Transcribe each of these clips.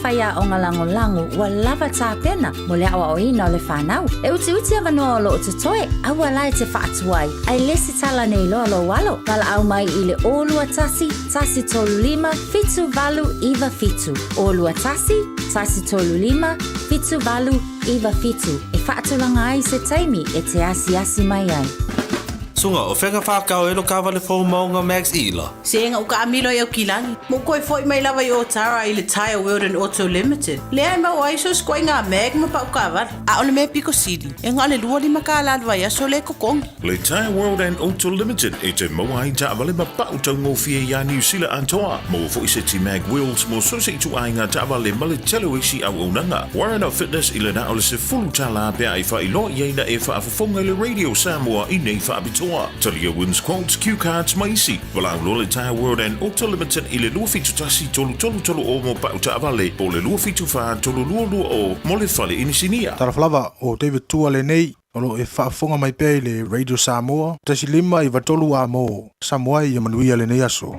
faiaoga lagolago ua lava tapena mo le aoaoina o le fanau. E utiuti avanoa o lo o totoe, aua la e te faatuai, ae lesitala nei loa lou alo. Valaau mai i le 021 135 7897. 021 135 7897 e faatulaga ai se taimi e te asiasi mai ai. Suga, o fea ka whakao e lo kawale fou maunga Max Ila? Sega ua taamilo ai Aukilani, ma ua toe foʻi mai lava i Otara i le Tyre World and Auto Limited, lea e maua ai so o se ituaiga mag ma pau taavale. A o le mea pito sili, e na o le 25 kālā le vaiaso lea e totogi. Le Tyre World and Auto Limited e te maua ai taavale ma pau taugofie iā Niu Sila atoa. Maua foi seti mag wheels mo so o se ituaiga taavale ma le tele o isi auaunaga. Warren Fitness i le na o le $10 pe a e faailoa i ai na e faafofoga i le Radio Samoa i nei faapitoa. Talia wins quotes, cue cards ma isi. Valaau loa le Tyre World and Auto Limited i le 271 3330 mo pau taavale po o le 274 3220 mo le fale inisinia. Talofa lava, o David Tua lenei, o lo o e faafofoga mai pea i le Radio Samoa, 1.5 93 A mo Samoa ia manuia lenei aso.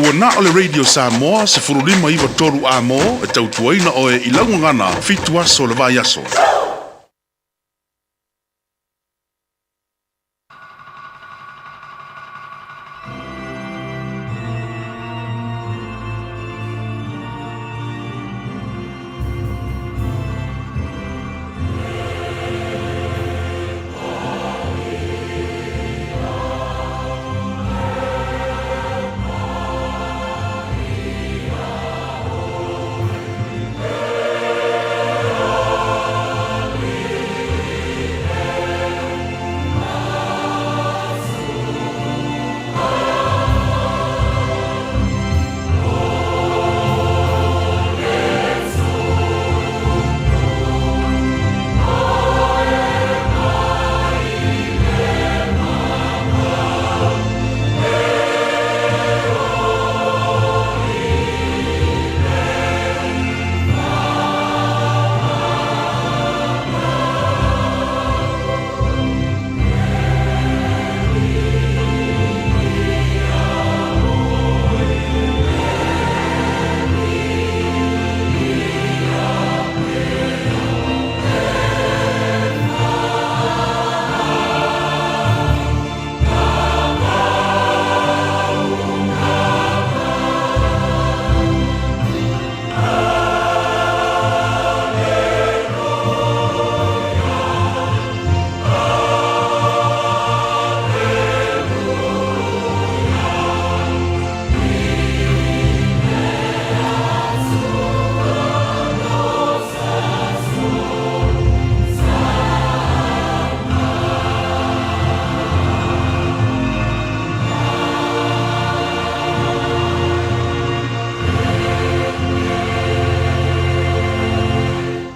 Ua na o le Radio Samoa 1593 A-mo e tautuaina oe i lau gagana 7 aso o le vaiaso.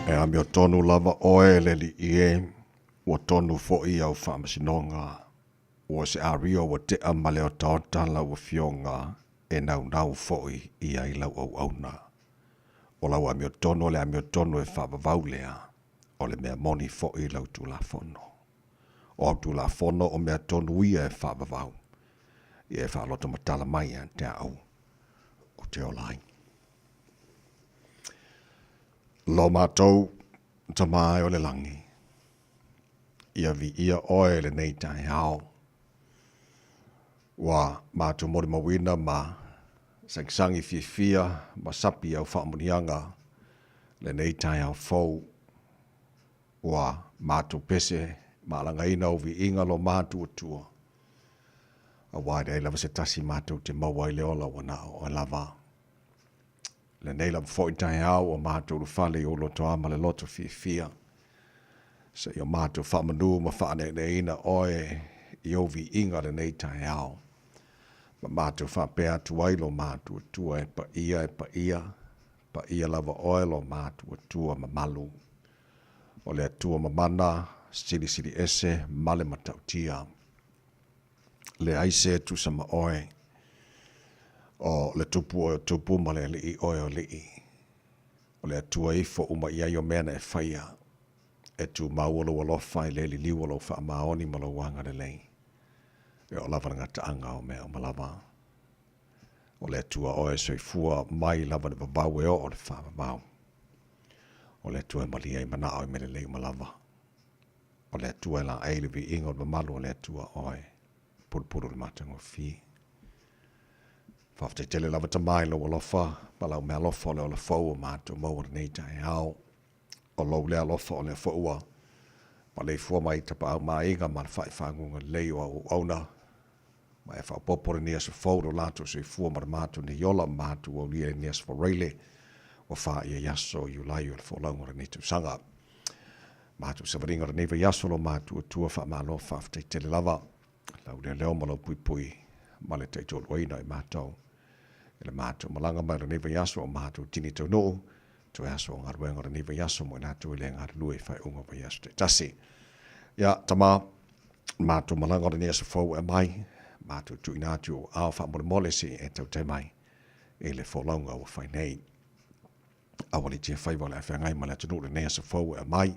E amiotonu lava oe e le Alii e, ua tonu foi au faamasinoga, ua se ario ua tea ma le otaota lau Afioga e naunau foi i ai lau auauna. O lau amiotonu o le amiotonu e faavavau lea, o le mea moni foi lau Tulafono. O au Tulafono o mea tonu ia e faavavau, ia e faaloto matala mai ia te au ou te ola ai. Lo matou Tama e o le lagi, ia viia oe lenei taeao. Ua matou molimauina ma sagisagi fiafia ma sapi au faamuniaga lenei taeao fou. Ua matou pese ma alagaina ou viiga lo matuatua, aua e leai lava se tasi matou te maua ai le ola ua na o oe lava. Lenei lava foi taeao ua matou ulufale i ou lotoa ma le loto fiafia, seia matou faamanu ma faaneeneeina oe i ou viiga lenei taeao. Ma matou faapea atu ai lo matuatua e paia e paia, paia lava oe lo matuatua mamalu. O le Atua mamana, silisili ese ma le matautia. Leai se tusa ma oe, o le Tupu oe o tupu ma le Alii oe o alii. O le Atua ifo uma i ai o mea na e faia, e tumau lou alofa e le liliu o lou faamaoni ma lou agalelei. E oo lava le gataaga o mea uma lava. O le Atua oe e soifua mai lava le vavau e oo le faavavau. O le Atua e malie ai manao i mea lelei uma lava. O le Atua e laei le viiga o le mamalu o le Atua oe, pulupulu le matagofie. Faafetai tele lava Tama i lou alofa ma lau meaalofa o le ola fou o matou maua lenei taeao. O lou lea alofa o lea foi ua maleifua mai i tapaau ma aiga ma le faaifaguga lelei o au auauna ma e faaopoopo lenei aso fou lo latou soifua ma le matou nei ola ma matou aulia i lenei aso Faraile ua faia i aso Iulai o le folauga o lenei tausaga. Matou savaliga o lenei vaiaso lo matou Atua faamalo faafetai tele lava lau leoleo ma lau puipui ma le taitoaluaina i matou i le matou malaga mai o lenei vaiaso o matou tini taunuu toe aso o galuega o lenei vaiaso mo i latou e le galulue i faaiuga o vaiaso taitasi. Ia, Tama, matou malaga o lenei aso fou e aumai, matou tuuina atu i ou aao faamolemole se i e tautai mai i le folauga ua fai nei. Aua le tia faiva o le a feagai ma le atunuu lenei aso fou e aumai.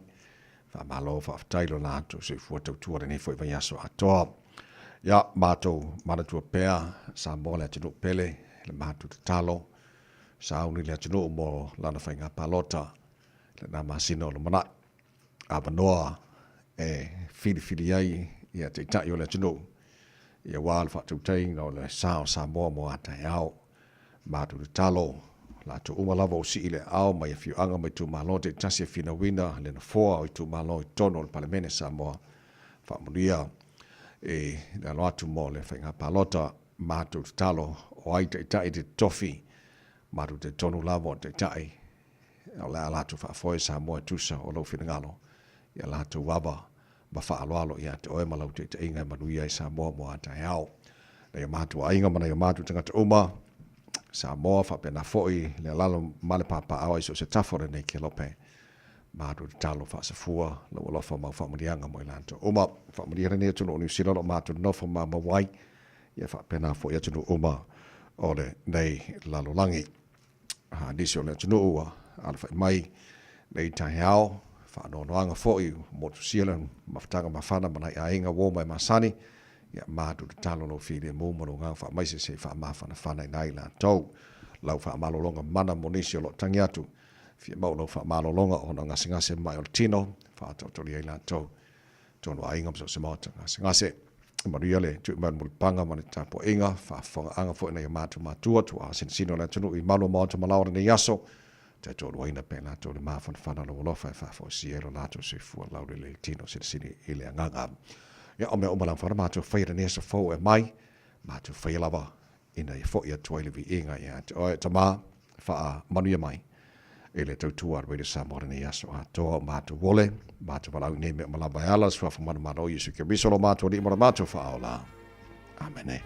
Faamalo, faafetai lo latou soifua tautua lenei foi vaiaso atoa. Ia, matou manatua pea Samoa le atunuu pele, le matou tatalo, sauni le atunuu mo lana faiga palota i lena masina o lumanai. Avanoa e filifili ai ia Taitai o le atunuu ia aua le faatautaiga o le sa o Samoa mo a taeao. Matou tatalo, latou uma lava o sii le aao mai afioaga ma itumalo taitasi e finauina le nofoa o itumalo i totonu o le Palemene Samoa. Faamanuia i le alo atu mo le faiga palota. Matou tatalo, o ai taitai te totofi, matou talitonu lava o taitai o le a latou faafoe Samoa e tusa o lou finagalo ia latou ava ma faaaloalo ia te oe ma lau taitaiga e manuia ai Samoa mo a taeao. Nai o matou aiga ma nai o matou tagata uma, Samoa faapena foi le alalo ma le papaaao i so o se tafa o lenei kelope. Matou tatalo faasafua lou alofa ma au faamanuiaga mo i latou uma. Faamanuia lenei atunuu o Niu Sila o lo o matou nonofo ma maua ai, ia faapena foi atunuu uma o lenei lalolagi. Nisi o le atunuu ua alafai mai nei taeao, faanoanoaga foi ua motusia le mafutaga mafana ma nai aiga uo ma e masani, ia matou tatalo lou filemu ma lou agaga faamaise se i faamafanafana ai latou. Lau faamalologa mana mo nisi o lo o tagi atu, fia maua lau faamalologa ona o gasegase mai o le tino, faatoatolia ai latou tonu aiga ma so o se maota gasegase. Manuia le tui mai o le mulipaga ma le tapuaiga, faafofogaaga foi nai o matou matua, tuaa sinosino o le atunuu i malu o maota ma laoa lenei aso, taitoaluaina pea latou le mafanafana o lou alofa e faafoisia ai lo latou soifua laulelei tino silisili i le agaga. Ia, o mea uma lava na matou faia lenei aso fou e mai, matou faia lava ina ia foi atu ai le viiga ia te oe, Tama, faamanuia mai i le tautua a le Radio Samoa lenei aso atoa o matou ole, matou valaau i nei mea uma lava e ala le suafa manumanu o Iesu Keriso lo matou Alii ma lo matou Faaola. Amene.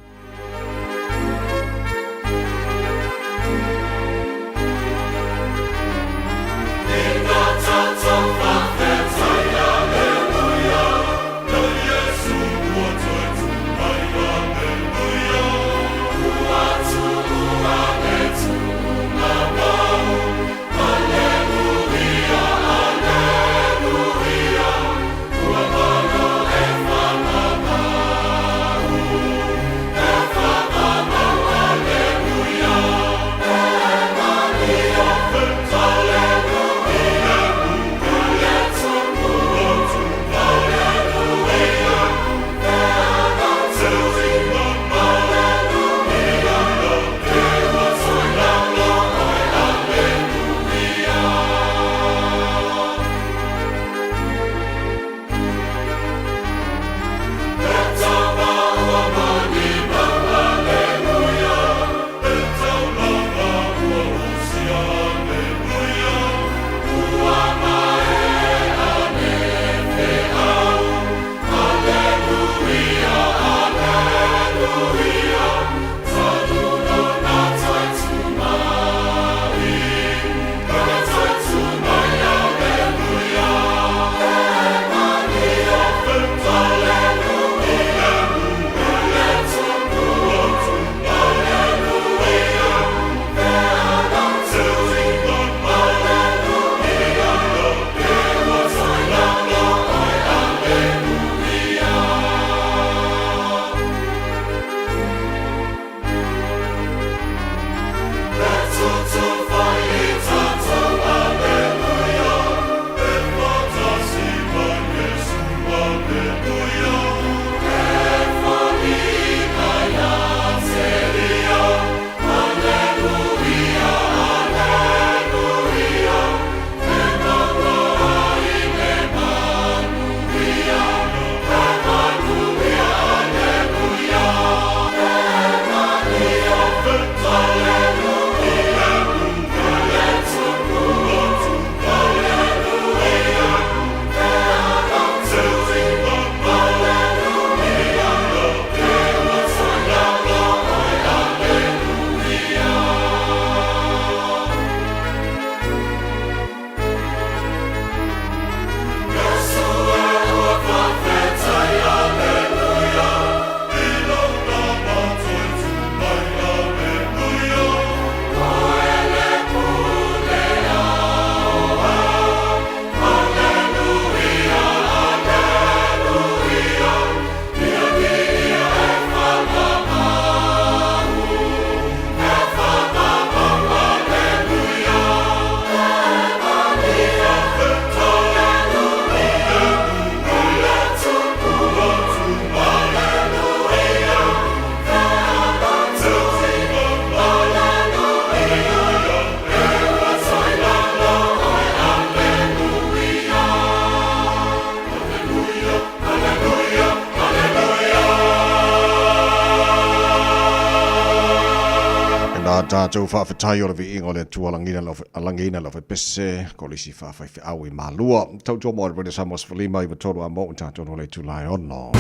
Tatou faafetai o le viiga o le Atua lagiina lau faipese kolisi faafaifeau i Malua. Tautua mo le Radio Samoa 15 93 a mo tatou no le itula e ono.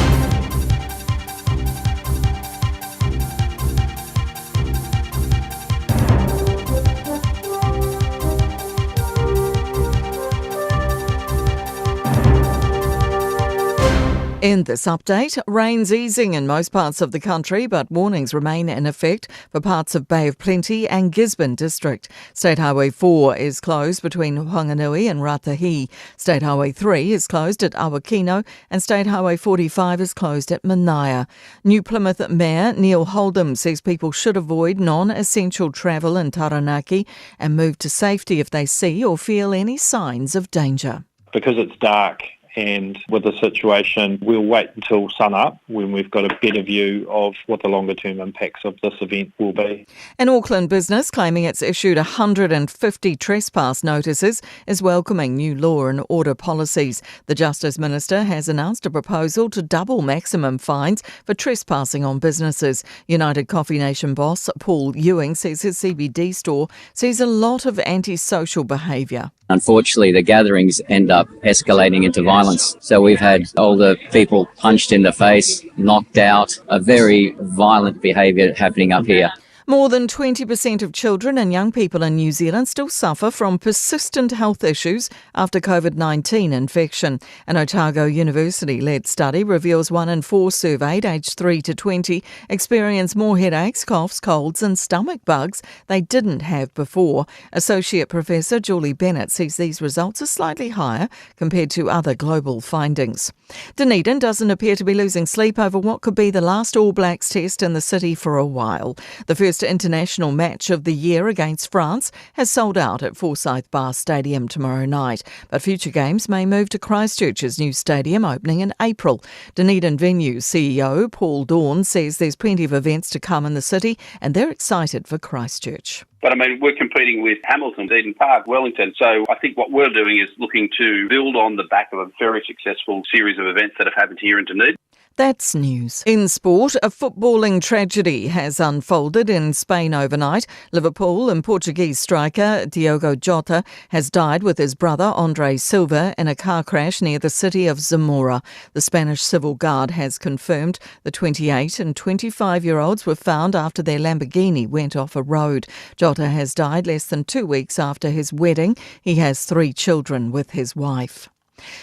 In this update, rain's easing in most parts of the country, but warnings remain in effect for parts of Bay of Plenty and Gisborne District. State Highway 4 is closed between Whanganui and Ratahi. State Highway 3 is closed at Awakino and State Highway 45 is closed at Manaia. New Plymouth Mayor Neil Holdom says people should avoid non-essential travel in Taranaki and move to safety if they see or feel any signs of danger. Because it's dark and with the situation, we'll wait until sun up when we've got a better view of what the longer term impacts of this event will be. An Auckland business claiming it's issued 150 trespass notices is welcoming new law and order policies. The Justice Minister has announced a proposal to double maximum fines for trespassing on businesses. United Coffee Nation boss Paul Ewing says his CBD store sees a lot of antisocial behaviour. Unfortunately, the gatherings end up escalating into violence. So we've had older people punched in the face, knocked out, a very violent behaviour happening up here. More than 20% of children and young people in New Zealand still suffer from persistent health issues after COVID 19 infection. An Otago University led study reveals one in four surveyed aged 3 to 20 experience more headaches, coughs, colds, and stomach bugs they didn't have before. Associate Professor Julie Bennett says these results are slightly higher compared to other global findings. Dunedin doesn't appear to be losing sleep over what could be the last All Blacks test in the city for a while. The first international match of the year against France has sold out at Forsyth Bar Stadium tomorrow night, but future games may move to Christchurch's new stadium opening in April. Dunedin Venue CEO Paul Dawn says there's plenty of events to come in the city and they're excited for Christchurch. But I mean, we're competing with Hamilton, Eden Park, Wellington. So I think what we're doing is looking to build on the back of a very successful series of events that have happened here in Dunedin. That's news. In sport, a footballing tragedy has unfolded in Spain overnight. Liverpool and Portuguese striker Diogo Jota has died with his brother Andre Silva in a car crash near the city of Zamora. The Spanish Civil Guard has confirmed the 28 and 25 year olds were found after their Lamborghini went off a road. Jota has died less than two weeks after his wedding. He has three children with his wife.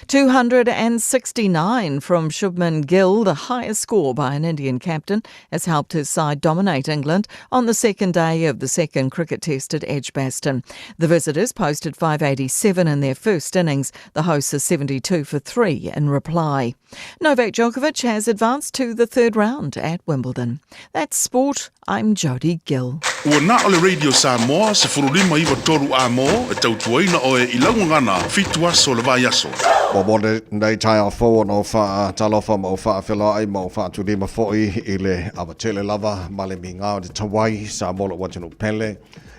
269 from Shubman Gill, the highest score by an Indian captain, has helped his side dominate England on the second day of the second cricket test at Edgbaston. The visitors posted 587 in their first innings. The hosts are 72 for 3 in reply. Novak Djokovic has advanced to the third round at Wimbledon. That's sport. I'm Jodie Gill. Ua na o le Radio Samoa, 1593 a mo, e tautuaina oe i laugagana, fitu aso le vaiaso. Ua mo lenei taeao fou ona ou faatalofa ma ou faafeiloai ma ou faatulima foi i le avatele lava ma le migao i te tauai Samoa lou atunuu pele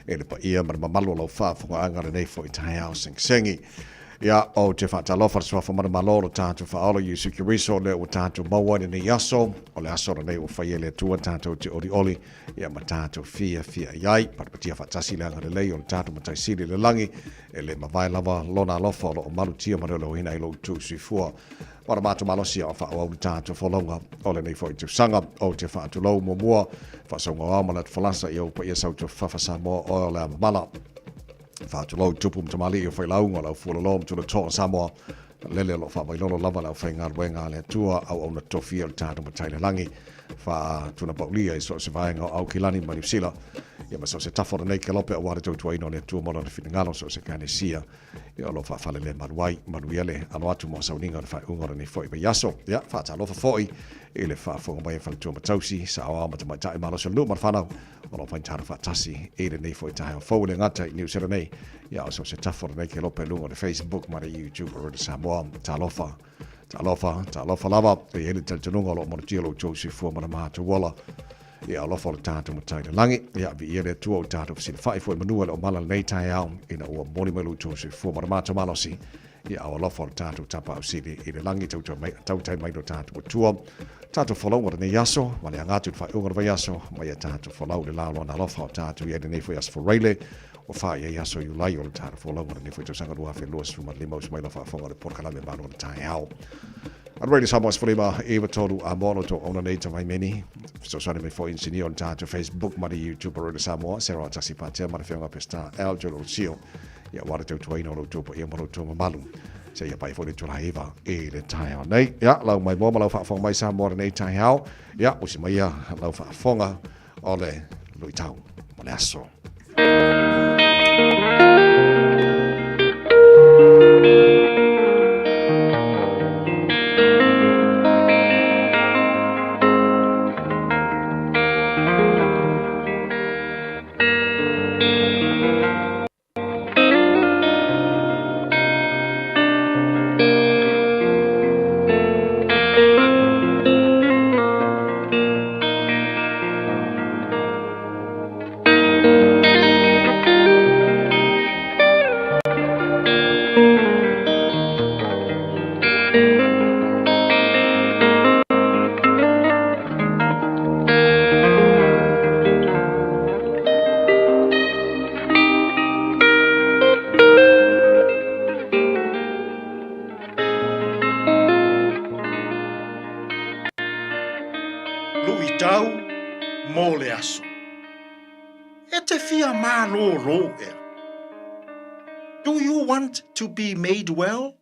i le paia ma le mamalu o lau faafogaaga lenei foi taeao segisegi. Ia, ou te faatalofa i le Suafa Manumalo o lo tatou Faaola Iesu Keriso lea ua tatou maua i lenei aso, o le aso lenei ua faia e le Atua tatou te olioli ia ma tatou fiafia i ai. Patipatia faatasi le agalelei o le tatou Matai Sili i le lagi, e le mavae lava lona alofa o lo o malutia ma leoleoina ai lo outou soifua. Ma le matou malosi a o faaauau le tatou folauga o lenei foi tausaga. Ou te faatulou muamua, faasauga o ao ma le atu falasa i ou paia sautuafafafa Samoa oe o le a mamala. Faatulou tupu ma tamalii o failauga o le au fualolo ma tulatoa o Samoa, lele o lo o faamailolo lava le aufaigaluega a le Atua, auauna tofia o le tatou Matai i le lagi, faatunapaulia i so o se vaega o Aukilani ma Niu Sila, ia ma so o se tafa o lenei kelope aua le tautuaina o le Atua ma Lona finagalo, so o se Ekalesia, ia o lo o faafalelemalu ai. Manuia le alo atu mo sauniga o le faaiuga o lenei foi vaiaso. Ia, faatalofa foi i le faafofoga mai a faletua ma tausi, saoao ma tamaitai malosi o le nuu ma le whanau, o lo o faitalo faatasi i lenei foi taeao fou e le gata i Niu Sila nei, ia o so o se tafa o lenei kelope i luga o le Facebook ma le YouTube o Radio Samoa. Talofa, talofa, talofa lava. E i ai le talitonuga o lo o malutia lo outou soifua ma le matou ola. Ia alofa o le tatou Matai i le lagi. Ia viia le Atua ua tatou fesilafai foi i manua i le omala lenei taeao ina ua momoli mai lo outou soifua ma le matou malosi. I au alofa o le tatou Tapaau Sili i le lagi, tautai mai, tautai mai lo tatou Atua. Tatou folau o lenei aso, ma le aga atu i le faaiuga o le vaiaso, ma ia tatou folau i le la o Lona alofa o tatou i ai lenei foi aso Faraile, ua fā i ai aso Iulai o le tatou folauga o lenei foi tausaga 2025, usu mai lau faafofoga o le polokalame Malu o le Taeao. A Radio Samoa 15 9 3 a moa lo tō auna nei ta vaimeni. Fesoasoani mai foi inisinia o le tatou Facebook ma le YouTube o Radio Samoa, Sarah Tasi Patea ma le Afioga Peseta L. Jolo Sio. Ia ua le tautuaina o lo outou paia ma lo outou mamalu. Seia paia foi le itula 9 i le taeao nei. Ia, lau mai moa ma lau faafofoga mai Samoa lenei taeao. Ia, usi mai ia lau faafofoga o le luitau mo le aso. Luitau mo le aso. E te fia malōlō ea. Do you want to be made well?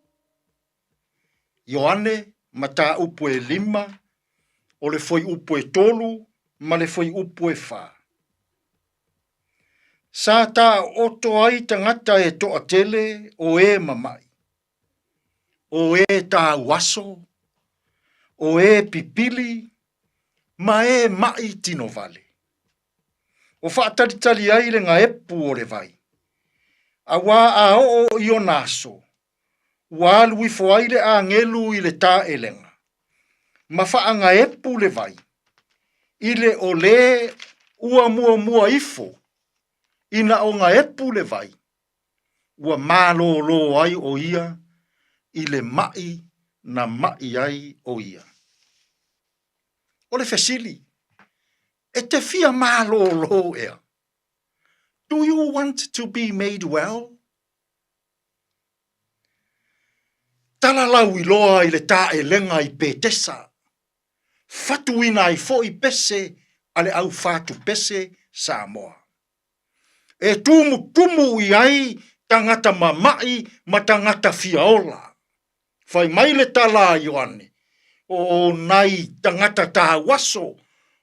Ioane, mataupu e lima, o le fuaiupu e tolu ma le fuaiupu e fā. Sa taoto ai tagata e toatele o e mama'i, o e tauaso, o e pipili, ma e ma'i tinovale. O faatalitali ai le gaepu o le vai, auā a oo i ona aso, ua alu ifo ai le agelu i le taelega, ma faagaepu le vai, i le o lē ua muamua ifo ina o gaepu le vai, ua malōlō ai ʻo ia i le maʻi na maʻi ai ʻo ia. O le fesili, e te fia malōlō ea? Do you want to be made well? Talalau iloa i le taelega i Petesa, fatuina ai foi pese a le au fatupese Samoa. E tumutumu i ai tagata mama'i ma tagata fiaola. Fai mai le tala a Ioane, o nai tagata tauaso,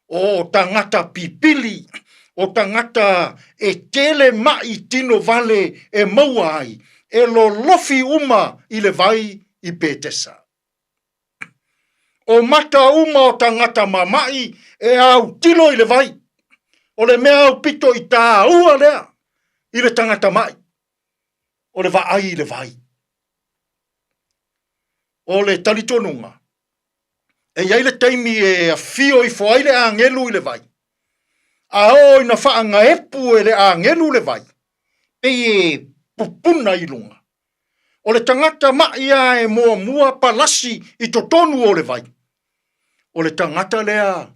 o tagata pipili, o tagata e tele maʻi tino vale e maua ai, e lolofi uma i le vai i Petesa. O mata uma o tagata mamaʻi e autilo i le vai, o le mea aupito i tāua lea i le tagata maʻi, o le vaai i le vai. O le talitonuga, e i ai le taimi e afio ifo ai le agelu i le vai, a oo ina faagaepu e le agelu le vai, pei e pupuna i luga. O le tagata maʻi a e muamua palasi i totonu o le vai, o le tagata lea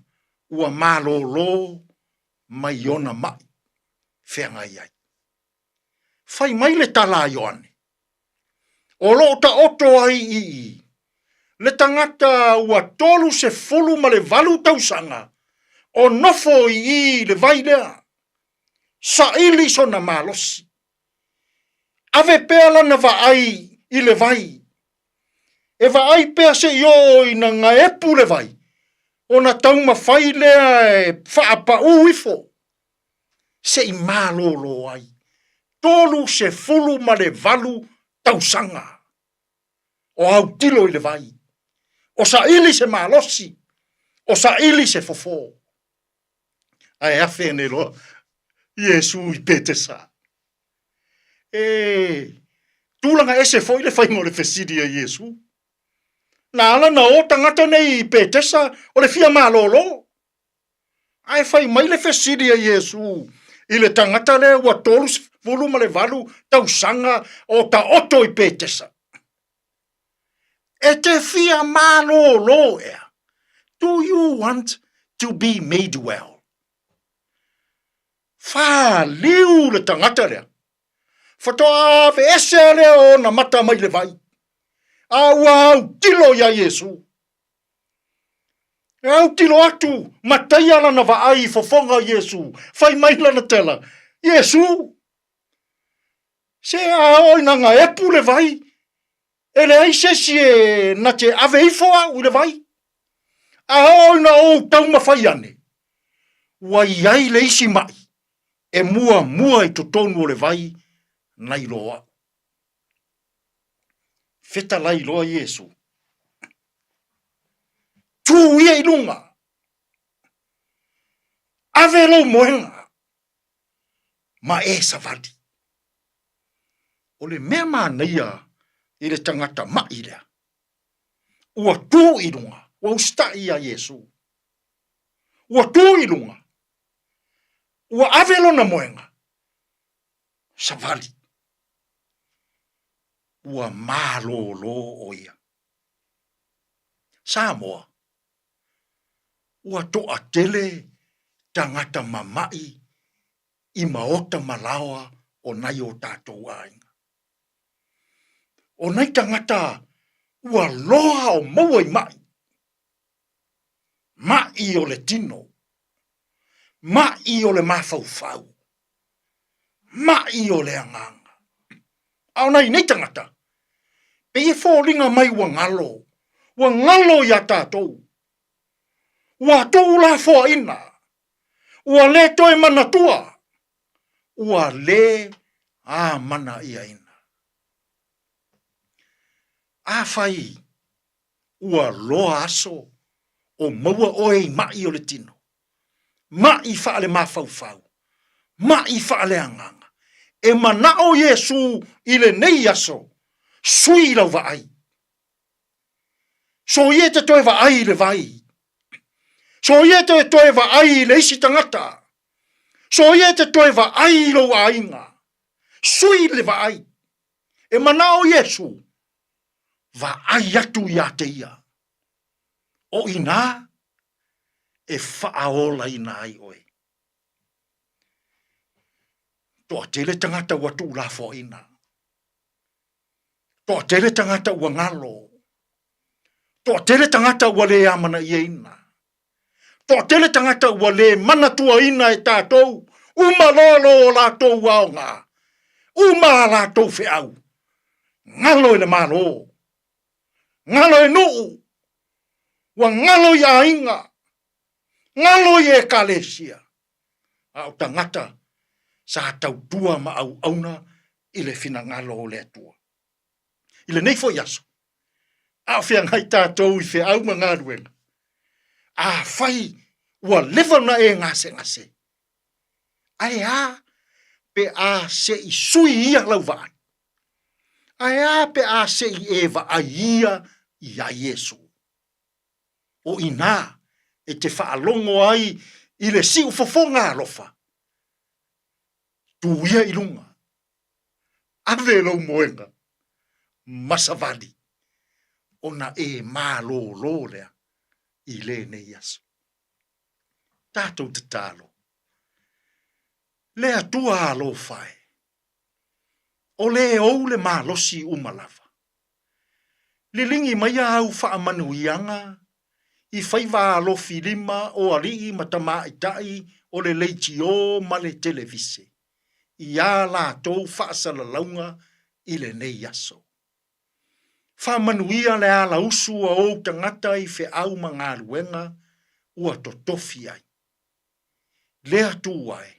ua malōlō mai ona maʻi feagai ai. Fai mai le tala a Ioane, O lo o taoto ai i i le tagata ua 38 tausaga o nofo i i i le vai lea, saili sona malosi. Ave pea lana vaai i le vai. E vaai pea seʻi oo ina gaepu le vai, ona taumafai lea e faapaū ifo se i malōlō ai, 38 tausaga o autilo i le vai, o saili se malosi, o saili se fofo. Ae afe nei loa Iesu i Petesa. E tulaga ese foi le faiga o le fesili a Iesu. Na ala na o tagata nei i Petesa o le fia malōlō. Ae fai mai le fesili a Iesu i le tagata lea ua 38 tausaga o taoto i Petesa. E te fia malōlō ea? Do you want to be made well? Whāliu le tangata lea. Whatoa aveese lea o ona mata mai le vai. A ua autilo iā Iesū. E autilo atu, mataia lana vaai i fofoga o Iesū, fai mai lana tala, Iesū, se a oo ina gaepu le vai, e leai se isi e na te ave ifo au i le vai. A oo ina ou taumafai ane, ua i ai le isi maʻi e muamua i totonu o le vai nai lo aʻu. Fetalai loa Iesu. Tū ia i luga. Ave lou moega ma e savali. O le mea manaia i le tagata maʻi lea, ua tū i luga, ua usitai iā Iesu. Ua tū i luga, ua ave lona moega, savali. Ua malōlō ʻo ia. Samoa, ua toʻatele tagata mamaʻi i maota ma laoa o nai o tātou ʻāina. ʻO nai tagata ua loa o maua i maʻi, maʻi o le tino, maʻi o le mafaufau, maʻi o le agaga. A o nai nei tagata, pei e foliga mai ua galo, ua galo iā tātou. Ua tuulafoaina, ua lē toe manatua, ua lē āmanaʻiaina. Afai ua loa aso o maua ʻoe i maʻi o le tino, maʻi faale-mafaufau, maʻi faaleagaga, e manaʻo Iesū i lenei aso, sui lau vaai. Soia e te toe vaai i le vai. Soia e te toe vaai i le isi tagata. Soia e te toe vaai i lou aiga. Sui le vaai. E manao Iesu, vaai atu iā te ia. O inā e faaolaina ai oe. Toatele tagata ua tuulafoaina. Toatele tagata ua galo. Toatele tagata ua lē amana'iaina. Toatele tagata ua lē manatuaina e tātou, uma loa lo o latou aoga, uma a latou feau, galo i le Malo, galo e nuu, ua galo i aiga, galo i Ekalesia, a o tagata sa tautua ma auauna i le finagalo o le Atua. I lenei foi aso, a o feagai tātou i feau ma galuega, afai ua leva ona e gasegase, ae a pe a se i sui ia lau vaai? Ae a pe a se i e vaai ia iā Iesu? O inā e te faalogo ai i le siufofoga alofa, tū ia i luga, ave lou moega ma savali, ona e malōlō lea i lenei aso. Tātou tatalo, Le Atua alofa e, o lē ou le malosi uma lava. Liligi mai āu faamanuiaga i faiva alofi lima o aliʻi ma tamāʻitaʻi o le leitiō ma le televise i ā lātou faasalalauga i lenei aso. Faamanuia le alausu a ou tagata i feau ma galuega ua totofi ai. Le Atua e,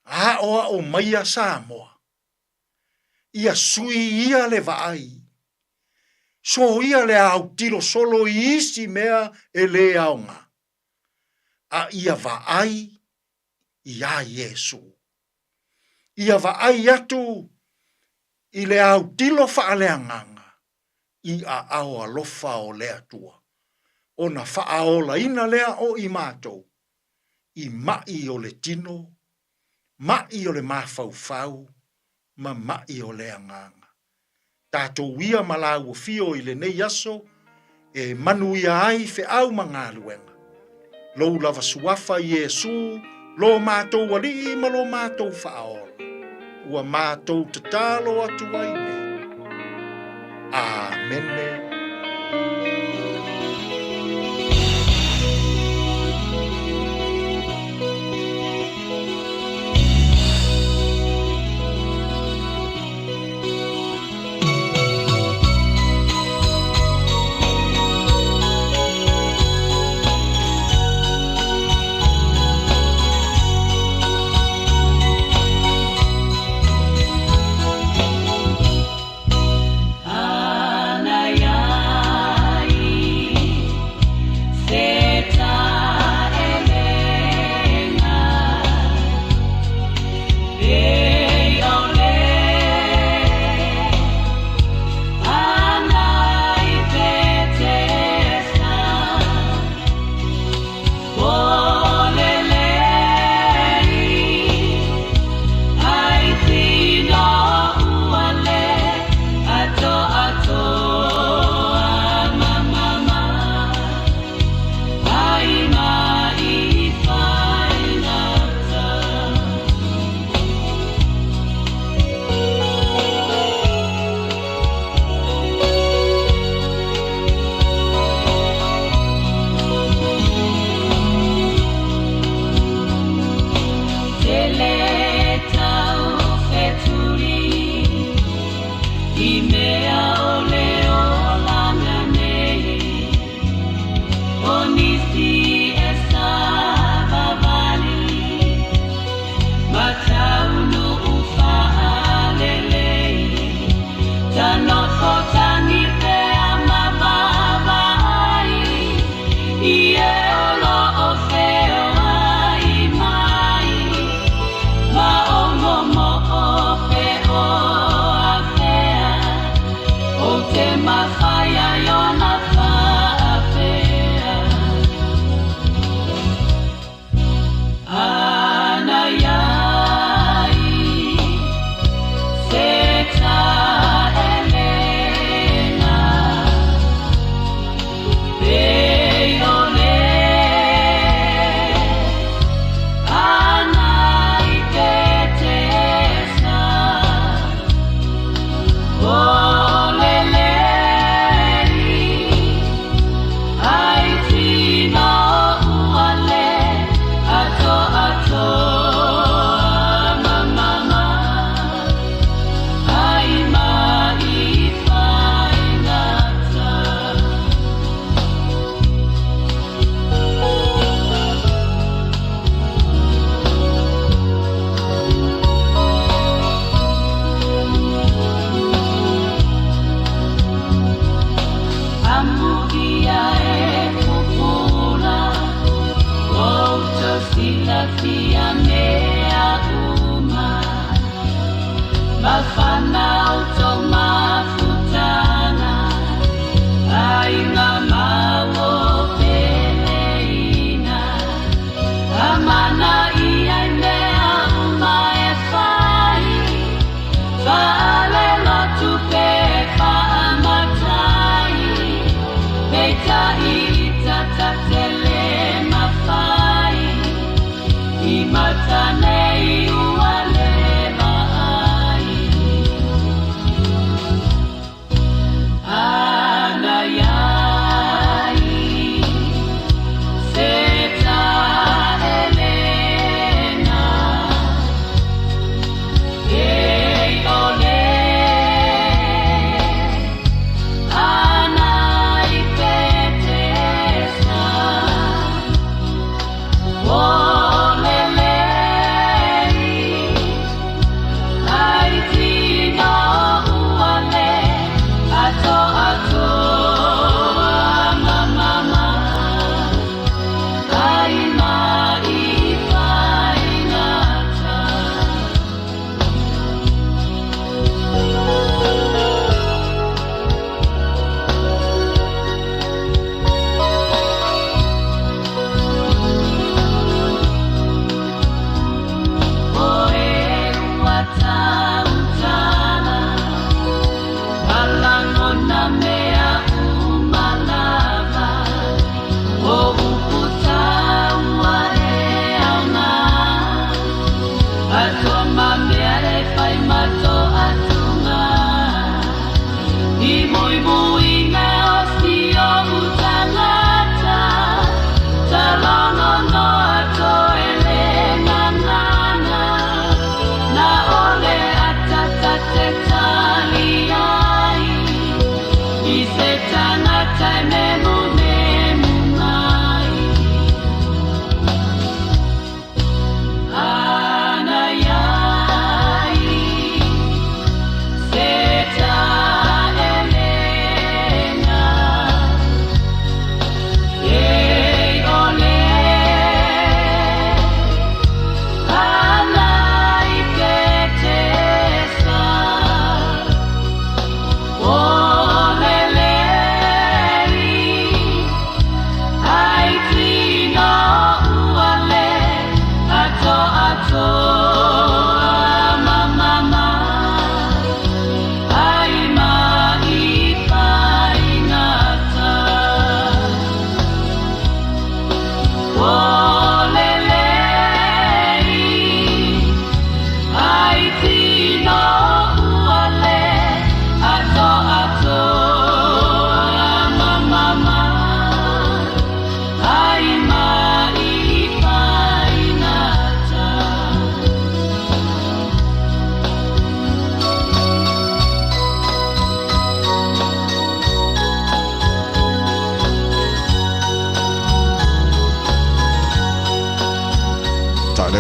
aʻoaʻo maia Samoa, ia sui ia le vaai, soia le autilo solo i isi mea e lē aoga, a ia vaai iā Iesū. Ia vaai atu i le autilo faaleagaga i aao alofa o le Atua, ona faaolaina lea o i matou i maʻi o le tino, maʻi o le mafaufau, ma maʻi o le agaga. Tatou ia ma lau afio i lenei aso e manuia ai feau ma galuega. Lou lava suafa Iesu, lo matou Alii ma lo matou Faaola, ua matou tatalo atu ai nei. Amene.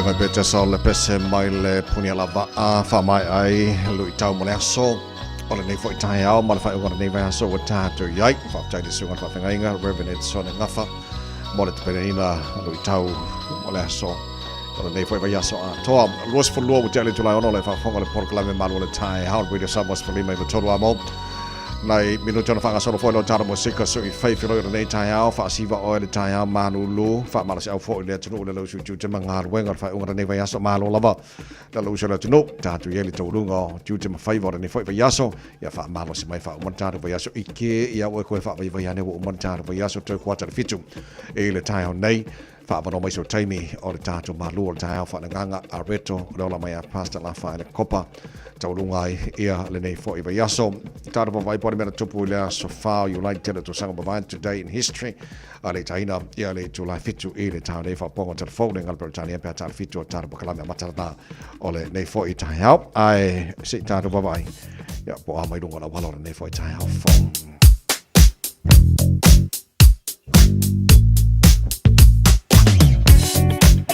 Maliega pe te sa o le pese mai le Punialavaa faamaea ai luitau mo le aso o lenei foi taeao ma le faaiuga o lenei vaiaso ua tatou i ai. Faafetai i le susuga i le faafeagaiga Reverend Edson Gafa mo le tapenaina luitau mo le aso o lenei foi vaiaso atoa. 22 ua tea le itula e 6 o le faafofoga o le polokalame Malu o le Taeao Radio Samoa 15 i amo. Nai minute ona faagasolo foi lo tala mosika so i fai feloi o lenei taeao, faasiva oe le taeao malulu, faamalosiau foi le atunuu le lausu i tiute ma galuega o le faaiuga o lenei vaiaso. Malo lava le lausu o le atunuu, tatou i ai le taualuga o tiute ma faiva o lenei foi vaiaso, ia faamalosi mai faauma le tatou vaiaso i ke ia oe koe faavaivai ane ua uma le tatou vaiaso toe kuata le 7 i le taeao nei. Faavanoa mai so taimi o le tatou malu o le taeao faaleagaga a reto o le ola mai a Pastor Lafaele Kopa taualuga ai ia lenei foi vaiaso. Tatou vaavaai po o le mea na tupu i le aso 4 o Iulai tele o tausaga mavae, today in history, a le itaina ia le itula e 7 i le taeao nei faapopoga o telefone ngala Peretania pe a ta le 7 o tatou pakalame amata lena o lenei foi taeao. Ae se i tatou vaavaai ia po o a mai luga o le auala o lenei foi taeao fou.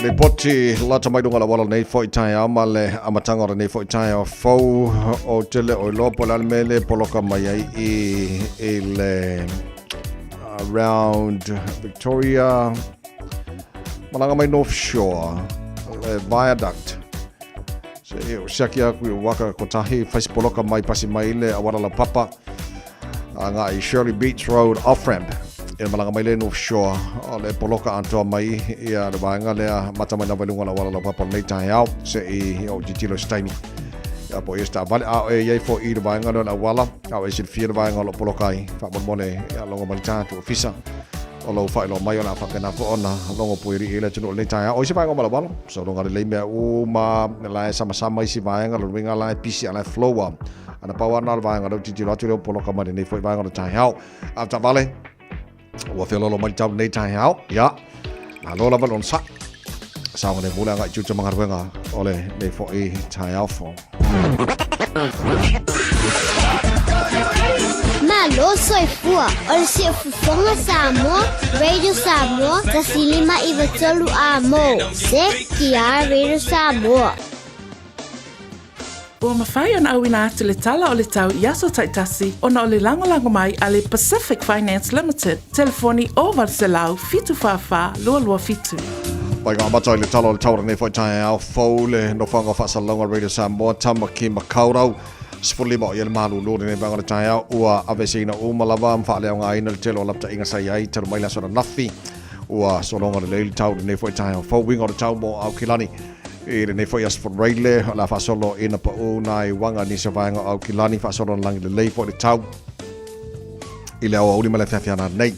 Lipoti lata mai luga o le auala lenei foi taeao ma le amataga o lenei foi taeao fou o tele o iloa po o le a le mea le poloka mai ai i, i le around Victoria malaga mai North Shore le viaduct se e o siaki aku i waka kotahi whaisi poloka mai pasi mai le awala la papa Agai i Shirley Beach Road off-ramp e malaga mai le North Shore o le poloka atoa mai ia le vaega lea mata mai lava i luga o le auala laupapa o lenei taeao se i o titilo se taimi ia po o ia se taavale a o e i ai foi i le vaega lea o le auala a o e silafia le vaega o lo o poloka ai faamolemole ia logo mai le tatou ofisa o lou faailoa mai o le a faapena foi ona logo puialii ai le atunuu i lenei taeao. O isi vaega o Malawala, sologa lelei mea uma, la e samasama isi vaega, lona uiga la e pisi a la e flow a. Ana pau ana o le vaega lea ua tilotilo atu lea ua poloka mai lenei foi vaega o le taeao. A taavale, ua feoloolo mai le tau lenei taeao, ia, malo lava le onosai. Saogalemu le agai tiute ma galuega o lenei foi taeao fou. Malo soifua o le Siufofoga Samoa, Radio Samoa, 1593 amo. CTR Radio Samoa. Ua mafai ona auina atu le tala o le tau i aso taitasi ona o le lagolago mai a le Pacific Finance Limited, telefoni 0800 744 227. Mai ngā mata i le tala o le tau lenei foi taeao fou le nofoaga o faasalalauga Radio Samoa Tamaki Makaurau 15 o ia le malulu lenei vaega o le taeao ua aveeseina uma lava ma faaleaogaina le tele o lapataiga sa i ai talu mai le aso ananafi ua sologa lelei le tau lenei foi taeao fou uiga o le tau mo Aukilani I lenei foi aso Faraile, o le a faasolo ina pau nai uaga nisi o vaega o Aukilani, faasolo na lagi lelei foi le tau i le aoauli ma le afiafi ana nei.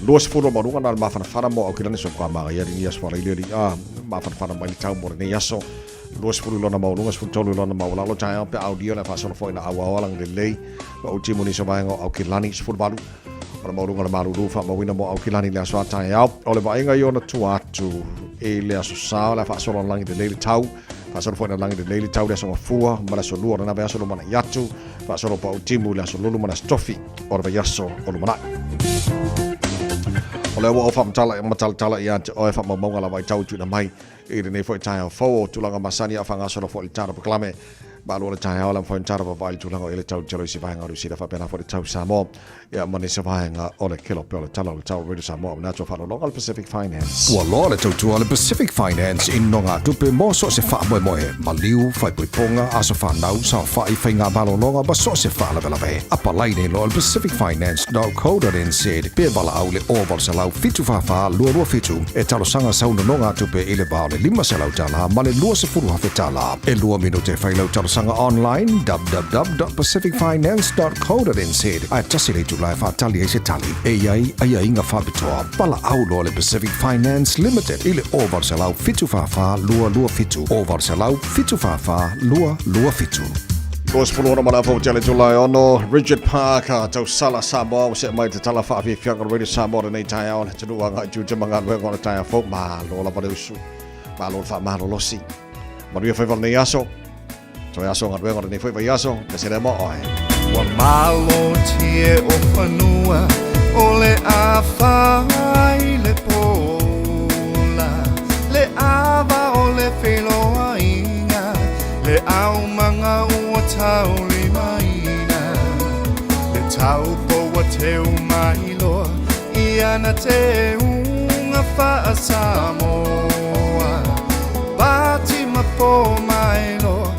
20 o maualuga na le mafanafana mo Aukilani so kwa magaia lenei aso Faraile li a mafanafana mai le tau mo lenei aso. 20 i lona maualuga, 13 i lona maualalo taeao pe aulia o le a faasolo foi na auaoa lagi lelei ma utimu nisi o vaega o Aukilani, 18 o le maualuga o le malulu faamauina mo Aukilani i le aso a taeao. O le vaaiga i ona tua atu i le aso Sa, o le a faasolo na lagi lelei le tau, faasolo foi na lagi lelei le tau i le aso Gafua ma le aso Lua o lena vaiaso lumanai atu, faasolo pau timu i le aso Lulu ma le aso Tofi o le vaiaso o lumanai. O lea ua ou faamatala matalatala ia te oe faamaumauga lava i tau i tuuina mai i lenei foi taeao fou o tulaga masani a faagasolo foi le tala pakalame Malo le taeao la mafai ona tala vavaai le tulaga o i ai le tau tele o isi vaega o Niu Sila faapena foi le tau Samoa ia ma nisi vaega o le kelo pea o le tala o le tau Radio Samoa o manatu o faalologa o le Pacific Finance. Ua loa le tautua a le Pacific Finance i nogatupe mo so o se faamoemoe, maliu, faaipoipoga, aso fanau, saofai, faigamalologa ma so o se faalavelave. Apalai nei loa i le pacificfinance.co.nz pe valaau i le 0800 744 227 e talosaga sau nonogatupe i le va o le $500 ma le $20,000. E lua minute e fai lau talosaga online www.pacificfinance.co.nz ae tasi le itula e faatali ai se tali. E i ai aiaiga faapitoa. Valaau loa le Pacific Finance Limited i le 0800 744 227, 0800 744 227. 26 ma le afa ua tea le itula e ono, Richard Parker, tausala Samoa ua see mai te tala faafiafiaga o le Radio Samoa lenei taeao le atunuu agai tiute ma galuega o le taeao fou. Malo lava le usu, malo le faamalolosi. Manuia faiva o lenei aso. Toe aso o galuega o lenei foi vaiaso, pese lea mo oe. Ua malotie o fanua o le afa i le pola, le ava o le le feiloaiga, le aumaga ua taulimaina, le taupo ua teu mai loa i ana teuga faa-Samoa. Pati ma po mai loa,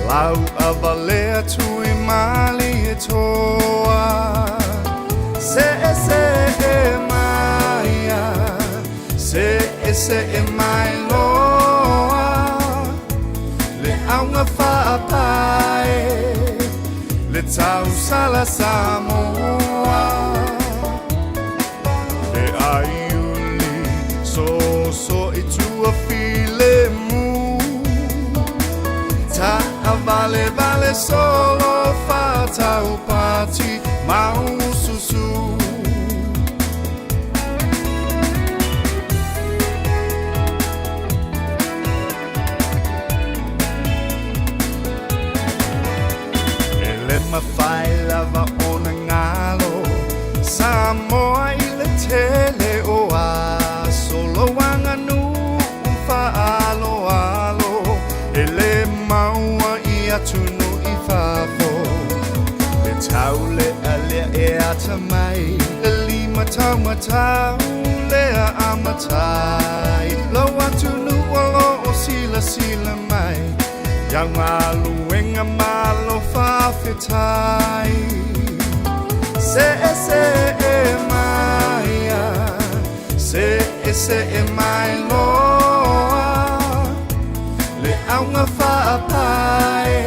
lau avalea tui malie toa. Se'ese'e maia, se'ese'e mai loa, le auga faapae, le tausala Samoa. Le aiuli soso i tua filemu, taavalevale solo faataupati maususu. E le mafai lava ona galo Samoa i le tele o aso, lou aganuu faaaloalo e le maua i atunuu i fafo. Le taulealea e atamai, le lima taumatau lea a matai, lou atunuu o loo silasila mai, iau galuega malo faafetai. Se'ese'e maia, se'ese'e mai loa, le auga faapae,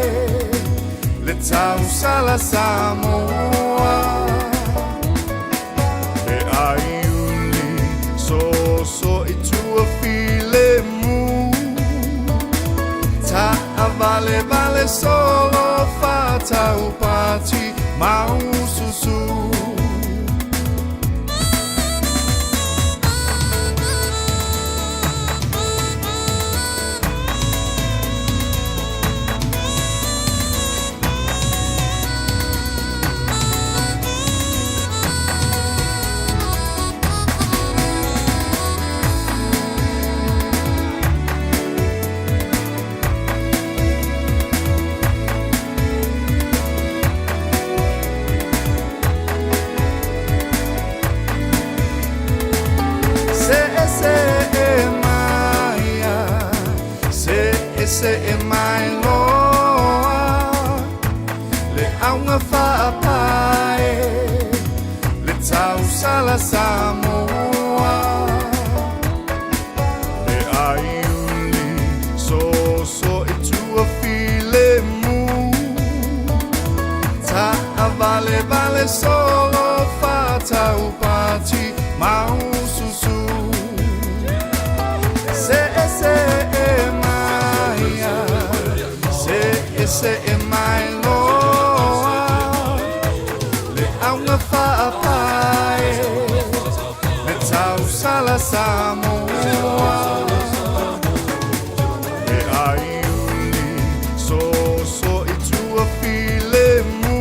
le tausala Samoa. Le aiuli soso i tua filemu, taavalevale solo faataupati maususu. Se'ese'e maia, se'ese'e mai loa, le auga faapae, le tausala Samoa. Le aiuli soso i tua filemu, taavalevale solo faataupati maususu. Se'ese'e maia, se'ese'e mai loa, le auga faapae, le tausala Samoa. Le aiuli soso i tua filemu,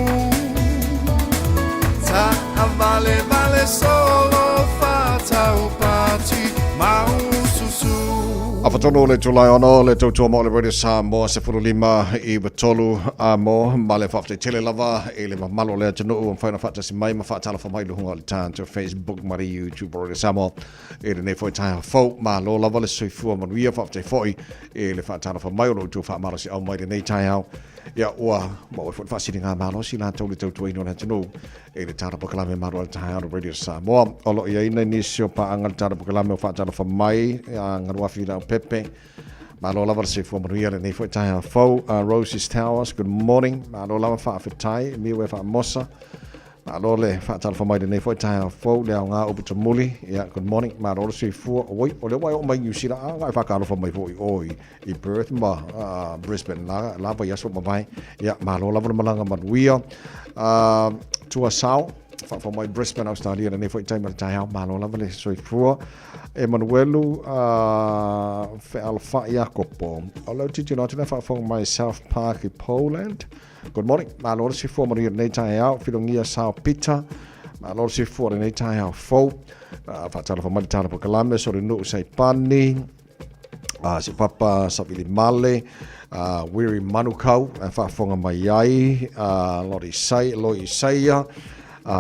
taavalevale solo faataupati maususu. Afatonu le Tulae ono le tautua mo le Radio Samoa 15 i 3 a mo ma le faafetai lava i le mamalu o le atunuu ua mafai ona faatasi mai ma faatalofa mai i luga o le tatou Facebook ma le YouTube o Radio Samoa i lenei foi taeao fou. Malo lava le soifua manuia, faafetai foi i le faatalofa mai o lo outou faamalosiau mai lenei taeao. Ia ua maua foi le faasiligamalosi latou le tautuaina o le atunuu i le tala polokalame malu o le taeao o Radio Samoa. O lo o i ai nai nisi o paaga le tala polokalame o faatalofa mai a Galuafi Lau Pepe. Malo lava le soifua manuia lenei foi taeao fou. Rosie's Towers, good morning. Malo lava faafetai, miu e faamosa. Malo le faatalofa mai lenei foi taeao fou, le aoga upu tamuli. Yeah, good morning. Malo le soifua. Oi, o lea ua e oo mai New Zealand, a ngai faatalofa mai foi o i Perth ma Brisbane la, la vai aso mavae. Yeah, malo lava le malaga manuia. Tua Sao, faafofoga mai Brisbane, Australia lenei foi taimi o le taeao. Malo lava le soifua. Emanuelu Fealofai Iakopo. O lau tilotilo atu lea faafofoga mai South Park i Poland. Good morning. Malo le soifua manuia lenei taeao. Filogia Sao Peter. Malo le soifua lenei taeao fou. Faatalofa mai le tala polokalame, Solinuu Saipani. Si Papa Savili Male, Wiri Manukau e faafofoga mai ai, Lord Isai, Loi Isaia,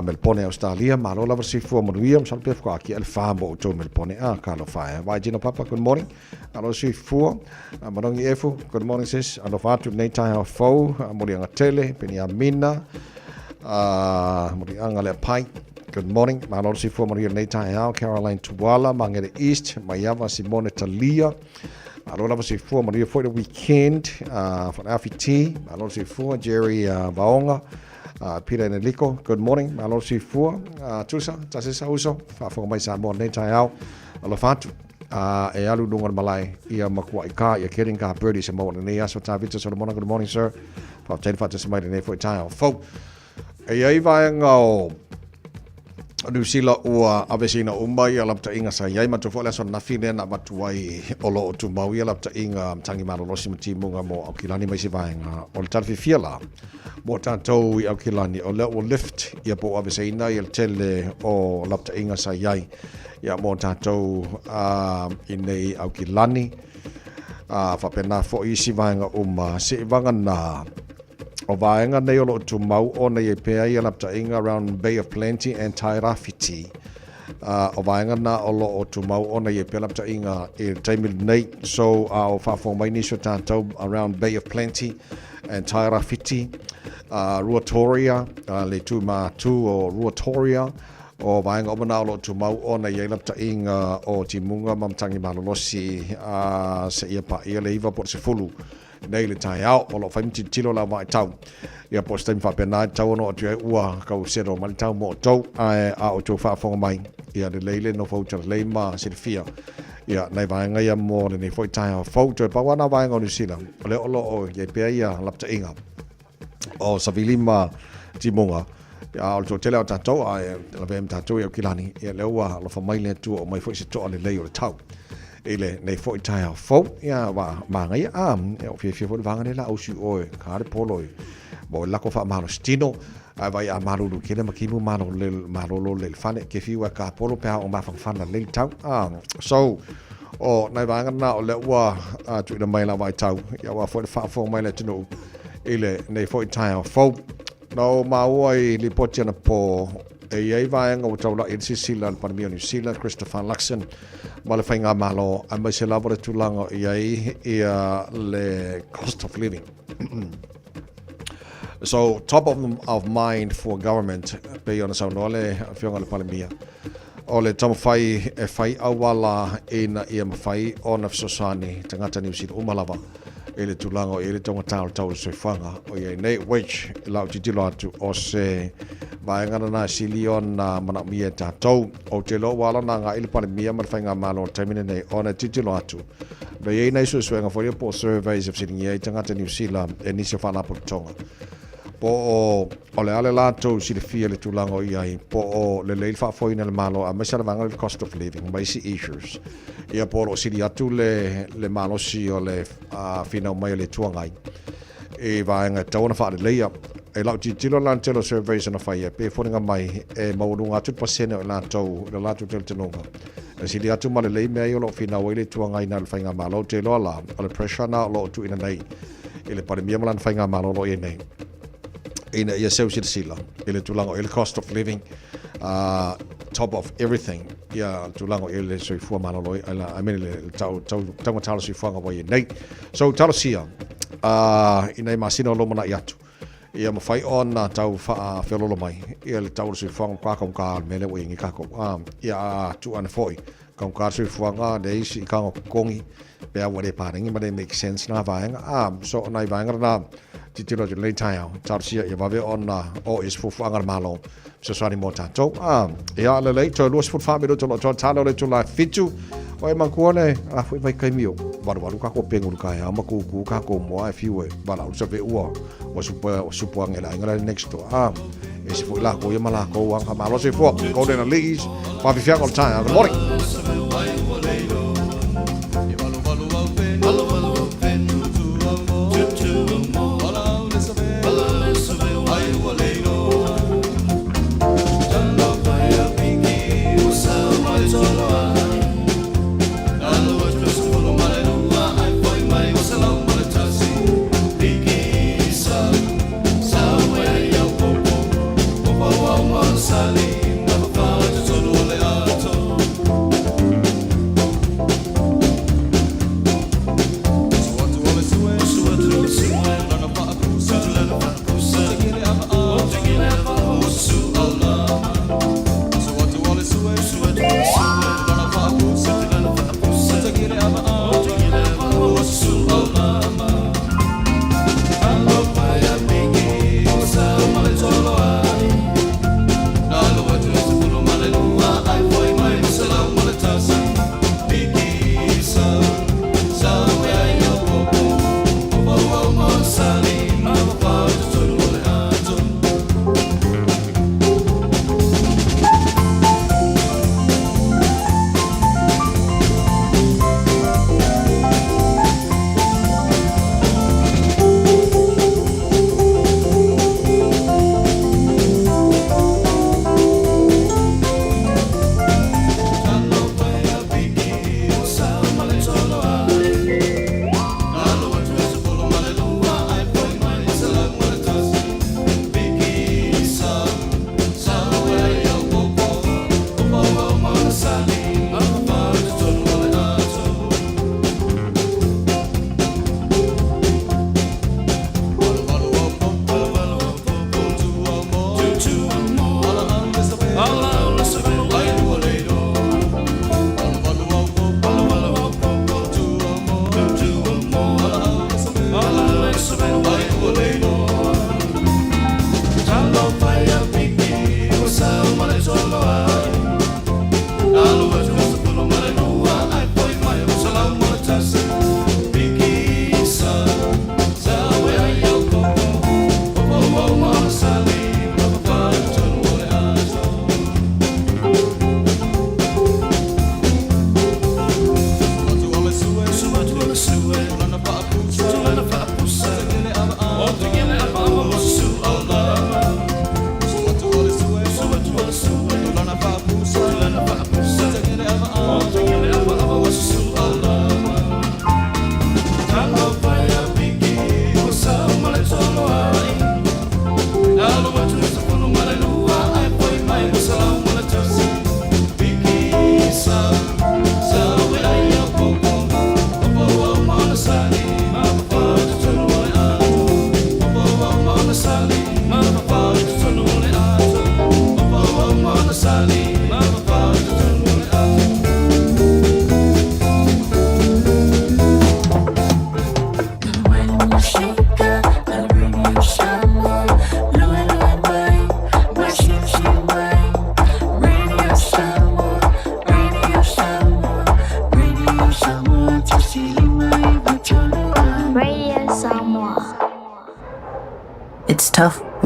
Melpone Australia, malo lava le soifua manuia, masalo pea faatoa akia le fa mo outou Melpone, a talofa e. Vai Gino Papa, good morning, malo le soifua, Manogi Efu, good morning sis, alofa atu lenei taeao fou, Moliaga Tele, Peniamina, Moliaga Leapai, Good morning, malo le soifua manuia lenei taeao, Caroline Tuala, Mangere East, Maiava Simone Talia, malo lava soifua manuia foi le weekend, Faleafi T, malo le soifua, Jerry Vaoga, Peter Eneliko, good morning, malo le soifua, Tusa, Tasesa Uso, faafofoga mai Samoa lenei taeao, alofa atu. E alu i luga o le malae ia makuaʻi kā ia Kering kā Birdie se maua lenei aso Tavita Solomona, good morning sir, faafetai le faatasi mai lenei foi taeao fou. E i ai vaega o Niu Sila ua aveseina uma ia lapataiga sa i ai matou foi le aso ananafi lea na avatu ai o lo o tumau ia lapataiga matagi malolosi ma timuga mo Aukilani ma isi vaega. O le tala fiafia la mo tatou i Aukilani o lea ua lift ia po ua aveseina ia le tele o lapataiga sa i ai ia mo tatou i nei Aukilani faapena foi isi vaega uma seivagana O vaega nei o lo o tumau ona i ai pea ia lapataiga around Bay of Plenty and Tairāwhiti. O vaega na o lo o tumau ona i ai pea lapataiga i le taimi lenei. So, a o faafofoga mai nisi o tatou around Bay of Plenty and Tairāwhiti, Ruatoria, le itu mātū o Ruatoria, o vaega uma na o lo o tumau ona i ai lapataiga o timuga ma matagi malolosi seia paia le 9 po o le 10 Nei le taeao, o lo o fai ma tilotilo la vaitau. Ia po o se taimi faapena e tatau ona oo atu ai ua kau settle mai le tau mo outou, ae a outou faafofoga mai, ia lelei le nofo uta lelei ma silafia. Ia, nai vaega ia mo lenei foi taeao fou. Toe pau lava nā vaega o Niu Sila, o lea o lo o i ai pea ia lapataiga o savili ma timuga. Ia, o le toatele o tatou, ae lavea ma tatou i Aukilani, ia lea ua alofa mai le Atua, o mai foi se toa lelei o le tau i lenei foi taeao fou. Ia, wa māngaia, a, ia, o fiafia foi le vaega lea la ausi oe, ka le polo i, mo le lako faamalosi tino, ae vai a malulu kele ma kimu malolo, malolo le fale, ke fiu a ka polo pe a o mafanafana lelei le tau. A, so, o nai vaega na o lea ua tuuina mai la vaitau, ia ua foi le faafofoga mai le atunuu i lenei foi taeao fou. Na ou maua i lipoti anapo e i ai vaega ua taulai i le silasila a le Palemia o Niu Sila, Christopher Luxon, ma le faigamalo, aemaise lava le tulaga o i ai ia le cost of living. So, top of mind for government, pei ona saunoa le Afioga i le Palemia, o le taumafai e fai auala ina ia mafai ona fesoasoani tagata Niu Sila uma lava i le tulaga o i ai le taugata o le tau o le soifuaga o i ai nei, which i lau tilotilo atu o se vaega lena e sili ona manaomia e tatou. Ou te iloa ua ala ona agai le Palemia ma le Faigamalo o le taimi lenei ona e tilotilo atu na i ai nai suesuega foi ia po o surveys e fesiligia ai tagata Niu Sila e nisi o faalapotopotoga po o o le a le latou silafia i le tulaga o i ai, po o lelei le faafoeina e le Malo aemaise lava le vaega lea o le cost of living ma isi issues. Ia po o lo o sili atu le, le malosi o le finau mai o le Itu Agai i vaega e tatau ona faaleleia. I lau tilotilo la i le tele o surveys na faia, pei e foliga mai e maualuga atu le pasene o i latou i le latou talitonuga e sili atu ma lelei mea ia o lo o finau ai le Itu Agai nai lo Faigamalo. Ou te iloa la, o le pressure na o lo o tuuina nei i le Palemia ma lana Faigamalo o lo o i ai nei ina ia seu silasila i le tulaga o i le cost of living top of everything ia tulaga o i le soifua malolo I mean le tau tau taugata o le soifuaga ua i ai nei. So talosia i nai masina o lo lumanai atu ia mafai ona tau faafeololo mai ia le tau o le soifuaga ma kaugata o le mea lea ua i ai nei tatou. Ia tuu ane foi kaugata le soifuaga leai se ikaga o totogi pe a ua le palagi ma le make sense na vaega. So o nai vaega na tilotilo atu i lenei taeao, talosia ia vave ona oo i se fuafuaga a le Malo fesoasoani mo tatou. Ia lelei, toe 24 minuta o lo o toa tala o le itula e 7. O e manatua le a foi vaitaimi o valuvalu tatou pegu i le taeao ma kūkū tatou moa e fiu e valaau le saveua ua supo ua supo ane le aiga la le next door. E ese foi latou ia ma latou aga malo soifua. Golden Aliis, faafefiaga o le taeao. Good morning.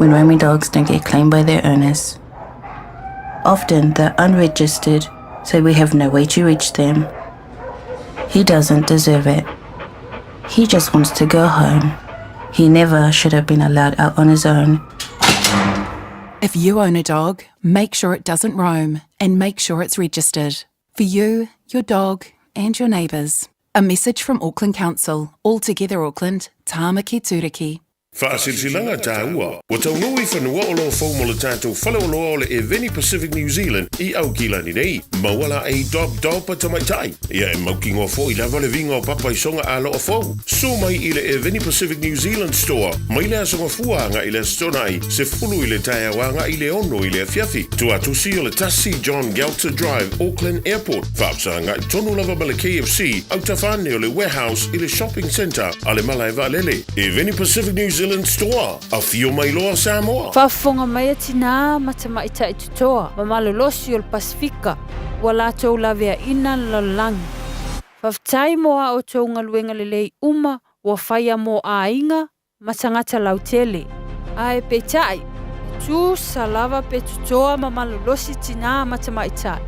when roaming dogs don't get claimed by their owners. Often they're unregistered, so we have no way to reach them. He doesn't deserve it. He just wants to go home. He never should have been allowed out on his own. If you own a dog, make sure it doesn't roam and make sure it's registered. For you, your dog, and your neighbours. A message from Auckland Council, All Together Auckland, Tāmaki Tūriki. Faasilasilaga taua, ua taunuu i fanua o lo fou mo le tatou faleoloa o le Eveni Pacific New Zealand i Aukilani nei. Maua laei Dob Dob a tamaitai. Ia e mautinoa foi lava le viga o papa i soga aloa fou. Susu mai i le Eveni Pacific New Zealand Store mai le Aso Gafua agai i le Aso Toonai, 10 i le taeao agai i le 6 i le afiafi. Tuatusi o le 1 John Gelter Drive, Auckland Airport, faafesagai tonu lava ma le KFC, autafa ane o le Warehouse i le Shopping Centre a le Malae Vaalele. Eveni Pacific New Zealand Store, afio mai loa Samoa! Faafofoga mai a tinā ma tamaitai totoa ma malolosi o le Pasefika ua latou laveaina le lalolagi. Faafetai mo a outou galuega lelei uma ua faia mo aiga ma tagata lautele. Ae peitai, e tusa lava pe totoa ma malolosi tinā ma tamaitai,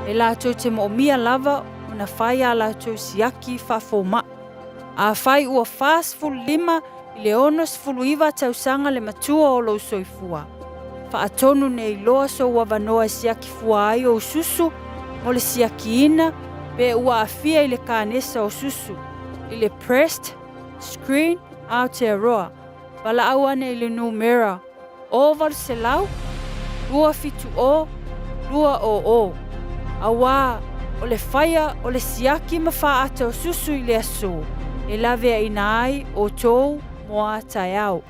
e latou te moomia lava ona fai a latou siaki faafoma'i. Afai ua 45 i le 69 tausaga le matua o lou soifua, faatonu nei loa sou avanoa e siaki fua ai ou susu mo le siakiina pe ua aafia i le kanesa o susu, i le Breast Screen Aotearoa, valaau ane i le numera 800 270 200, auā o le faia o le siaki ma faaata o susu i le aso e laveaina ai outou mo a taeao.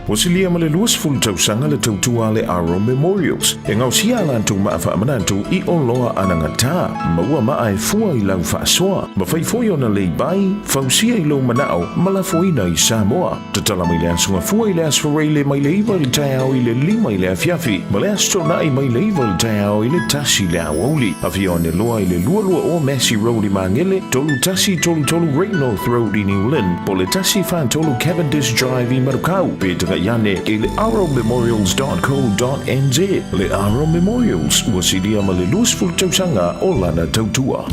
Ua silia ma le 20 tausaga le tautua a le Aro Memorials e gaosia a latou maa faamanatu i oloa anagata. Maua maa e fua i lau faasoa. Mafai foi ona lei bai, fausia i lou manao ma lafoina i Samoa. Tatala mai le Aso Gafua i le Aso Faraile mai le 9 i le taeao i le 5 i le afiafi ma le Aso Toonai mai le 9 i le taeao i le 1 i le aoauli. Afio ane loa i le 22 o Massey Road i Magele, 3133 Great North Road i New Lynn, po o le 143 Cavendish Drive i Manukau, pe tagai ane i le arrowmemorials.co.nz. Le Arrow Memorials, ua silia ma le 20 tausaga o lana tautua.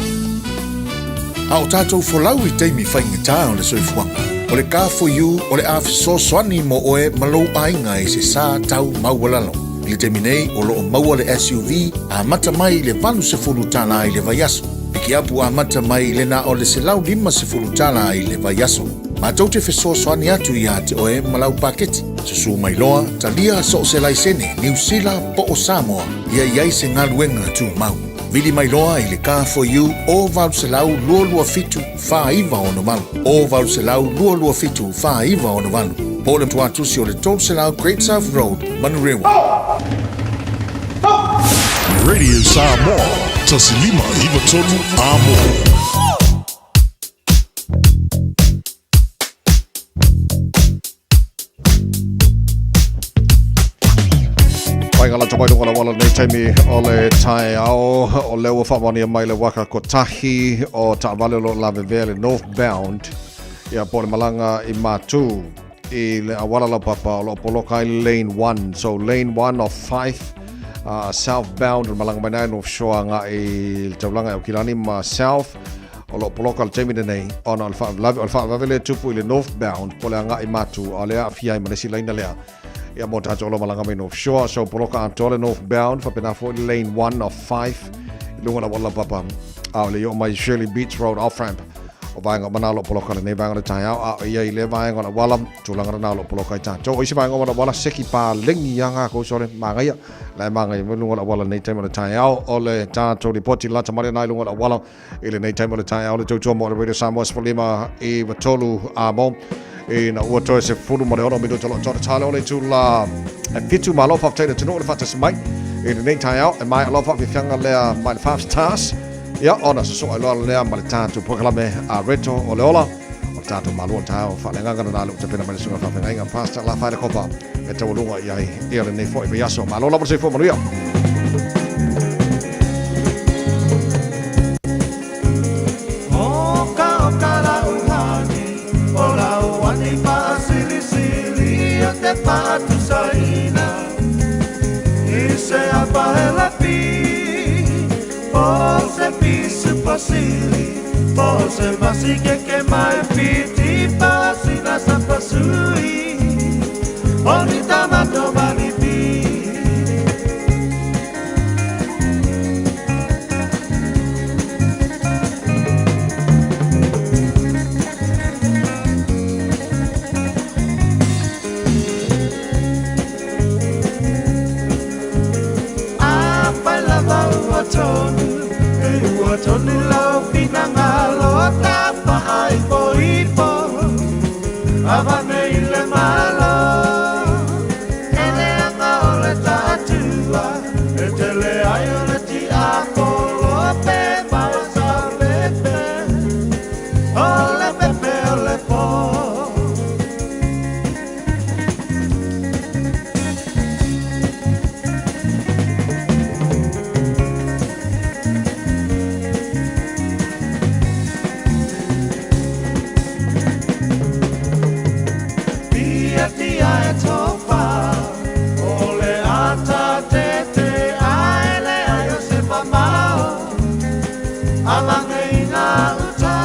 A o tātou folau i taimi faigata o le soifuaga, o le Car4U o le a fesoasoani mo oe ma lou aiga i se sa tau maualalo. I le taimi nei, o lo o maua le SUV amata mai i le $80 i le vaiaso. Pikiapu amata mai i le na o le $150 i le vaiaso. Matou te fesoasoani atu iā te oe ma lau paketi. Susu mai loa, talia so o se laisene, Niu Sila po o Samoa, ia i ai se galuega tumau. Vili mai loa i le Car4U o 800 227 4968, o 800 227 4968, po o le tuatusi o le 300 Great South Road, Manurewa. Radio Samoa, 1593 Amo. Whainga la tamai lunga la wala nei taimi o le taeao o lea ua faamaonia mai le waka kotahi o taavale o lo o lavevea le northbound ia po o le malaga i Matu i le auala laupapa o lo o poloka ai le lane 1 so lane 1 of 5 southbound o le malaga mai nai North Shore agai i le taulaga i Aukilani ma south O lo o poloka le taimi lenei ona o le faalavelave o le faalavelave lea e tupu i le northbound po o le agai i Matu a o lea e aafia ai ma le isi laina lea ia mo tatou o lo o malaga mai North Shore. So poloka atoa le northbound faapena foi le lane 1 of 5 i luga o le auala laupapa a o le i oo mai Shirley Beach Road off ramp o vaega uma na o lo o poloka lenei vaega o le taeao a o ia i lea vaega o le auala tulaga lena o lo o poloka ai tatou. O isi vaega uma o le auala seki paleni lava tatou sole manaia la e manaia mai luga o le auala lenei taimi o le taeao o le tatou lipoti lata mai lena i luga o le auala I lenei taimi o le taeao le tautua mo le Radio Samoa 15 i 3 a mo ina ua toe 16 minuta o lo o toa tale o le itula e 7 malo faafetai le atunuu le faatasi mai i lenei taeao e maea loa faafiafiaga lea mai le five stars ia ona sosoa ai loa lea ma le tatou polokalame a Reto o le ola o le tatou malo o le taeao faaleagaga lena le ua tapena mai le susuga faafeagaiga Pastor Lafaele Kopa e taualuga i ai ia lenei foi vaiaso. Malo lava le soifua manuia. Pisi po se masi ke ke mai piti pa sina sa pasui Oni tamato malipi A pai lava ua tonu E ua tonu lau finangalo Ta ai po ipo Avane i le malo E le anga o le taatua E tele ai o le ti a polo pe mau sa pepe O le pepe o le po Pia tia e tofa O le ata te te ae le ai o se mamao Alange i ngā uta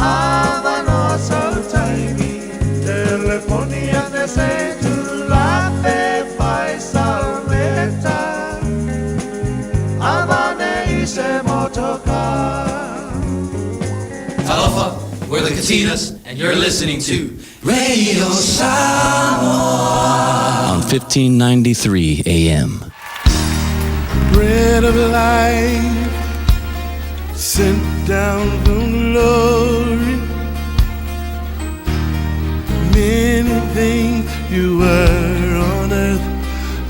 Avanoa sau taimi Telefoni ane se tulape Fai salmeta Avane i se motoka Talofa, we're the Katinas, and you're listening to Radio Samoa on 1593 AM. Bread of life sent down from glory. Many things you were on earth,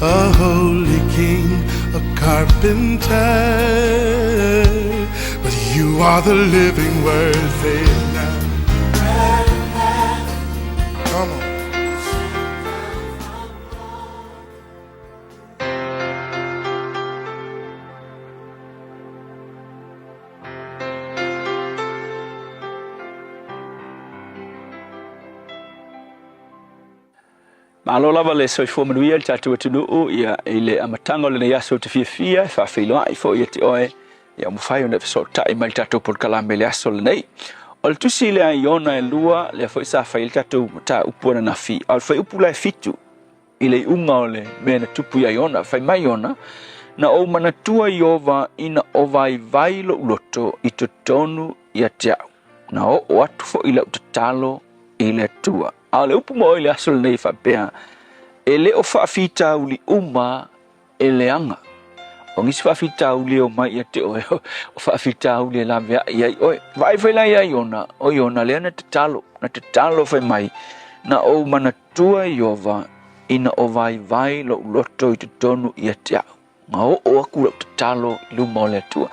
a holy king, a carpenter. But you are the living word, say it now. Come on. Malo lava le soifua manuia i le tatou atunuu ia i le amataga o lenei aso ou te fiafia e faafeiloai foi ia te oe ia mafai ona e fesootai mai i le tatou polokalame i le aso lenei. O le tusi lea i Iona e lua lea foi sa fai ai le tatou mataupu ananafi, a o le fuaiupu la e fitu i le iuga o le mea na tupu ia Iona, fai mai Iona, Na ou manatua Ieova ina o vaivai lou loto i totonu ia te au, na oo atu foi lau tatalo i le Atua. A o le upu mo oe i le aso lenei e faapea, E le o faafitauli uma e leaga. O nisi faafitauli e omai ia te oe, o faafitauli e laveai ai oe. Vaai foi la ia Iona, o Iona lea na tatalo, na tatalo fai mai, Na ou manatua Ieova ina o vaivai lou loto i totonu ia te au. Na oo aku lau tatalo i luma o le Atua.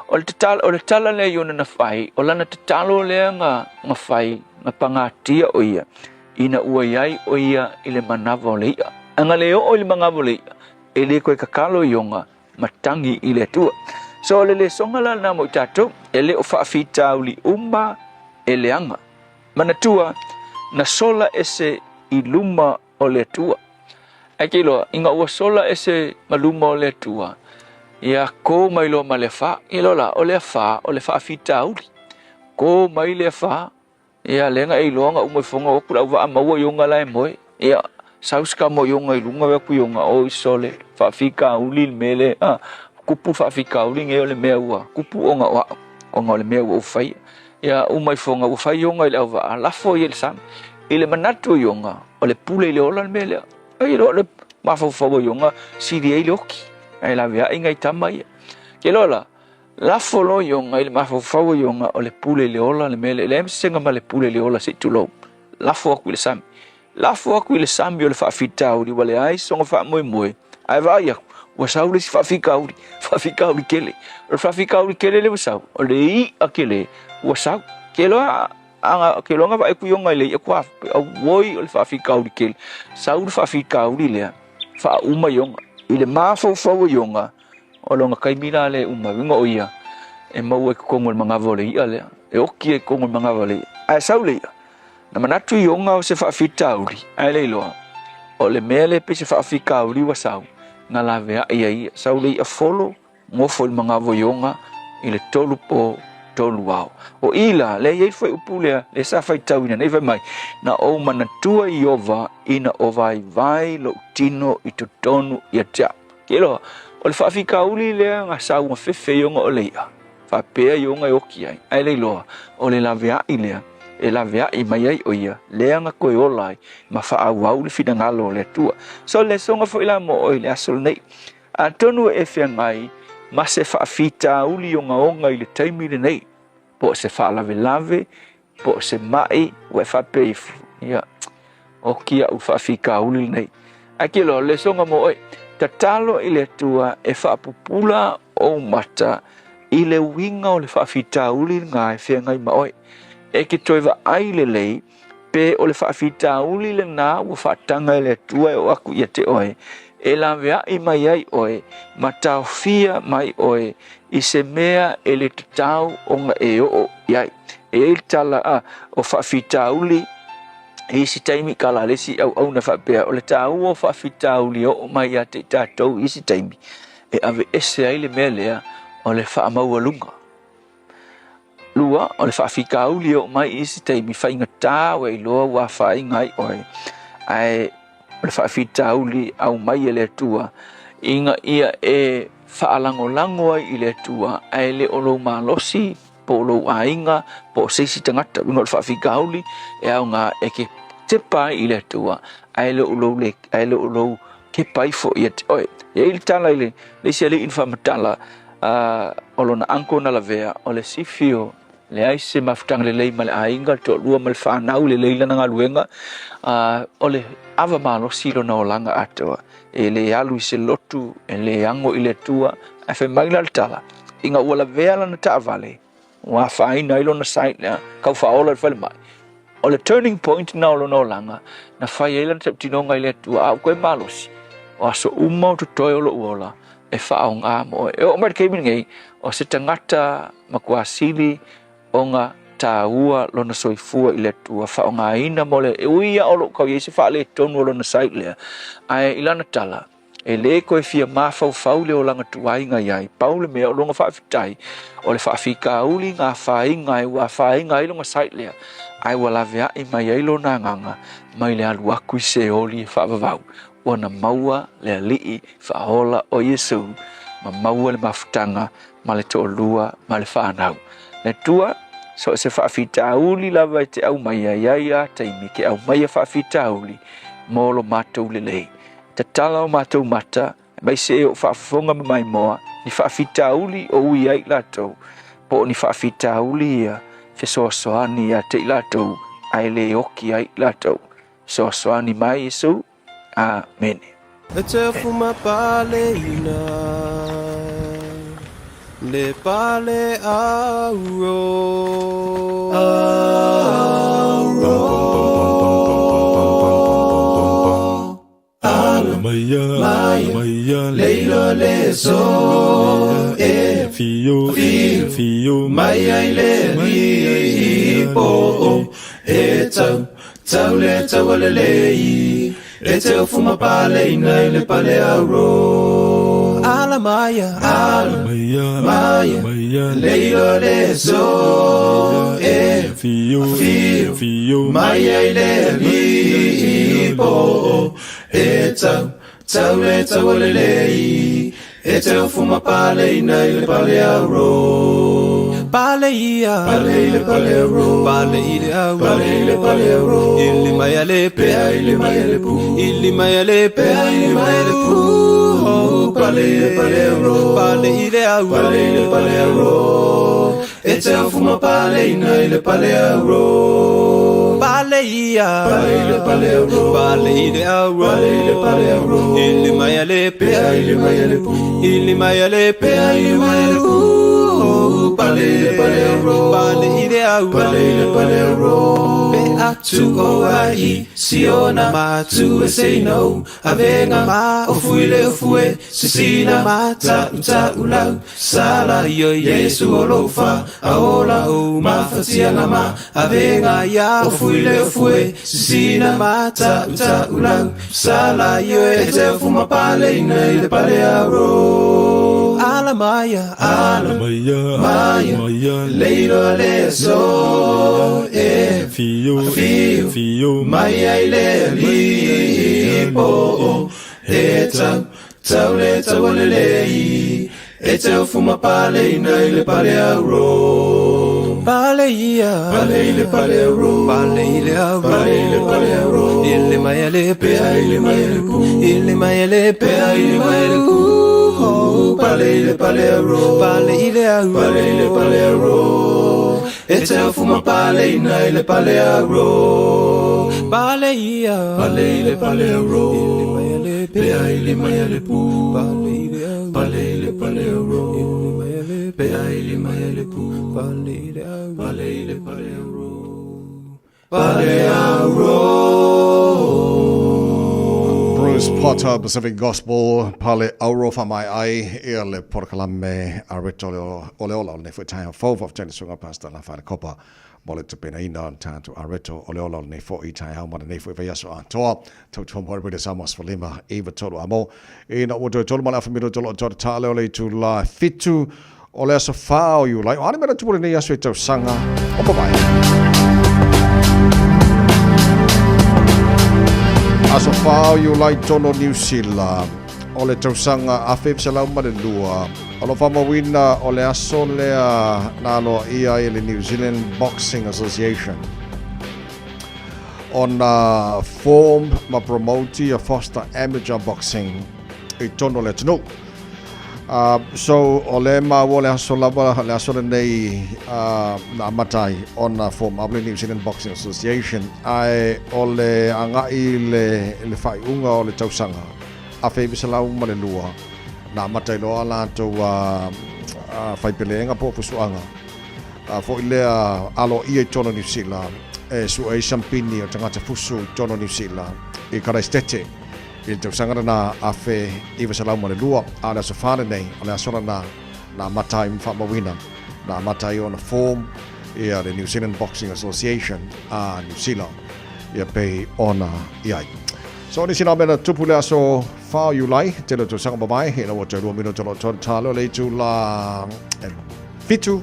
O le tatalo, o le tala lea Iona na fai, o lana tatalo lea na, na fai, na pagatia o ia, ina ua iai o ia i le manava o le i'a. A na le oo i le manava o le i'a, e le koe kakalo Iona ma tagi i le Atua. So o le lesoga la lena mo i tatou, e le o faafitauli uma e leaga. Manatua, na sola ese i luma o le Atua. Ae ke iloa, ina ua sola ese ma luma o le Atua, ia kō mai loa ma le afa. Iloa la, o le afa, o le faafitauli. Kō mai le afa, ia lea na e iloa na uma ifoga o aku le auvaa maua Iona la e moe. Ia, sau se kama o Iona i luga, vea ku Iona, oi sole, faafitauli le mea lea. A, kupu faafitauli nei o le mea ua kupu ona o au, ona o le mea ua ou faia. Ia, uma ifoga ua fai Iona i le auvaa, lafo ia i le sami. I le manatu o Iona, o le pule i le ola le mea lea. Ai loa le mafaufau o Iona, sili ai le oki, ae laveai nai tama ia. Ke loa la, lafo loa Iona i le mafaufau o Iona, o le pule i le ola le mea lea. E leai ma se sega ma le pule i le ola se i tulou. Lafo aku i le sami. Lafo aku i le sami o le faafitauli ua leai sona faamoemoe, ae vaai aku, ua sau le isi faafitauli, faafitauli tele. O le faafitauli tele lea ua sau, o le i'a tele ua sau. Ke loa Aga ke loa na vaai aku Iona i le i'a kua auoi o le faafitauli tele. Sau le faafitauli lea, faauma Iona. I le mafaufau o Iona, o lona taimi la lea e uma ai, uiga o ia e maua i totonu o le manava o le i'a lea, e oti ai i totonu o le manava o le i'a. Ae sau le i'a, na manatu Iona o se faafitauli, ae le iloa, o le mea lea pei se faafitauli ua sau, na laveai ai ia. Sau le i'a folo, Gofo i le magavoioga i le tolu po tolu ao. O i la, lea e i ai le fuaiupu lea, lea sa faitauina nei fai mai, Na ou manatua i Ieova ina o vaivai lou tino i totonu ia te au. Ke loa, o le faafitauli lea na sauga fefe i ona o le i'a, faapea i ona e oti ai, ae le iloa, o le laveai lea e laveai mai ai o ia, lea na toe ola ai ma faaauau le finagalo o le Atua. So, le soga foi la mo oe i le aso lenei. Atonu e feagai ma se faafitauli ogaoga i le taimi lenei, po o se faalavelave, po o se ma'i, ua e faapea ifo, ia, oki a'u faafitauli lenei. Ae kilo, le soga mo oe, tatalo i le Atua e faapupula ou mata i le uiga o le faafitauli lena e feagai ma oe. E te toe vaai lelei pe o le faafitauli lena ua faataga e le Atua e oo atu ia te oe, e laveai mai ai oe ma taofia mai oe i se mea e le tatau ona e oo i ai. E i ai le tala a, o faafitauli i isi taimi kala le isi auauna faapea, o le taua o faafitauli e oo mai ia te i tatou i isi taimi, e aveese ai le mea lea o le faamaualuga. Lua, o le faafitauli e oo mai i isi taimi faigata ua iloa ua afaina ai oe, ae o le faafitauli aumai e le Atua ina ia e faalagolago ai i le Atua, ae le o lou malosi po o lou aiga po o se isi tagata. Uiga o le faafitauli e aoga e te tepa ai i le Atua, ae le o lou le, ae le o lou kepa ifo ia te oe. E i ai le tala i le isi alii na faamatala, o lona uncle na lavea, o le sifi o leai se mafutaga lelei ma le aiga, le toalua ma le fanau, lelei lana galuega, o le ava malosi lona olaga atoa, e le alu i se lotu, e le ago i le Atua. Ae fai mai la le tala, ina ua lavea lana taavale, ua afaina ai lona site lea, tau faaola i le falemai. O le turning point na o lona olaga, na fai ai lana tautinoga i le Atua, a ua toe malosi, o aso uma o totoe o lou ola, e faaaoga mo oe. E oo mai le taimi lenei, o se tagata matua sili ona taua lona soifua i le Atua, faaaogaina mo le, e ui lava o lo o tau i ai se faaletonu o lona site lea, ae i lana tala, E le toe fia mafaufau le olaga tuaiga i ai. Pau le mea o lona faafetai, o le faafitauli na afaina ai, ua afaina ai lona site lea, ae ua laveai mai ai lona agaga mai le alu atu i Seoli e faavavau, ua na maua le Alii faaola o Iesu, ma maua le mafutaga ma le toalua ma le fanau. Le Atua, so o se faafitauli lava e te aumaia, e i ai lava taimi ke aumaia faafitauli mo lo matou lelei. Tatala o matou mata, aemaise e o faafofoga ma maimoa, ni faafitauli o ui ai i latou, po o ni faafitauli ia fesoasoani ia te i latou, ae le oki ai i latou. Fesoasoani mai Iesu. Amene. E te afu paleina le pale auro. Auro. Maia, leilo le so, e fio, fio, mai ai le lipo, e tau, tau le tau le lei, e te ofu ma pale ina i le pale auro. Ala maia, ala maia, leilo le so, e fio, fio, mai ai le lipo, e tau, tau le tau le lei, e te ofu ma pale ina i le pale auro. Pale ia, pale i le pale auro, pale i le auro, pale i le pale auro, ili mai a le pea, ili mai a le pu, ili mai a le pea, ili mai a le pu. Pale i le pale auro, pale i le auro, pale i le pale auro, e te ofu ma pale ina i le pale auro. Pale ia, pale i le pale auro, pale i le auro, pale i le pale auro, ili mai a le pea, ili mai a le pu, ili mai a le pea, ili mai a le pu. Pale i le pale auro, pale i le auro, pale i le pale auro. Pe atu o ai, siona ma tu e say no, avenga ma ofu i le ofu e, sisina ma ta uta ulau, sala io Yesu o lofa, aola o mafatianga ma, avenga ia ofu i le ofu e, sisina ma ta uta ulau, sala io e te ofu ma pale ina i le pale auro. Ala maia, ala maia, leilo le aso e fio, fio, mai ai le alii po e tau, tau le tau o le lei, e te ufuma pale ina i le pale auro. Pale ia, pale i le pale auro, pale i le auro, pale i le pale auro, i le mai le pea i le mai le pu, i le mai le pea i le mai le pu. Pale i le pale auro, pale i le auro, pale i le pale auro, e te ufuma pale ina i le pale auro. Pale ia, pale i le pale auro, i le mai le pea i le mai le pu, pale i le auro, pale i le pale auro, i le mai le pea i le mai le pu, pale i le auro, pale i le pale auro, pale auro. Bruce Potter, Pacific Gospel, Pale Auro fa mai ai, ia le porokalame a reto o le ola o le foi taeao fou, faafetai le susuga Pastor La Whare Kopa mo le tapenaina o le tatou areto o le ola o lenei foi taeao ma lenei foi vaiaso atoa. Tautua mo le Samoa 15 9 3 a mo. Ina ua toe tolu ma le afa minuto lo toe tā leo le itula 7 o le aso 4 o Iulai. O a le mea na tupu lenei aso i tausaga o mavae. Aso 4 o Iulai tono Niu Sila o le tausaga 1902 o lo faamauina o le aso lea na aloaia ai e le New Zealand Boxing Association ona form ma promote ia foster amateur boxing i tonu o le atunuu. So o le maua le aso lava le aso lenei na amata ai ona form up le New Zealand Boxing Association ae o le agai le le faaiuga o le tausaga 1902 na amata ai loa latou faipeleega po o fusuaga foi lea aloaia i totonu o Niu Sila e sue ai sampini o tagata fusu i totonu o Niu Sila i Karaisitete i le tausaga lena 1902, a o le aso 4 lenei o le aso lena na amata ai ma faamauina na amata ai ona form ia le New Zealand Boxing Association a Niu Sila ia pei ona i ai. So nisi nā mea na tupu le aso 4 o Iulai, tele o tausaga mavae, ina ua toe 2 minuta o lo o talo le itula 7.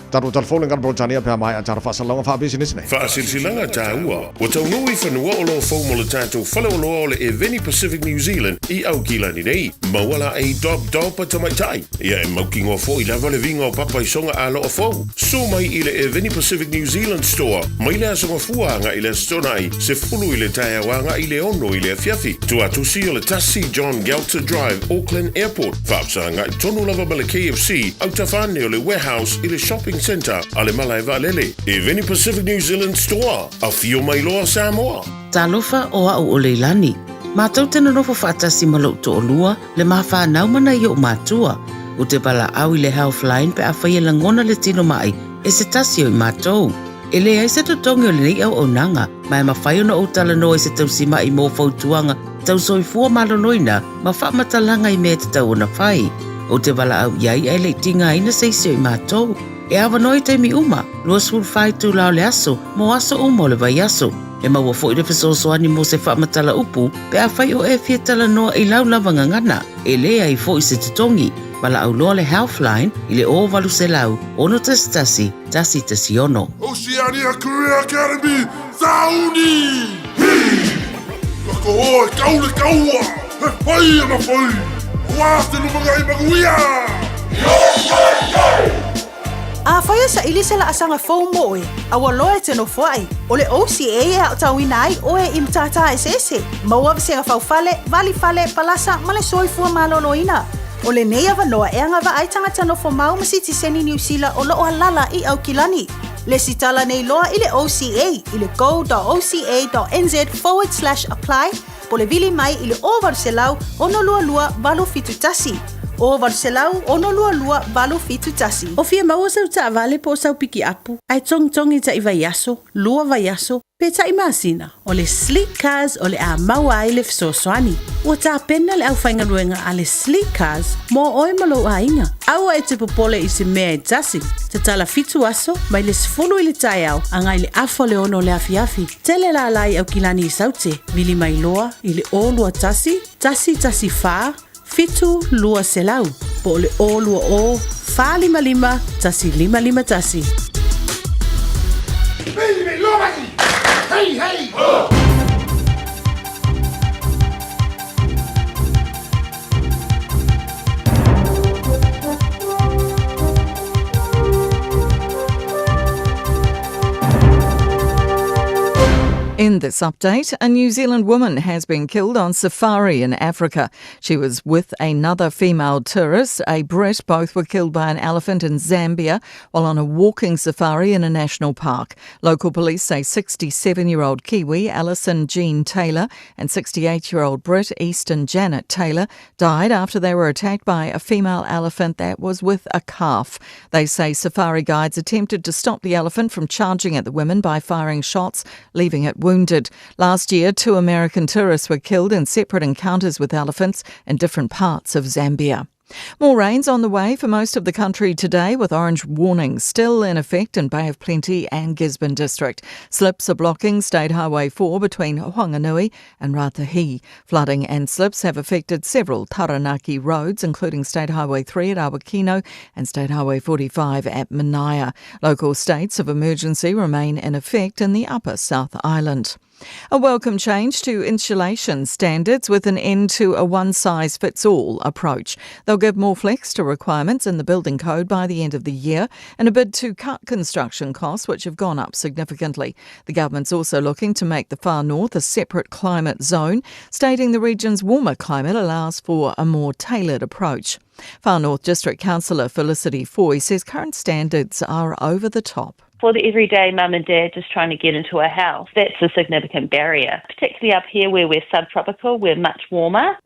Tatou telefoni ngana Britania pe a maea tara faasalalauga faapisinisi nei. Faasilasilaga taua, ua taunuu i fanua o lo fou mo le tatou faleoloa o le Eveni Pacific New Zealand i Aukilani nei. Maua la ei dob dob a tamaitai. Ia e mautinoa foi lava le viga o papa i soga aloa fou. Su mai i le Eveni Pacific New Zealand Store mai le Aso Gafua agai i le Aso Toonai, 10 i le taeao agai i le 6 i le afiafi. Tuatusi o le 1 John Gelter Drive, Auckland Airport. Faafesagai tonu lava ma le KFC, autafa ane o le Warehouse i le Shopping Centre a le Malae Vaalele. Eveni Pacific New Zealand Store, afio mai loa Samoa. Talofa o a'u o Leilani. Matou te nonofo faatasi ma lo'u to'olua, le ma fanau ma nai o'u matua. U te valaau i le Healthline pe afai e lagona le tino ma'i e se tasi o i matou. E leai se totogi o lenei auaunaga, ma e mafai ona ou talanoa i se tausima'i mo fautuaga tau soifua maloloina ma faamatalaga i mea e tatau ona fai. Ou te valaau i ai ae le i tigaina se isi o i matou. E avanoa i taimi uma, 24 itula o le aso, mo aso uma o le vaiaso. E maua foi le fesoasoani mo se faamatala upu pe afai o e fia talanoa i lau lava gagana. E leai foi se totogi. Valaau loa le Healthline i le 0800 611 116. Oceania Career Academy, Sauni! Hi! Ka o e kau le kaua, he whai ana whai, ua te lumangai manuia! Afai e saili se laasaga fou mo oe, a ua loa e te nofoai, o le OCA e aotauina ai oe i matata eseese, maua vasega faufale, valifale, palasa ma le soifua maloloina. O lenei avanoa e agavaa ai tagata nofo mau ma sitiseni Niu Sila o loo alala i Aukilani. Lesitala nei loa i le OCA i le go.oca.nz/apply po le vili mai i le 0800 622 871. 0800 622 871. O fia maua sau taavale po o sau pikiapu, ae togitogi ta'i vaiaso, lua vaiaso, pe ta'i masina, o le Sleek Cars o le a maua ai le fesoasoani. Ua tapena le aufaigaluega a le Sleek Cars mo oe ma lou aiga. Aua e te popole i se mea e tasi. Tatala 7 aso, mai le 10 i le taeao agai i le afa o le 6 o le afiafi. Tele lala i Aukilani i Saute, vili mai loa i le 0 2 1 1 1 4 7 200. Po o le 020 455 1551. Hey, hey! Ho! In this update, a New Zealand woman has been killed on safari in Africa. She was with another female tourist, a Brit. Both were killed by an elephant in Zambia while on a walking safari in a national park. Local police say 67 year old Kiwi Alison Jean Taylor and 68 year old Brit Easton Janet Taylor died after they were attacked by a female elephant that was with a calf. They say safari guides attempted to stop the elephant from charging at the women by firing shots, leaving it wounded. Last year, two American tourists were killed in separate encounters with elephants in different parts of Zambia. More rain's on the way for most of the country today, with orange warnings still in effect in Bay of Plenty and Gisborne District. Slips are blocking State Highway 4 between Whanganui and Ratahi. Flooding and slips have affected several Taranaki roads, including State Highway 3 at Awakino and State Highway 45 at Manaia. Local states of emergency remain in effect in the Upper South Island. A welcome change to insulation standards with an end to a one size fits all approach. They'll give more flex to requirements in the building code by the end of the year in a bid to cut construction costs, which have gone up significantly. The government's also looking to make the far north a separate climate zone, stating the region's warmer climate allows for a more tailored approach. Far North District Councillor Felicity Foy says current standards are over the top. For the everyday mum and dad just trying to get into a house, that's a significant barrier, particularly up here where we're subtropical, we're much warmer.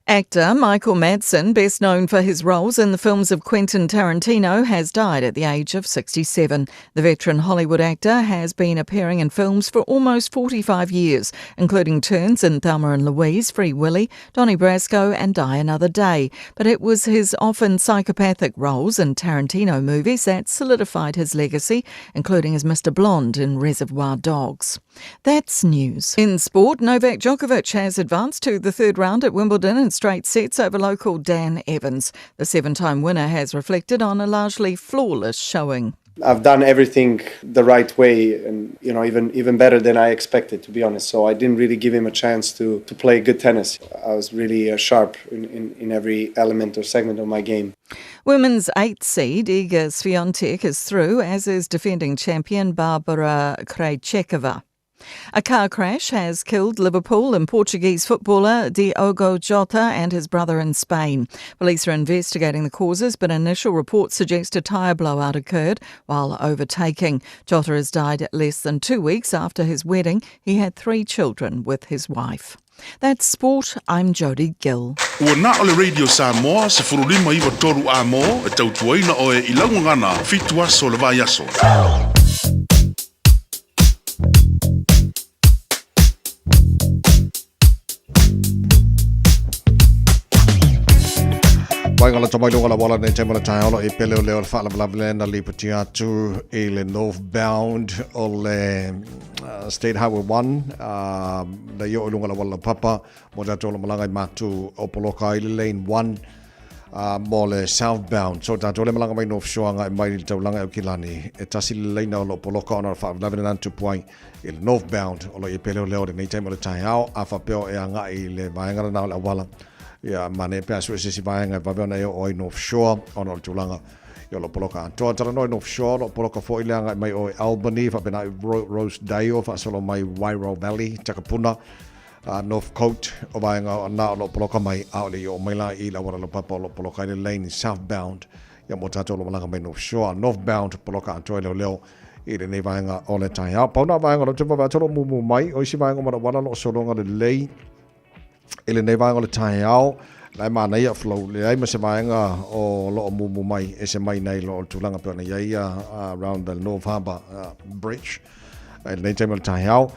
Actor Michael Madsen, best known for his roles in the films of Quentin Tarantino, has died at the age of 67. The veteran Hollywood actor has been appearing in films for almost 45 years, including turns in Thelma and Louise, Free Willy, Donnie Brasco, and Die Another Day. But it was his often psychopathic roles in Tarantino movies that solidified his legacy, including as Mr. Blonde in Reservoir Dogs. That's news. In sport, Novak Djokovic has advanced to the third round at Wimbledon in straight sets over local Dan Evans. The seven time winner has reflected on a largely flawless showing. I've done everything the right way and you know even even better than I expected to be honest so I didn't really give him a chance to to play good tennis I was really uh, sharp in, in, in every element or segment of my game Women's eight seed Iga Swiatek is through as is defending champion Barbara Krejcikova. A car crash has killed Liverpool and Portuguese footballer Diogo Jota and his brother in Spain. Police are investigating the causes, but initial reports suggest a tyre blowout occurred while overtaking. Jota has died less than two weeks after his wedding. He had three children with his wife. That's sport. I'm Jody Gill. Ua na o le Radio Samoa, 1593 a mō, e tautuaina oe i laugagana, fitu aso le vaiaso. Mai ngala tamai lunga la wala nei taima le taeolo i pele o leo le faalavelave le na lipoti atu i le northbound o le uh, State Highway 1 uh, le i o lunga la wala la papa mo tatou la malaga i matu o poloka ai le lane 1 uh, mo le southbound. So tatou le malaga mai North Shore anga e mai le taulaga e Aukilani e tasi le leina o lo poloka ona o le faalavelave na tupu ai i le northbound o lo i pele o leo le nei taima o le taeao a faapea e agai i le vaega lena o le auala ia mane pe a sue se isi vaega e vave ona e oo ai North Shore ona o le tulaga i o lo poloka atoa. Talanoa i North Shore, lo poloka foi le agai mai o i Albany, faapena i Rosedale, faasolo mai Wairau Valley, Takapuna, uh, North Coast, o vaega o na o lo poloka mai, a o le i o mai la i la wala lo papa o lo poloka i le lane southbound, ia mo tātou lo malaga mai North Shore, northbound poloka atoa i leo leo i lenei vaega o le taiao. Pau nā vaega o lo te wawe atu lo mumu mai, o isi vaega o mana wala lo solonga le lei, i lenei vaega o le taeao, la e manaia flow leai ma se vaega o loo mumu mai e se mai nei lo o le tulaga pei ona i ai uh, around the North Harbour uh, Bridge i lenei taimi o le taeao.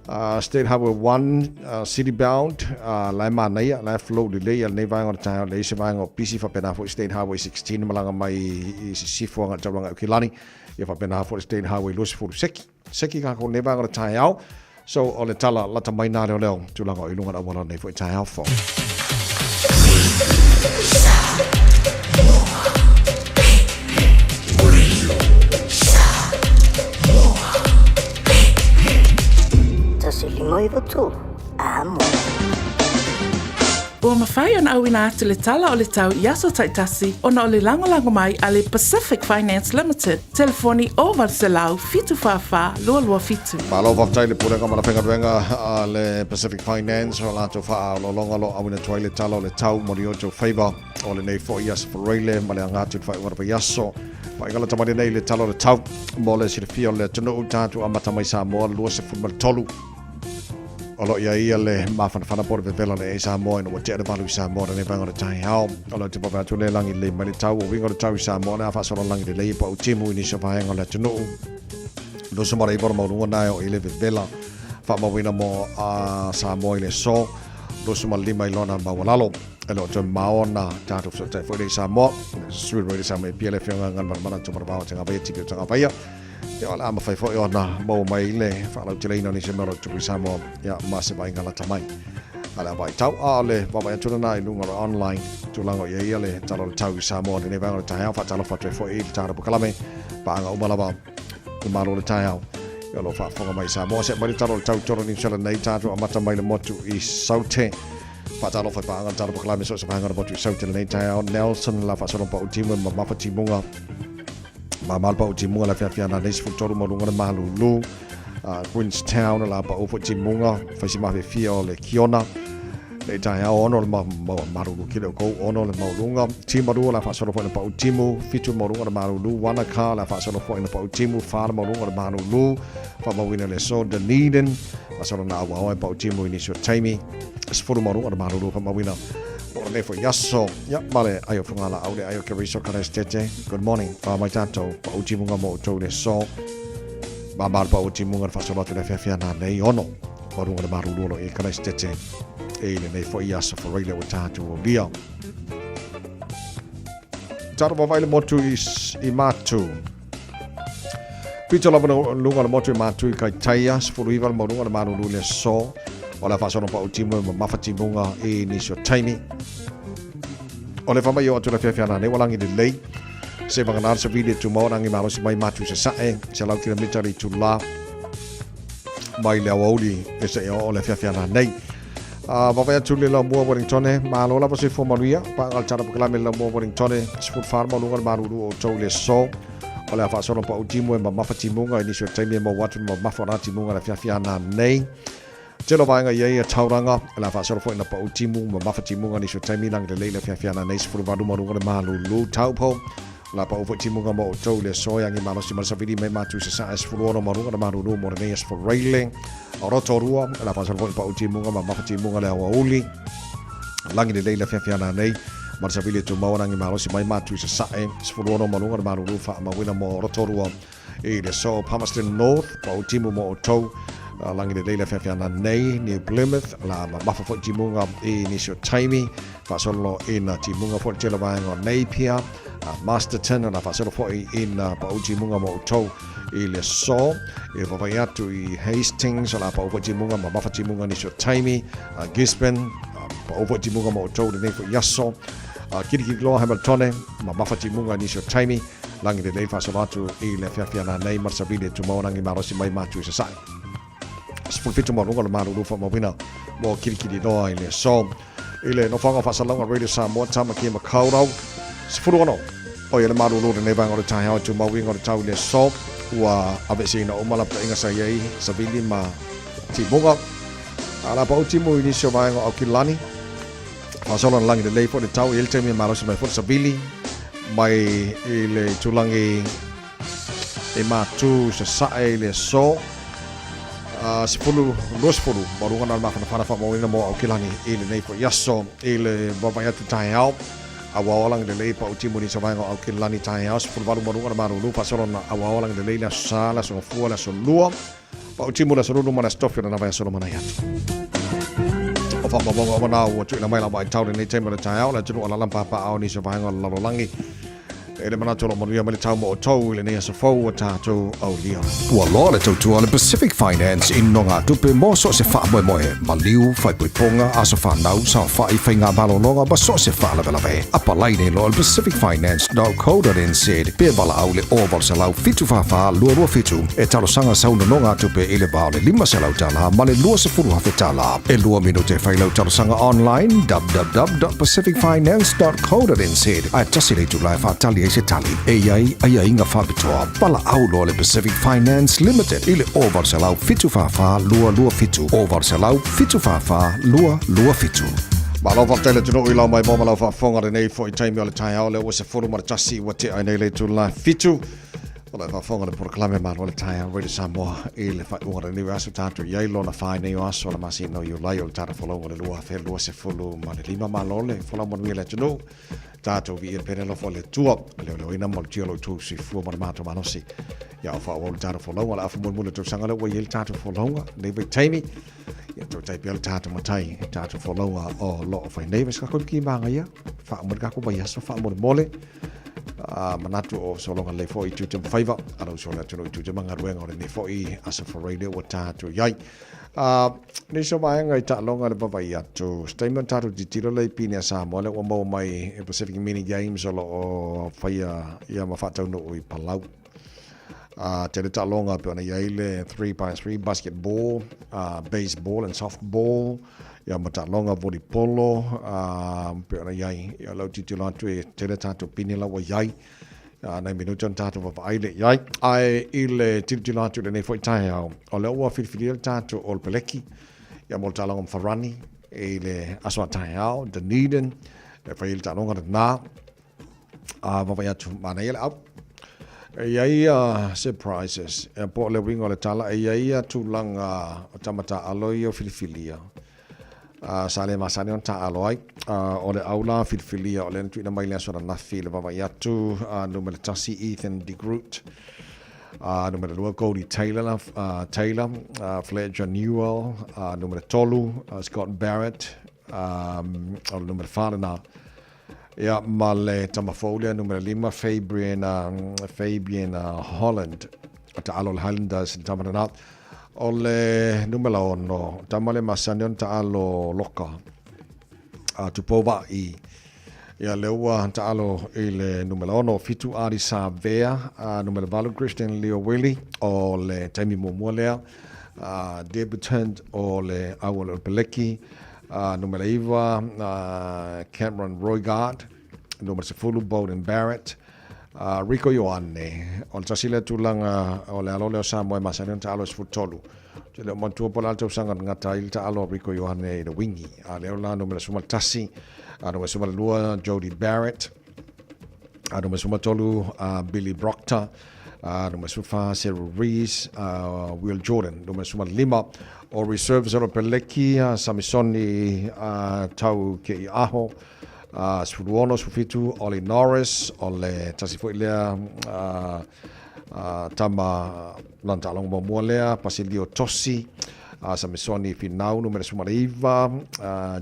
Uh, State Highway 1 uh, city bound uh, la e manaia la e flow lelei a lenei vaega o le taeao leai se vaega o pisi faapena foi State Highway 16 malaga mai i Sisifo aga taulaga i Aukilani ia faapena foi State Highway 20 seki seki kākou nei vaega o le taeao So, o le tala lata mai nā leo leo, tulaga o i lunga le auala nei foi taeao fou. 93 Amo. Ua mafai ona auina atu le tala o le tau i aso taitasi ona o le lagolago mai a le Pacific Finance Limited, telefoni 0800 744 227. Malo faafetai i le Pulega ma le Faigaluega a le Pacific Finance o latou faaoloologa o lo o auina atu ai le tala o le tau mo ni outou faiva o lenei foi aso Faraile ma le aga atu i le faaiuga o le vaiaso. Faigala tamali nei le tala o le tau mo le silafia o le atunuu tatou amata mai Samoa 23 o lo o i ai ia le mafanafana po o le vevela o le ea i Samoa ina ua tea le valu i Samoa lenei vaega o le taeao. O lo o te vave atu le lagi lelei mai le tau o uiga o le tau i Samoa le a faasolo lagi lelei e pau timu i nisi o vaega o le atunuu. 29 o le maualuga na e oo i le vevela faamauina mo a Samoa i le aso 25 i lona maualalo. E le o toe mao ona tatou fesootai foi lea i Samoa. Sui Roy Samoa e pia le afioga Galumalemana Tumanavao Tagavaia Tipi o Tagavaia. Ia o le a mafai foi ona maua mai le faalauteleina o nisi o mea o lo o tupu i Samoa ia ma se vaaiga lata mai. A le a vaitau a o le vaavaai atu lena i luga o le online tulaga o i ai ia le tala o le tau i Samoa lenei vaega o le taeao. Faatalofa atu ai foi i le tatou polokalame paaga uma lava le Malo o le taeao ia o lo o faafofoga mai i Samoa. Se mai le tala o le tau tolo Niu Sela nei tatou amata mai le motu i Saute. Faatalofa i paaga le tatou polokalame so o se vaega o le motu i Saute lenei taeao. Nelson la faasolo pau timu e mamafa timuga. Mama le pau timuga le afiafi ana nei 13 ma luga le malulu. Queenstown la pau foi timuga faisi mafefia o le Kiona. Le taeao ono le malulu kile o kou ono le mauluga. Timarua la faasolo foi na pau timu. Fitu mauluga le malulu. Wanaka la faasolo foi na pau timu. Fa le mauluga le malulu. Faamauina le so Dunedin. Faasolo na aua e pau timu i nisi o taimi. 10 mauluga le malulu faamauina. O lenei foi aso. Ia, ma le ai o Fugalaau le ai o Keriso Karaistete. Good morning. Fa mai tātou. Pau timuga mo outou le so. Mama le pau timuga le faasolo atu le afiafi ana nei ono. Maruga le malulu o lo e Karaistete. E i lenei foi aso Faraile ua tātou aulia. Tātou vavai le motu i, i Mātu. Pito lava no lunga le motu i Mātu i Kaitaia, 19 le mauluga le malulu le so. O le faasolo pau timu e mamafa timuga i nisi o taimi. O le whamai o atu le fiafia nā nei walangi le lei. Se whanganara sa vili e tūmau rangi malosi mai Mātu se sae. Se lau kilomita le tū la mai le awauli e se o le fiafia nā nei. Vavai atu le lau mua Wellingtone, malo lava soifua manuia, paga le tala pokalame le lau mua Wellingtone, 14 mauluga le malulu o outou i le aso. O le a faasolo pau timu e mamafa timuga i nisi o taimi e maua atu le mamafa o na timuga le afiafi ana nei. Tele o vaega i ai a Tauranga, o le a faasolo foi na pau timu mamafa timuga nisi o taimi langi lelei le afiafi ana nei, 18 mauluga le malulu. Taupo, o le a pau foi timuga mo outou i le aso e agi malosi ma le savili mai matu i sasae 16 mauluga le malulu mo lenei aso Faraile. O Rotorua, e la faasolo foi pau timuga ma mafa timuga le aoauli. Langi lelei le afiafi ana nei. Ma le savili e tumau ana agi malosi mai matu i sasae 16 mauluga le malulu faamauina mo Rotorua i le aso Palmerston North, pau timu mo outou. Langi lelei le afiafi ana nei. New Plymouth, la mamafa foi timuga i nisi o taimi. Faasolo ina timuga foi le tele o vaega o Napier, Masterton, la faasolo foi ina pau timuga mo outou i le aso. E vavai atu i Hastings, la pau foi timuga ma mafa timuga nisi o taimi. Gisborne, pau foi timuga mo outou lenei foi aso. Kirikiriroa Hamiltone, ma mafa timuga nisi o taimi. Langi lelei faasolo atu i le afiafi ana nei ma le savili e tumau ana malosi mai matu i sasae. 17 ma luga o le malulu faamauina mo Kirikiriroa i le aso. I le nofoaga o faasalalauga Radio Samoa, Tāmaki Makaurau, 16 o ia le malulu lenei vaega o le taeao e tumau uiga o le tau i le aso ua aveeseina uma lapataiga sa i ai savili ma timuga. A la pau timu i nisi o vaega o Aukilani, faasolo na lagi lelei foi le tau i le taimi e malosi mai foi le savili mai i le itulagi e matu sasae i le aso 10, 20 ma luga na le mafanafana faamauina mo Aukilani i lenei foi aso i le vaavaai atu taeao auao lagi lelei pau timu ni sa vaega o Aukilani taeao 18 ma luga le malulu faasolo na auao lagi lelei le aso sa le aso gafua le aso lua pau timu le aso lulu ma le aso tofi o lena vai aso lumanai atu. O faamaumauga uma na ua tuuina mai la vaitau lenei taimi o le taeao le atunuu o alaala ma papaaao nisi o vaega o le lalolagi. E le manatu o lo manuia mai le tau mo outou i lenei aso fou ua tatou aulia. Ua loa le tautua a le Pacific Finance i nogatupe mo so o se faamoemoe, maliu, faaipoipoga, aso fanau, saofai, faiga malologa ma so o se faalavelave. Apalai nei loa i le pacificfinance.co.nz pe valaau i le 0800 744 227 e talosaga sau nonogatupe i le va o le $500 ma le $20,000. E lua minute e fai lau talosaga online www.pacificfinance.co.nz ae tasi le itula e faatali ai se tali. E i ai aiaiga faapitoa. Valaau loa le Pacific Finance Limited i le 0800 744 227, 0800 744 227. Malo faafetai le atunuu i lau maimoa ma lau faafofoga lenei foi taimi o le taeao lea ua 11 ua tea ai nei le itula 7. O le faafofoga le polokalame Malo le taeao Radio Samoa i le faaiuga o lenei aso tatou i ai lona fa nei o aso o le masina o Iulai o le tatou folauga o le 2025. Malo le folau manuia le atunuu. Tatou viia pea le alofa o le Atua, le leoleoina ma le tia o lo outou soifua ma le matou malosi. Ia o faaauau le tatou folauga, le afu mulimuli o le tausaga lea ua i ai le tatou folauga, lenei vaitaimi. Ia tautai pea le tatou matai, tatou folauga o lo o fai nei. Ma se kako ki māngaia, faamoe le kako vaiaso, faamolemole. Manatu o sologa lelei foi i tiute ma faiva, a lau uso le atunuu i tiute ma galuega o lenei foi aso Faraile ua tatou i ai. Nisi o vaega i taaloga le vaavaai atu, se taimi ona tatou tilotilo lea i pine a Samoa lea ua maua mai i Pacific Mini Games o lo o faia ia ma faataunuu i Palau. Tele taaloga pei ona i ai le 3x3 basketball, baseball and softball, ia ma taaloga volleyball, pei ona i ai. Ia lau tilotilo atu e tele tatou pine la ua i ai. Nai minute ona tatou vaavaai lea i ai. Ae i le tilotilo atu i lenei foi taeao, o lea ua filifilia le tatou o le peleki, ia mo le taaloga ma Farani i le aso a taeao, Dunedin, e fai ai le taaloga lena. A vaavaai atu, manaia le au. E i ai surprises, e po o le uiga o le tala, e i ai tulaga o tama taaalo ia o filifilia. Sa le masani ona taaalo ai. O le au la filifilia o lea na tuuina mai i le aso ananafi i le vaavaai atu, numera 1 Ethan de Groot, numera 2 Codie Taylor, Taylor Fletcher Newell, numera 3 Scott Barrett, o le numera 4 lena. Ia, ma le tama fou lea numera 5 Fabian, Fabian Holland, taalo le Highlanders, le tama lena. O le numera 6, tama le masani ona taalo loka, a Tupou Vaai. Ia, lea ua taalo i le numera 6, 7 Ardie Savea, numera 8 Christian Leo Willie, o le taimi muamua lea, debutant o le au o le Peleki, numera 9 Cameron Roigard, numera 10 Beauden Barrett, Rieko Ioane, o le tasi lea tulaga o le alo lea o Samoa e masani ona taalo e 13. Ou te le o manatua po o le a le tausaga na gata ai le taalo a Rieko Ioane i le wingi. A lea o la numera 11, numera 12 Jody Barrett, numera 13 Billy Proctor, numera 14 Cyril Rees, Will Jordan, numera 15 o reserves o Peleki, Samisoni Tau Keiaho, 16, 17, Ollie Norris, o le tasi foi lea tama lana taaloga muamua lea, Pasilio Tosi, Samisoni Finau, numera 19,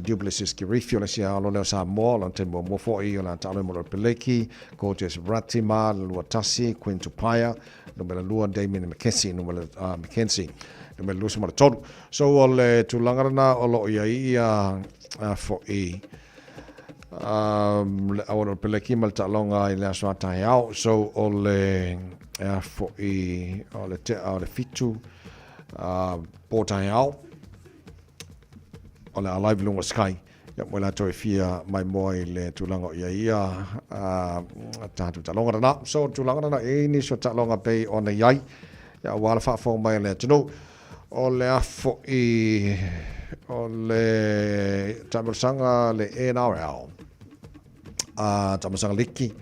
Duplessis Kirifi, o le isi alo lea o Samoa, o lana taimi muamua foi o lana taaloga mo le Peleki, Cortez Ratima, 21, Quinn Tupaea, numera 2, Damian McKenzie, numera, McKenzie, numera 23. So o le tulaga lena o lo o i ai ia foi le auala o le peleki ma le taaloga i le aso a taeao. So o le ea foi o le tea o le 7 po taeao o le a live i luga o Sky. Ia mo i latou e fia maimoa i le tulaga o i ai ia tatou taaloga lena. So o le tulaga lena e i ai nisi o taaloga pei ona i ai ia aua le faafofoga mai a le atunuu. O le a foi o le taamilosaga le NRL, a taamilosaga liki,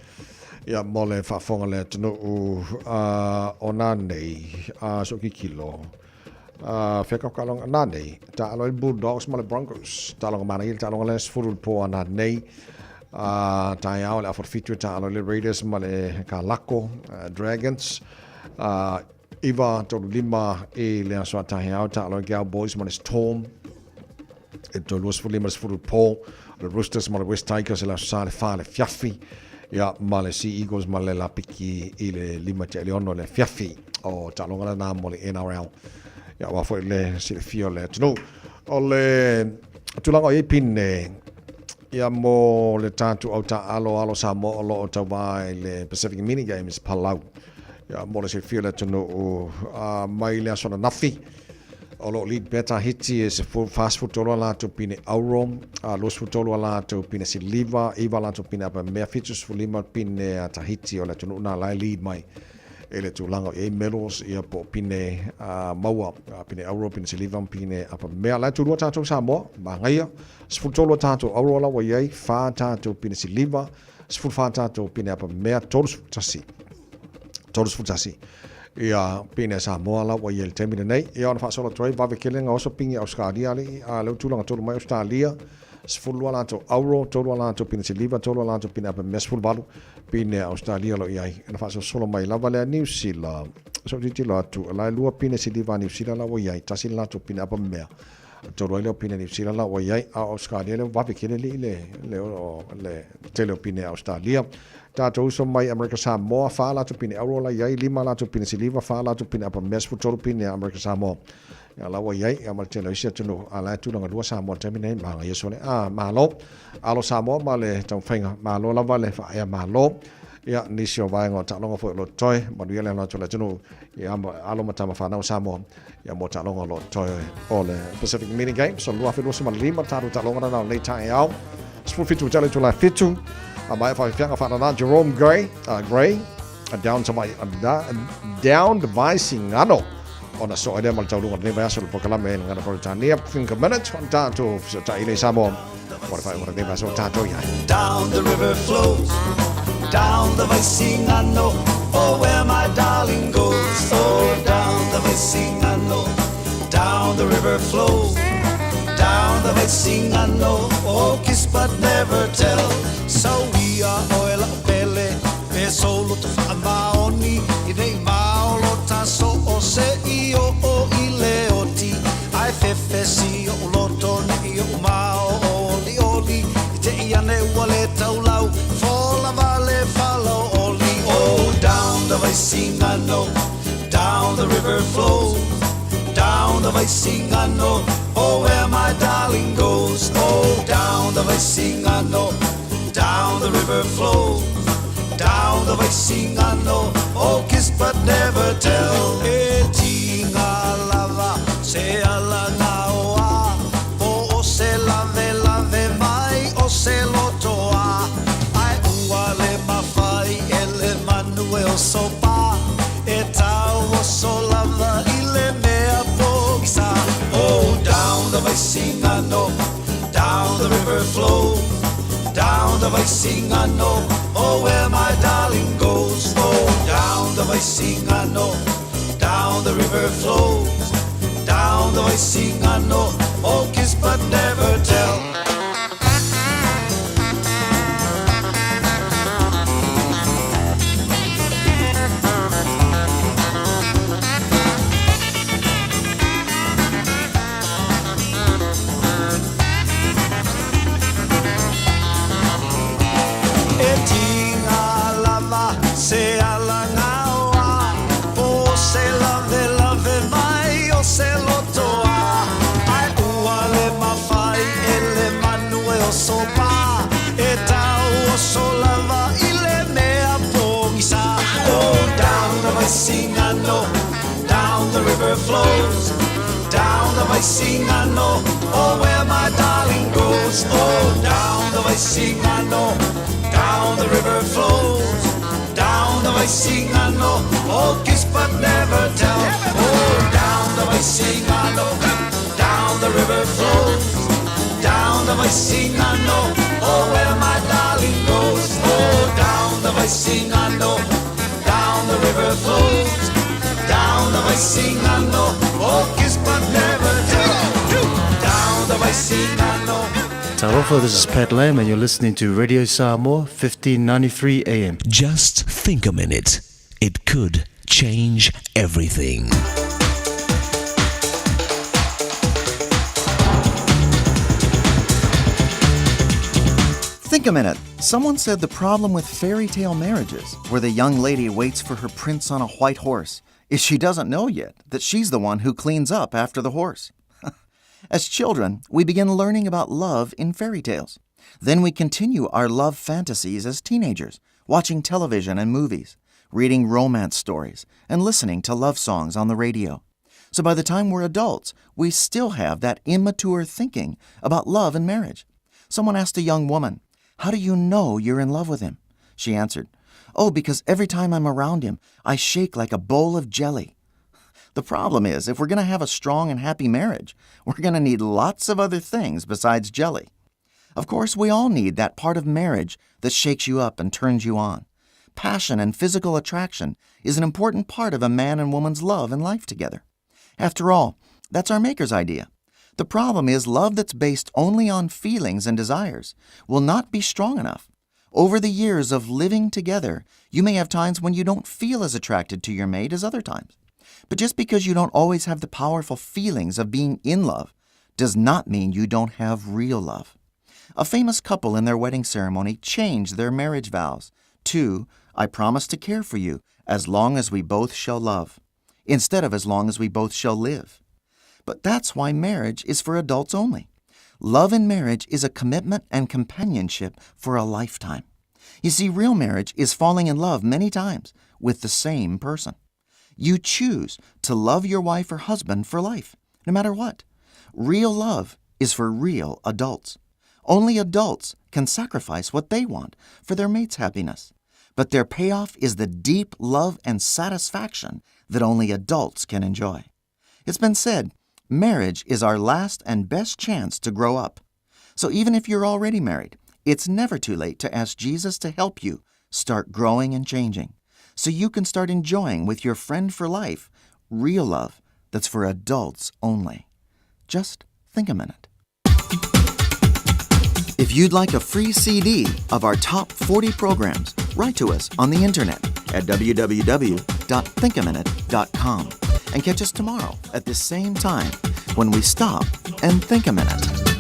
ia mo le faafofoga le atunuu o nanei, a so kikilo, a fea ka kalonga nanei, taalo ai Bulldogs ma le Broncos, taaloga manaia le taaloga lea 10 i le po a nanei, a taeao le afa o le 7 taalo ai le Raiders ma le Kalako Dragons, a 9, 3, 5 i le aso a taeao, taalo ai Cowboys ma le Storm, e 25 le 10 po, le Roosters ma le West Tigers i le aso Sa le 4 le fiafi. Ia, ma le Sea Eagles ma le Lapiki i le 5 tea i le 6 i le afiafi o taaloga lena mo le NRL. Ia, aua foi le silafia o le atunuu. O le tulaga o i ai pine, ia mo le tatou au taaalo alo Samoa o lo o tauva i le Pacific Mini Games Palau. Ia, mo le silafia o le atunuu, mai le aso ananafi, O lo o lead pea Tahiti e 43 a latou pine auro, a 23 a latou pine siliva, 9 a latou pine apamea, 75 pine a Tahiti o le atunuu na la e lead mai i le tulaga o i ai medals ia po o pine maua, pine auro, pine siliva ma pine apamea. La e tulua tatou Samoa, manaia, 13 a tatou auro la ua i ai, 4 tatou pine siliva, 14 tatou pine apamea, 31 31 ia pine a Samoa la ua i ai i le taimi lenei. Ia ona faasolo atu ai, vave tele na oso pine a Ausetalia alii, a lea ua tulaga tonu mai Ausetalia, 12 latou auro, 3 latou pine siliva, 3 latou pine apamea, 18 pine a Ausetalia o lo o i ai. Ona faasolosolo mai lava lea Niu Sila, se i ou tilotilo atu, o la e lua pine siliva a Niu Sila la ua i ai, tasi le latou pine apamea, Tolu ai lea o pine Niu Sila la ua i ai, a o Ausetalia lea ua vave tele alii le, le, le tele o pine Ausetalia. Tatou uso mai Amerika Samoa, fa latou pine auro la i ai, lima latou pine siliva, fa latou pine apamea, 13 pine a Amerika Samoa. Ia la ua i ai, ia ma le tele o isi atunuu, a la e tulaga lua Samoa i le taimi nei, magaia sole. A, malo, alo Samoa ma le taumafaiga, malo lava le faaea malo. Ia, nisi o vaega o taaloga foi o lo o totoe, manuia le alo atu o le atunuu, ia alo ma tama fanau Samoa. Ia mo taaloga o lo o totoe o le Pacific Mini Games o le 2025 tatou taaloga lena o lenei taeao. 17 tele itula e fitu. A maea faafiafiaga faanana Jerome Gray, Gray down to my, down to Vaisigano ona soo ai lea ma le tauluga o lenei vaiaso o le polokalame le Gagana Peretania Think a Minute ona tatou fesootai lea i Samoa mo le faaiuga o lenei vaiaso o tatou i ai. Down the river flows, down the Vaisigano, oh where my darling goes. Oh, down the Vaisigano, down the river flows, down the Vaisigano, oh kiss but never tell. So we are oil pele, pe solo te whaamaoni, i nei maolo taso o se i o o i le oti, ai fefe si o loto ne i o mao o oli oli, i te i ane ua le taulau, fola vale falo oli. Oh, down the Vaisigano, down the river flows, down the Vaisigano, oh where my darling goes. Oh, down the Vaisigano, down the river flows, down the Vaisigano, oh kiss but never tell. E tinga lava se ala nga oa, po o se lave lave mai o se lotoa. Ai ua le mawhai e le manu e o sopa, e tau o so lava i le mea pogisa. Oh, down the Vaisigano, down the river flows, down the Vaisigano, oh where my darling goes. Oh, down the Vaisigano, down the river flows, down the Vaisigano, oh kiss but never tell. E tinga lava se ala ngaoa, po se lave lave mai o se lotoa. Ai ua le mawhai e le manu e o sopa, e tau o so lava i le mea pogisa. Oh, down the Vaisigano, down the river flows, down the Vaisigano, oh where my darling goes. Oh, down the Vaisigano, down the river flows, down the Vaisigano, oh kiss but never tell. Oh, down the Vaisigano, down the river flows, down the Vaisigano, oh where my darling goes. Oh, down the Vaisigano, down the river flows, down the Vaisigano, oh kiss but never tell. Down the Vaisigano. Talofa, this is Pat Lam, and you're listening to Radio Samoa, 1593 AM. Just think a minute. It could change everything. Think a minute. Someone said the problem with fairy tale marriages, where the young lady waits for her prince on a white horse, is she doesn't know yet that she's the one who cleans up after the horse. As children, we begin learning about love in fairy tales. Then we continue our love fantasies as teenagers, watching television and movies, reading romance stories, and listening to love songs on the radio. So by the time we're adults, we still have that immature thinking about love and marriage. Someone asked a young woman, How do you know you're in love with him? She answered, Oh, because every time I'm around him, I shake like a bowl of jelly. The problem is, if we're going to have a strong and happy marriage, we're going to need lots of other things besides jelly. Of course, we all need that part of marriage that shakes you up and turns you on. Passion and physical attraction is an important part of a man and woman's love and life together. After all, that's our Maker's idea. The problem is, love that's based only on feelings and desires will not be strong enough. Over the years of living together, you may have times when you don't feel as attracted to your mate as other times. But just because you don't always have the powerful feelings of being in love does not mean you don't have real love. A famous couple in their wedding ceremony changed their marriage vows to, I promise to care for you as long as we both shall love, instead of as long as we both shall live. But that's why marriage is for adults only. Love in marriage is a commitment and companionship for a lifetime. You see, real marriage is falling in love many times with the same person. You choose to love your wife or husband for life, no matter what. Real love is for real adults. Only adults can sacrifice what they want for their mate's happiness. But their payoff is the deep love and satisfaction that only adults can enjoy. It's been said marriage is our last and best chance to grow up. So even if you're already married, it's never too late to ask Jesus to help you start growing and changing so you can start enjoying with your friend for life real love that's for adults only. Just think a minute. If you'd like a free CD of our top 40 programs, write to us on the internet at www.thinkaminute.com and catch us tomorrow at this same time when we stop and think a minute.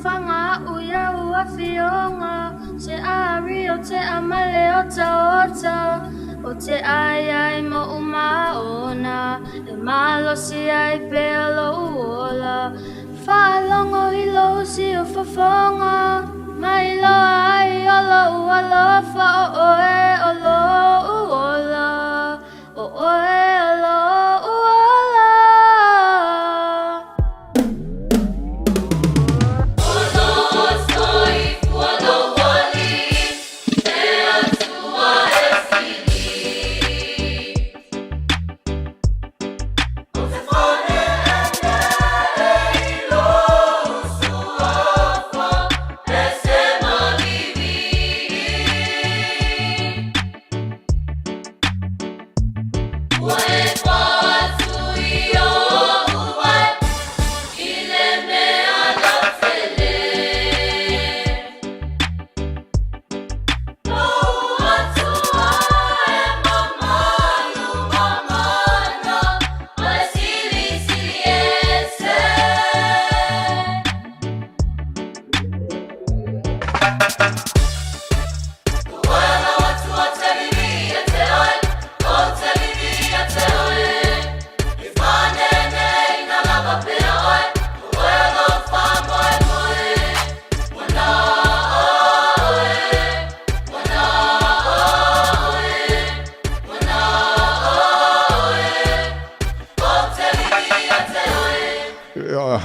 alofaga aʻu iau afioga Se ari o te amale o taota O te ai ai mo umaona E malosi ai pea lou ola Faalogo i lou siufofoga Ma iloa ai o lou alofa O oe o lou ola O oe o lou ola.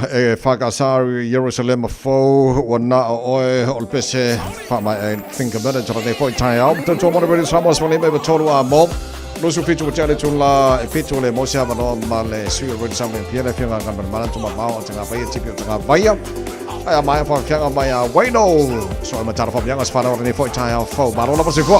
E whakasāru i Jerusalema fou, ua na o oe o le pese wha mai e think a minute o nei foi tai au. Tautua mo le Samoa swali me tolu a mo. Lusu fitu o tele tū la e fitu le mosi hava noa ma le sui o Rodi Samoa pia le whianga ngā mana mana tuma mao o te ngā vaia tipi o te ngā vaia. Ai a mai a whakawhianga mai a Waino. So e matara whamianga se whanau o nei foi tai au fou. Malo lava se fua.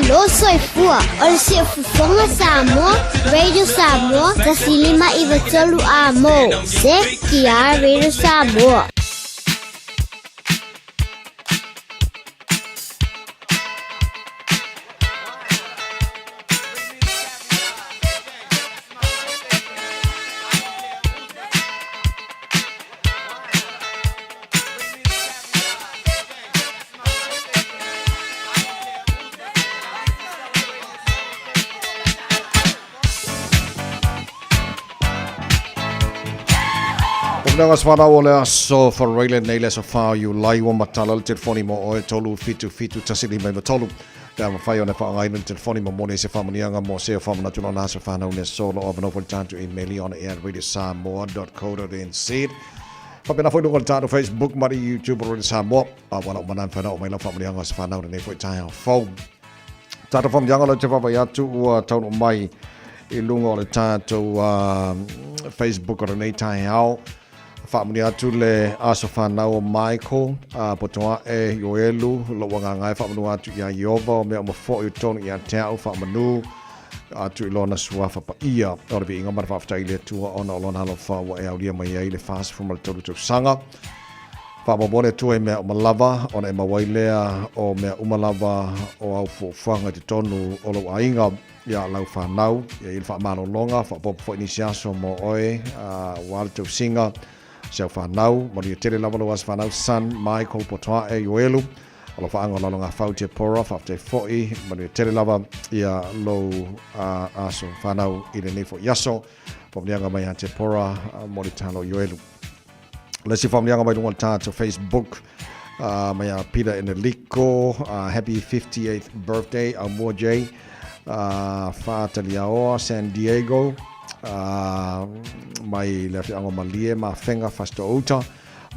Malo soifua. O le Siufofoga Samoa, Radio Samoa, 1593 A mo. CTR Radio Samoa. Mea as whanau o le aso wharaile nei le aso whā Iulai ua matala le telefoni mo oe 377 153. Pe a mawhai o ne whaangaina le telefoni mo mone se whamanianga mo se o whamanatu no nā aso whanau ne solo o avanoa fo le tātu email on air radiosamoa.co.nz. Faapena foi luga o le tatou Facebook ma le YouTube o Radio Samoa. A ua lau mana e whanau mai lau whaamanianga o se whanau lenei foi taeao fou. Tatou whaamanianga lau te wawai atu ua taunu mai i luga o le tatou Facebook o lenei taeao. Faamanuia atu le aso whanau o Michael, Potoa'e, Ioelu, lou agaga e faamanua atu iā Ieova o mea uma foi o totonu ia te au faamanu atu i lona suafa paia o le viiga ma le faafetai i le Atua ona o lona alofa ua e aulia mai ai le 43 tausaga. Faamoemoe le Atua i mea uma lava, ona e maua ai lea o mea uma lava o au fuafuaga i totonu o lou aiga, ia lau fanau, ia i le faamalologa, faaopoopo foi nisi aso mo oe, aua le tausiga si au fanau. Manuia tele lava lou aso fanau, son Michael Potoa'e Ioelu. Alofaaga o Lalogafau Tepora, faafetai foi, manuia tele lava ia lou aso fanau i lenei foi aso. Faamanuiaga mai ia Tepora mo le talo Ioelu. Le isi faamanuiaga mai luga o le tatou Facebook mai ia Peter Eneliko, happy 58th birthday Aumua J, Whātaliaoa, San Diego, mai le afioaga o Malie, Mafenga, Fasitoo-uta.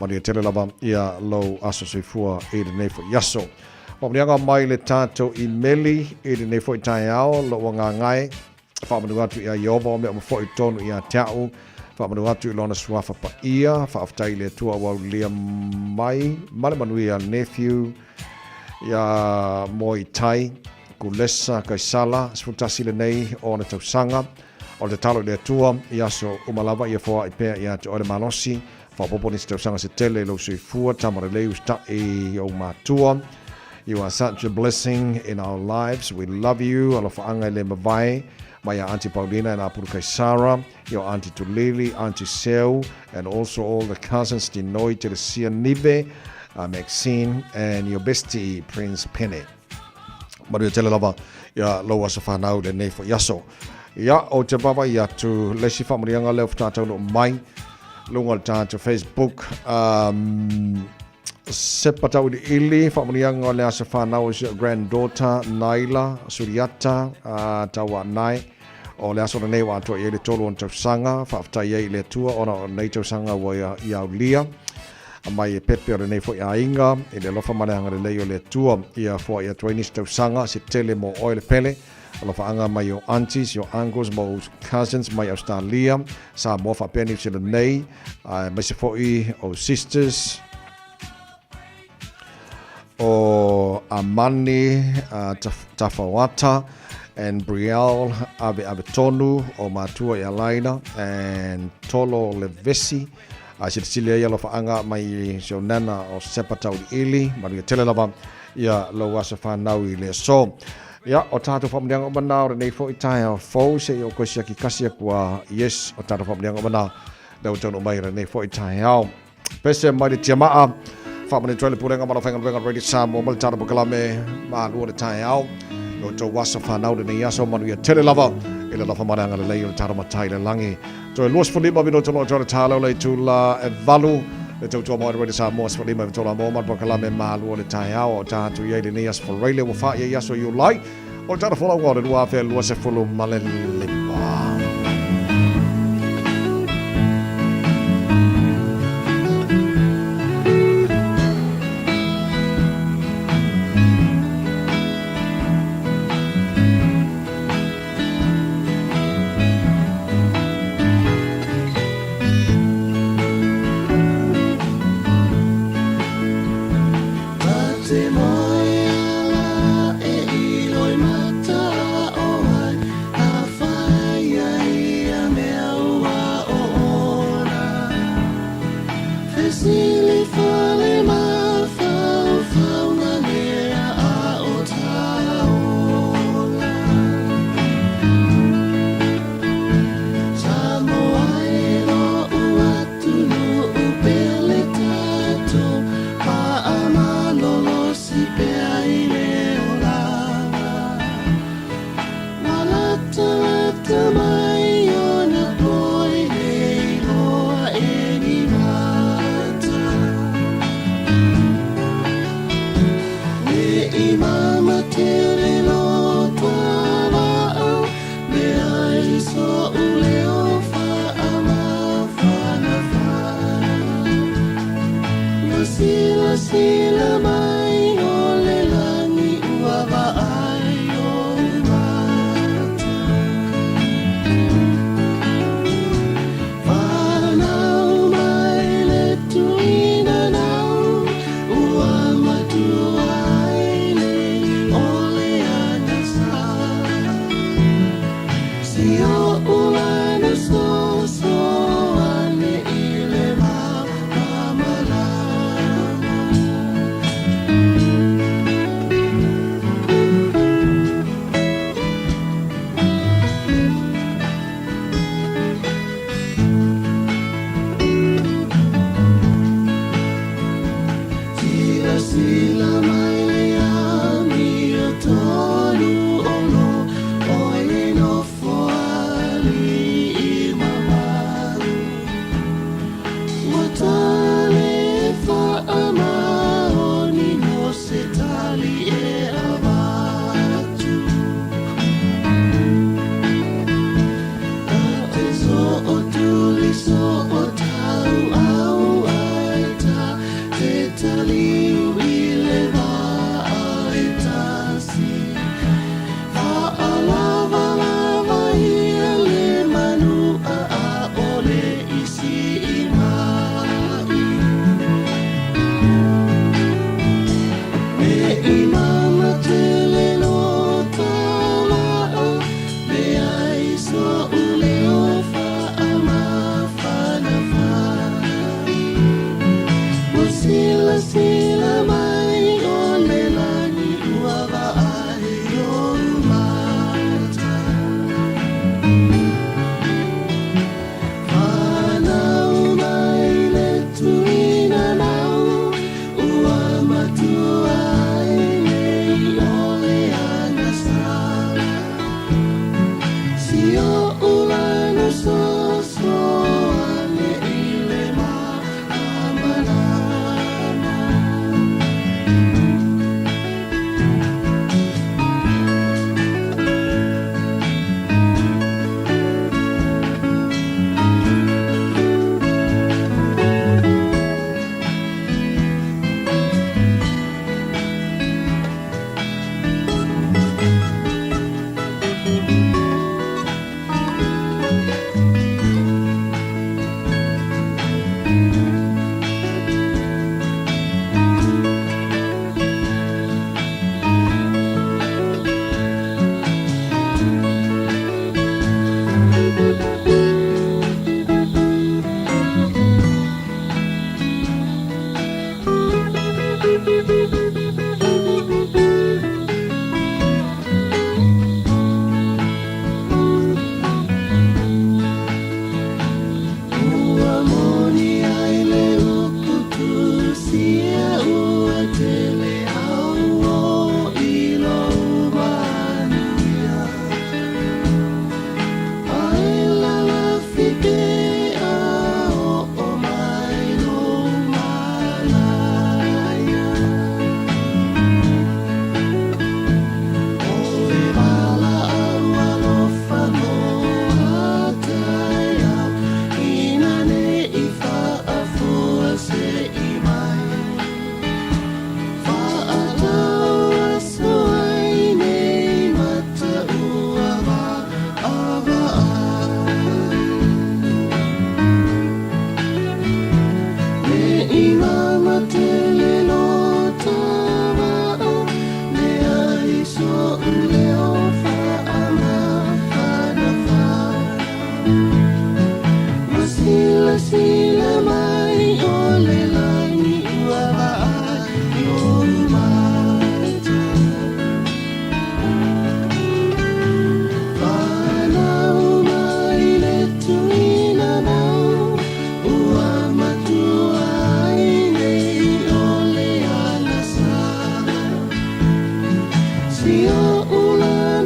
Manuia tele lava ia lou aso soifua i lenei foi aso. Faamanuiaga mai le tatou imeli i lenei foi taeao, lou agaga e faamanu atu ia Ieova o mea uma foi i totonu ia te au, faamanu atu i lona suafa paia, faafetai i le Atua ua aulia mai ma le manuia nephew ia Moi Tai Kulesa Kaisala, 11 lenei o ona tausaga. O le tatalo i le Atua i aso uma lava ia foai pea ia te oe le malosi, Faaopoopo nisi tausaga se tele i lou soifua, tama lelei usitaʻi i ou matua. You are such a blessing in our lives. We love you. Alofaaga e le mavae mai ia Aunty Paulina and Apulu Kaisara, your Aunty Tulili, Aunty Seu, and also all the cousins, Dinoi, Teresia, Nive, Maxine, and your bestie, Prince Pene. Manuia tele lava ia lou aso whanau lenei foi aso. Ia, o te vaavaai atu le isi faamanuiaga lea ua faataunuu mai luga o le tatou Facebook. Um, Sepa Tauiliili, faamanuiaga o le aso whanau o si o granddaughter Naila Suriata Tauanai. O le aso lenei ua atoa i ai le tolu o ona tausaga, faafetai ai i le Atua ona o lenei tausaga ua ia aulia mai e pepe o lenei foi aiga i le alofa ma le agalelei o le Atua. Ia foai atu ai nisi tausaga se tele mo oe le pele. Alofaaga mai o aunties, your uncles ma ou cousins mai Australia, Samoa faapea New Zealand nei, aemaise foi ou sisters, o Amani Tafaoata and Brielle Ave Ave Tonu o matua i Alaina and Tolo Levesi a silisili ai alofaaga mai si ou nana o Sepa Tauiliili. Manuia tele lava ia lou aso whanau i le aso. Ia, o tātou whamunianga o mana o lenei foi taeao fou se i o koe siaki kasi aku a yes, o tātou whamunianga o mana lea ua taunuu mai i lenei foi taeao. Pese mai le tiamaa, whaamanu toi le pulenga ma le whaingaluega Radio Samoa ma le tātou pokalame ma lua le taeao. I o tou aso whanau lenei aso manuia tele lava i le alofa ma le agalelei o le tātou matai i le langi. Toe 25 minute loa toe tālau le itula e valu. Le tautua mai Radio Samoa 15 i tola mō ma kalame mālua le taeao o tātu i ai lenei aso Faraile ua whaia i aso Iulai o le tata folauga o le 2025.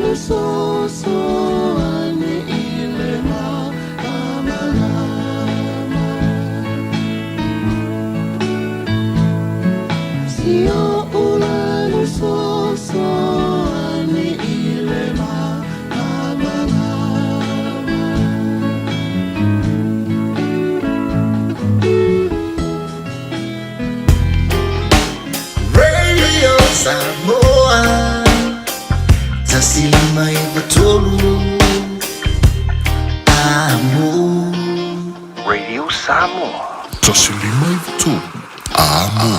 Fesoasoani i le malamalama. Si oʻu lani fesoasoani i le malamalama. Radio Samoa 105 3 Amo. Radio Samoa. 105 3 Amo.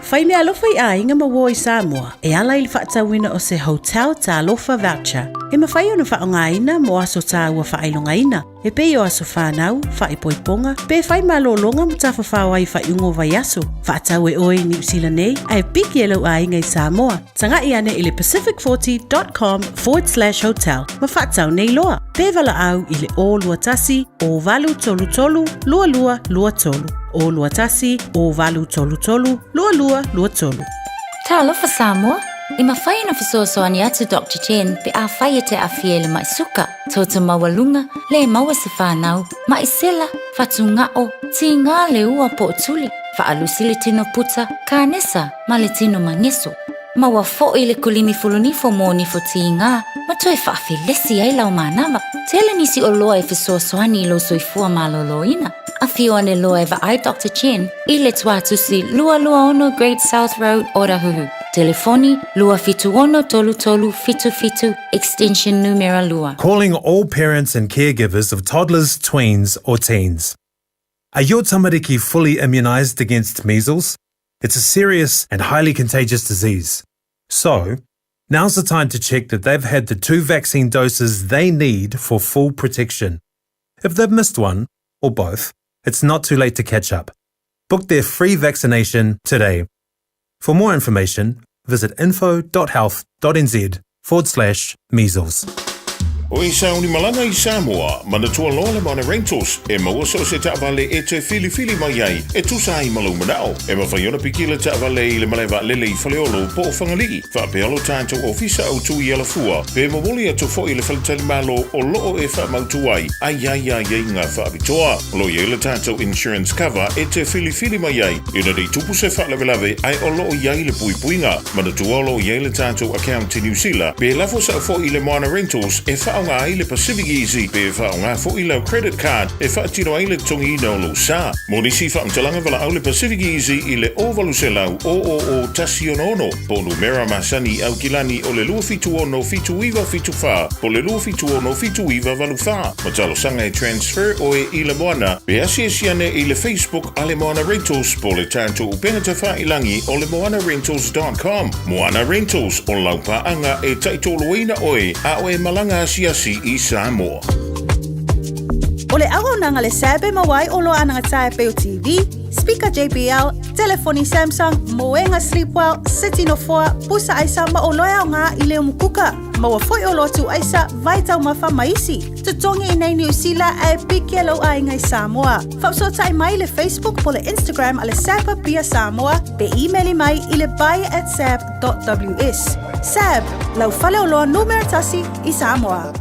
Fai meaalofa i aiga ma uō i Samoa e ala i le faatauina o se Hotel Talofa Voucher e mafai ona faaaogaina mo aso taua faailogaina e pei o aso fanau, faaipoipoga, pe fai malōloga ma tafafao ai i faaiuga o vaiaso. Faatau e oe i Niu Sila nei ae piki e lou aiga i Samoa. Tagai ane i le pacific40.com/hotel ma faatau nei loa. Pe valaau i le 021 0833 2223. 021 0833 2223. Talofa Samoa! E mafai ona fesoasoani atu Doctor Chen pe afai e te aafia i le maʻi suka, toto maualuga, le maua se fanau, maʻi sela, fatugao, tigā le ua po o tuli, faalusi le tino puta, kanesa ma le tino mageso. Maua foi le kulimi fulunifo mo nifo tigā ma toe faafelesi ai lau manava. Tele nisi oloa e fesoasoani i lou soifua malōlōina. Afio ane loa e vaai Doctor Chen i le Tuatusi 226 Great South Road, Otahuhu. Telefoni 276 33 77 extension numera 2. Calling all parents and caregivers of toddlers, tweens, or teens. Are your tamariki fully immunised against measles? It's a serious and highly contagious disease. So, now's the time to check that they've had the two vaccine doses they need for full protection. If they've missed one, or both, it's not too late to catch up. Book their free vaccination today. For more information, visit info.health.nz/measles. O e sauni malaga i Samoa, manatua loa le Moana Rentals, e maua so o se taavale e te filifili mai ai, e tusa ai ma lou manao. E mafai ona piki le taavale i le malae vaalele i Faleolo po o Fagalii, faapea lo tatou ofisa autu i Alafua, pe momoli atu foi i le faletalimalo o loo e faamautu ai, a i ai aiaiga faapitoa. O lo o i ai le tatou insurance cover e te filifili mai ai, ina nei tupu se faalavelave ae o loo i ai le puipuiga. Manatua o loo i ai le tatou account i Niu Sila, pe lafo sao foi i le Moana Rentals e faaaoga ai le Pacific Easy pe faaaoga foi lau credit card e faatino ai le totogiina o lou sa. Mo nisi faamatalaga valaau le Pacific Easy i le 0800 000 166 po o numera masani i Aukilani o le 276 7974 po o le 276 7984. Ma talosaga e transfer oe i le Moana pe asiasi ane i le Facebook a le Moana Rentals po o le tatou upega tafailagi o le moanarentals.com. Moana Rentals, o lau paaga e taitoaluaina oe a o e malaga asiasi i Samoa. O le auaunaga le SAB e maua ai oloa anagata e pei o TV, speaker JBL, telefoni Samsung, moega Sleepwell, seti nofoa, pusa aisa ma oloa e aoga i le umukuka. Maua foi oloa tuu aisa, vae taumafa ma isi. Totogi i nei Niu Sila ae piki e lou aiga i Samoa. Faafesootai mai i le Facebook po le Instagram a le SAB Apia Samoa pe imeli mai i le buy@sab.ws. SAB, lau faleoloa numera tasi i Samoa.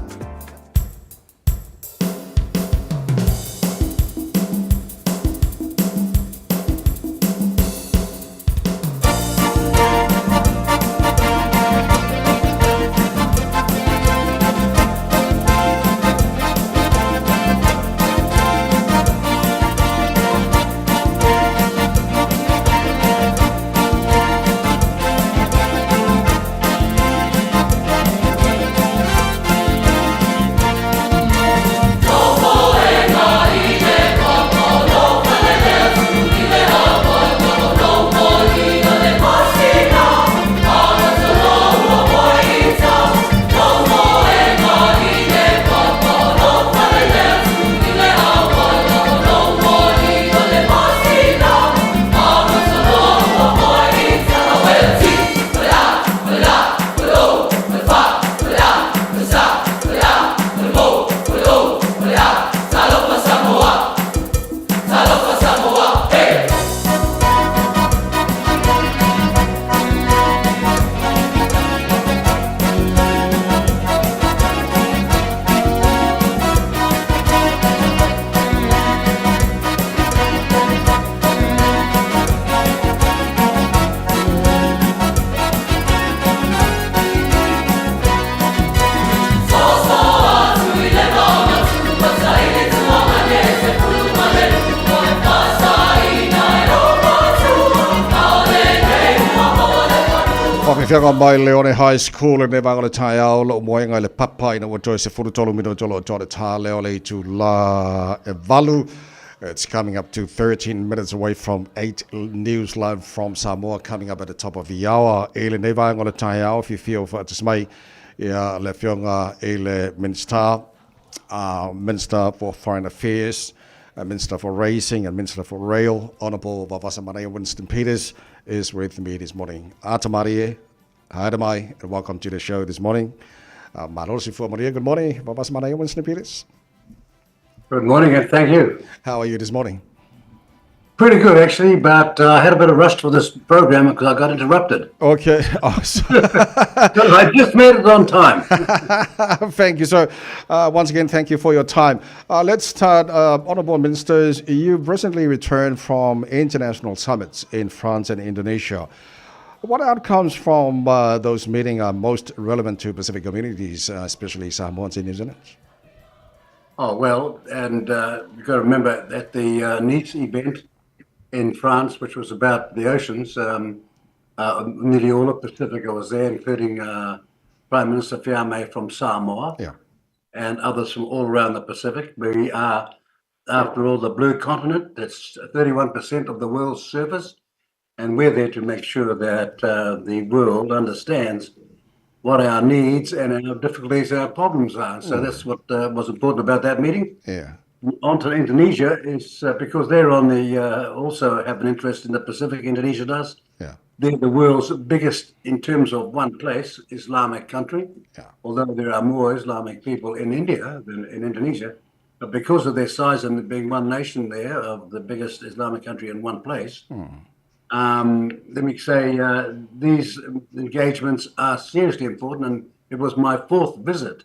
Faafogafoga mai Leone High School i lenei vaega o le taeao, lou moega i le papa ina ua toe 13 minute o lo o toa le tā lea o le itulā e valu. It's coming up to 13 minutes away from 8 News Live from Samoa coming up at the top of the hour. I lenei vaega o le taeao, fiafia ua faatasi mai ia le Afioga i le Minisita, Minister for Foreign Affairs, Minister for Racing and Minister for Rail, Honourable Vaovasamanaia Winston Peters is with me this morning. Ata marie, haere mai, and welcome to the show this morning. Malo le soifua manuia. Good morning, Vaovasamanaia Winston Peters. Good morning and thank you. How are you this morning? Pretty good, actually, but I had a bit of rust for this program because I got interrupted. Okay. Oh, I just made it on time. Thank you. So, once again, thank you for your time. Let's start, Honourable Ministers. You've recently returned from international summits in France and Indonesia. What outcomes from those meetings are most relevant to Pacific communities, especially Samoans in New Zealand? Oh, well, and you've got to remember that the Nice event in France, which was about the oceans, nearly all of Pacifica was there, including Prime Minister Fiame from Samoa and others from all around the Pacific. We are, after all, the blue continent. That's 31% of the world's surface. And we're there to make sure that the world understands what our needs and our difficulties and our problems are. So that's what was important about that meeting. On to Indonesia is because they're on the also have an interest in the Pacific. Indonesia does. They're the world's biggest, in terms of one place, Islamic country. Although there are more Islamic people in India than in Indonesia, but because of their size and being one nation there, of the biggest Islamic country in one place, let me say these engagements are seriously important, and it was my fourth visit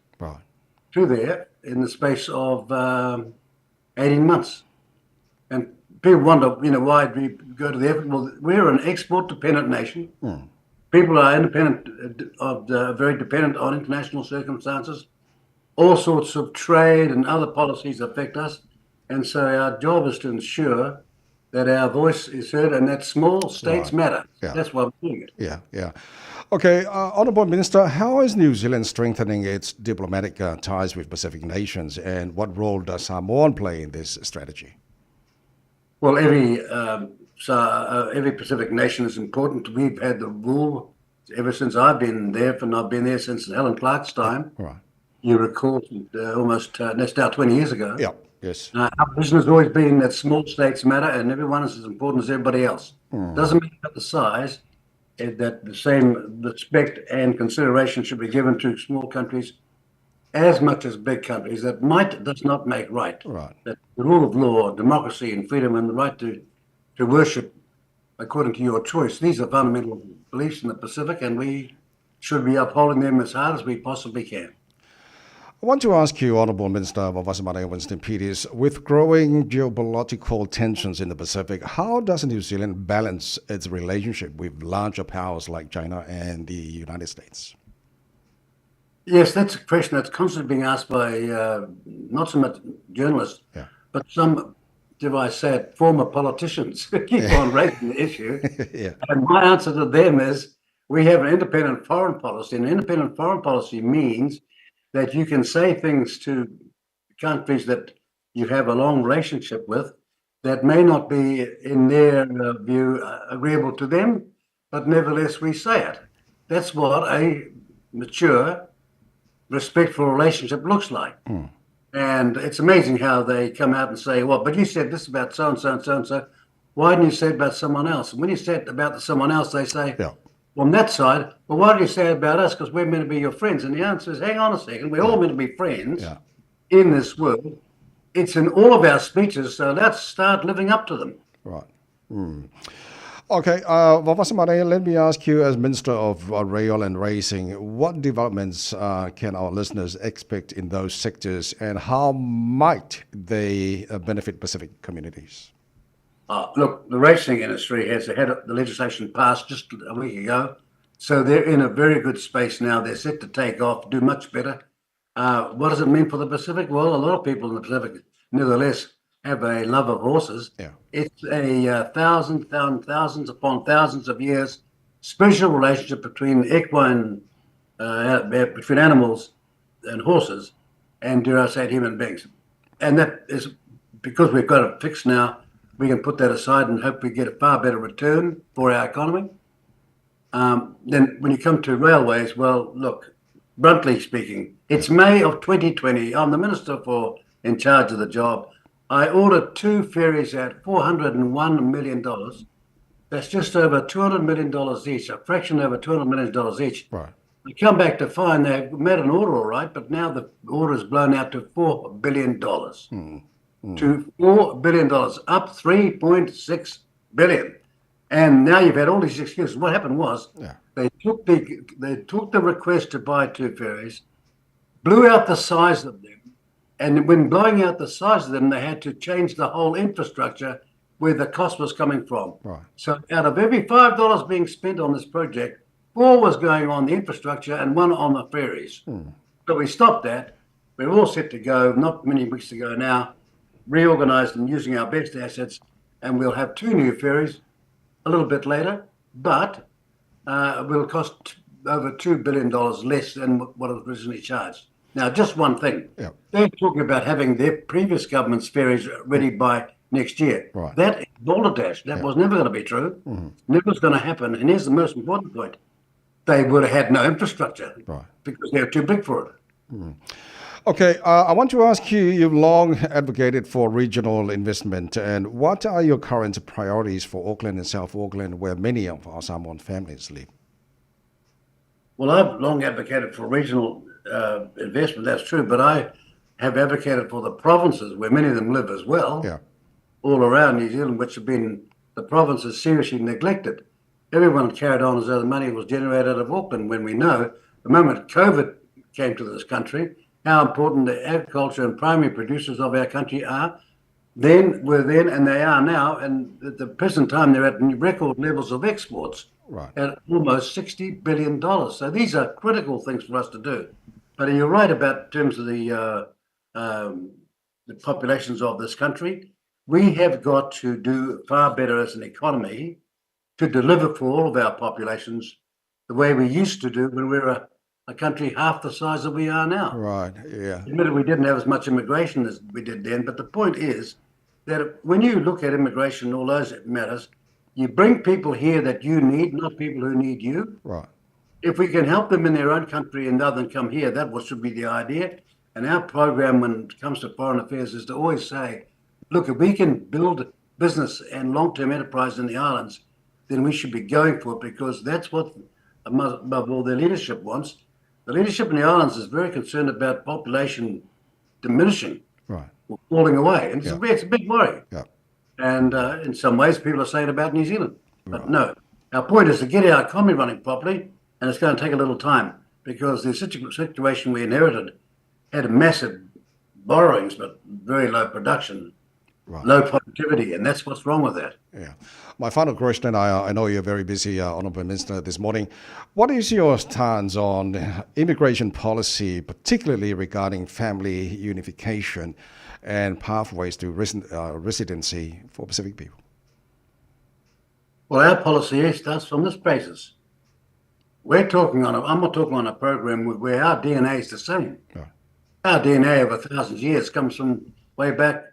to there in the space of 18 months. And people wonder, why do we go to the effort? Well, we're an export-dependent nation. People are very dependent on international circumstances. All sorts of trade and other policies affect us. And so our job is to ensure that our voice is heard and that small states matter. That's why we're doing it. Okay, Honourable Minister, how is New Zealand strengthening its diplomatic ties with Pacific nations, and what role does Samoan play in this strategy? Well, every Pacific nation is important. We've had the rule ever since I've been there, and I've been there since Helen Clark's time. You recall, almost, that's now 20 years ago. Yeah. Yes. Our vision has always been that small states matter and everyone is as important as everybody else. Doesn't matter about the size, that the same respect and consideration should be given to small countries as much as big countries. That might does not make right. That the rule of law, democracy and freedom and the right to worship according to your choice, these are fundamental beliefs in the Pacific, and we should be upholding them as hard as we possibly can. I want to ask you, Honourable Minister Vaovasamanaia Winston Peters, with growing geopolitical tensions in the Pacific, how does New Zealand balance its relationship with larger powers like China and the United States? Yes, that's a question that's constantly being asked by not so much journalists, but some, dare I say it, former politicians who keep on raising the issue. And my answer to them is we have an independent foreign policy, and independent foreign policy means that you can say things to countries that you have a long relationship with that may not be, in their view, agreeable to them, but nevertheless we say it. That's what a mature, respectful relationship looks like. And it's amazing how they come out and say, well, but you said this about so-and-so and so-and-so. Why didn't you say it about someone else? And when you say it about someone else, they say, on that side, well, why do you say it about us? Because we're meant to be your friends. And the answer is, hang on a second, we're all meant to be friends in this world. It's in all of our speeches, so let's start living up to them. Right. Okay, Vaovasamanaia, let me ask you, as Minister of Rail and Racing, what developments can our listeners expect in those sectors, and how might they benefit Pacific communities? Look, the racing industry has had the legislation passed just a week ago, so they're in a very good space now. They're set to take off, do much better. What does it mean for the Pacific? Well, a lot of people in the Pacific, nevertheless, have a love of horses. It's a thousands upon thousands of years special relationship between equine, between animals and horses, and dare I say it, human beings. And that is because we've got it fixed now, we can put that aside and hope we get a far better return for our economy. Then when you come to railways, well, look, bluntly speaking, it's May of 2020. I'm the minister for in charge of the job. I ordered 2 ferries at $401 million. That's just over $200 million each, a fraction over $200 million each. Right. We come back to find they've made an order, all right, but now the order is blown out to $4 billion. To $4 billion, up $3.6 billion. And now you've had all these excuses. What happened was they took the request to buy 2 ferries, blew out the size of them, and when blowing out the size of them, they had to change the whole infrastructure where the cost was coming from. Right. So out of every $5 being spent on this project, 4 was going on the infrastructure and 1 on the ferries. So we stopped that. We're all set to go, not many weeks to go now, reorganised and using our best assets, and we'll have 2 new ferries a little bit later, but will cost over $2 billion less than what it was originally charged. Now, just one thing. Yeah. They're talking about having their previous government's ferries ready by next year. Right. That is balderdash. That was never going to be true. Mm-hmm. Never was going to happen. And here's the most important point. They would have had no infrastructure because they were too big for it. Mm. Okay, I want to ask you, you've long advocated for regional investment, and what are your current priorities for Auckland and South Auckland, where many of our Samoan families live? Well, I've long advocated for regional investment, that's true, but I have advocated for the provinces, where many of them live as well, all around New Zealand, which have been, the provinces seriously neglected. Everyone carried on as though the money was generated out of Auckland, when we know the moment COVID came to this country, how important the agriculture and primary producers of our country are then, were then, and they are now. And at the present time, they're at record levels of exports at almost $60 billion. So these are critical things for us to do. But you're right about terms of the populations of this country. We have got to do far better as an economy to deliver for all of our populations the way we used to do when we were a country half the size that we are now. Right, yeah. Admittedly, we didn't have as much immigration as we did then, but the point is that when you look at immigration and all those matters, you bring people here that you need, not people who need you. Right. If we can help them in their own country and rather than come here, that should be the idea. And our program when it comes to foreign affairs is to always say, look, if we can build business and long-term enterprise in the islands, then we should be going for it, because that's what, above all, their leadership wants. The leadership in the islands is very concerned about population diminishing, or falling away. And it's a big worry. Yeah. And in some ways, people are saying about New Zealand. But no, our point is to get our economy running properly, and it's going to take a little time, because the situation we inherited had massive borrowings, but very low production, low productivity, and that's what's wrong with that. Yeah. My final question, I know you're very busy, Honourable Minister, this morning. What is your stance on immigration policy, particularly regarding family unification and pathways to residency for Pacific people? Well, our policy starts from this basis. We're talking on a, I'm not talking on a program where our DNA is the same. Right. Our DNA over thousands of years comes from way back,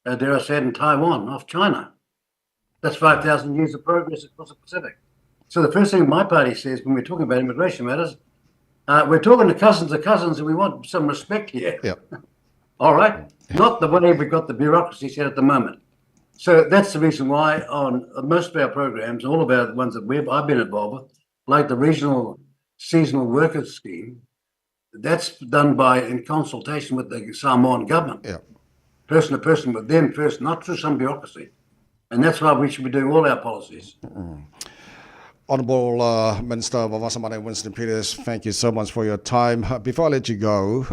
dare I say it, in Taiwan, off China. That's 5,000 years of progress across the Pacific. So the first thing my party says when we're talking about immigration matters, we're talking to cousins of cousins, and we want some respect here. Yep. All right? Not the way we've got the bureaucracy set at the moment. So that's the reason why on most of our programs, all of our ones that I've been involved with, like the Regional Seasonal Workers Scheme, that's done by in consultation with the Samoan government. Yep. Person to person with them first, not through some bureaucracy. And that's why we should be doing all our policies. Mm. Honourable Minister Vaovasamanaia Winston Peters, thank you so much for your time. Before I let you go,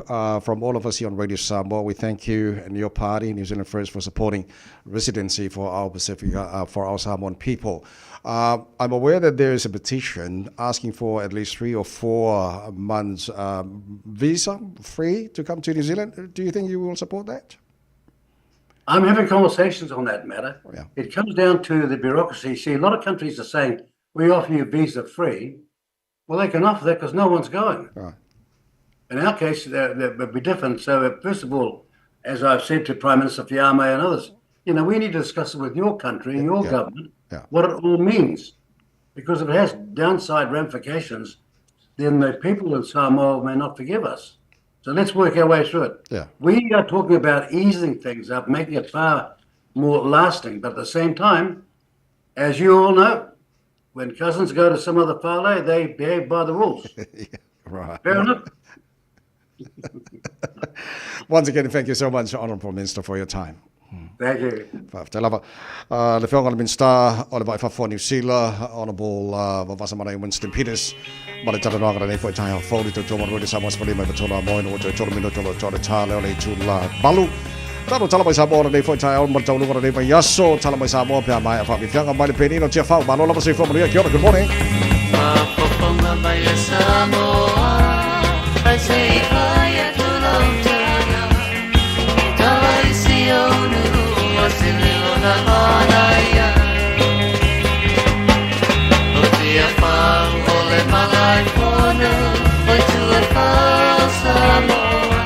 from all of us here on Radio Samoa, we thank you and your party, New Zealand First, for supporting residency for our Pacific, for our Samoan people. I'm aware that there is a petition asking for at least 3 or 4 months visa free to come to New Zealand. Do you think you will support that? I'm having conversations on that matter. Yeah. It comes down to the bureaucracy. See, a lot of countries are saying, we offer you visa free, well, they can offer that because no one's going. Right. In our case, that, that would be different. So, first of all, as I've said to Prime Minister Fiame and others, you know, we need to discuss it with your country and your government what it all means. Because if it has downside ramifications, then the people in Samoa may not forgive us. So let's work our way through it. Yeah. We are talking about easing things up, making it far more lasting. But at the same time, as you all know, when cousins go to some other parlay, they behave by the rules. yeah, right. Fair enough. Once again, thank you so much, Honourable Minister, for your time. Thank you. Faafetai lava. Le Afioga i le Minisita o le Vai Fafo o Niu Sila, Honourable Vaovasamanaia Winston Peters, ma le talanoaga lenei foi taeao fou le tautua manuia le Samoa Sefalima i Matola a Moe no ua toe tolu minuto lo toa le tā leo le itu la valu. Talo tala mai Samoa lenei foi taeao ma le taualuga lenei vaiaso. Tala mai Samoa pe a maea faafiafiaga mai le penina o Tiafau. Malo lava soifua manuia. Kia ora, good morning. Faafofoga mai e Samoa, ai se i fai atu lau tala. E tala i si ou nuu o se leo na manaia. O Tiafau o le Malaefono, o Tuafau Samoa.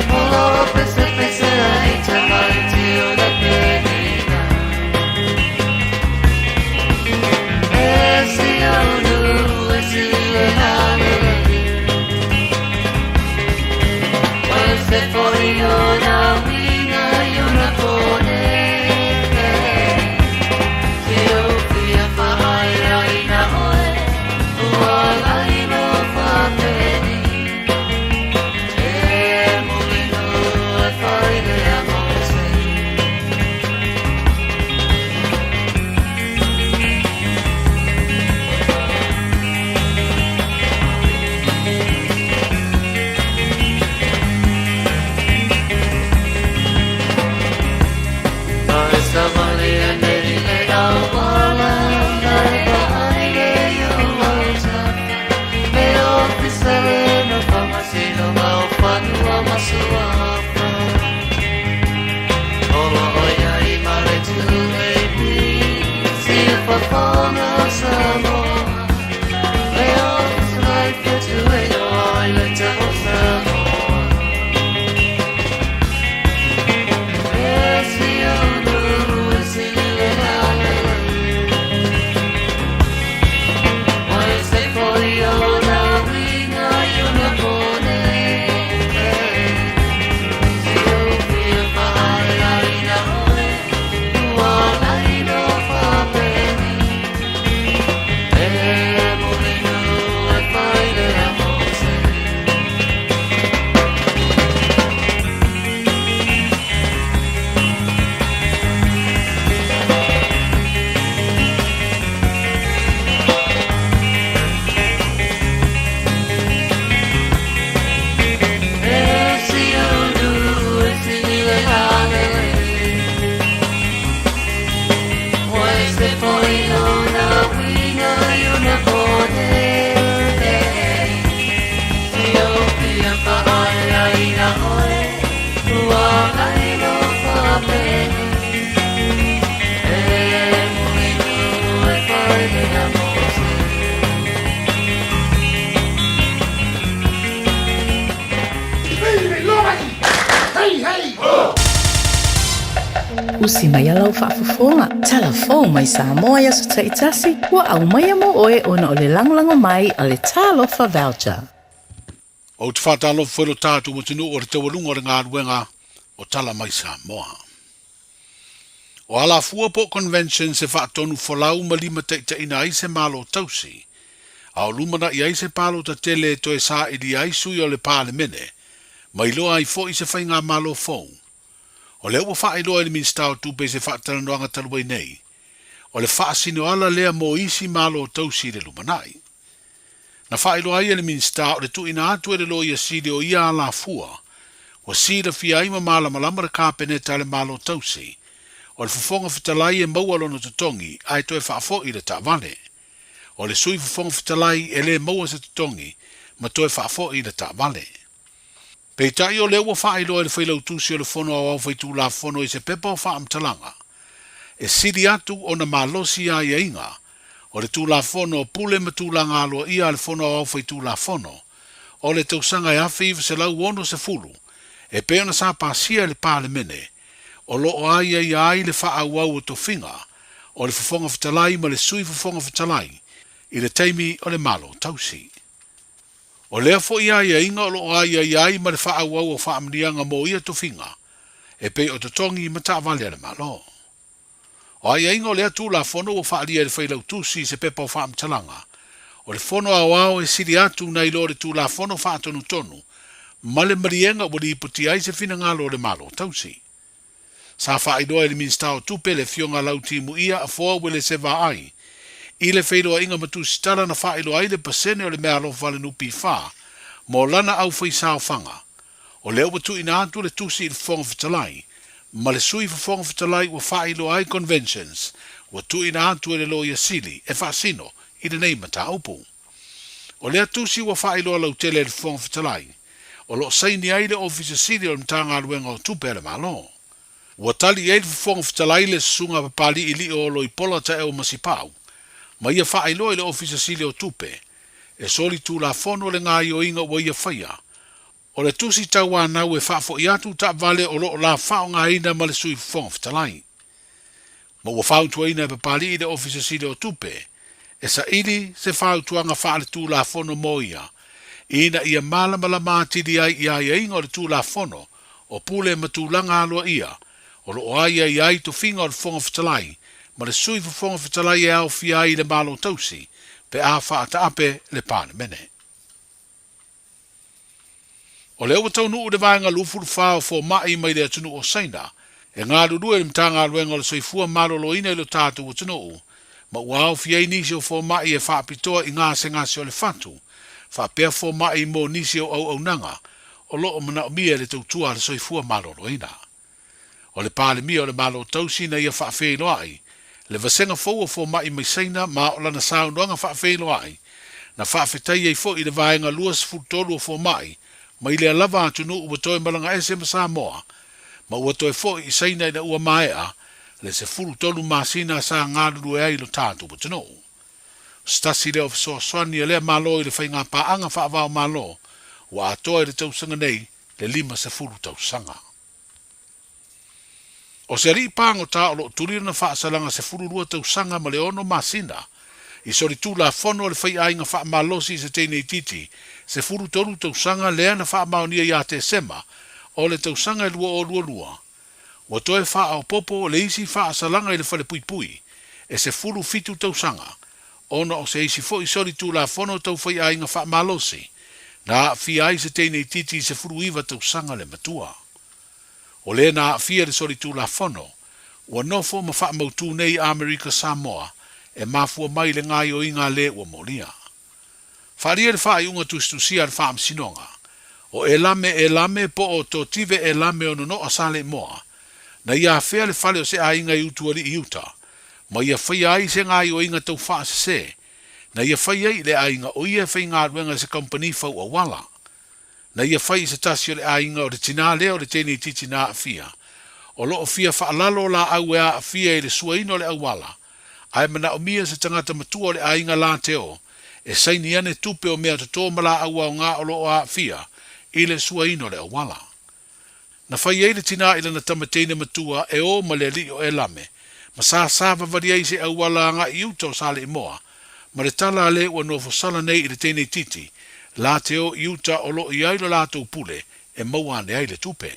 O lo o pesepese ai tamaiti o le penina. E si ou nuu e si le lalelei. O se foi o na uiga i ona pone. Te o fia whaai ai na oe, ua lai no whapeni. E mulinu e whai lea mo se. Ai sa wale a nei le auala, nai pa ai le iu au tafa. Me o fisele no whamasino ma o whanua masuafa. Olo o ia i mare tu e pi, si e whafonga o Samoa. Me o fisele fetu e o ai le te o Samoa. E si o nuru e si le lalelei. Oi se foi o na uiga i ona pone. Te o fia whaai ai na oe, ua lai no whapeni. E mulinu e whai lea mo se. E si o nuu e si le lalelei. Oi se foi o na uiga i ona pone. Te o fia whaai ai na oe, ua lai no whapeni. E mulinu e whai lea mo se. Usi mai a lau faafofoga, talafou mai Samoa i aso taitasi, ua aumaia mo oe ona o le lagolago mai a le Talofa Voucher. Ou te faatalofa foi lo tatou atunuu o le taualuga o le galuega o Tala Mai Samoa. O alafua po o conventions e faatonu folau ma limataitaiina ai se Malo tausi, a o lumana'i ai se palota tele e toe sailia ai sui o le Palemene, ma iloa ai foi se faigamalo fou. O lea ua faailoa e le Minisita o Tupe i se faatalanoaga talu ai nei, o le faasinoala lea mo isi Malo tausi i le lumanai. Na faailoa ai e le Minisita o le tuuina atu e le Loia Sili o ia alafua ua silafia ai ma malamalama le Kapeneta a le Malo Tausi o le Fofoga Fetalai e maua lona totogi ae toe faafoi le taavale. O le Sui Fofoga Fetalai e le maua se totogi ma toe faafoi le taavale. Peitai o lea ua faailoa e le Failautusi o le Fono Aoao Faitulafono i se pepa o faamatalaga e sili atu ona malosi aiaiga O le Tulafono o Pule ma Tulaga Aloaia a le Fono Aoao Faitulafono o le tausaga e 1960 e pei ona sa pasia e le Palemene, o lo o aiaia ai le faaauau o tofiga o le Fofoga Fetalai ma le Sui Fofoga Fetalai i le taimi o le Malo Tausi. O lea foi aiaiga o lo o aiaia ai ma le faaauau o faamanuiaga mo ia tofiga e pei o totogi ma taavale a le Malo. O aiaiga o lea Tulafono ua faaalia e le Failautusi i se pepa o faamatalaga o le Fono Aoao e sili atu nai lo le Tulafono Faatonutonu ma le maliega ua lipotia ai se finagalo o le Malo Tausi. Sa faailoa e le Minisita o Tupe le Afioga Lauti Muia Afoa Uelese Vaai i le feiloaiga ma tusitala na faailoa ai le pasene o le meaalofa a le NPF mo lana aufaisaofaga. O lea ua tuuina atu le tusi i le Fofoga Fetalai ma le Sui Fofoga Fetalai ua faailoa ai conventions ua tuuina atu e le Loia Sili e faasino i lenei mataupu. O lea tusi ua faailoa lautele e le Fofoga Fetalai, o lo o saini ai le Ofisa Sili o le Matagaluega o Tupe a le Malo. Ua tali i ai le Fofoga Fetalai le Susuga Papali'ili'o o Loipola Taeo Masipau ma ia faailoa i le Ofisa Sili o Tupe e soli tulafono le gaoioiga ua ia faia. O le tusi tauanau e faafo'i atu taavale o lo o la faaaogaina ma le Sui Fofoga Fetalai. Ma ua fautuaina e Papali'i le Ofisa Sili o Tupe e saili se fautuaga faaletulafono mo ia, ina ia malamalama atili ai i aiaiga o le Tulafono o Pule ma Tulaga Aloaia o lo o aiaia ai tofiga o le Fofoga Fetalai ma le Sui Fofoga Fetalai e aofia ai le Malo Tausi pe a faataape le Palemene. O lea ua taunuu le vaega 24 o fomai mai le atunuu o Saina e galulue i le Matagaluega o le Soifua Maloloina i lo tatou atunuu, ma ua aofia ai nisi o fomai e faapitoa i gasegase o le fatu, faapea fomai mo nisi o auaunaga o lo o manaomia e le tautua a le soifua maloloina. O le Palemia o le Malo Tausi na ia faafeiloai le vasega fou o fomai mai Saina ma o lana saunoaga faafeiloai na faafetai ai foi i le vaega 23 o fomai mai lea lava atunuu ua toe malaga ese ma Samoa ma ua toe foi i Saina ina ua maea le 13 masina sa galulue ai lo tatou atunuu. O se tasi lea o fesoasoani a lea Malo i le faigapaaga faava-o-Malo ua atoa i le tausaga nei le 50 tausaga. O se alii pagota o lo o tuli lana faasalaga 12 tausaga ma le 6 masina i solitulafono a le faiaiga faamalosi i se teine itiiti 13 tausaga lea na faamaonia ia Tesema o le tausaga e 2022, ua toe faaopoopo le isi faasalaga i le falepuipui e 17 tausaga ona o se isi foi solitulafono tau faiaiga faamalosi na aafia ai se teine itiiti 19 tausaga le matua. O le na aafia i le solitulafono, ua nofo ma faamautū nei Amerika Samoa e mafua mai i le gaoioiga a le ua molia. Faaalia le faaiuga tusitusia a le Faamasinoga, o Elame Elame po o Totive Elame o Nono'a Saleimoa, na ia afea le fale o se aiga i Utualii i uta, ma ia faia ai se gaoioiga tau faasese, na ia fai ai i le aiga o ia e faigaluega i se kamupani fau auala. Na ia fai i se tasi o le aiga o le tinā lea o le teine itiiti na aafia. O lo o fia faalalo laau e aafia i le suaina o le auala, ae manaomia se tagata matua o le aiga la te o e saini ane tupe o mea totō ma laau aoga o lo o aafia i le suaina o le auala. Na fai ai le tinā i lana tama teine matua e o ma le alii o Elame, ma sāsā vavali ai se auala agai i uta o Saleimoa, ma le tala a le ua nofo sala nei i le teine itiiti, la te o i uta o lo o i ai lo latou pule e maua ane ai le tupe.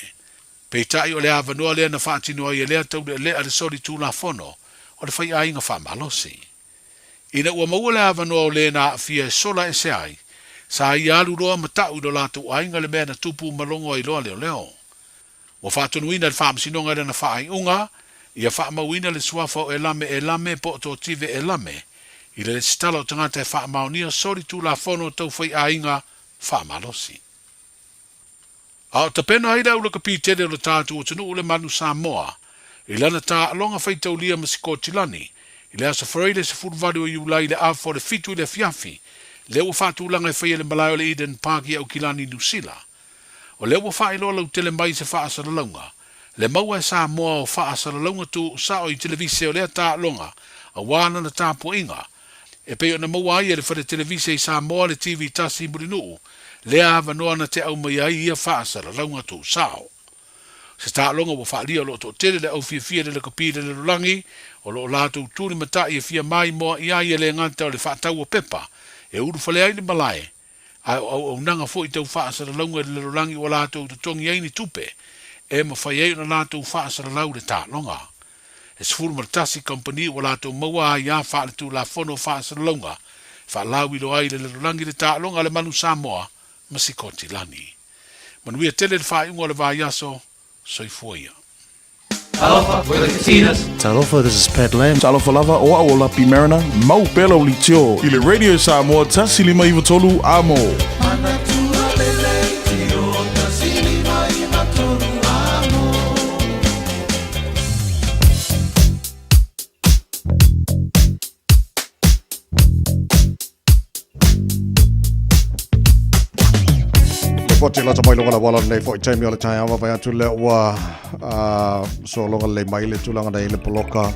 Peitai o le avanoa lea na faatino ai e lea taulealea le soli tulafono o le faiaiga faamalosi. Ina ua maua le avanoa o le na aafia e sola ese ai, sa ia alu loa ma ta'u i lo latou aiga le mea na tupu ma logo ai loa leoleo. Ua faatonuina e le Faamasinoga i lana faaiuga, ia faamauina le suafa o Elame Elame po o Totive Elame i le lesitala o tagata e faamaonia soli tulafono tau faiaiga faamalosi. A o tapena ai le aulakapi tele o le tatou atunuu le Manu Samoa i lana taaloga faitaulia ma Sikotilani i le aso Faraile 18 o Iulai i le afa o le 7 i le afiafi, lea ua faatulaga e faia i le malae o le Eden Park i Aukilani, Niu Sila. O lea ua faailoa lautele mai se faasalalauga le maua e Samoa o faasalalauga tuusao i televise o lea taaloga aua lana tapuaiga. E pei ona maua ai e le Fale Televise i Samoa le TV tasi i Mulinuu, lea avanoa na te aumai ai ia faasalalauga tou sao. Se taaloga ua faalia o lo o toatele le au fiafia i le lakapi i le lalolagi, o lo o latou tulimata'i e fia maimoa i ai e le gata o le faatau o pepa e ulufale ai le malae, ae o auaunaga foi tau faasalalauga i le lalolagi ua latou totogi ai ni tupe e mafai ai ona latou faasalalau le taaloga. E 11 kamupani ua latou maua aiā faaletulafono o faasalalauga e faalauiloa ai i le lalolagi le taaloga a le Manu Samoa ma Sikotilani. Manuia tele le faaiuga o le vaiaso, soifua ia. Talofa, we're the Katinas. Talofa, this is Pat Lam. Talofa lava, o au o Lapi Mariner, mau pea lau leitio i le Radio Samoa 153 Amo. Lipoti lata mai luga la wala nei foi taimi o le taeao vaavaai atu lea ua sologa lelei mai le tulaga nei le poloka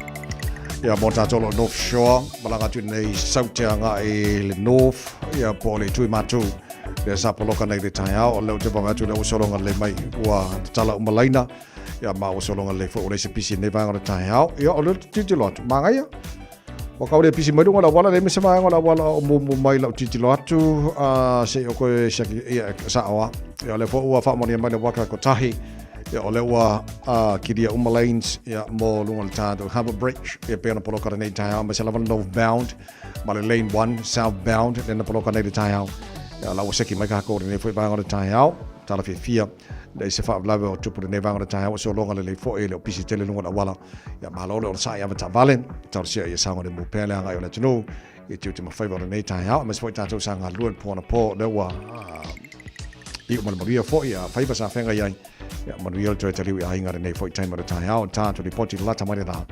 ia mo tātou lo North Shore malaga atu nei saute agai i le North ia po o le itu i Matu lea sa poloka nei le taeao o lea ou te vaavaai atu lea ua sologa lelei mai ua tatala uma laina ia ma ua sologa lelei foi ua leai se pisi i lenei vaega o le taeao ia o lea ou te tilotilo atu manaia Ua kau le pisi mai luga o le auala, leai ma se vaega o le auala o mumu mai lau tilotilo atu, se i o koe siaki, ia, sao a. Ia, o lea foi ua faamaonia mai le waka kotahi, ia, o lea ua kilia uma lanes, ia, mo luga o le tatou Harbour Bridge, ia, pei ona poloka lenei taeao, aemaise lava le northbound, ma le lane 1, southbound, lea na poloka nei le taeao. Ia, la ua seki mai kākou lenei foi vaega o le taeao, tala fiafia, leai se faalavelave o tupu lenei vaega o le taeao, ua sologa lelei foi, e le o pisi tele luga o le auala. Ia malo le onosai avetaavale, talosia ia saogalemu pea le agai o le atunuu i tiute ma faiva o lenei taeao, aemaise foi tatou sa galulue le po anapo lea ua iu ma le manuia foi a faiva sa feagai ai. Ia manuia le toe taliu i aiga lenei foi taimi o le taeao, tatou lipoti lalata mai le la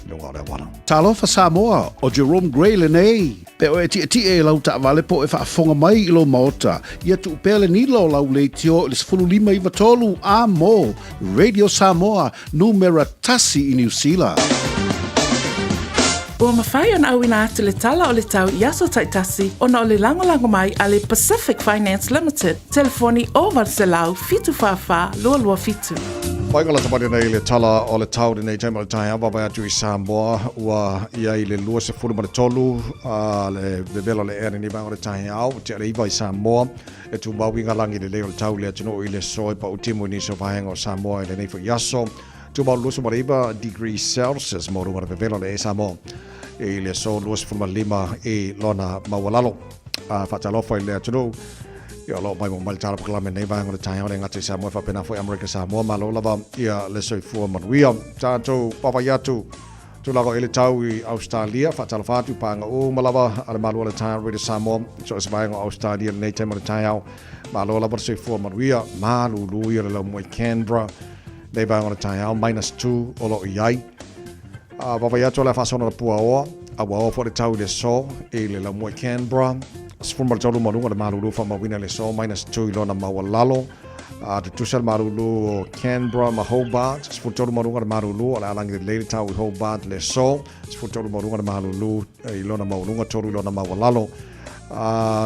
i luga o le auala. Talofa Samoa, o Jerome Gray lenei. Pe o e tietie i lau taavale po o e faafofoga mai i lou maota, ia tuu pea le nila o lau leitio i le 15 93 a mo Radio Samoa, numera tasi i Niu Sila. Ua mafai ona auina atu le tala o le tau i aso taitasi ona o le lagolago mai a le Pacific Finance Limited, telefoni 0800 744 227. Whai ngala tamari nei le tala o le tau lenei taimi o le taeao vaavaai atu i Samoa ua i ai le 23 le vevela o le ea lenei vaega o le taeao ua tea le iva i Samoa e tumau i ngā langi lelei o le tau le atunuu i le aso e pau timu i nisi o vaega o Samoa i lenei foi aso tumau 29 degrees Celsius mo luga o le vevela o le ea i Samoa i le aso 25 i lona maualalo. Faatalofa i le atunuu Ia, o lo o maimoa mai le tala pakalame nei vaega o le taeao le gata i Samoa e faapena foi Amerika Samoa. Malo lava ia le soifua manuia. Tatou vaavaai atu tulaga i le tau i Australia, faatalofa atu paega uma lava a le malu o le taeao Radio Samoa, so o se vaega o Australia lenei taimi o le taeao. Malo lava le soifua manuia, malulu ia le laumua i Canberra, nei vaega o le taeao, minus 2 o lo o i ai. Vaavaai atu o le a faasono le puaoa, a ua oa foi le tau i le aso i le laumua i Canberra. 13 ma luga le malulu faamauina i le aso, minus 2 i lona maualalo. Tutusa le malulu o Canberra ma Hobart, 13 ma luga le malulu, o le a lagi lelei le tau i Hobart le aso, 13 ma luga le malulu i lona maualuga, 3 i lona maualalo.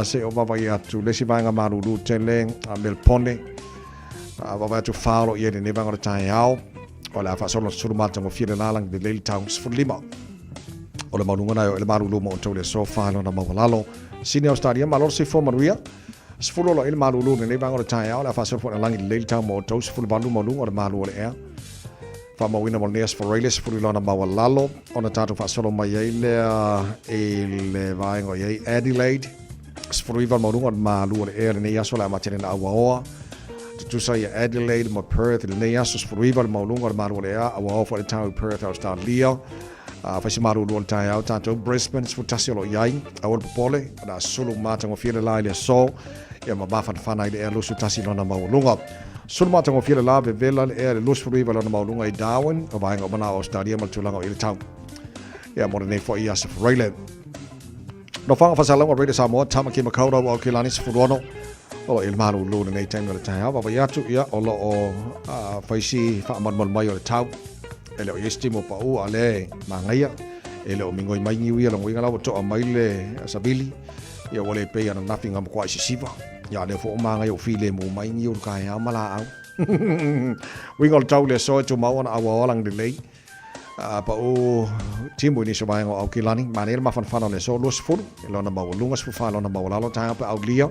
Se o vaavaai atu le isi vaega malulu tele, Melpone, vaavaai atu fa o lo o i ai lenei vaega o le taeao. O le a faasolo atu sulu matagofie le lalagi lelei le tau 15. O le maualuga na e o i le malulu ma outou le aso fa lona maualalo. Sini Australia, malo le soifua manuia. 10 o lo o i le malulu lenei vaega o le taeao, o le a faasolo foi lalagi lelei le tau ma outou 18 maualuga o le malu o le ea. Faamauina mo lenei aso Faraile, 10 i lona maualalo, ona tatou faasolo mai ai lea i le vaega o i ai Adelaide. 19 maualuga o le malu o le ea lenei aso, o le a matele na auaoa. Tutusa ia Adelaide ma Perth i lenei aso, 19 le maualuga o le malu o le ea, auaoa foi le tau i Perth, Australia. Fai se malulu o le taeao tatou Brisbane, 11 o lo o i ai, aua le popole, o le a sulu matagofie le la i le aso, ia ma mafanafana ai le ea 21 lona maualuga. Sulu matagofie le la, vevela le ea i le 29 lona maualuga i Darwin, o vaega uma na o Australia ma le tulaga o i le tau. Ia mo lenei foi aso Faraile. Nofoaga Faasalauga Radio Samoa, Tamaki Makaurau Aokelani 16, o lo o i le malulu lenei taimi o le taeao. Vaavaai atu, ia, o lo o fai si faamalumalu mai o le tau. E le o i ai se timu o pau, a o lea e manaia. E le o migoi mai niu ia lona uiga la ua to'a mai le savili, ia ua le pei ananafi na matua'i sisiva. Ia a o lea foi ua magaia ua filemu mai niu i le taeao ma laau. Uiga o le tau i le aso e tumau ona auao lagilelei. A pau timu i nisi o vaega o Aukilani, manaia le mafanafana o le aso 20, i lona maualuga, 14 i lona maualalo, taeao pe aulia,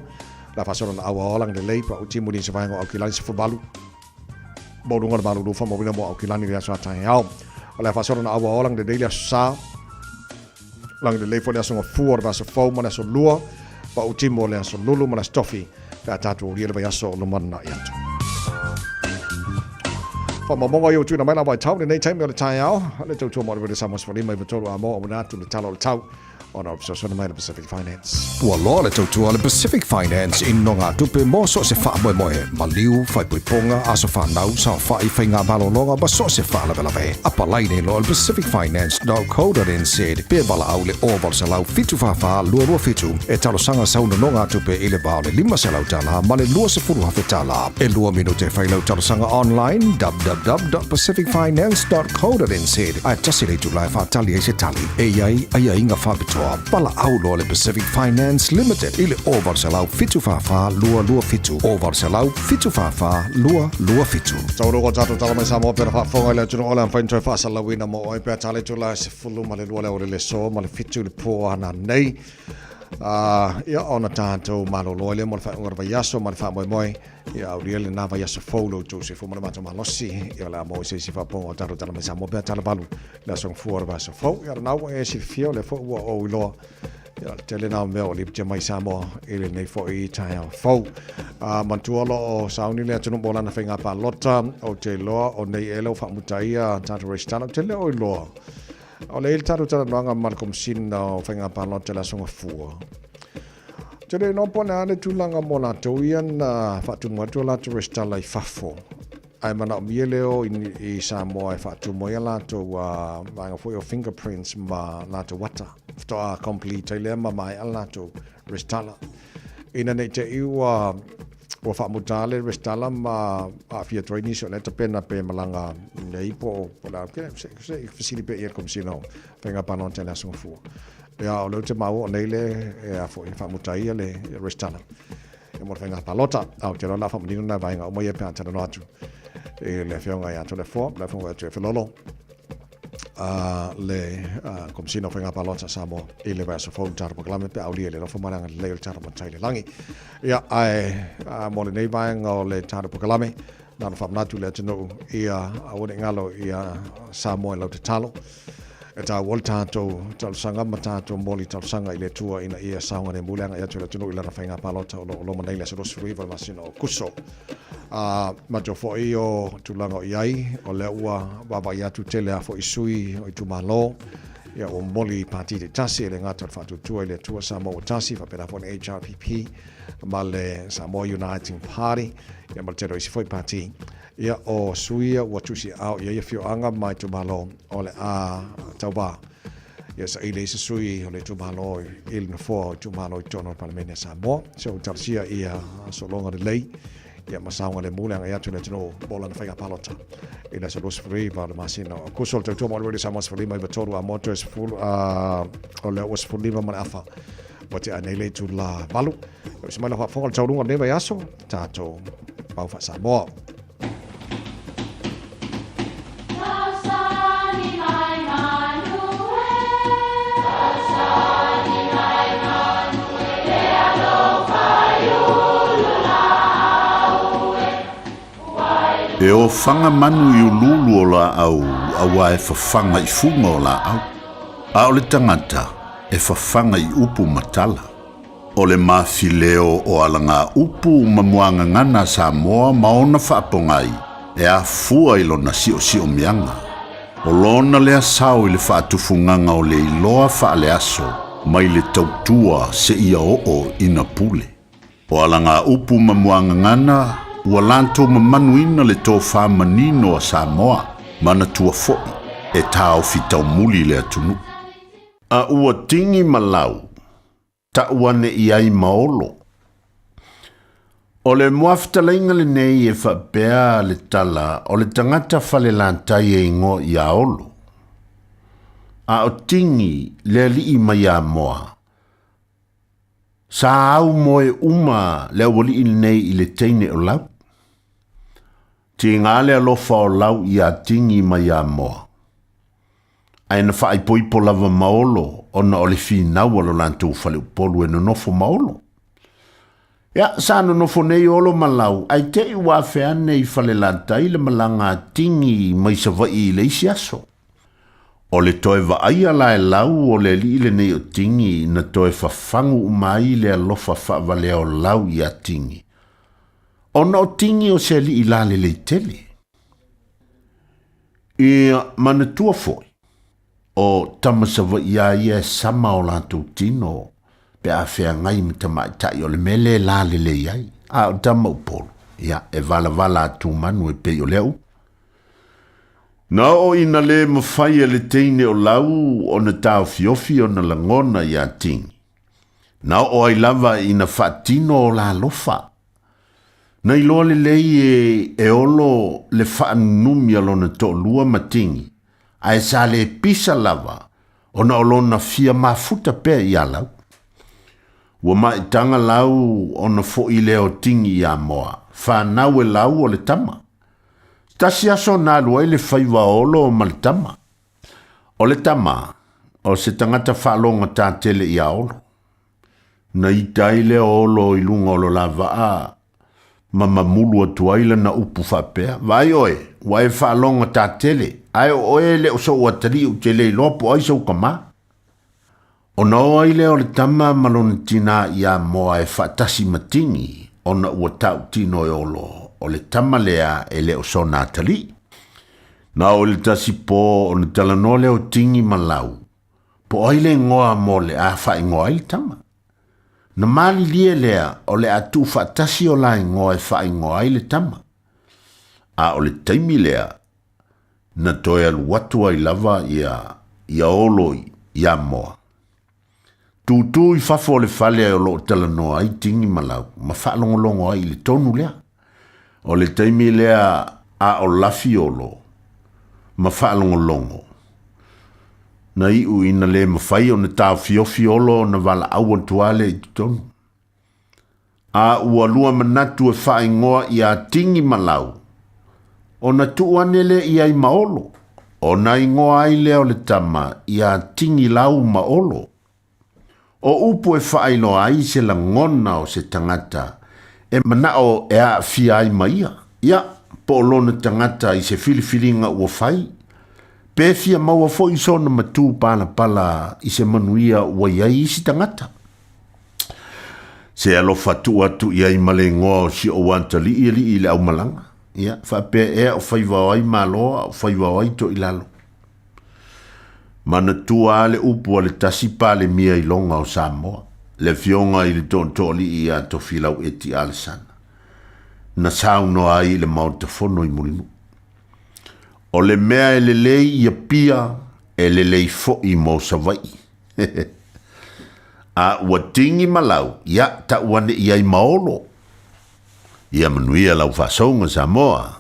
le a faasolo ona auao lagilelei, pau timu i nisi o vaega o Aukilani 18. Maualuga o le malulu faamauina mo Aukilani i le aso a taeao. O le a faasolo ona auao lagilelei le aso Sa, lagilelei foi le aso Gafua o le vaiaso fou ma le aso Lua, pau timu o le aso Lulu ma le aso Tofi pe a tatou aulia le vaiaso o lumanai atu. Faamaumauga ia ua tuuina mai la vaitau i lenei taimi o le taeao, le tautua mo le Radio Samoa 15 93 a mo auina atu le tala o le tau ona o le fesoasoani mai a le Pacific Finance. Ua loa le tautua a le Pacific Finance i nogatupe mo so o se faamoemoe, maliu, faaipoipoga, aso fanau, saofai, faigamalologa ma so o se faalavelave. Apalai nei loa i le pacificfinance.co.nz pe valaau i le 0800 744 227 e talosaga sau nonogatupe i le va o le $500 ma le $20,000. E lua minute e fai lau talosaga online www.pacificfinance.co.nz ae tasi le itula e faatali ai se tali. E i ai aiaiga faapitoa. Valaau loa le Pacific Finance Limited i le 0800 744 227, 0800 744 227. Taualuga o tatou tala mai Samoa pea na faafofoga i le atunuu o le a mafai ona toe faasalauina mo oe pea tala itula e 12 le aoauli le aso ma le 7 i le po ana nei. Ia ona tatou malolo ai lea mo le faaiuga o le vaiaso ma le faamoemoe ia aulia lena vaiaso fou lo outou soifua ma le matou malosi. Ia o le a maua i se isi faapopoga o tatou tala mai Samoa pea tala valu le aso gafua o le vaiaso fou. Ia lena ua e silafia o lea foi ua ou iloa ia le tele na o mea o lipotia mai Samoa i lenei foi taeao fou. Manatua o lo o sauni le atunuu mo lana faiga palota, ou te iloa o nei ea lea ua faamuta ai a tatou resitala, ou te le o iloa. O le i le tatou talanoaga ma le Komesina o Faiga Palota i le Aso Gafua. Ou te le iloa po o le a le tulaga mo latou ia na faatumu atu a latou resitala i fafo, ae manaomia le o i Samoa e faatumu ai a latou vaega foi o fingerprints ma latou ata. Faatoa complete ai lea ma maea le latou resitala. Ina ne i te i ua ua faamuta le resitala ma aafia atu ai nisi o lea tapena pe malaga nei po o po o le a ke se se i fesili pea i ai le Komesina o Faiga Palota i le Aso Gafua. Ia o lea ou te maua o nei le e a foi faamuta ai le resitala ia mo le faiga palota. A ou te iloa o le a faamanino nai vaega uma ia pe a talanoa atu i le Afioga ia Toleafoa, le Afioga ia Tuiafelolo a le Komesina o Faiga Palota a Samoa i le vaiaso fou i le tatou polokalame pe a aulia i le alofa ma le agalelei o le tatou Matai i le Lagi. Ia, ae mo lenei vaega o le tatou polokalame, na ona faamanatu i le atunuu ia aua ne i galo ia Samoa i lau tatalo. E taua le tatou talosaga ma tatou moli talosaga i le Atua ina ia saogalemu le agai atu o le atunuu i lana faiga palota o lo o loma nei i le aso 29 o le masina o Akuso. A matou foi o tulaga o i ai, o lea ua vaavaai atu tele a foi sui o itumalo, ia ua momoli i pati taitasi, e le gata o le Faatuatua i le Atua Samoa ua Tasi, faapena foi le HRPP ma le Samoa Uniting Party, ia ma le tele o isi foi pati. Ia o sui ia ua tuusiaao i ai afioaga ma itumalo o le a tauva. Ia saili ai se sui o le itumalo i le nofoa o itumalo i totonu o le Palemene a Samoa. So talosia ia sologa lelei ia ma saogalemu le agai atu i le atunuu mo lana faiga palota i le aso 29 o le masina o Akuso. O le tautua mo le Radio Samoa 15 93 a moto e 10 o lea ua 15 ma le afa ua tea nei le itula 8. Ia mai lau faafofoga o le taualuga o lenei vaiaso, tatou mau faa-Samoa. E ofaga manu i uluulu o laau auā e fafaga i fuga o laau, a o le tagata e fafaga i upu ma tala. O le mafileo o alagaupu ma muagagana a Samoa ma ona faapogai e afua i lona siosiomiaga. O lona lea sao i le faatufugaga o le iloa faaleaso mai le tautua seia oo ina pule. O alagaupu ma muagagana ua latou mamanuina le tofa manino a Samoa, manatua foi e taofi taumuli le atunuu. A ua tigi ma lau, ta'u ane i ai ma Olo. O le muafetalaiga lenei e faapea le tala o le tagata falelatai e igoa ia Olo. A o Tigi le alii mai Amoa, sa au moe uma le aualii lenei i le teine o Lau. Tiga le alofa o Lau iā Tigi mai Amoa, ae na faaipoipo lava ma Olo ona o le finau a lo latou faleupolu e nonofo ma Olo. Ia, sa nonofo nei Olo ma Lau, ae te i ua afe ane i Falelatai le malaga a Tigi mai Savaii i le isi aso. O le toe vaaia la e Lau o le alii lenei o Tigi na toe fafagu uma ai le alofa faavalea o Lau iā Tigi, ona o Tigi o se alii lalelei tele. Ia manatua foi, o tama Savaii a ia e sama o latou tino pe a feagai ma tamaitai o le mea lea e lalelei ai, a o tama Upolu, ia, e valavala atu manu e pei o lea upu. Na oo ina le mafai e le teine o Lau ona taofiofi ona lagona iā Tigi. Na oo ai lava ina faatino o la alofa. Na iloa lelei e e Olo le faanunumi a lona toalua ma Tigi, ae sa le pisa lava ona o lona fia mafuta pea iā Lau. Ua maitaga Lau ona fo'i lea o Tigi iā Moa, fanau e Lau o le tama. Tasi aso na alu ai le faiva o Olo ma le tama. O le tama, o se tagata faalogata tele iā Olo. Na ita ai lea o Olo i luga o lo la vaa ma mamulu atu ai lana upu faapea, Vaai oe, ua e faalogata tele, ae o oe e le o sou atalii ou te le iloa po o ai sou tama. Ona o ai lea o le tama ma lona tinā iā Moa e faatasi ma Tigi, ona ua tautino e Olo, o le tama lea e le o sona atalii. Na oo i le tasi po ona talanoa lea o Tigi ma Lau, po o ai le igoa mo le a faaigoa ai le tama. Na malilie lea o le a tuufaatasi o la igoa e faaigoa ai le tama. A o le taimi lea, na toe alu atu ai lava ia ia Olo iā Moa. Tūtū i fafo o le fale o lo o talanoa ai Tigi ma Lau ma faalogologo ai i le tonu lea. O le taimi lea a o lafi Olo ma faalogologo, na iu ina le mafai ona taofiofi Olo ona valaau atu lava lea i totonu. A ua lua manatu e faaigoa iā Tigi ma Lau, ona tuu ane lea i ai ma Olo, ona igoa ai lea o le tama iā Tigilau ma Olo. O upu e faailoa ai se lagona o se tagata e manao e aafia ai ma ia, ia, po o lona tagata i se filifiliga ua fai, pe fia maua foi sona matū palapala i se manuia ua i ai isi tagata. Se alofa tuu atu i ai ma le igoa o si ou atalii alii i le aumalaga, ia, faapea ea o faiva o ai Malo a o faiva o ai Toilalo. Manatua a le upu a le tasi Palemia i loga o Samoa, le Afioga i le Tootooalii ia Tofilau Eti Alesana, na saunoa ai i le Maota Fono i Mulinuu. O le mea e lelei i Apia, e lelei foi mo Savaii. A ua tigi ma lau, ia, tau ane i ai ma Olo. Ia manuia lau faasouga Samoa.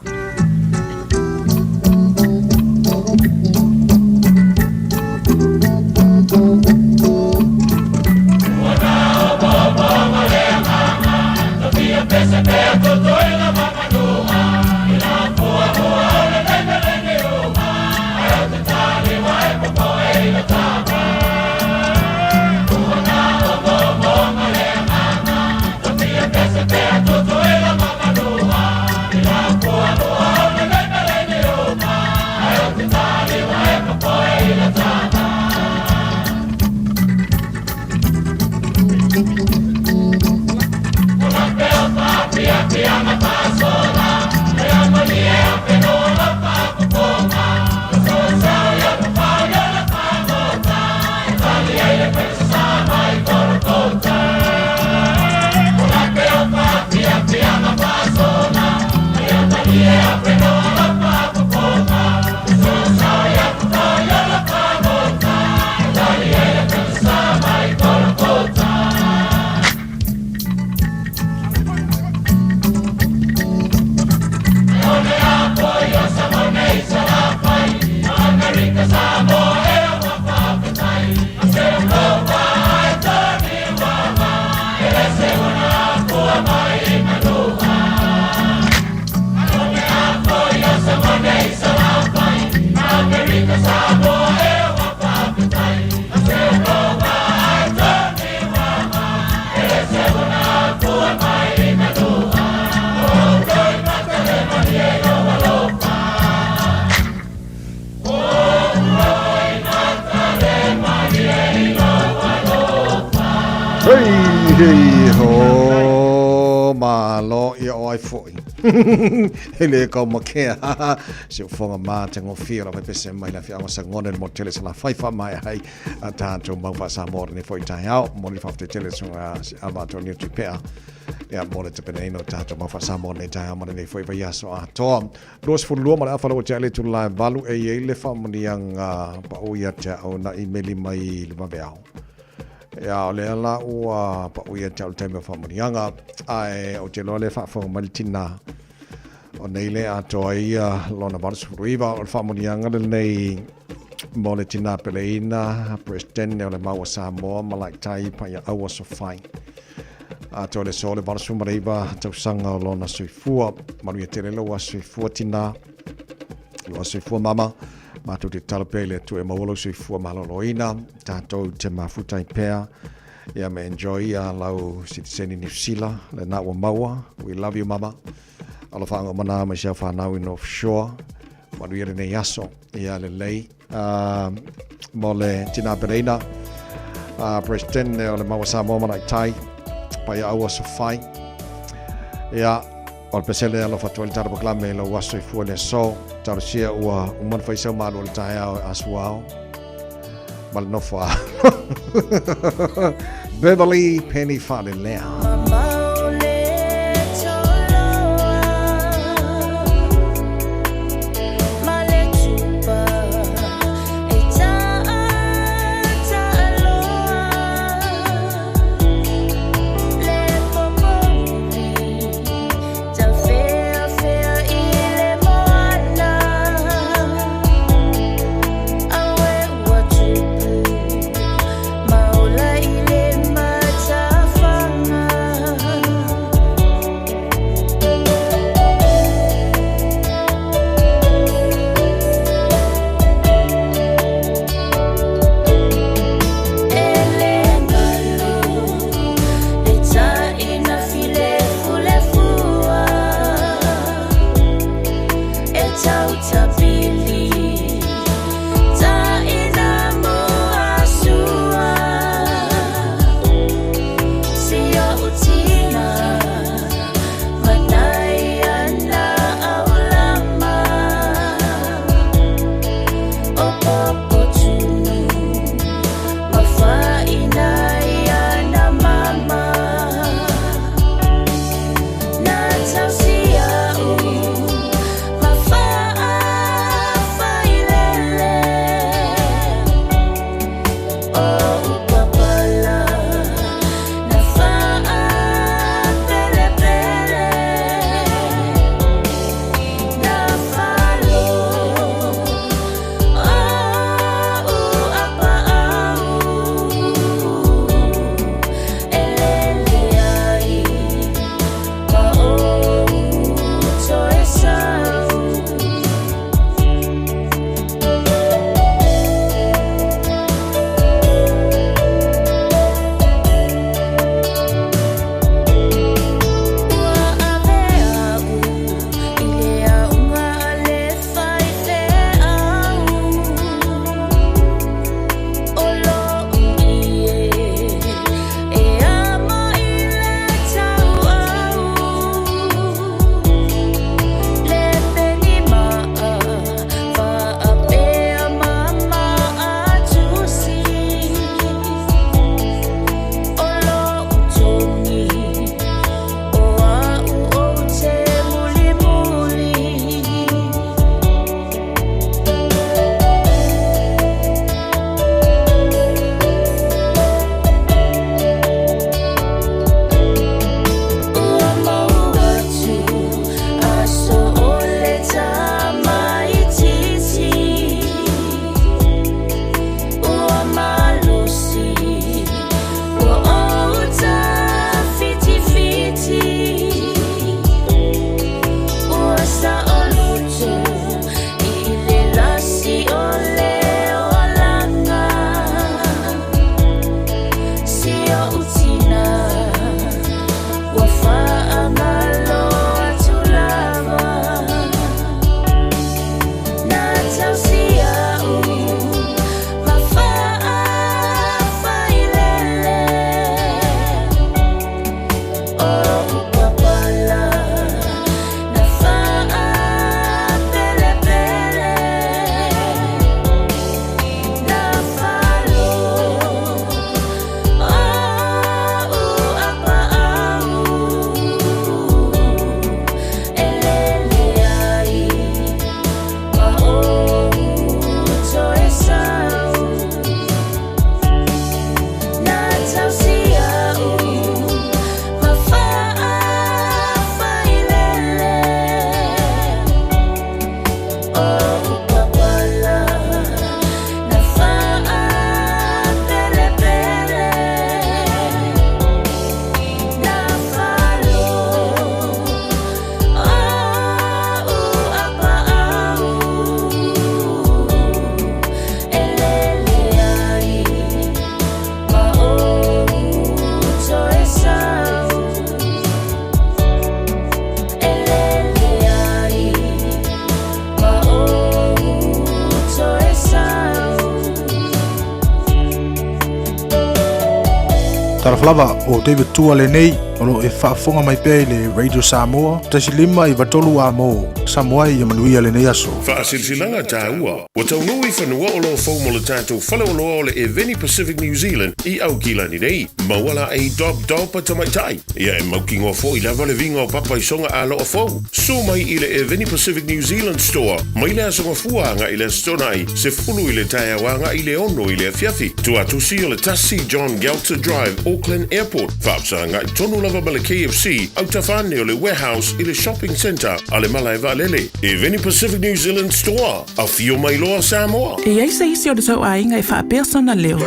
Malo, ia o ai fo'i. E le kau makea. Se ufonga mā te ngofia la pese mai la fianga sa ngone mo tele sa la faifa mai ai a tātou mau wha Samoa ne foi tai ao mo le whafte tele sunga se ava tō ni tu pea. Ia mo le te peneino tātou mau wha Samoa ne tai ao mo le foi vai aso a toa. 22 ma le afa lau te ale tu la valu e i le wha monianga pa o ia te au na i meli mai le maveao. Ia o lea la ua pa'u ia te au le taimi o fa'amanuiaga ae ou te iloa lea fa'afofoga mai le tinā o nei le atoa ai ia lona 89 o le fa'amanuiaga lenei mo le tinā peleina Peresetene o le Mau a Samoa ma La'aitai Pa'ia'aua Sofai atoa le aso le 89 tausaga o lona soifua. Manuia tele lou aso soifua tinā. Lou aso soifua mama. Matou te tatalo pea i le Atua e maua lou soifua maloloina. Tatou te mafuta ai pea. Ia me enjoy ia lau sitiseni Niu Sila lena ua maua. We love you mama. Alofa uma na mai si au whanau i North Shore. Manuia lenei aso. Ia lelei. Mo le tina peleina. President o le Maua Samoa ma Tai. Paia aua sofai. Ia, o le pesele alofa atu ai le tala pakalame i lou aso i fua le aso. Talosia ua uma ona fai sau malu o le taeao e asuao ma le nofo a Beverly Penny Faalelea. Talofa lava o David Tua lenei o lo e faafofoga mai pea i le Radio Samoa 1 5 93 amo Samoa ia manuia lenei aso. Faasilasilaga taua, ua taunuu i fanua oloa fou mo le tatou faleoloa o le Eveni Pacific New Zealand i Aukilani nei. Maua laei Dob Dob a tamaitai. Ia e mautinoa foi lava le viga o papa i soga aloa fou. Susu mai i le Eveni Pacific New Zealand Store mai le Aso Gafua agai i le Aso Toonai, 10 i le taeao agai i le 6 i le afiafi. Tuatusi o le 1 John Gelter Drive, Auckland Airport, faafesagai tonu lava ma le KFC, autafa ane o le Warehouse i le Shopping Centre a le Malae Vaalele. Eveni Pacific New Zealand Store, afio mai loa Samoa! E i ai se isi o le tou aiga e faapea sona leo,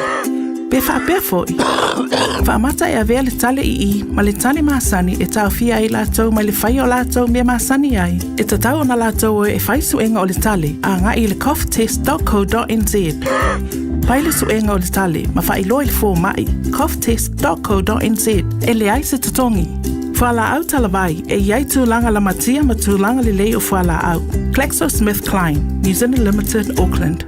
pe faapea foi, faamata e avea le tale ii ma le tale masani e taofia ai latou mai le faia o latou mea masani ai, e tatau ona latou o e fai suega o le tale agai i le coughtest.co.nz. Fai le suega o le tale ma faailoa i le fomai, coughtest.co.nz, e leai se totogi. Fualaau talavai, e i ai tulaga lamatia ma tulaga lelei o fualaau. GlaxoSmithKline, New Zealand Limited, Auckland.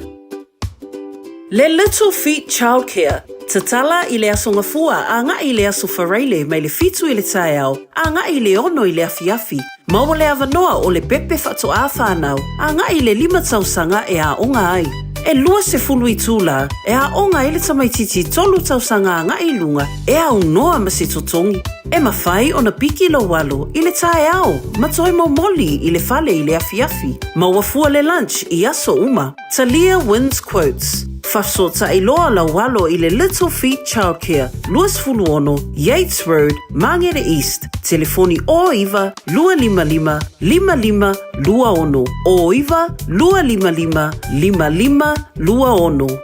Le Little Feet Childcare, Tatala i le Aso Gafua agai i le Aso Faraile mai le 7 i le taeao agai i le 6 i le afiafi. Maua le avanoa o le pepe faatoā whānau agai i le 5 tausaga e aoga ai. E 20 itulā e aoga ai le tamaitiiti 3 tausaga agai i luga e aunoa ma se totogi. E mafai ona piki lou alo i le taeao ma toe momoli i le fale i le afiafi. Maua fua le lunch i aso uma. Talia wins quotes. Faafesootai loa lau alo i le Little Feet Childcare, 26 Yates Road, Māngere East, telefoni 09 255 55 26, 09 255 55 26.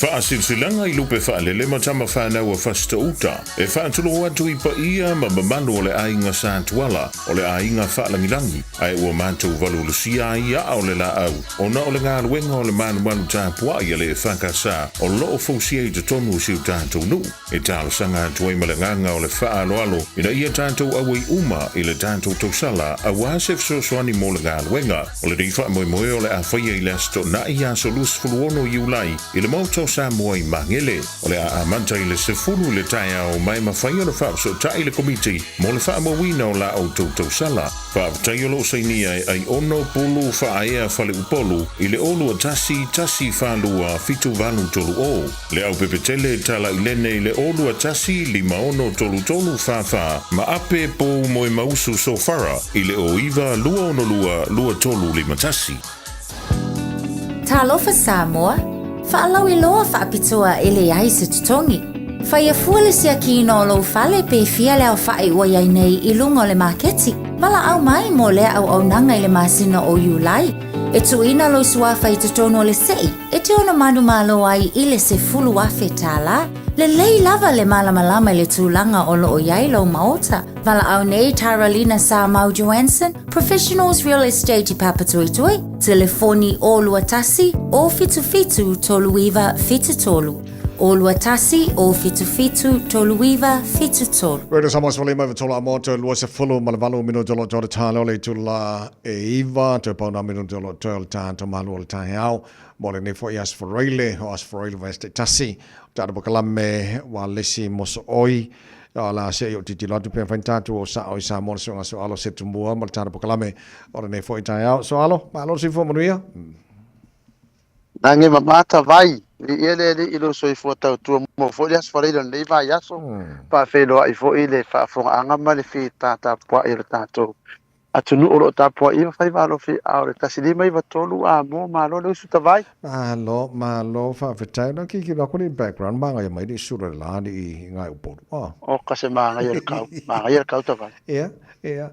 Faasilasilaga i lupe faalele ma tama fanau a Fasitoo-uta, e faatulou atu i paia ma mamalu o le aiga Sa Tuala, o le aiga faalagilagi, ae ua matou valuvalusia ai aa o le laau, ona o le galuega o le malumalu tapuai a le EFKS o lo o fausia i totonu o si o tatou nuu. E talosaga atu ai ma le agaga o le faaaloalo ina ia tatou auai uma i le tatou tausala aua se fesoasoani mo le galuega. O lenei faamoemoe o le a faia i le Aso Toonai, aso 26 Iulai, i le Maota o Samoa i Magele. O le a amata i le 10 i le taeao ma e mafai ona faafesootai le Komiti mo le faamauina o la outou tausala. Faafetai o lo o sainia e Aiono Pulu Faaea Faleupolu i le 0 21 1 4 2 7 8 3 0. Le Aupepetele Talailene i le 0 21 5 6 3 3 4 4 ma Ape Pou Moemausu Sofara i le 09 262 23 51. Talofa Samoa, faalauiloa faapitoa e leai se totogi. Faia fua le siakiina o lou fale pe fia le aofa'i ua i ai nei i luga o le maketi. Valaau mai mo lea auaunaga i le masina o Iulai. E tuuina lou suafa i totonu o le se'i e te ono manumalo ai i le $10,000. Lelei lava le malamalama i le tulaga o lo o i ai lou maota. Valaau nei Taralina Samau Joanson, Professionals Real Estate i Papatoetoe, telefoni 0 21 077 39 73. 0 21 077 39 73. Radio Samoa 15 i tolu amo toe 28 minuti o lo o toe le o le itula e 9 toe pau nā minuti o lo o toe o le tatou malu o le taeao mo lenei foi Aso Faraile o Aso Faraile vaiaso taitasi o tatou pakalame ua lesi mosooi o la se i o titilo atu pe mafai ona tatou o sao i Samoa le suega Soalo se tumua ma le tatou pakalame o lenei foi taeao. Soalo, malo le soifua manuia. Lagi mamata vai, viia le Alii i lou soifua tautua mo foi le aso faraile o lenei vaiaso, faafeiloai foi le faafofogaaga ma le fita tapuai o le tatou atunuu o lo o tapuaia ma faiva alofi a o le 1593 Amoa malo le usu tavai. Malo, malo faafetai. Na kikilo aku ni background magaia mai ni sura le la ni i ngai Upolu. Oh. O ka se magaia le kau, magaia le kau tavai. Ia, ia.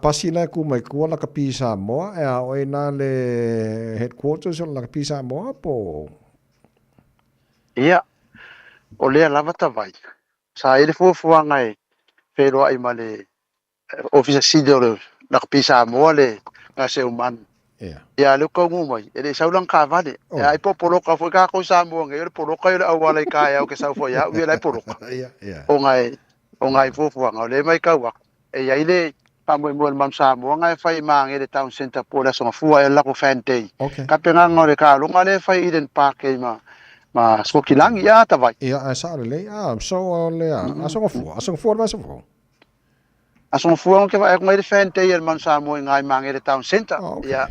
Pasi la ku mai kua la ka pi Samoa e a oi na le headquarters o la ka pi Samoa po. Ia, o lea lava tavai. Sa i le fuafuaga e feiloai ma le Ofisa Sili o le Lakapi Samoa le Gaseuman. Ia le kaungu mai, e le sau lana taavale. E ai po poloka foi tatou i Samoa nei, o le poloka ia o le auala i taeao ke sau foi au ia la e poloka. Ona e ona i fuafuaga o lea e matau atu, e i ai le faamoemoe o le Manu Samoa na e fai i Magele Town Centre po o le Aso Gafua ea le latou Fan Day. Tapenaga o le taaloga lea e fai i Eden Park ai ma ma Sikokilangi, ia Tavai. Ia, ae sao lelei. Ah, so o le a, Aso Gafua, Aso Gafua le vaiaso fou. Aso Gafua ou te vaai atu nei le Fan Day a le Manu Samoa i Ngai Magele Town Centre. Ia,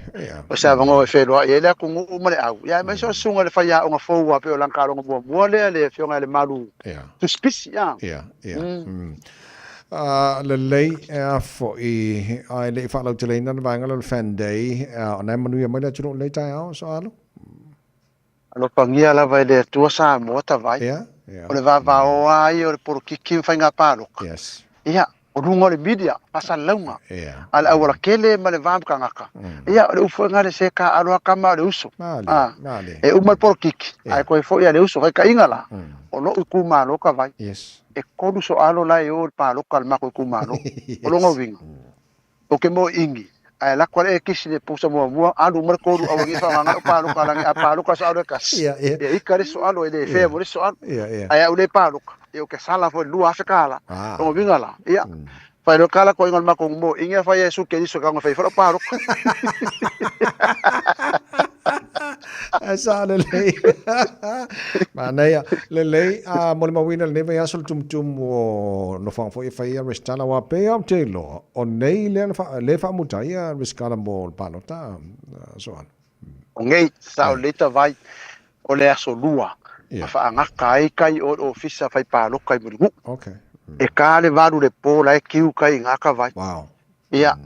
o se avanoa e feloai ai le atunuu ma le au. Ia, aemaise o le susuga i le faiaoga fou a pei o lana taaloga muamua lea, le Afioga ia Lemalu Tusipisi. Ia. Ia, ia. Lelei, e a foi, ae le i faalauteleina le vaega lea o le Fan Day, o na e manuia mai le atunuu i lenei taeao, Soalu? Alofagia lava e le Atua Samoa Tavai. O le vavaoa lava ia o le polokiki ma faiga palota. Ia, o luga o le media, faasalalauga, a le aualatele ma le va ma tagata. Ia, o le upu foi lena le se taaalo lava tama a o le uso. A, e uma le polokiki, ae toe foi lava i le uso. Faitaiga la, o lou itumalo Tavai, e 3 soalo la e o i le palota a le matou itumalo. O lona uiga, Ou te moe igi, ae alu atu lava le ekisi i le pusa muamua, alu uma le tolu aua nei faagaga o palota lagi a palota soalo e tasi, ia ika le soalo e le fea mo le soalo. Ae a ou le palota, ia ou te sala foi i le $2,000. Lona uiga la, ia, fai loa tala koiga o le matou moe igi a fai e Iesu Keriso e tago e fai ai foi lau palota. Ae sa lelei. Manaia. Lelei, a molimauina lenei vaiaso le tumutumu o nofoaga foi e fai ai resitala, aua pei lava ou te iloa, o nei lea na faa, lea e faamuta ai ia resitala mo le palota, Soala. O nei, sa o lelei tavai, o le aso lua, na faagata ai kai o le ofisa fai palota i Mulinuu. Okay. E ta le 8 le po la e kiu kai i ngā tavai. Wow. Ia,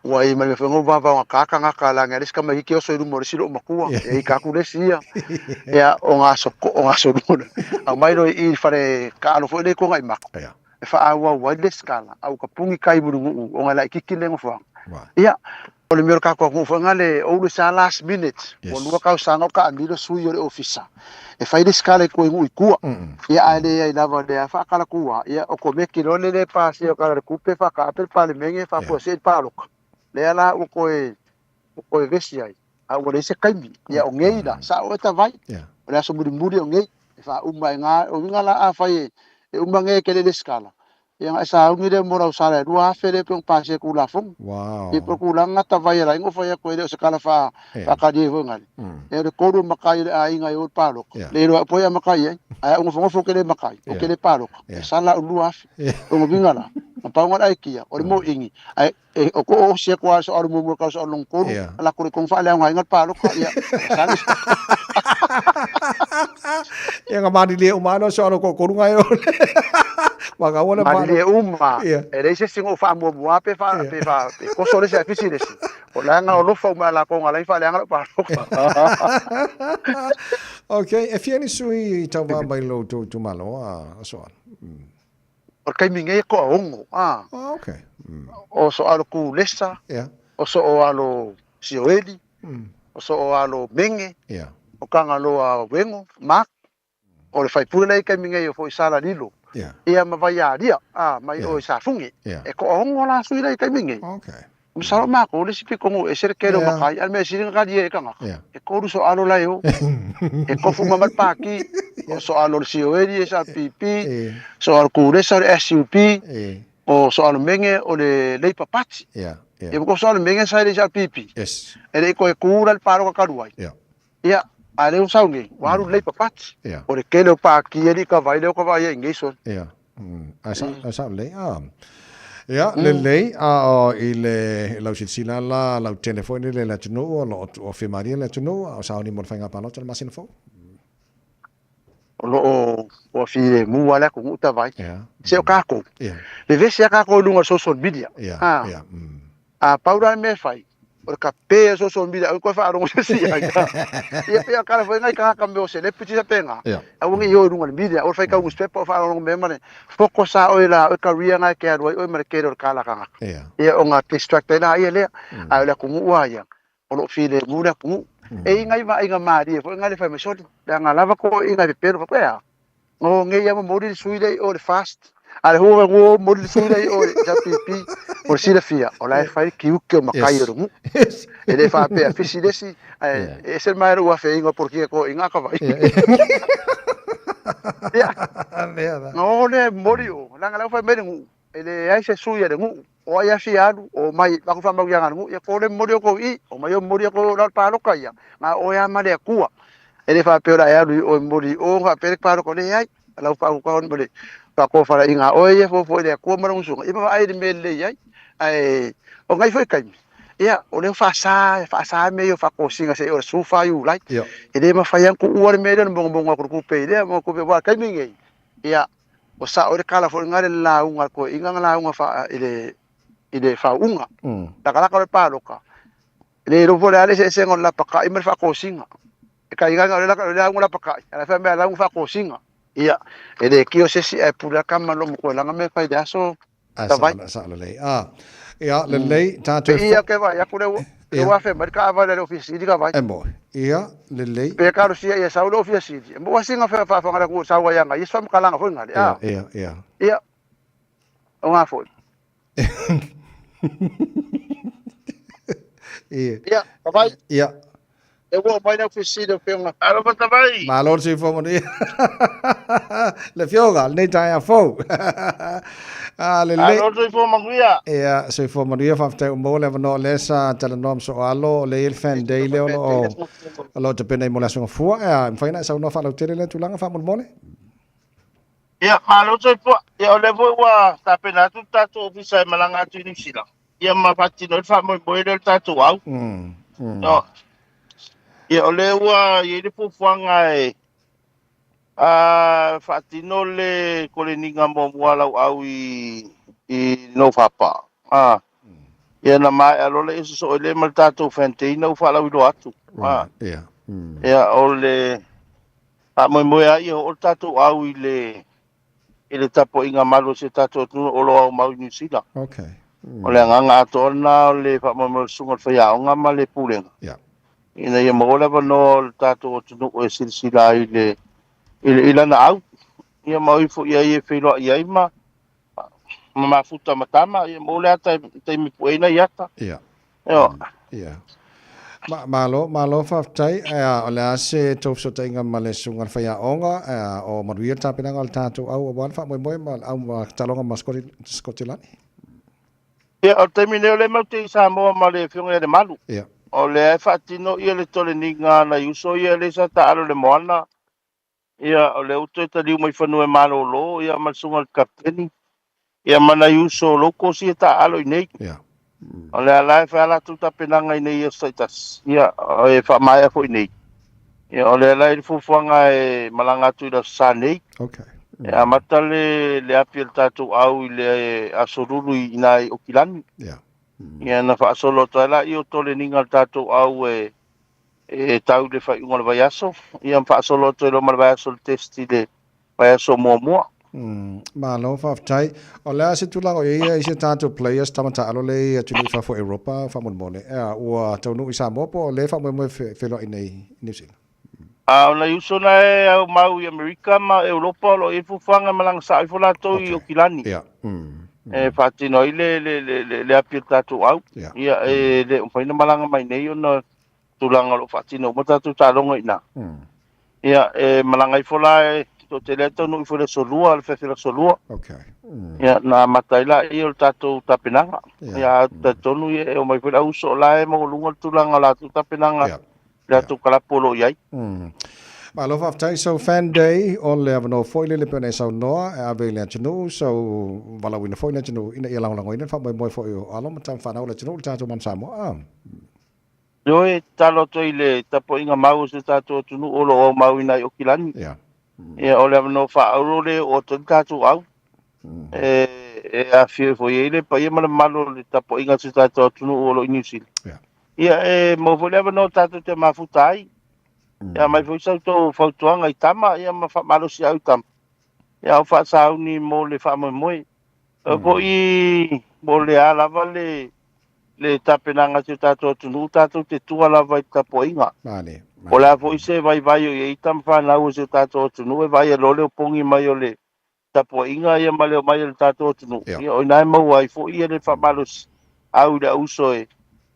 ua i mai mea foi ngou vavao ga tagata la ngai le isi tamaititi oso i luma o le isi loomatua, ia ita atu le isi ia. Ia, o ga aso o ga aso lua. Aumai loa i i le fale taalo foi lea i Tuanaimato, e faaauau ai le lesitala, a ua tapuni tai i Mulinuu ona e laitiiti le nofoaga. Ia, o le mea o le tatou atunuu foi lena le always lava last minute, ua lua tausaga o taamilo sui o le ofisa e fai lesitala i tua i nuu i tua. Ia ae leai lava o lea faatala atu lava, ia otomeki loa le le pasia o Tala o le Tupe faataape le Palemene faafuasei le palota. Lea la ua toe ua toe vesi ai, a ua leai se taimi. Ia o nei la, sao e tavai, o le aso mulimuli o nei, e faauma e ga, o uiga la afai e uma nei e tele lesitala, Ia ona e sauni lea mo lau sala e 2,000 lea pei ona pasia e Tulafono. Wow. Ia pei o tulaga na tavai e laina o fai atu ai lea o se tala faa, faatali ai foi nale. Ia o le tolu o matai o le aiga e o i le palota. Le iloa au po ai a matai ai. Ae au nofonofo ou te le matai, ou te le palota. E sala au 2,000. Lona uiga la, na pau na le aikia, o le moʻiga, ae e o ko o sia kua so alu muamua kau so alu lona tolu, a lako le kong faaleaogaina le palota, ia, sala. Ia nga malilie uma lava so alu ko tolu ngai o. Waka le Malilie uma, e leai se isi na ou faamuamua pe fa pe fa pe koso le isi ae fisi le isi. O leaga o lofa uma ia latou na alai faaleaga lau palota. Okay, e fia ni sui i tauva mai lo tou itumalo a Soala? O le taimi nei e toaono, a. Oh, okay. O so alo Kulesa, o so o alo Sioeli, o so o alo Menge, o Kagaloa Wego, Mark, o le faipule lea i taimi nei o foi Sala Lilo, ia ma Vaialia, a, mai o i Safugi. E toaono la sui la i taimi nei. Okay. Masalo makou le isi pitonuu ese le tele o matai, a o le mea sili na talia ai tagata, e tolu soalo la e o. E tofu uma mai le pati, o soalo o le Sioeli, SRPP, soalo Kulesa o le SUP, o soalo Menge o le Labour Party. Ia ma ko soalo Menge sa i le SRPP. E le i toe tu la le palota talu ai. Ia, a o lea ua sau nei, ua alu le Labour Party. O le tele o pati e le i kava ai lea ua kava ai nei sole. Ae sa, ae sa lelei. Ah. Ia, lelei, a o i le lau silasila la, lautele foi lele le atunuu, o lo o o femalie le atunuu, a o sauni mo le faiga palota le masina fou. O lo o ua filemu lava le atunuu tavai. Se o tatou, vevesi lava tatou i luga o le social media. A pau la le mea e fai, o le kape o social media aua e toe faalogo se isi ai. Ia pei o tala foi nai tagata mea o celebrities a pena, aua ne i o i luga o le media, aua le faitau newspaper o faalogologo mea ma le focus lava oe la oe career na e te alu ai oe ma le tele o le tala tagata. Ia ona distract ai laia lea, ae o le atunuu lava ia, o lo o filemu le atunuu. E i ai nai vaaiga malie foi na le fai mai, sole, leaga lava toeaiina e pepelo faapea, e a? No nei lava momoli le sui lea i o le FAST, a le hua ua momoli le sui lea i o le HRPP, mo le silafia, o la e fai le tiute o matai o le nuu. E le faapea fisi le isi, ae e ese le maea o le afeaiga o polokia toeaiina a Kavaii. Ia, na o lea e momoli o, leaga la ua fai mai le nuu, e leai se sui a le nuu, o ai a fia alu, omai, avatu faamanuiaga a le nuu, ia ko le momoli outou i i, omai o momoli atu i o la o le palota ia, na o oe lava ma le Atua. E le faapea o le a e alu i o e momoli i o ona faapea le palota o lea e ai. Lau faautaga ma le faatofalaiga a oe ia fuafua i le Atua ma lona susuga, ia ma vaai i le mea e lelei ai. Ae o nai foi taimi, ia o lea ua faasa, e faasa mea ia o faatosina seia oo i le 14 Iulai. E le mafai lava ona tuua le mea lea o le mogomogo atu o le tupe i lea tupe aua o le taimi lenei, ia ua sao ai le tala foi lena i le lauga a le toeaina na lauga faa, i le, i le faauuga. Latalata o le palota, e le iloa po o le a le eseesega o le lapatai ma le faatosina. E tainane o le lauga lapatai, a o la e fai mai a lauga faatosina. Ia, e le tio se isi ae pule lava tama loa matua lana mea e fai i le aso Tavai. Sao lelei. Ah, ia, lelei, tātou... Pe ia ke vai aku le le ua fe mai le taavale a le Ofisa Sili ka vai. E moe. Ia, lelei. Pe kalosia ia sau le Ofisa Sili. E moa singa fe faafofoga le atunuu sau ai ana ia se faamatalaga foi ngale. Ia, ia, ia. Ia, o ngā foi. Ia. Ia, tavai. Ia. E ua mai le Ofisa Sili o Fioga. Alofa tavai. Malo le soifua manuia. Le Fioga, lenei taeao fou. Ah, lelei. Malo le soifua manuia. Ia, soifua manuia, faafetai ua maua le avanoa o lea sa talanoa ma Soalo, o lea e i ai le fan day lea o lo o o lo o tapena ai mo le Aso Gafua. Ea, e mafai ona e saunoa faalautele lea tulaga faamolemole? Ia, malo le soifua. Ia, o lea foi ua tapena atu le tatou ofisa e malaga atu i Niu Sila, ia ma faatino ai le faamoemoe lea o le tatou au. Io. Ia, o lea ua i ai le fuafuaga e a faatino le koleniga muamua a lau au i i Nofapa. A, ia na maea loa lea sosoo ai lea ma le tatou fanteina ua faalauiloa atu. A, Ia. ia, o le Faamoemoe lava ia oo le tatou au i le i le tapuaiga malu a si o tatou atunuu o lo o aumau i Niu Sila. Okay. O le agaga atoa lena o le faamoemoe o le susuga i le faiaoga ma le pulega. Yeah. Ina ia maua le avanoa o le tatou atunuu e silasila ai i le, i le, i lana au. Ia ma o ifo i ai e feiloai ai ma, ma mafuta ma tama, ia maua le ata e taimi pueina i ata. Yeah. Io. Ia. Ma, malo, malo faafetai. Ae, o le a se tou fesootaiga ma le Susuga i le Faiaoga, ae, o manuia le tapenaga o le tatou au aua le faamoemoe ma le au ma taaloga ma Sikotilani? Ia, o le taimi nei o lea matou te i Samoa ma le Afioga ia Lemalu. Ia. O lea e faatino ia le toleniga a nai uso ia lea sa taalo i le moana. Ia, o lea ua toe taliu mai fanua e malolo, ia, ma le susuga i le Kapiteni, ia, ma nai uso locals ia taaalo i inei. Ia. O lea la e fai a latou tapenaga i inei i aso taitasi, ia, e faamaea foi i inei. Ia, o lea la e i le fuafuaga e malaga atu i le Aso Sa nei. Okay. E amata le, le api a le tatou au i le Aso Lulu i ina i Okilani. Ia. Ia, na faasolo atu ai lea o toleniga a le tatou au e, e tau i le faaiuga o le vaiaso, ia ma faasolo atu ai loa ma le vaiaso o le test i le vaiaso muamua. Malo faafetai. O le a se tulaga o i ai isi a tatou players tama taalo lea i atunuu i fafo Europa faamolemole ea ua taunuu i Samoa po o lea e faamoemoe feloai nei i New Zealand? A o nai uso na e aumau i Amerika ma Europa o lo o i ai fuafuaga e malaga sao ifo latou i Okilani. Ia. E faatino ai le le le le api o le tatou au. Ia e le o mafai ona malaga mai nei ona tulaga o lo o faatino uma tatou taaloga i ina. Ia, e malaga ifo la e toatele ai taunuu ifo i le aso Lua, le fefe aso Lua. Okay. Ia, na amata ai laia o le tatou tapenaga. Ia, a talitonu ia e omai foi le au uso o la e maualuga le tulaga o latou tapenaga i latou kalapu o lo o i ai. Malo faafetai. So Fan Day o le avanoa foi lele pei ona e saunoa e ave i le atunuu, so valaauina foi le atunuu ina ia lagolagoina le faamoemoe foi o alo ma tama fanau o le atunuu i le tatou Manu Samoa. Ah. Ioe, e tatalo atu ai i le tapuaiga mau a si o tatou atunuu o lo o aumauina ai Okilani. Ia. Ia, o le avanoa faaauuro lea e oo atu ai le tatou au. E, e afifio foi ai le paia ma le mamalu o le tapuaiga a si o tatou atunuu o lo o i Niu Sila. Ia. Ia, e maua foi le avanoa tatou te mafuta ai. Ia, aumai foi sa outou fautuaga i tama, ia ma faamalosiau i tama. Ia, o faasauni mo le faamoemoe. E foi mo le a lava le le tapenaga a si o tatou atunuu, tatou te tua lava i le tapuaiga. Male. O le a foi se vaivai o i ai tama fanau o si o tatou atunuu e vaai loa le opogi mai o le tapuaiga ia ma le omai o le tatou atunuu, ia o i ina e maua ai foi ia le faamalosi au i le auuso e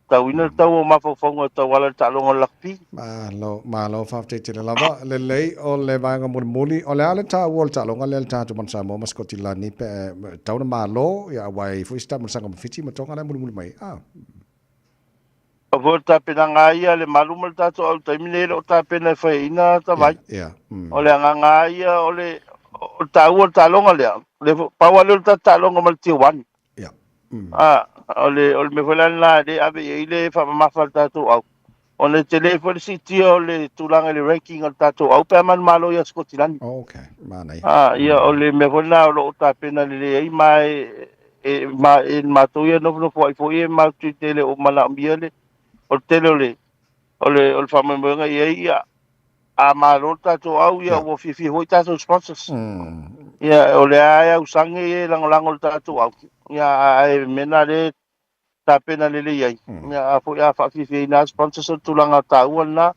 tauina le tau o mafaufauga e tauala i le taaloga o le lakapi. Malo, malo, faafetai tele lava. Lelei, o le vaega mulimuli, o le a le taua o le taaloga lea a le tatou Manu Samoa ma Sikotilani pe a tau na malo, ia aua e i ai foi se taamilosaga ma Fiti ma Tonga la e mulimuli mai. Ah. O foi le tapenaga ia le malu ma le tatou au taimi nei e le o tapena e faiaina tavai. Ia. O le agaga lava ia o le o le taua o le taaloga lea, le pau lava lea o le tatou taaloga ma le Tier 1. Ia. A, o le o le mea foi la lena e le ave i ai le faamamafa a le tatou au, ona e tele foi le siitia o le tulaga i le ranking a le tatou au pe a manumalo ia Sikotilani. Oh, okay. Manaia. A, ia o le mea foi lena o lo o tapena lelei ai ma e e ma e matou ia nofonofo ai foi e matou te le o manaomia le o le tele o le o le o le faamoemoega i ai ia a malo le tatou au ia ua fiafia foi tatou sponsors. Ia o lea e ausage ia e lagolago le tatou au. Ia ae mea na lea e tapena lelei ai. Ia a foi a faafiafiaina lava sponsors o le tulaga taua lena.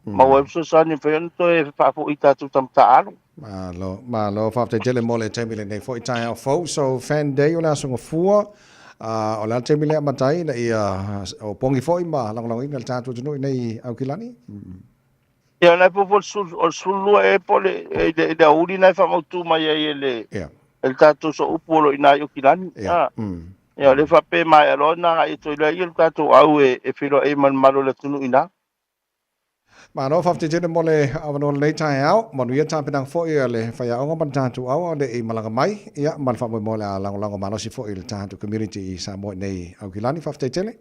Maua ai fesoasoani e mafai ona toe faafoi i tatou tama taaalo. Malo, malo, faafetai tele mo le taimi lenei foi taeao fou. So, Fan Day o le Aso Gafua, o le a le taimi lea amata ai ina ia o pogi foi ma lagolagoina le tatou atunuu i nei i Aukilani? Ia, o lena e fuafua o le 12 ea po o le, i le, i le aoauli lena e faamautu mai ai e le, e le tatou sooupu o lo o i ina i Aukilani. Ia, o lea e faapea e maea loa ona agai atu ai lea le tatou au e feiloai ai ma le mamalu o le atunuu i ina. Malo, faafetai tele mo le avanoa lenei taeao. Manuia tapenaga foi a le faiaoga ma le tatou au a o le i malaga mai, ia, ma le faamoemoe o le a lagolago malosi foi i le tatou community i Samoa i nei Aukilani. Faafetai tele.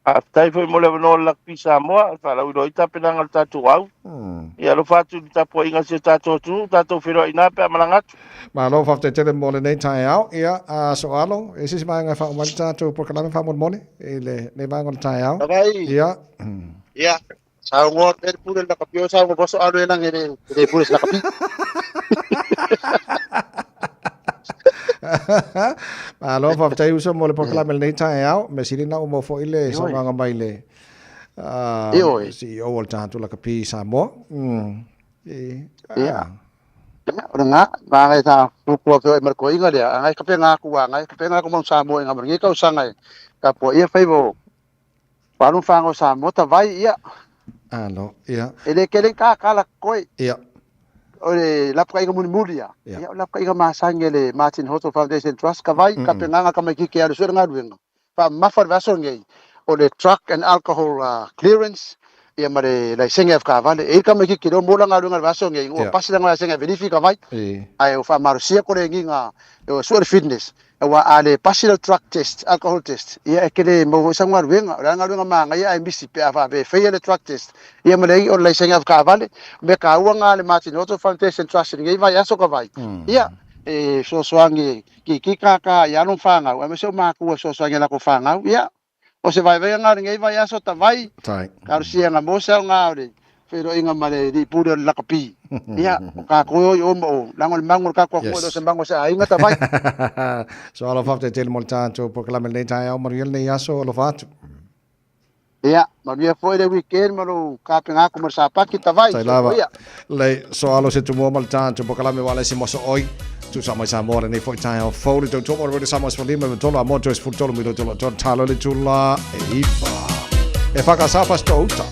Faafetai foi mo le avanoa o le Lakapi Samoa e faalauiloa ai tapenaga a le tatou au. Ia alofa atu i le tapuaiga a si o tatou atunuu, tatou feiloai i ina pe a malaga atu. Malo, faafetai tele mo lenei taeao. Ia, a Soalo, e se isi vaega e faauma ai le tatou polokalame faamolemole i lenei vaega o le taeao. Tavai. Ia. Ia, saunoa pea le pule le lakapi o saunoa po Soalo e lagi e le pule se lakapi. Malo, faafetai uso mo le polokalame lenei taeao. Mea sili na uma foi le saunoaga mai le CEO o le tatou lakapi Samoa. Ia. O le ngā, ngai tā kukua peo e marko inga lea, ngai ka penga aku wa, ngai ka penga aku mau Samoa inga mar ngi tausaga e ka pua ia fai mo Palu whango Samoa ta vai ia. Alo, ia. E le kele ka kala koe. Ia. O le lapka inga muli muli ia. Ia, o lapka inga masangi le Martin Hoto Foundation Trust ka vai, ka penganga ka mai kike alu sura ngā ruenga. Fa mafa le vaso ngei. O le truck and alcohol clearance, ia ma le laisenge af ka vale. E ka mai kike lo mola ngā ruenga le vaso ngei. O pasi la ngā laisenge verifi ka vai. Ai o fa marosia kore nginga, o sua le fitness. Aua a le pasi lau drug test, alcohol test, ia e kele mau foi sau galuega. O le a galuega magaia ae misi pe a faapea e faia le drug test. Ia ma le ai o le laisene avekaavale. O mea kaua nga le Martin Auto Foundation Trust i lenei vaiaso ka vai. Ia, e fesoasoani kiki kaka i alo ma fanau, aemaise o makua e fesoasoani i a latou fanau. Ia, O se vaivaiga nga o lenei vaiaso tavai, kalusiaga mo se aoga o le feiloaiga ma le alii pule o le lakapi. Ia, o kakou e o i o ma o, leaga o le mago o le kakou akua e le o se mago o se aiga tavai. So alofa faafetai tele mo le tatou polokalame lenei taeao, manuia lenei aso, alofa atu. Ia, manuia foi le weekend ma lou kapega atu ma le sapaki tavai. Tai lava. Lei, so alo se tumua ma le tatou polokalame wa le se moso oi. Tusa mai Samoa lenei foi taeao fou le tautua mo le Radio Samoa 15 me tolu a mo toe 13 mi tolu tolu talo le tula e ipa. E whakasapa sto uta.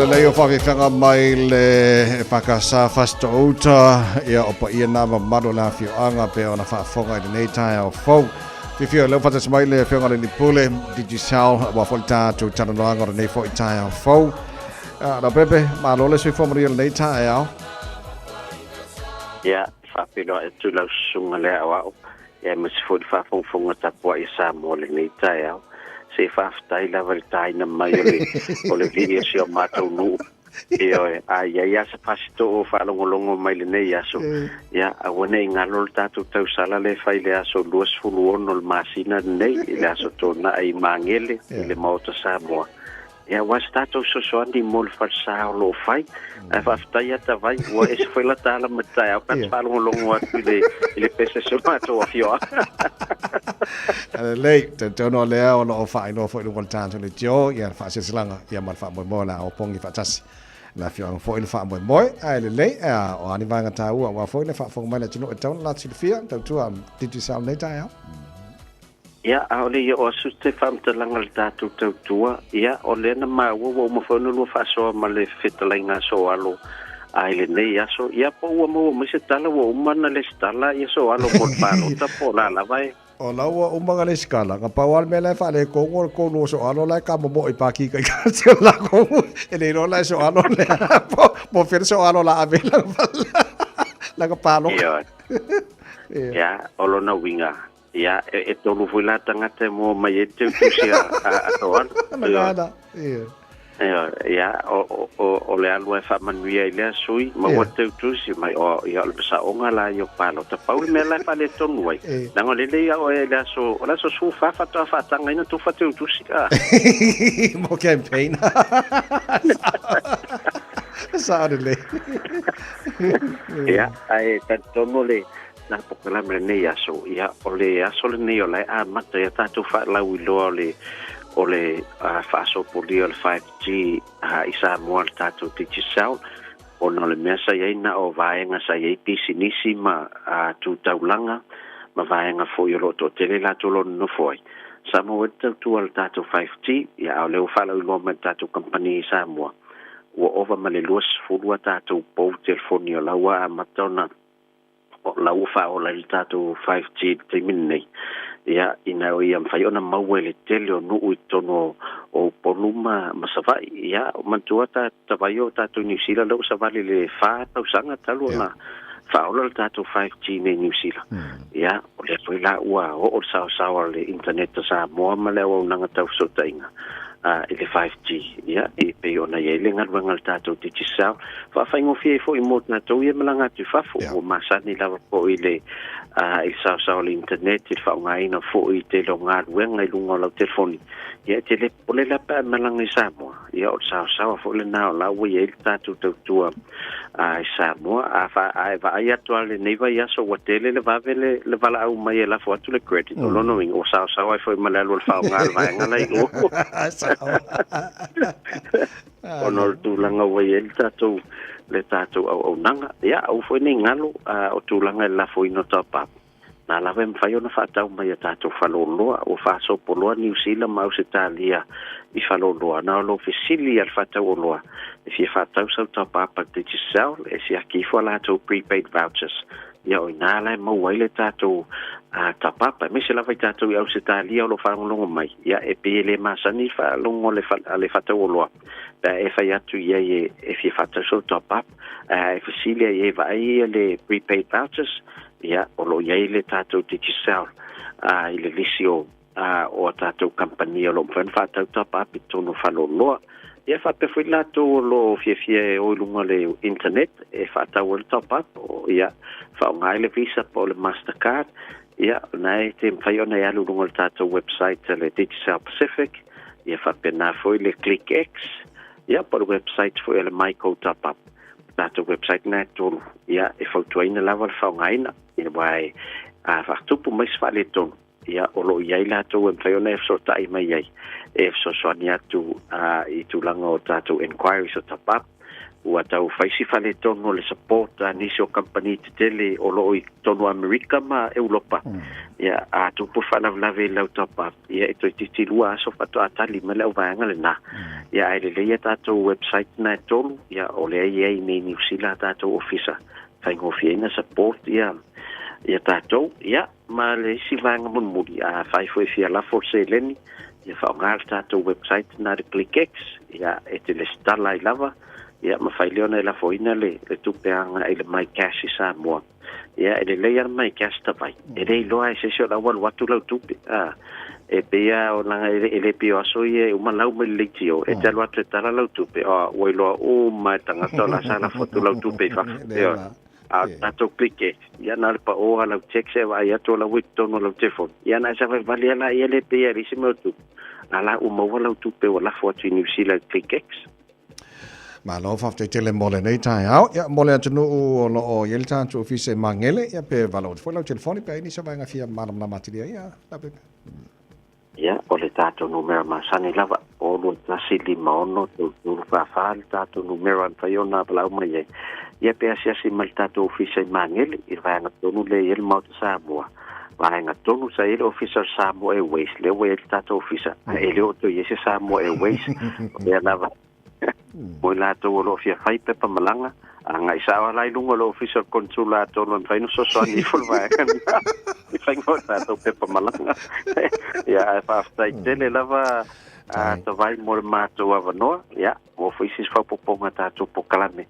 Lelei o whawhiwhanga mai le whakasa whasitouta, ia o pa ia nā mamalu la whioanga pe ona whaafonga i lenei tae au fau. Whiwhio leo whatasi mai le whionga le Lipule, Digicel, wa fo le tātou talanoaga o lenei fo i tae au fau. La pepe, malo le soifua manuia lenei tae au. Ia, whawhiloa e tū lau susunga lea au au. Ia, ma se fo le whaafongafonga tapua i Samoa lenei tae au. Se whawhitai lava le tāina mai o le viri o si o mātou nuu. Ia oe, a ia ia sa pasito o whaalongolongo mai lenei aso. Ia, a wane i ngalo le tātou tausala le whai le aso 26 le masina nei, i le aso tōna ai mangele i le maota Samoa. Ia, wa se tātou sosoani mo le whalsa o lo whai. A whawhitai ata vai, ua e se whai la tāla matai au, pats whaalongolongo atu i le pese se mātou a fioa. Lelei, te tono lea o lo o whainoa fo i lunga o le tātou le tio, ia le whaasesilaga, ia ma le whaamoemoe la o pongi whaatasi. La fioanga fo i le whaamoemoe, ai lelei, a o ani vaenga tāua, ua fo i le whaafonga mai le tino e tauna la tilifia, tautua Digicel nei tae au. Ia, a ole ia o asu te whaamtalanga le tātou tautua, ia, o lea na maua ua uma whauna lua whaasoa ma le whetalainga so alo a i lenei aso. Ia, po ua maua mai se tala, ua uma na le se tala, ia so alo mo le pālota po la lava e. O la ua uma nga le sikala, nga pau ale mea la e whaale kongo le konu o so alo la e ka momo i pāki kai ka tio la kongo, e le iro la e so alo le po, mo whira so alo la ave la la ka pāloka. Ia, ia, o lona winga. Ia, e tolu foi la tangata e mua mai e te utusi a tō alo. Ana, ia. Ia, ia, o le alua e whaamanuia i lea sui, ma ua te utusi mai, o, ia, o le pasaonga la i o pālota. Pau le mea la e whaale tonu ai. Nanga le lei au e le aso, o le aso su whawhata whaatanga ina tō whate utusi ka. Mo campaign. Sa le. Ia, ai, tonu le, nā pokalame lenei aso, ia, o le aso lenei o lae a mata ia tātou whaalau i loa o le whaasopolia o le 5G i Samoa le tātou Digicel, o na le mea sa iai na o vaenga sa iai pisinisi ma tūtaulanga, ma vaenga foi o lo tō tele lātou lo nofo ai. Samoa e tautua le tātou 5G, ia au leo whaalau i loa mai le tātou kampani i Samoa. Ua ova ma le 20 a tātou pou telefoni o laua a mata ona la ua whaola i le tātou 5G le taimi nei. Ia, ina o ia mwhai ona maua i le tele o nuu i tono o Upolu ma Savai. Ia, o mantua ta tawai o tātou New Zealand, lau savali le wha tausanga talu ona whaola le tātou 5G nei New Zealand. Ia, o le pui la ua o o sao sao le internet Samoa ma le au nanga tau sotainga. I le 5G. Ia, i pe ona ia le ngaluenga le tātou Digicel. Whaawhaingofia i fo i mō nā tau ia malanga atu fafo. O masani lava po i le i sao sao le internet, i le whaongaina fo i te lo ngaluenga i lunga o lau telefoni. Ia, te le pole la pa malanga i Samoa. Ia, o sao sao fo le nā o lau ia i le tātou tautua i Samoa. A wha ai atu ale nei vai aso ua tele le vave le wala au mai e lafo atu le credit. O lono inga, o sao sao ai fo i malalu le whaonga le vaenga lai o. O no le tūlanga ua i le tātou au au nanga. Ia, au fo nei ngalo o tūlanga e lafo ino tau papu. Nā lawe mwhai ona whaatau mai a tātou whaloloa, o whaasopoloa New Zealand ma Ausitalia i whaloloa. Nā o lo fesili al whaatau o loa. E fia whaatau sau tau papa Digicel, e si aki ifo lātou prepaid vouchers. Ia o inā lai maua i le tātou tau papa. Me se lava i tātou i Ausitalia o lo whaangolongo mai. Ia e pe le masani whaalongo le whaatau o loa. Pea e whai atu ia e fia whaatau sau tau papa. E fesili e vaai le prepaid vouchers. Ia, o lo iai le tātou Digicel i le lisi o tātou kampani o lo mwhana whātau tāpa api tono whaloloa. Ia whapewhui lātou o lo fiafia e oi lunga le internet e whātau o le tāpa o ia whaongai le Visa po le Mastercard. Ia, nai te mwhai ona i alu lunga le tātou website le Digicel Pacific. Ia whapena foi le ClickX. Ia, po le website foi le Myco tāpa. Tātou website nai tolu. Ia, e whautuaina lava le whaongaina. Ia wai a whakatupu mai se whaale tonu. Ia, o lo iai lātou e mwhai ona e whasotai mai ai. E whasosoani atu i tūlanga o tātou inquiries o tapap. Ua tau fai si faaletonu o le support a nisi o kamupani tetele o loo i totonu o Amerika ma Europa. Ia, a tupu le faalavelave i lau top up, ia e toeitiiti lua aso faatoa tali mai le auvaega lena. Ia, ae lelei a tatou website na e tolu, ia o lea e i ai nei i Niu Sila a tatou ofisa, faigofie ai na support ia ia tatou. Ia, ma le isi vaega mulimuli, afai foi e fia lafo le seleni, ia faaaoga le tatou website na le ClickX, ia e te lesitala ai lava, ia ma fai lea ona e lafoina le, le tupe agai i le MyCash i Samoa. Ia e lelei lava le MyCash tavai, e le iloa e se isi o la ua alu atu lau tupe. A, e pei lava o leaga e, e le pei o aso ia e uma lau mai le leitio, e te alu atu e tala lau tupe, o, ua iloa uma e tagata o la sa lafo atu lau tupe i fafo. Ioe. A o le tatou ClickX, ia na o le pao lava lau text e vaai atu o la ua i totonu o lau telefoni. Ia na e savalivali lava laia le pei e leai se mea o tupu, a la ua maua lau tupe ua lafo atu i Niu Sila i le ClickX. Malo faafetai tele mo lenei taeao. Ia, mo le atunuu o lo o i ai le tatou ofisa i Magele, ia pe valaau atu foi lau telefoni pe a i ai nisi o vaega fia malamalama atili ai, ia, Laupepe. Ia, o le tatou numera masani lava, o 2156 33 44 le tatou numera e mafai ona valaau mai ai. Ia pe asiasi mai le tatou ofisa i Magele, i le vaega tonu lea e i ai le Maota Samoa, vaega tonu sa i ai le ofisa o le Samoa Airways, lea ua i ai le tatou ofisa, ae le oo toe i ai se Samoa Airways, o lea lava mo i latou o lo o fia fai pepa malaga, agai sao lava la i luga o le ofisa o le Konesula atonu e mafai ona fesoasoani ifo le vaega lena i faiga o tatou pepa malaga. Ia, ae faafetai tele lava a Tavai mo le matou avanoa, ia, mo foi isi faaopoopoga tatou polokalame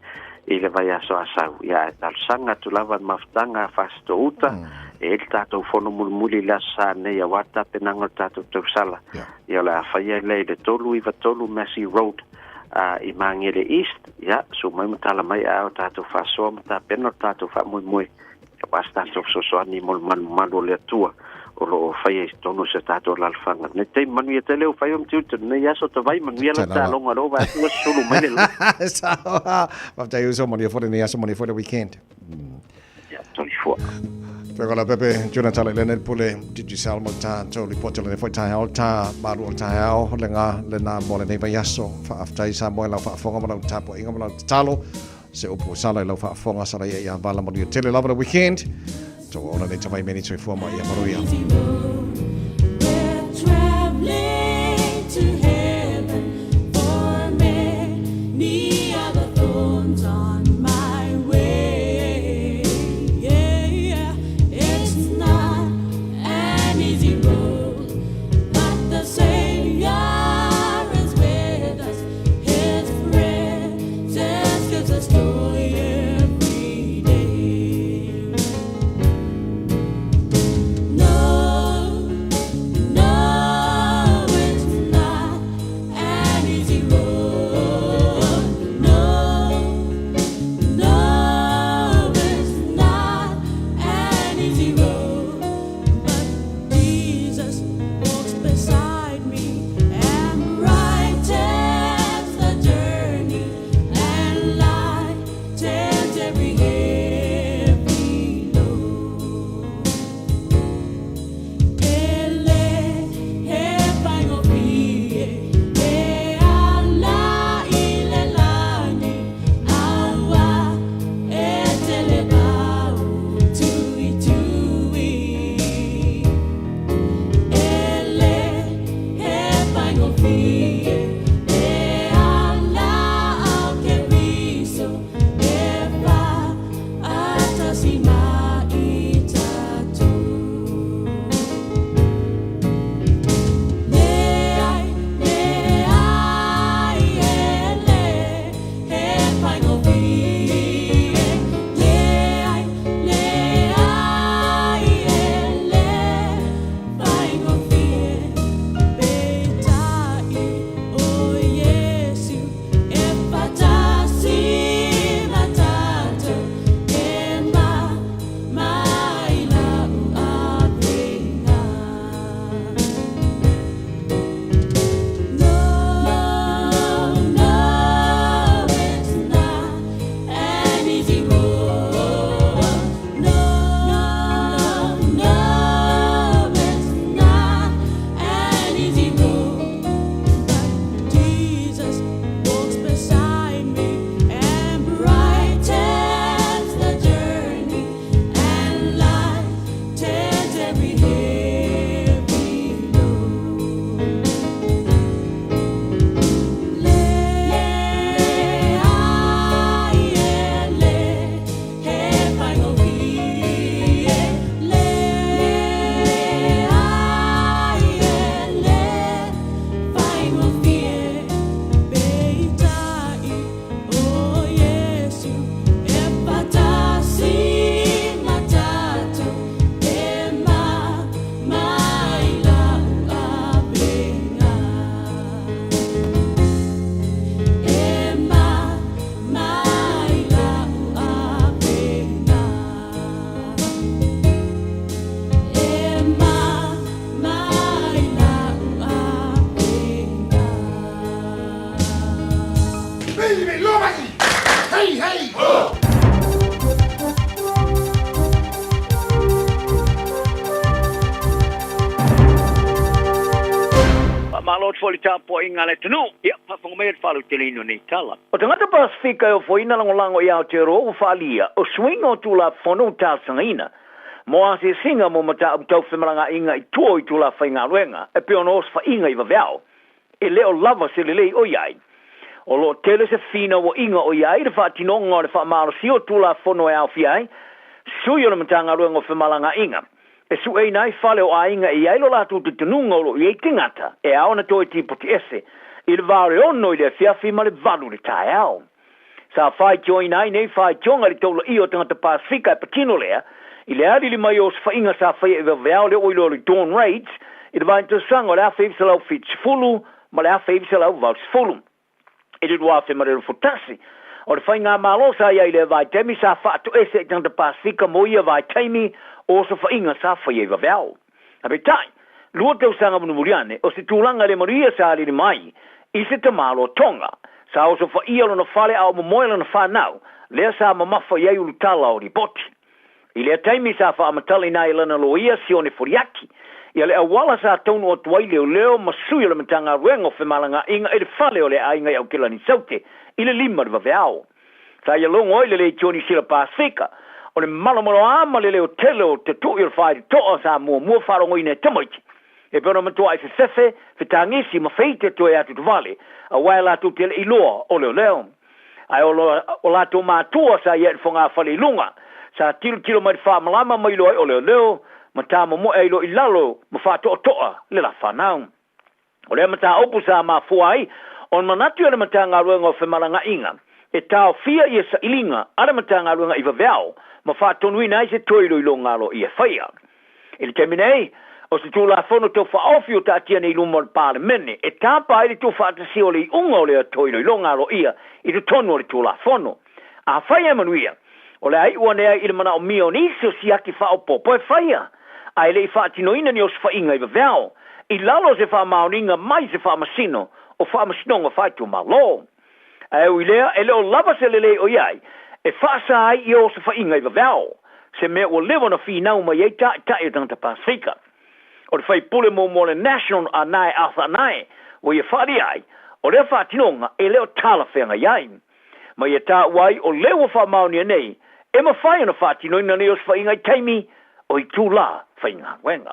i le vaiaso a sau. Ia, ae talosaga atu lava le mafutaga a Fasitoo-uta, e i ai le tatou fono mulimuli i le Aso Sa nei aua le tapenaga o le tatou tausala. Ia, o le a faia lea i le 393 Massey Road i Magele East. Ia, susu mai ma tala mai a o tatou faasoa ma tapena lo tatou faamoemoe aua se tatou fesoasoani mo le malumalu o le Atua o lo o faia i totonu o si o tatou alaalafaga. Nei taimi manuia tele ua fai o tiute lenei aso tavai manuia la taaloga lea ua vaai atu ua sulu mai le lagi. Sao. Faafetai uso, manuia foi lenei aso, manuia foi le weekend. Ia, soifua. Pega la pepe, Jonathan le lene pule, Digicel mo tatou lipoti o lenei foi taeao, ta malu o le taeao, le ngā, le nā mo lenei vaiaso. Faafetai Samoa i lau faafofoga ma lau tapuaiga ma lau tatalo. Se upu ua sala i lau faafofoga, sala ia ia vala manuia tele lava le weekend. Tou ola nei tawai meni soifua ma ia manuia. Traveling to heaven for many other thorns on my way. Yeah, it's not an easy road, but the Savior is with us. His presence gives us joy every day. No Faamalo atu foi i le tapuaiga a le atunuu. Ia, faafofoga mai le faalauteleina o nei tala. O tagata Pasefika e ofoina lagolago i Aotearoa ua faaalia o suiga o Tulafono ua talosagaina mo asiasiga mo mataupu tau femalagaaiga i tua o itula faigaluega e pei ona osofaiga i vaveao e le o lava se lelei o i ai. O lo o tele se finauaiga o i ai le faatinoga o le faamalosia o Tulafono e aofia ai sui o le Matagaluega o Femalagaaiga e sueina ai fale o aiga e i ai lo latou talitonuga o lo o i ai tagata e ao ona toe tipoti ese i le va o le 6 i le afiafi ma le 8 i le taeao. Sa faitioina ai nei faitioga i le taulaia o tagata Pasefika e patino lea i le alili mai o osofaiga sa faia i vaveao lea ua iloa o le Dawn Raids i le vaitausaga o le 1970 ma le 1980. I le 2021, o le faigamalo sa i ai i lea vaitaimi sa faatoese i tagata Pasefika mo ia vaitaimi o osofaiga sa faia i vaveao. Peitai, lua tausaga mulimuli ane, o se tulaga le manuia sa alili mai i se tamāloa Tonga. Sa osofaia lona fale a o momoe lana fanau, lea sa mamafa i ai ulutala o lipoti. I lea taimi sa faamatalaina ai e lana loia Sione Foliaki ia le auala sa taunuu atu ai leoleo ma sui o le Matagaluega o Femalagaaiga i le fale o le aiga i Aokelani Saute i le 5 i le vaveao. Sa ia logo ai le Leitio Niu Sila Pasefika o le malomaloa ma le leo tele o te tui o le faitotoa sa muamua faalogoina e tamaiti e pei ona matuai fefefe, fetagisi ma feite toe atu tavale aua e latou te le i loa o leoleo. Ae o latou matua sa ia i le fogafale i luga, sa tilotilo mai i le faamalama ma iloa ai o leoleo ma tamomoe ai loa i lalo ma faatoatoa le la fanau. O lea mataupu sa mafua ai ona manatu i le Matagaluega o Femalagaaiga e taofia ia sailiga a le Matagaluega i vaveao ma faatonuina ai se toe iloiloga aloaia e faia. I le taimi nei, o se Tulafono Tau Faaofi o taatia nei i luma o le Palemene e tapa ai le tuufaatasia o le iuga o lea toe iloiloga aloaia i totonu o le Tulafono. Afai e manuia, o le a iu ane ai i le manaomia o nisi o siaki faaopoopo e faia, ae le i faatinoina ni osofaiga i vaveao, i lalo o se faamaoniga mai se Faamasino o Faamasinoga Faaitumalo. Ae ui lea, e le o lava se lelei o i ai e faasa ai ia osofaiga i vaveao, se mea ua leva ona finau mai ai taitai o tagata Pasefika. O le faipule muamua o le National a Nae Arthur Anae ua ia faaalia ai, o lea faatinoga e le o talafeagai ai. Ma ia taua ai o lea ua faamaonia nei e mafai ona faatinoina nei osofaiga i taimi o itulā faigaluega.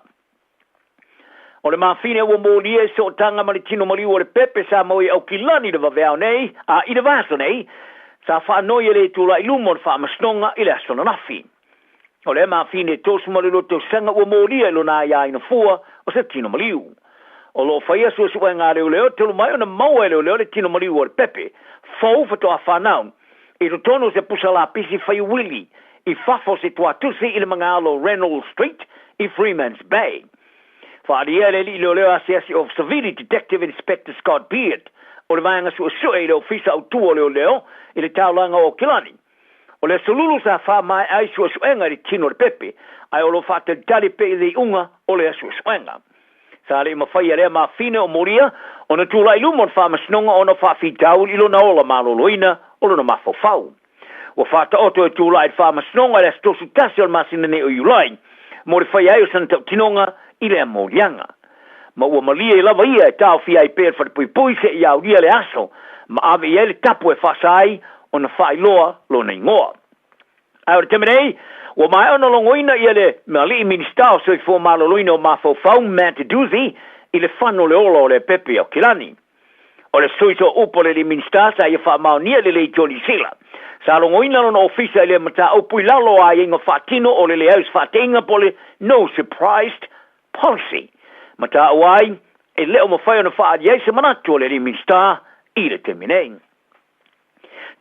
O le mafine ua molia i sootaga ma le tino maliu o le pepe sa maua i Aukilani i le vaveao nei, a i le vaiaso nei, sa faanoi e le tulai i luma o le Faamasinoga i le aso ananafi. O lea mafine e 32 tausaga ua molia i lona aiaina fua o se tino maliu. O lo o faia suesuega a leoleo talu mai ona maua e leoleo le tino maliu o le pepe fou faatoa fanau i totonu o se pusa lapisi fai uili i fafo o se tuatusi i le magaalo Reynolds Street i Freemans Bay. Faaalia e le alii leoleo asiasi of Savili Detective Inspector Scott Beard o le vaega suesue i le Ofisa Autu o Leoleo i le taulaga o Aukilani. O le aso Lulu sa faamaea ai suesuega i le tino o le pepe, ae o lo o faatalitali pea i le iuga o lea suesuega. Sa le i mafaia lea mafine o molia ona tulai i luma o le faamasinoga ona o faafitauli i lona ola maloloina o lona mafaufau. Ua faataoto e tulai i le faamasinoga i le aso 31 o le masina nei o Iulai mo le faia ai o sana tautinoga i lea moliaga. Ma ua malie lava ia e taofia ai pea le falepuipui seia aulia le aso ma ave i ai le tapu e faasa ai ona faailoa lona igoa. Ae o le taimi nei, ua maea ona logoina ia le Alii Minisita o Soifua Maloloina o Mafaufau, Matt Doocey, i le fano o le ola o lea pepe i Aukilani. O le sui sooupu o le Alii Minisita sa ia faamaonia i le Leitio Niu Sila. Sa logoina lona ofisa i lea mataupu i lalo o aiaiga faatino o le leai o se faateiga po o le No Surprised Policy. Ma taua ai, e le o mafai ona faaali ai se manatu o le Alii Minisita i le taimi nei.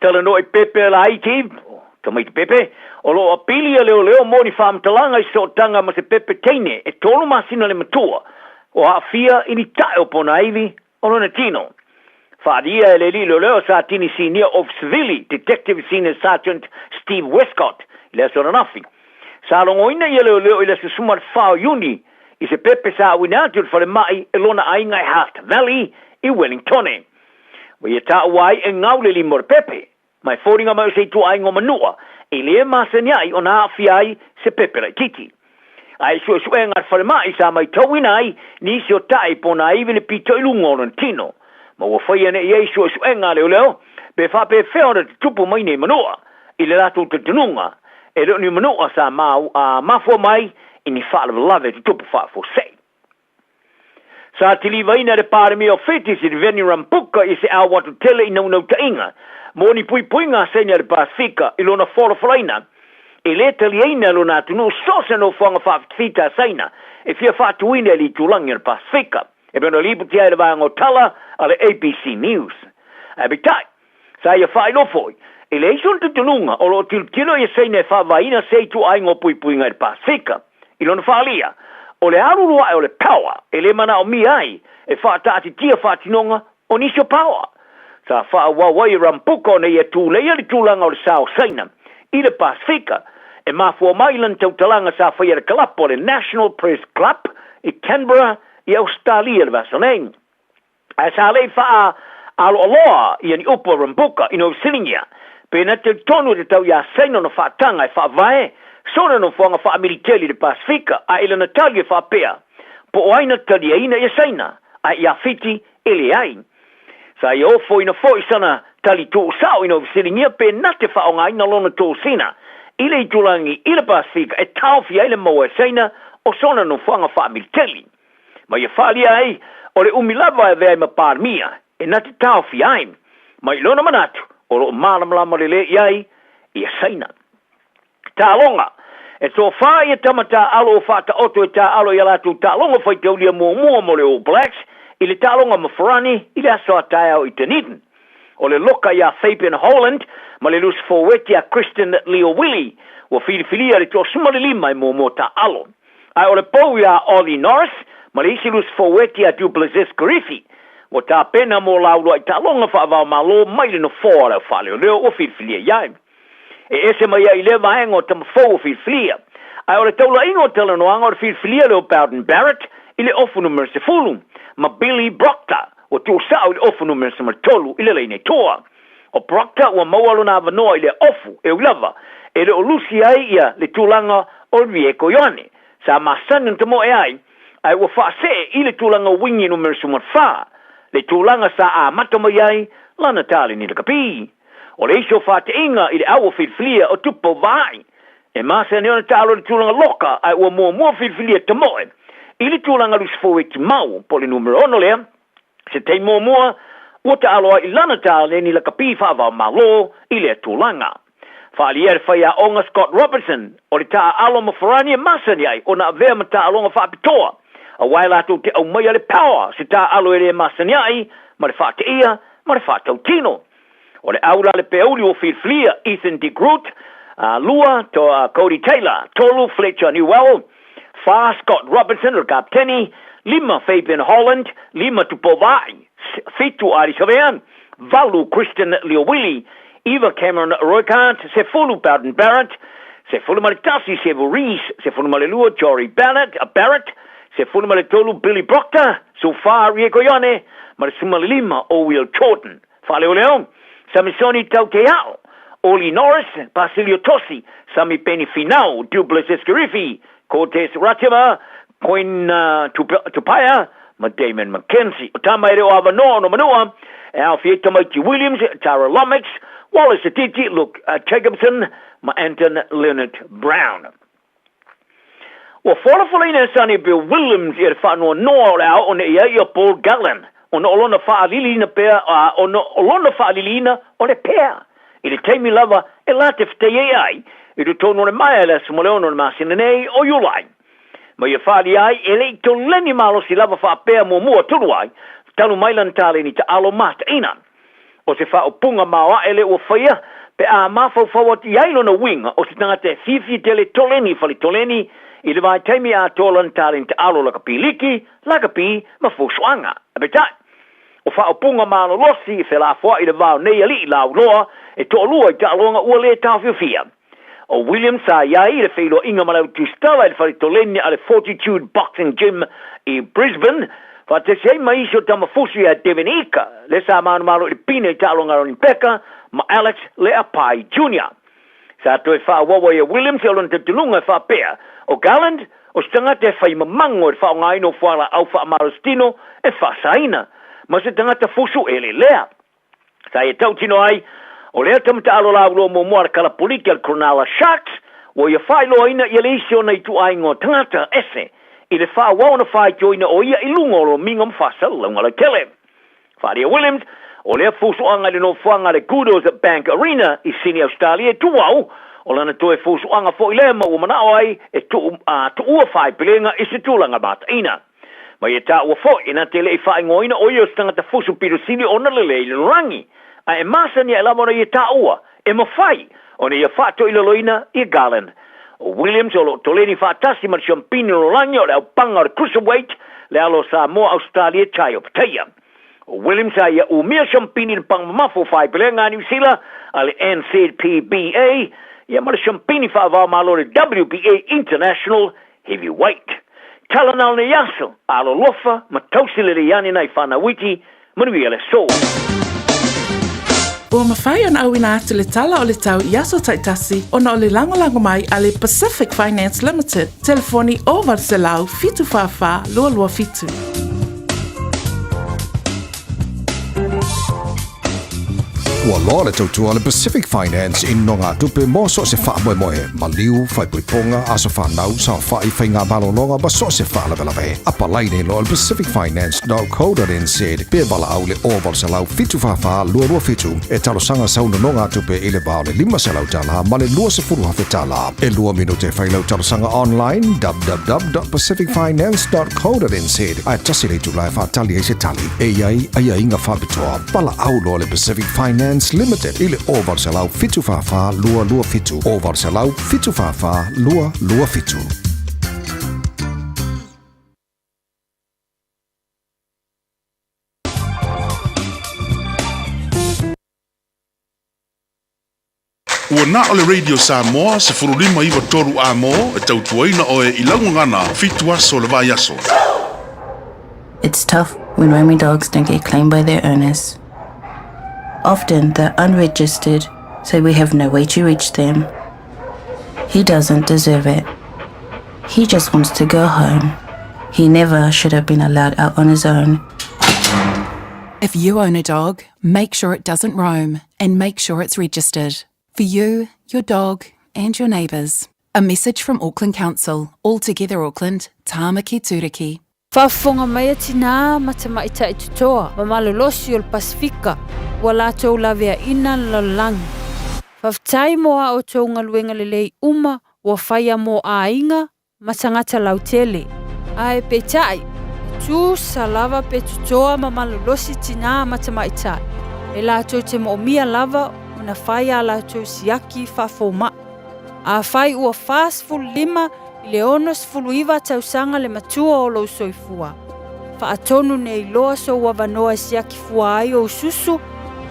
Talanoa i pepe laiti, tamaiti pepe, o lo o apili a leoleo mo ni faamatalaga i sootaga ma se pepe teine e tolu masina le matua, o aafia i ni tae o ponaivi o lona tino. Faalia e le alii leoleo sa tini sinia of Civili, Detective Senior Sergeant Steve Westcott, i le aso ananafi. Sa logoina ia leoleo i le aso 14 o Iuni i se pepe sa auina atu i le falemai e lona aiga i Haast Valley i Wellingtone. Ua ia taua ai e gau le lima o le pepe, ma e foliga mai o se ituaiga o manua e le masani ai ona aafia ai se pepe laitiiti. Ae i suesuega a le falemai sa maitauina ai nisi o ta'i po o nā ivi le pito i luga o lona tino. Ma ua faia nei i ai suesuega a leoleo pe faapefea ona tutupu mai nei manua i le latou talitonuga e le o ni manua sa mau a mafua mai i ni faalavelave tutupu faafuasei. Sa tilivaina e le Palemia o Fiti Sitiveni Rambuka i se auatu tele i naunautaiga mo ni puipuiga a Saina i le Pasefika i lona folafolaina e lē taliaina e lona atunuu so o se nofoaga faafitafita a Saina e fia faatuina i le itulagi o le Pasefika, e pei ona lipotia ai i le vaega o tala a le ABC News. Ae peitai, sa ia faailoa foi, e leai sona talitonuga o lo o tilotilo ia Saina e faavaeina se ituaiga o puipuiga i le Pasefika. I lona faaalia, o le alulu ae o le power e le manaomia ai e faataatitia faatinoga o nisi o power. Sa faaauau ai e Rambuka ona ia tuleia le tulaga o le sa o Saina i le Pasefika, e mafua mai i lana tautalaga sa faia i le kalapu a le National Press Club i Canberra i Ausetalia i le vaiaso nei. Ae sa le i faaaloaloa ia ni upu a Rambuka ina ua fesiligia pe na talitonu e tatau iā Saina ona faataga e faavae sona nofoaga faamiliteli i le Pasefika, a i lana tali e faapea, Po o ai na taliaina ia Saina, ae iā Fiti e leai. Sa ia ofoina foi sana tali tuusao ina ua fesiligia pe na te faaaogaina lona tosina i le itulagi i le Pasefika e taofia ai le maua e Saina o sona nofoaga faamiliteli. Ma ia faaalia ai o le umi lava e avea ai ma Palemia e na te taofia ai. Ma i lona manatu o lo o malamalama lelei i ai ia Saina. Taaloga. E toafa ia tama taaalo o faataoto e taaalo i a latou taaloga faitaulia muamua mo le All Blacks i le taaloga ma Farani i le aso a taeao i Dunedin. O le loka iā Fabian Holland ma le loose forward iā Christian Lio-Willie ua filifilia le toasefulumalima e muamua taaalo. Ae o le pou iā Ollie Norris ma le isi loose forward iā Du Plessis Karifi ua tapena mo la uluai taaloga faava-o-Malo mai le nofoa o le au faaleoleo ua filifilia i ai. E ese mai ai i lea vaega o tama fou o filifilia. Ae o le taulaiga o talanoaga o le filifilia lea o Beauden Barrett i le ofu numera 10, ma Billy Proctor ua tuusao i le ofu numera 13 i le laina i tua. O Proctor ua maua lona avanoa i lea ofu, e ui lava, e le o lusi ai ia le tulaga o Rieko Ioane, sa masani ona tamoe ai, ae ua faasee i le tulaga wingi numera 14, le tulaga sa amata mai ai lana taleni lakapi. O le isi o faateʻiga i le au o filifilia o Tupou Vaai, e masani ona taalo i le tulaga loka ae ua muamua filifilia tamoe i le tulaga lusi forward mau po o le numera 6 lea, se taimi muamua ua taalo ai i lana taleni lakapi faava-o-Malo i lea tulaga. Faaalia e le faiaoga Scott Robertson o le taaalo ma Farani e masani ai ona avea ma taaloga faapitoa aua e latou te aumaia le power se taaalo e le masani ai ma le faateia ma le faatautino. O le au la le peauli ua filifilia Ethan de Groot, 2 to Codie Taylor, 3 Fletcher Newell, 4 Scott Robertson o le kapeteni, 5 Fabian Holland, 5 Tupou Vaai, 7 Ardie Savea, 8 Christian Lio-Willie, 9 Cameron Roigard, 10 Beauden Barrett, 11 Sevu Reece, 12 Jory Bennett, Barrett, 13 Billy Proctor, 14 Rieko Ioane, ma le 15 o Will Jordan. Faaleoleo, Samisoni Tauteao, Ollie Norris, Basilio Tosi, Samipeni Finau, Du Plessis Kirifi, Cortez Ratima, Quinn Tupaea ma Damon McKenzie. O tama e le o avanoa ona manua, e aofia ai tamaiti Williams, Tara Lomax, Wallace Atiti, Luke Jacobson ma Anton Leonard Brown. Ua folafolaina e Sonny Bill Williams ia le faanoanoa o le a oo nei ai ia Paul Gallen ona o lona faaliliina pea a ona o lona faaliliina o le pea i le taimi lava e late fetaiai ai i totonu o le maea i le aso maleono o le masina nei o Iulai. Ma ia faaalia ai e le i toleni malosi lava faapea muamua tonu ai talu mai lana taleni taalo mataina. O se faaupuga maoae lea ua faia pe a mafaufau atu i ai lona uiga o se tagata e fiafia tele toleni fale toleni i le vaitaimi atoa lana taleni taalo lakapi liki, lakapi ma fuafuaga. Peitai, o faaupuga malolosi e felafoai i le va o nei alii lauloa e toalua i taaloga ua le taofiofia. O Williams sa i ai i le feiloaiga ma le au tusitala i le fale toleni a le Fortitude Boxing Gym i Brisbane, faatasi ai ma isi o tama fusi ia Devin Ika, le sa manumalo i le pine i taaloga a Ronnie Becker ma Alex Leapai Junior. Sa toe faaauau ai e Williams lona talitonuga e faapea, o Garland, o se tagata e fai mamago i le faaaogaina o fualaau faamalositino e faasaina, ma se tagata fusu elelea. Sa ia tautino ai, o lea tama taalo lauloa muamua a le kalapoliki a le Cronulla Sharks, ua ia faailoaina ia le isi ona ituaiga o tagata ese i le faaauau ona faitioina o ia i luga o lomiga ma faasalalauga lautele. Faaalia Williams, o lea fusuaga i le nofoaga a le Kudos Bank Arena i Sydney, Ausetalia e tuau, o lana toe fusuaga foi lea ma ua manao ai e tuu, a, tuua faaipelega i se tulaga mataina. Ma ia taua foi, na te le i faaigoaina o ia o se tagata fusu pito sili ona lelei i le lalolagi, a e masani ae lava ona ia taua e mafai ona ia faatoilaloina ia Garland. O Williams o lo o toleni faatasi ma le siampini o lalolagi o le aupaga o le Cruiserweight, le alo o Samoa Ausetalia Chai Opetaia. O Williams a ia umia siampini i le paga mamafa o faaipelega a Niu Sila a le NZPBA, ia ma le siampini faava-o-Malo le WBA International Heavyweight. Tala na o nei aso, alolofa ma tausi lelei ane nai whanau iti, manuia le aso. Ua mafai ona auina atu le tala o le tau i aso taitasi ona o le lagolago mai a le Pacific Finance Limited, telefoni 0800 744 227. Ua loa le tautua a le Pacific Finance i nogatupe mo so o se faamoemoe, maliu, faaipoipoga, aso fanau, saofai, faiga malologa ma so o se faalavelave. Apalai nei loa i le pacificfinance.co.nz pe valaau i le 0800 744 227 e talosaga sau nonogatupe i le va o le $500 ma le $20,000. E lua minute e fai lau talosaga online www.pacificfinance.co.nz ae tasi le itula e faatali ai se tali. E i ai aiaiga faapitoa. Valaau loa le Pacific Finance Limited i le 0800 744 227, 0800 744 227. Ua na o le Radio Samoa 15 9 3 A-mo e tautuaina oe i lau gagana fitu aso o le vaiaso. It's tough when roaming dogs don't get claimed by their owners. Often they're unregistered, so we have no way to reach them. He doesn't deserve it. He just wants to go home. He never should have been allowed out on his own. If you own a dog, make sure it doesn't roam and make sure it's registered. For you, your dog, and your neighbours. A message from Auckland Council, All Together Auckland, Tāmaki Tūriki. Faafofoga mai a tinā ma tamaitai totoa ma malolosi o le Pasifika ua latou laveaina le lalolagi. Faafetai mo a outou galuega lelei uma ua faia mo aiga ma tagata lautele. Ae peitai, e tusa lava pe totoa ma malolosi tinā ma tamaitai, e latou te moomia lava ona fai a latou siaki faafoma'i. Afai ua 45 i le 69 tausaga le matua o lou soifua, faatonu nei loa sou avanoa e siaki fua ai ou susu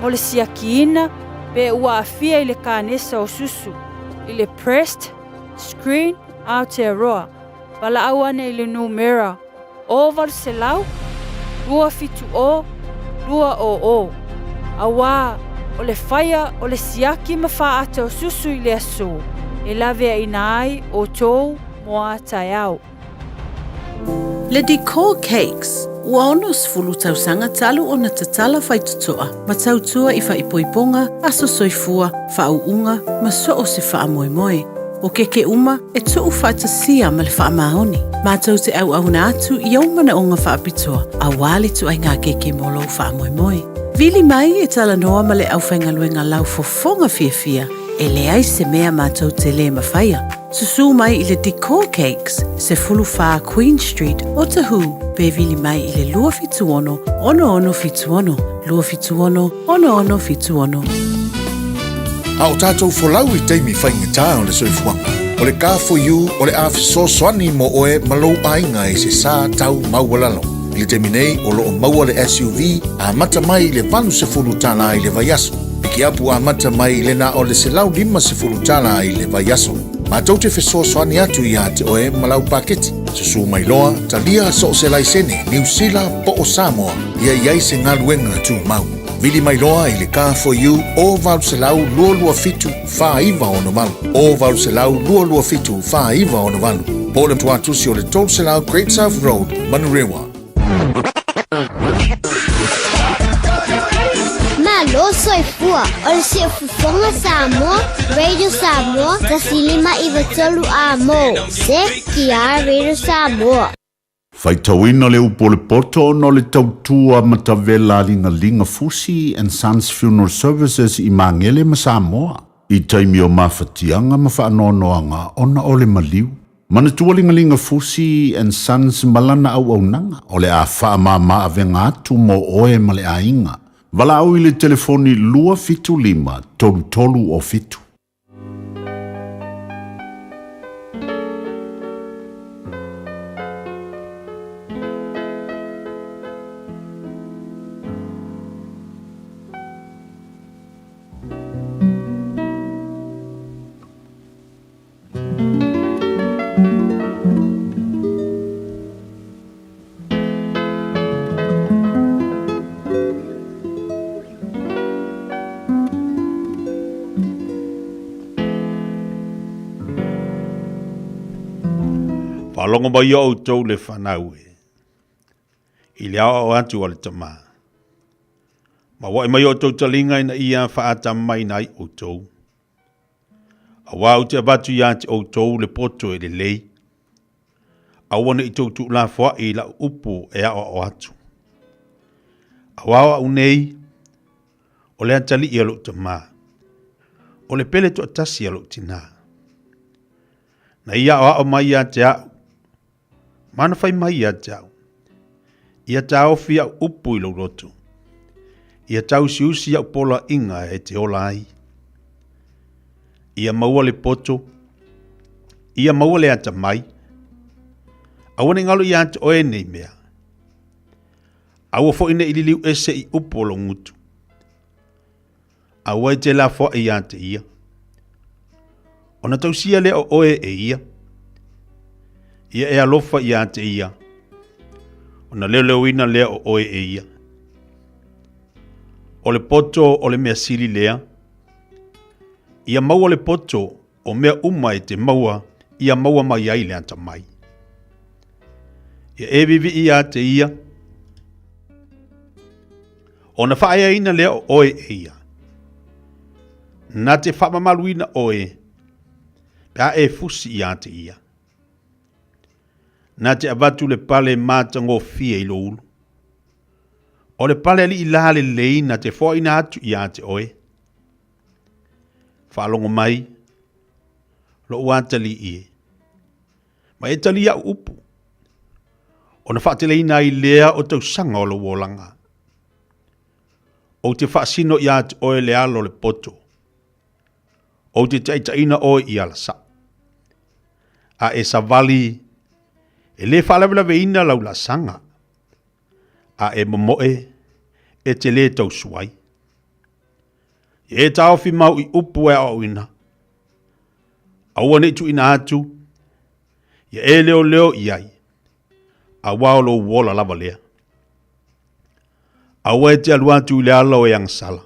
mo le siakiina pe ua aafia i le kanesa o susu, i le Breast Screen Aotearoa, valaau ane i le numera 0800 270 200, auā o le faia o le siaki ma faaata o susu i le aso e laveaina ai outou mo a taeao. Le Decor Cakes, ua 60 tausaga talu ona tatala faitotoa ma tautua i faaipoipoga, aso soifua, faauuga ma so o se faamoemoe. O keke uma e tuu faatasia ma le faamaoni. Matou te auauna atu i ou manaoga faapitoa auā le ituaiga keke mo lou faamoemoe. Vili mai e talanoa ma le aufaigaluega laufofoga fiafia, e leai se mea matou te lē mafaia. Susū mai i le Decor Cakes, 14 Queen Street, Otahuhu, pe vili mai i le 276 6676, 276 6676. A o tātou folau i taimi faigata o le soifuaga, o le Car4U o le a fesoasoani mo oe ma lou aiga i se sā tau maualalo. I le taimi nei, o lo o maua le SUV amata mai i le $80 i le vaiaso. Pikiapu amata mai i le na o le $150 i le vaiaso. Matou te fesoasoani atu iā te oe ma lau paketi. Susū mai loa, talia so o se laisene, Niu Sila po o Samoa, ia i ai se galuega tumau. Vili mai loa i le Car4U o 800 227 4968, o 800 227 4968, po o le tuatusi o le 300 Great South Road, Manurewa. Malo soifua o le Siufofoga Samoa, Radio Samoa, 1593 amo. ZTR Radio Samoa. Faitauina le upu o le poto ona o le tautua matavela a Ligaliga Fusi and Sons Funeral Services i Magele ma Samoa i taimi o mafatiaga ma faanoanoaga ona o le maliu. Manatua Ligaliga Fusi and Sons ma lana auaunaga o le a faamama avega atu mo oe ma le aiga. Valaau i le telefoni 275 3307. Faalogo mai outou le fanau e, i le aoao atu a le tama. Ma wa'i mai outou taliga ina ia faatamamaina ai outou. Auā ou te avatu iā te outou le poto e lelei. Aua ne i tou tuulafoaʻi i laʻu upu e aʻoaʻo atu. Auā o aʻu nei, o le atalii a loʻu tamā, o le pele toatasi a loʻu tinā. Na ia aʻoaʻo mai iā te aʻu, ma na fai mai iā te aʻu, ia taofi aʻu upu i lou loto, ia tausiusi aʻu poloaiga e te ola ai. Ia maua le poto, ia maua le atamai, aua ne i galo iā te oe nei mea. Aua foi ne i liliu ese i upu o lou gutu. Aua e te lafoaʻi iā te ia. Ona tausia lea o oe e ia. Ia e alofa iā te ia. Ona leoleoina lea o oe e ia. O le poto o le mea sili lea. Ia maua le poto o mea uma e te maua ia maua mai ai le atamai. Ia e vivii iā te ia. Ona faaeaina lea o oe e ia. Na te faamamaluina oe pe a e fusi iā te ia. Na te avatu le pale matagofie i lou ulu. O le pale alii la lelei na te foaina atu iā te oe. Faalogo mai, lou atalii e. Ma e tali iaʻu upu, ona faateleina ai lea o tausaga o lou olaga. Ou te faasino iā te oe le alo o le poto. Ou te taitaiina oe i alasaʻu. A e savali, e lē faalavelaveina lau laasaga, a e momoe, e te lē tausu ai. Ia e taofi mau i upu e aoaoina. Aua ne i tuuina atu, ia e leoleo i ai, auā o lou ola lava lea. Aua e te alu atu i le ala o e agasala.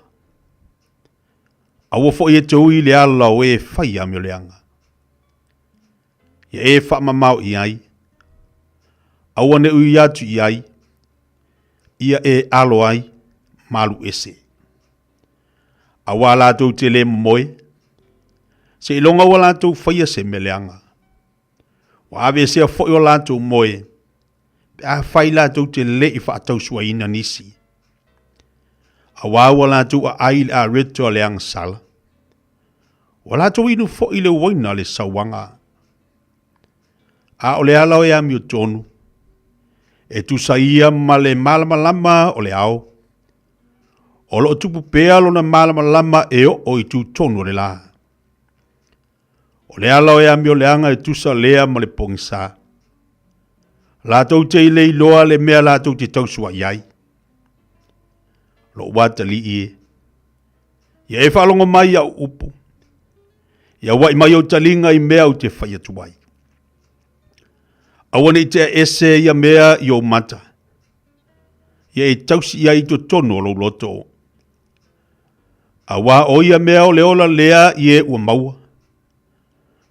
Aua foi e te ui i le ala o e fai amioleaga. Ia e faamamao i ai, aua ne ui atu i ai, ia e alo ai ma alu ese. Auā latou te lē momoe, seiloga ua latou faia se mea leaga. Ua aveesea foi o latou moe, pe afai latou te le i faatausuaina nisi. Auā ua latou aai i le areto a le agasala, ua latou inu foi i le uaina a le sauaga. A o le ala o e amiotonu, e tusa ia ma le malamalama o le ao, O lo o tupu pea lona malamalama e oo i tutonu o le lā. O le ala o e amioleaga e tusa lea ma le pogisa. Latou te i le iloa le mea latou te tausuaʻi ai. Lou atalii e, ia e faalogo mai iaʻu upu, ia uaʻi mai ou taliga i mea ou te fai atu ai. Aua ne i tea ese ia mea i ou mata, ia e tausi i ai i totonu o lou loto. Auā o ia mea o le ola lea i e ua maua,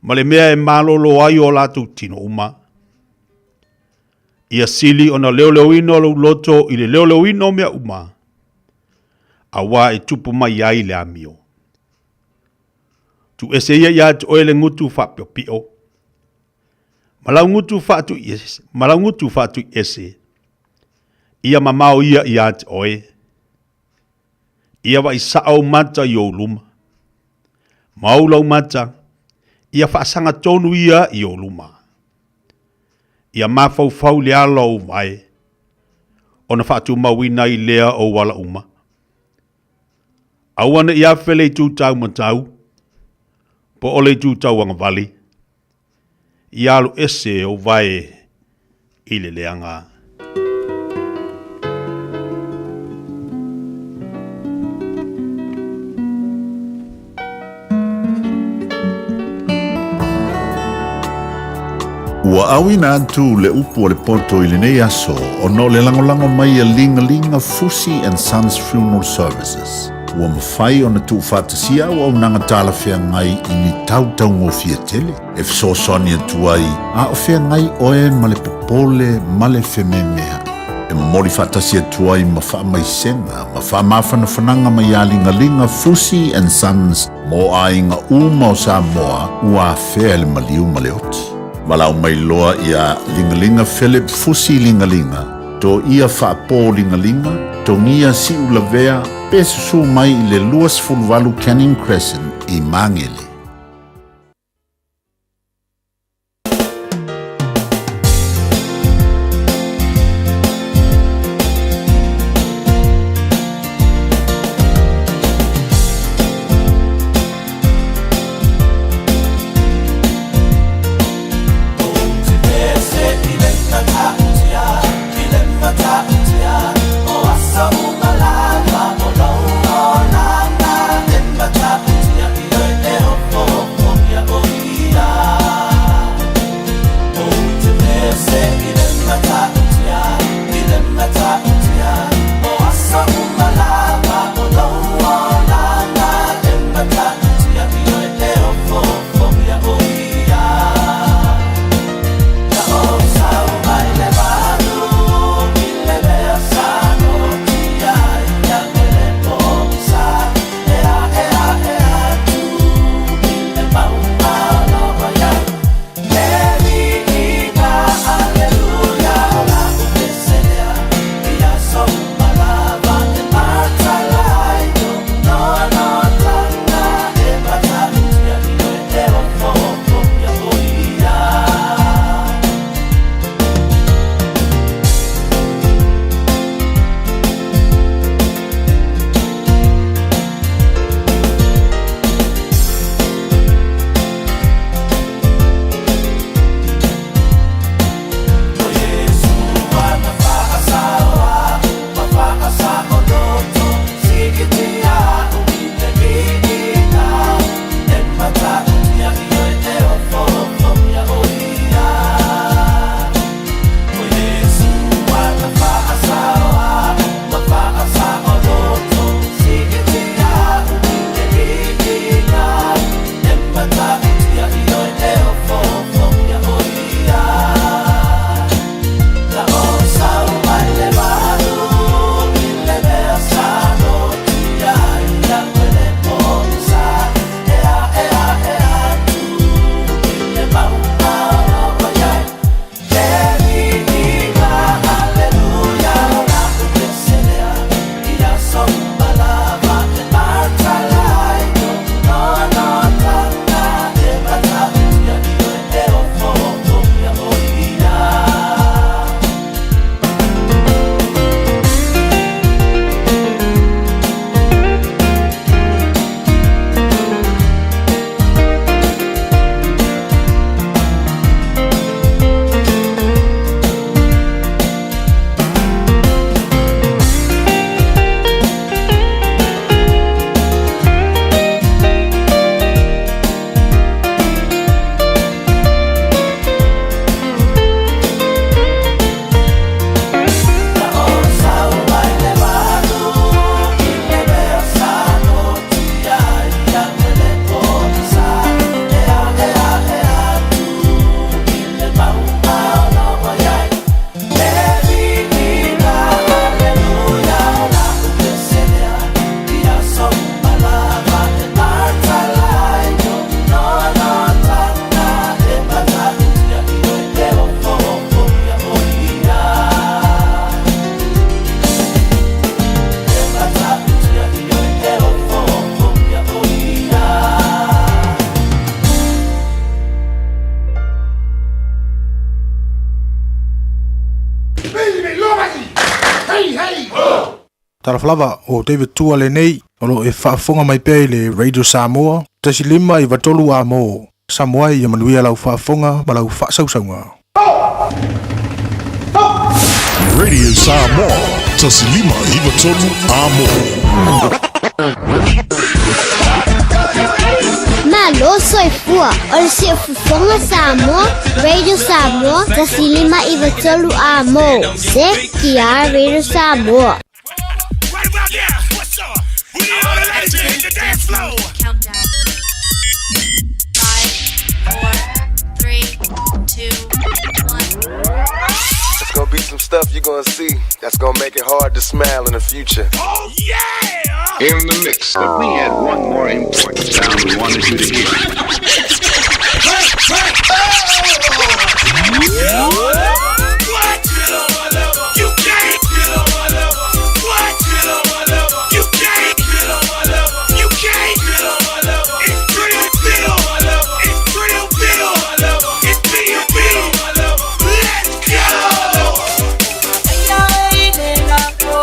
ma le mea e malolo ai o latou tino uma. Ia sili ona leoleoina o lou loto i le leoleoina o mea uma, auā e tupu mai ai le amio. Tuuese ia ia te oe le gutu faapiopio, ma lau gutu faatuiese, ma lau gutu faatuiese, ia mamao ia ia te oe. Ia vaai sao ou mata i ou luma, ma ou lau mata, ia faasaga tonu ia i ou luma. Ia mafaufau i le ala o ou vae, ona faatumauina ai lea ou ala uma. Aua ne i afe le itu taumatau, po o le itu tauagavale, ia alu ese ou vae i le leaga. Ua auina atu le upu a le poto i lenei aso ona o le lagolago mai a Ligalinga Fusi and Sons Funeral Services. Ua mafai ona tuufaatasia auaunaga talafeagai i ni tau taugofie tele e fesoasoani atu ai a o feagai oe ma le popole ma le fememeaʻi. E momoli faatasi atu ai ma faamaisega ma faamafanafanaga mai iā Ligaliga Fusi and Sons mo aiga uma o Samoa ua afea e le maliu ma le oti. Valaau mai loa iā Ligaliga Philip Fusi Ligaliga, Toia Faapō Ligaliga, Togia Siulavea, pe susū mai i le 28 Canning Crescent i Magele. Talofa lava o David Tua lenei o loo e faafofoga mai pea i le Radio Samoa 1.5 93 amo. Samoa ia manuia lau faafofoga ma lau faasausauga. Radio Samoa, 1.5 93 amo. Malo soifua o le siufofoga Samoa, Radio Samoa, 1.5 93 amo. ZTR Radio Samoa. Countdown. 5, 4, 3, 2, 1. It's gonna be some stuff you're gonna see that's gonna make it hard to smile in the future. Oh, yeah! In the mix. But we had one more important sound we wanted you to hear. What? You can't get on my level. What? Get on my level. You can't get on my level. You can't get on my level. It's real, get on my level. It's real, get on my level. It's B.U.B. Let's go!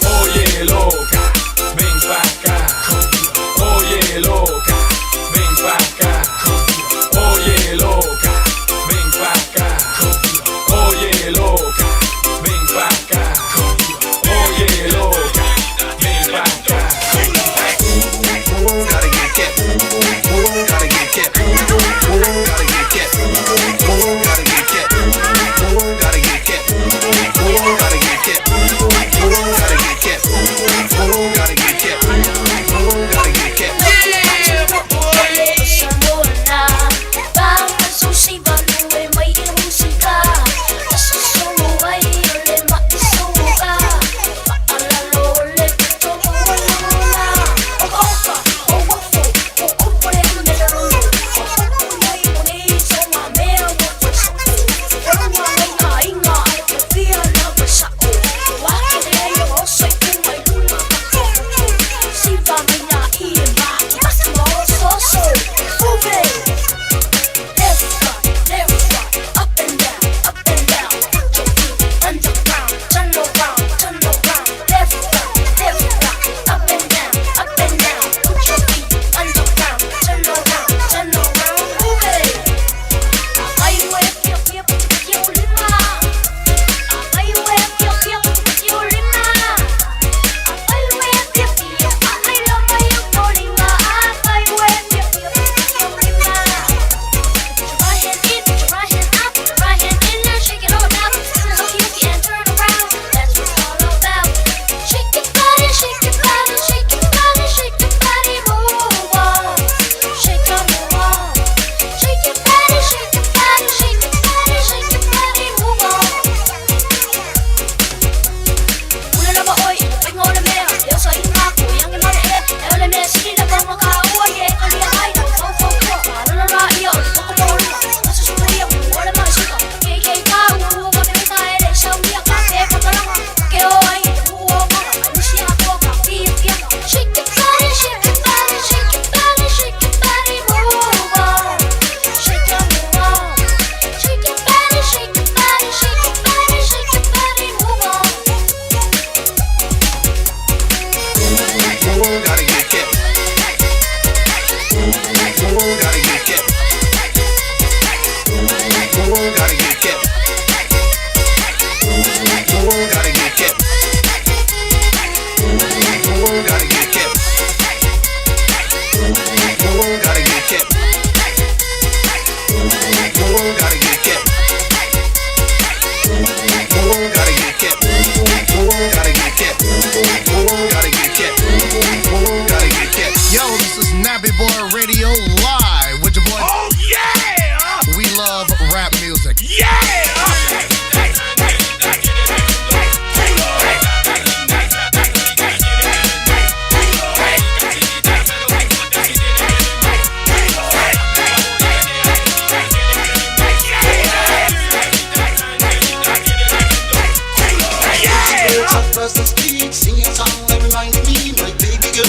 Oye, loca, ven pa' acá. Oye, loca, ven pa' acá. Oye, loca, ven pa' acá. Oye, loca, ven pa' acá. Oye, loca, ven pa' acá. Gotta get that. Gotta get that. Gotta get that. Gotta get that. Gotta get that. Gotta get that. Gotta get that. Gotta get that. Gotta get that.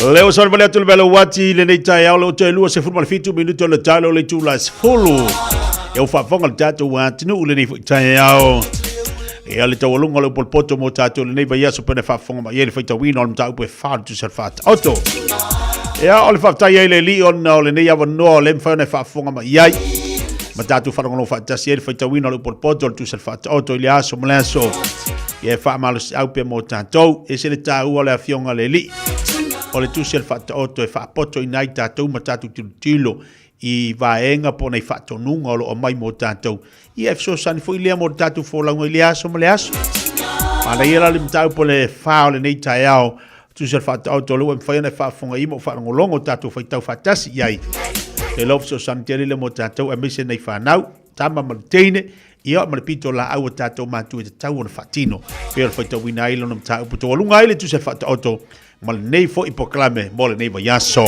Le ua savalivali atu le vela uati i lenei taeao le o toe 27 minuto le talo le itula e 10. Ia ua faafofoga le tatou atunuu lenei foi taeao. Ia le taualuga o le upolupoto mo tatou lenei vaiaso pena faafofoga mai ai le faitauina o le mataupu e fa o le tusi a le faataoto. Ia o le faafetai ai le Alii ona o lenei avanoa o lea e mafai ona e faafofoga mai ai ma tatou faalogologo faatasi ai le faitauina o le upolupoto o le tusi a le faataoto i le aso ma le aso. Ia e faamalosiau pea mo tatou. E ese le taua o le afioga a le Alii o le tusi a le faataoto e faapotoina ai tatou ma tatou tilotilo i vaega po o nai faatonuga o lo o aumai mo tatou. Ia e fesoasoani foi lea mo le tatou folauga i le aso ma le aso. Manaia la le mataupu o le fa o lenei taeao, tusi a le faataoto o lea ua mafai ona e faafofoga i ma faalogologo tatou faitau faatasi i ai. E lau fesoasoani tele lea mo tatou aemaise nei fanau, tama ma le teine, ia ma le pito laau a tatou matua e tatau ona faatino. Pei o le faitauina ai lona mataupu taualuga ai le tusi a le faataoto ma lenei foi polokalame mo lenei vaiaso.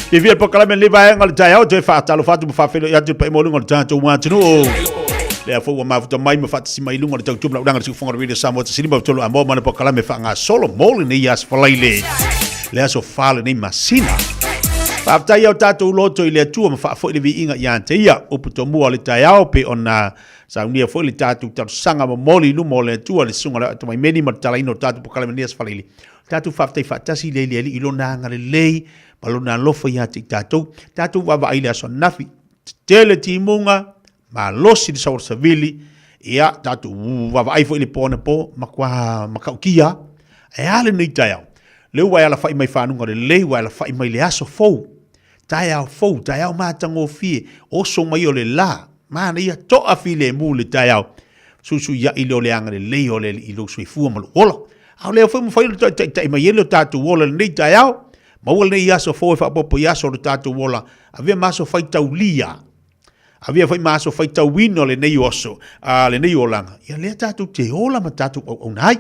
Fiafia le polokalame lenei vaega o le taeao toe faatalofa atu ma faafeiloai atu le paia maualuga o le tatou atunuu. Lea foi ua mafuta mai ma faatasi mai i luga o le tautua ma laulaga le siufofoga o le Radio Samoa 153 Amoa ma le polokalame faagasolo mo lenei aso Faraile, le aso 4 lenei masina. Faafetai ia o tatou loto i le Atua ma faafoi le viiga ia te ia. Upu tomua o le taeao pe ona Saunia foi le tatou talosaga momoli i luma o le Atua le susuga o le Tamaimeni ma le talaina o tatou polokalame nei aso Faraile. Tatou faafetai faatasi i le Alii i lona agalelei ma lona alofa ia te i tatou. Tatou vaavaai i le aso ananafi, tetele timuga, malosi le saola savili, ia tatou vaavaai foi i le po anapo, matua matautia. Ae a lenei taeao? Lea ua e alafai mai fanuga lelei, ua e alafai mai le aso fou. Taeao fou, taeao matagofie, oso mai o le la, manaia toa filemu le taeao. Suisuiai lea o le agalelei o le Alii i lou soifua ma lou ola. A o lea foi mafai ona toe taitai mai ai lo tatou ola i lenei taeao. Maua lenei aso fou e faaopoopo i aso o lo tatou ola. Avea ma aso faitaulia. Avea foi ma aso faitauina o lenei oso, a lenei olaga. Ia lea tatou te ola ma tatou auauna ai.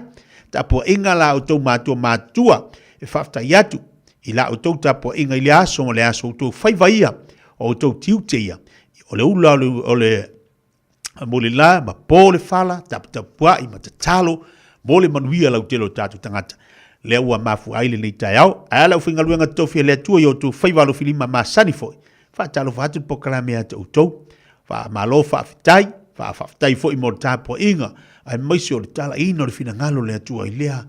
Tapuaiga la outou matua matutua e faafetai atu i la outou tapuaiga i le aso ma le aso, outou faiva ia, o outou tiute ia, o le ula o le, o le mulila ma po le fala, taputapuai ma tatalo mo le manuia lautele o tatou tagata. Lea ua mafua ai lenei taeao. Ae a le aufaigaluega totofi a le Atua i outou faiva alofilima masani foi. Faatalofa atu le polokalame ia te outou. Faamalo faafetai, faafetai foi mo le tapuaiga, aemaise o le talaina o le finagalo o le Atua i lea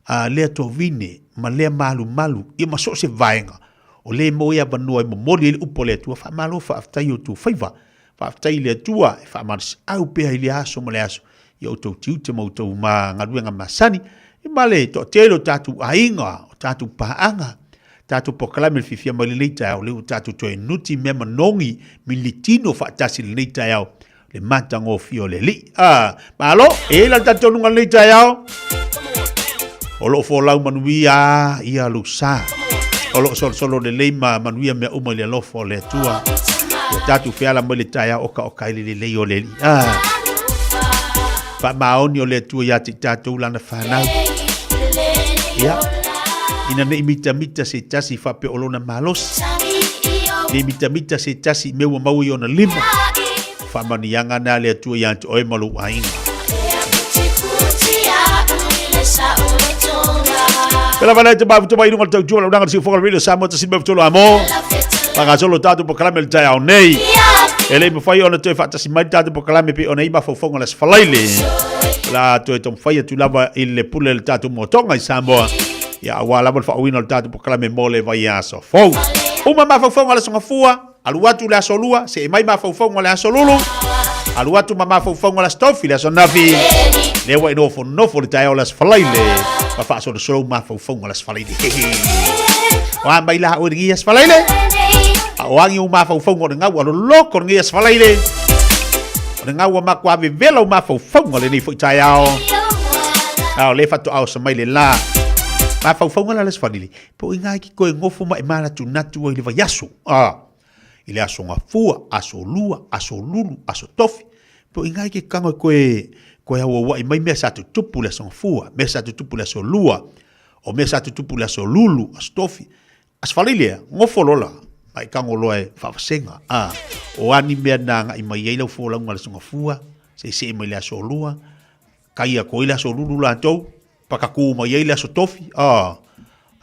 a lea tovine ma lea malumalu, ia ma so o se vaega o lea e maua ai avanoa e momoli ai le upu a le Atua. Faamalo faafetai i outou faiva. Faafetai i le Atua e faamalosiau pea i lea aso ma le aso i outou tiute ma outou ma galuega masani, ia ma le toatele o tatou aiga, o tatou paaga, tatou polokalame le fiafia mai lenei taeao, lea ua tatou toe nuti mea manogi militino faatasi lenei taeao le matagofie o le Alii. Ah, malo, e i ai la le talitonuga lenei taeao, o lo o folau manuia ia lou sa, o lo o solosolo lelei ma manuia mea uma i le alofa o le Atua. Ia tatou feala mai le taeao oka oka i le lelei o le Alii. Ah, faamaoni o le Atua ia te i tatou lana fanau. Ia, ina nei mitamita se tasi faapea o lona malosi. Nei mitamita se tasi i mea ua maua i ona lima. Faamanuiaga na a le Atua ia te oe ma lou aiga. Pela vale te mafuta mai i lunga o le tautua lau nanga le siufoga le Radio Samoa tasi lima tolu amo. Whangasolo tātou polokalame le taeao nei. E le mawhai ona toe whaatasi mai tātou polokalame pe ona i mawhauwhaunga le asfalaile. La toe taumafai atu lava i le pule le tātou motoga i Samoa. Ia aua lava le faauina o le tātou polokalame mo le vaiaso fou. Uma mafaufauga o le aso Gafua, alu atu le aso Lua, see mai mafaufauga o le aso Lulu, alu atu ma mafaufauga o le aso Tofi, le aso Nafi. Lea ua e nofonofo le taeao o le aso Faraile, ma faasolosolo mafaufauga o le aso Faraile. O a mai la oe lenei aso Faraile? A o agi o mafaufauga o le gau a loloko lenei aso Faraile. O le gau a matua vevela o mafaufauga o lenei foi taeao. A o le faatoa oso mai le la. Mafaufauga la le aso Faraile. Po o ina ki koe ngofo ma e manatunatu ai le vaiaso. A, i le aso Gafua, aso Lua, aso Lulu, aso Tofi. Po o ina ki kago e koe, koe auauai mai mea sa tutupu le aso Gafua, mea sa tutupu le aso Lua, o mea sa tutupu le aso Lulu, aso Tofi. Aso Faraile ea, ngofo loa la, ma e kago loa e faavasega. A, o a ni mea na agai mai ai lau folauga i le aso Gafua, seesee mai le aso Lua. Kai atu ai le aso lulu latou, pakakū mai ai le aso tofi, a,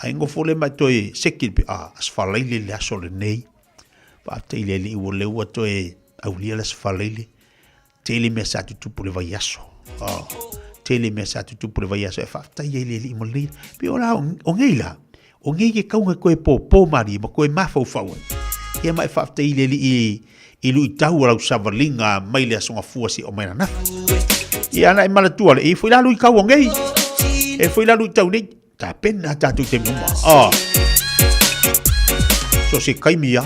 ae nofo lea ma e toe seki le a, Aso Faraile le aso lenei. Faafetai i le Alii ua lea ua toe aulia le Aso Faraile. Tele mea sa tutupu le vaiaso. Oh, tele mea sa tutupu le vaiaso e faafetai ai le Alii mo lenei. Pe o la o ngei la, o ngei ke kaunga koe pōpō marie ma koe mafaufau ai. Ia ma e faafetai i le Alii i luitau o lau savaliga mai le aso gafua seia oo mai ananafi. Ia ana e manatua le, e foi la luitau o nei. E foi la luitau nei. Tapena tatou taimi uma. Oh. So se taimi ia.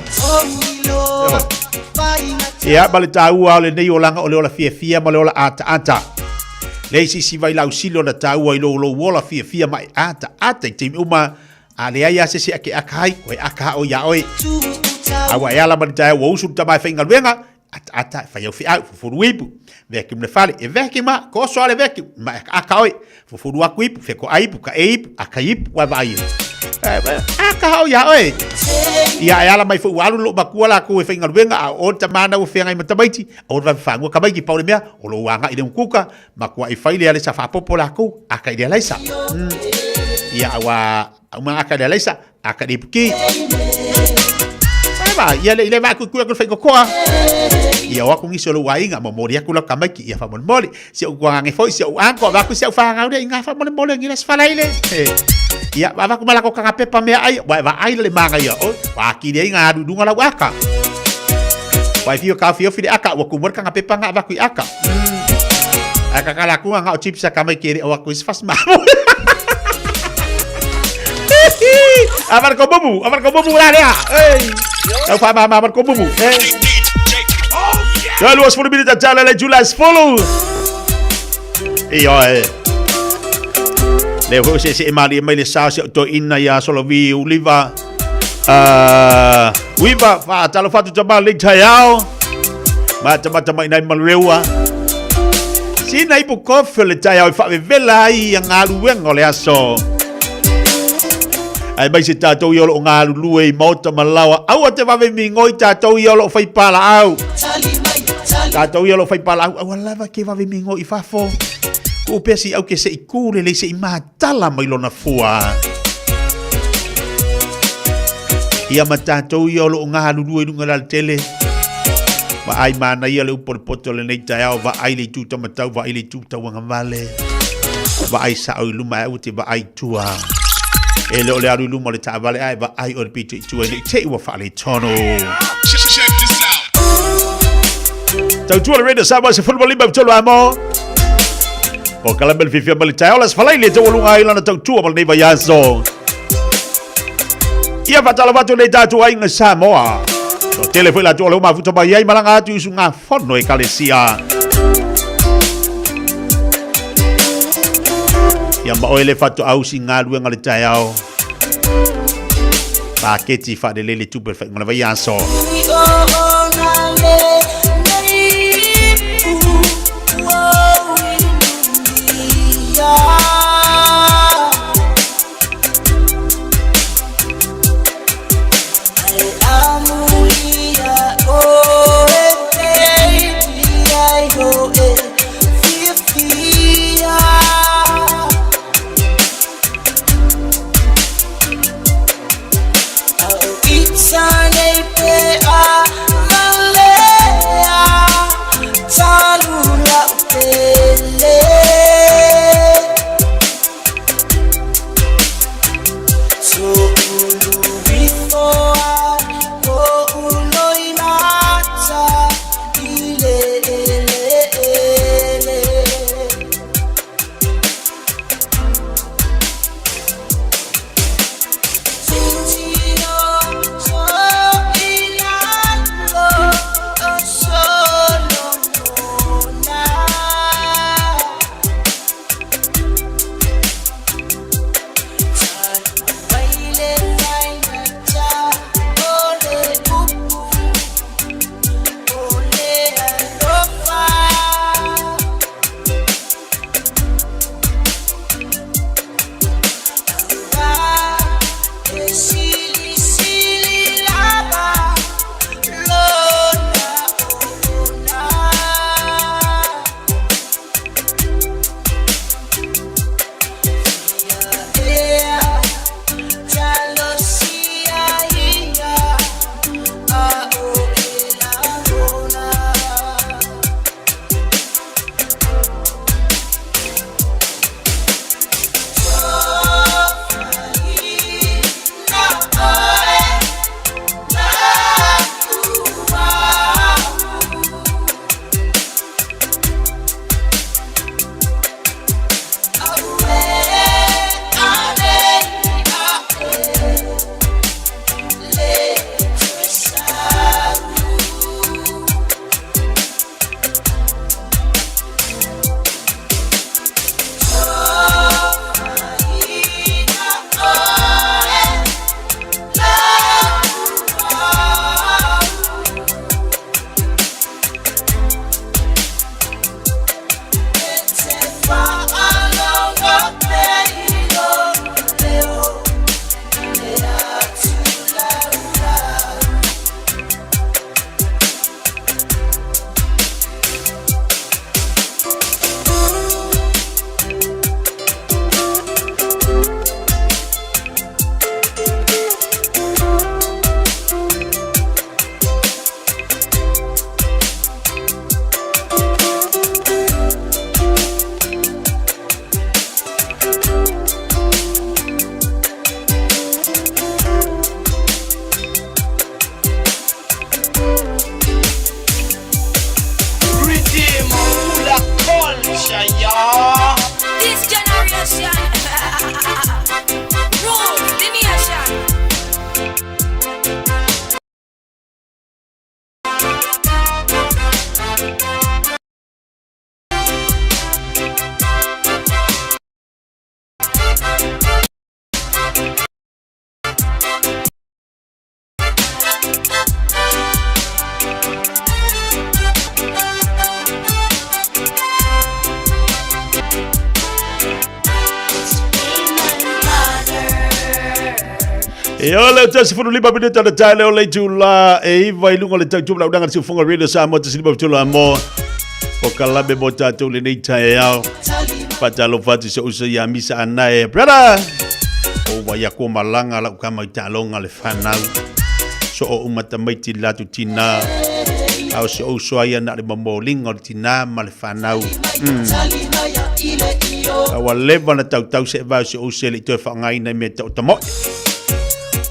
Ia, ma le taua o lenei olaga o le ola fiafia ma le ola ataata. Leai se isi vailausili ona taua i lou lou ola fiafia ma e ataata i taimi uma A leai lava se isi e akeaka ai, koe aka oe iā oe. A ua e ala mai le taeao ua usu le tama e faigaluega, ataata e fai au feau, fufulu ipu, vacuum le fale, e vacuum lava, toso lava le vacuum, ma e akaaka oe, fufulu atu ipu, fetoai ipu, taei ipu, aka ipu, ua e vaai ai. Aka oe iā oe. Ia e ala mai foi ua alu lou matua latou e faigaluega, a o le tama lena ua feagai ma tamaiti, aua le vave fanua tamaiti, pau le mea, o lou agai i le gutuka, Matua i fai le alaisa faapopo lakou, aka i le alaisa. Ia aua uma aka i le alaisa, aka i le ipuki. Ba, ia le ile va ku ku ku fai kokoa. Ia o aku nisi o lou aiga, momoli aku lau tamaiti, ia faamolemole. Si ou tuagaga foi, si ou anko, avatu si au fanau lea i faamolemole ngi le falaile. Ia, avatu ma lako kanga pepa mea ai, wa vaai le manaia, o, wa atili ai ngā alu i luga lau aka. Wa e fio taofiofi le aka, ua tumu ai le kanga pepa nga avatu i aka. Ae kakala atu nga o chips a kamai kere o aku is fas mamo. Avar ko bubu, avar ko bubu la lea. Ei. Tau fa ma avar ko bubu. Ei. Ya luas fulu minita tala le July fulu. E oi. Le ho se se mali mai le sa se to inna ya solo vi uliva. Uiva fa talo fatu tama le taiao. Ma tama tama inai malureua. Sina ipu kofe le taiao i faavevela ai ia galuega o le aso. Ae mai se tatou ia o loo galulue i maota ma laoa. Aua te vave migoi tatou ia o loo fai palaau. Tatou ia o loo fai palaau. Aua lava ke vave migoi i fafo. Tuu pea si au ke se i kū lelei se i matala mai lona fua. Ia ma tatou ia o loo galulue i luga o le alatele. Vaai manaia le upu o le poto o lenei taeao, vaai le itu taumatau, vaai le itu tauagavale. Vaai sao i luma ae aua te vaai i tua. E le o le alu i luma o le taavale ae vaai oe le pito i tua ina i te i ua faaletonu. Tautua le Radio Samoa 15 tolu amo. O kalame le fiafia ma le taeao le Aso Faraile taualuga ai lana tautua ma lenei vaiaso. Ia faatalofa atu nei tatou aiga Samoa. Toatele foi latou o lea ua mafuta mai ai malaga atu i usugafono ekalesia. Ia ma oe le faatoausi galuega le taeao. Paketi faalelei le tupe le faaiuga o le vaiaso. E ole o tasi fulu lima minuta le tae leo le itula e iva i lunga le tau tupula unanga le siufunga Radio Samoa tasi lima tula mo o kalame mo tātou le nei tae ao. Fatalo fatu se usa ia misa anae. Brother! O wa ia ko malanga lau kama i talonga le whanau. So o umata mai ti latu tina. Au se o soa ia na le mamolinga o le tina ma le whanau. Ua leva na tautau se vau se o se le i toe whangaina i mea tau tamoe.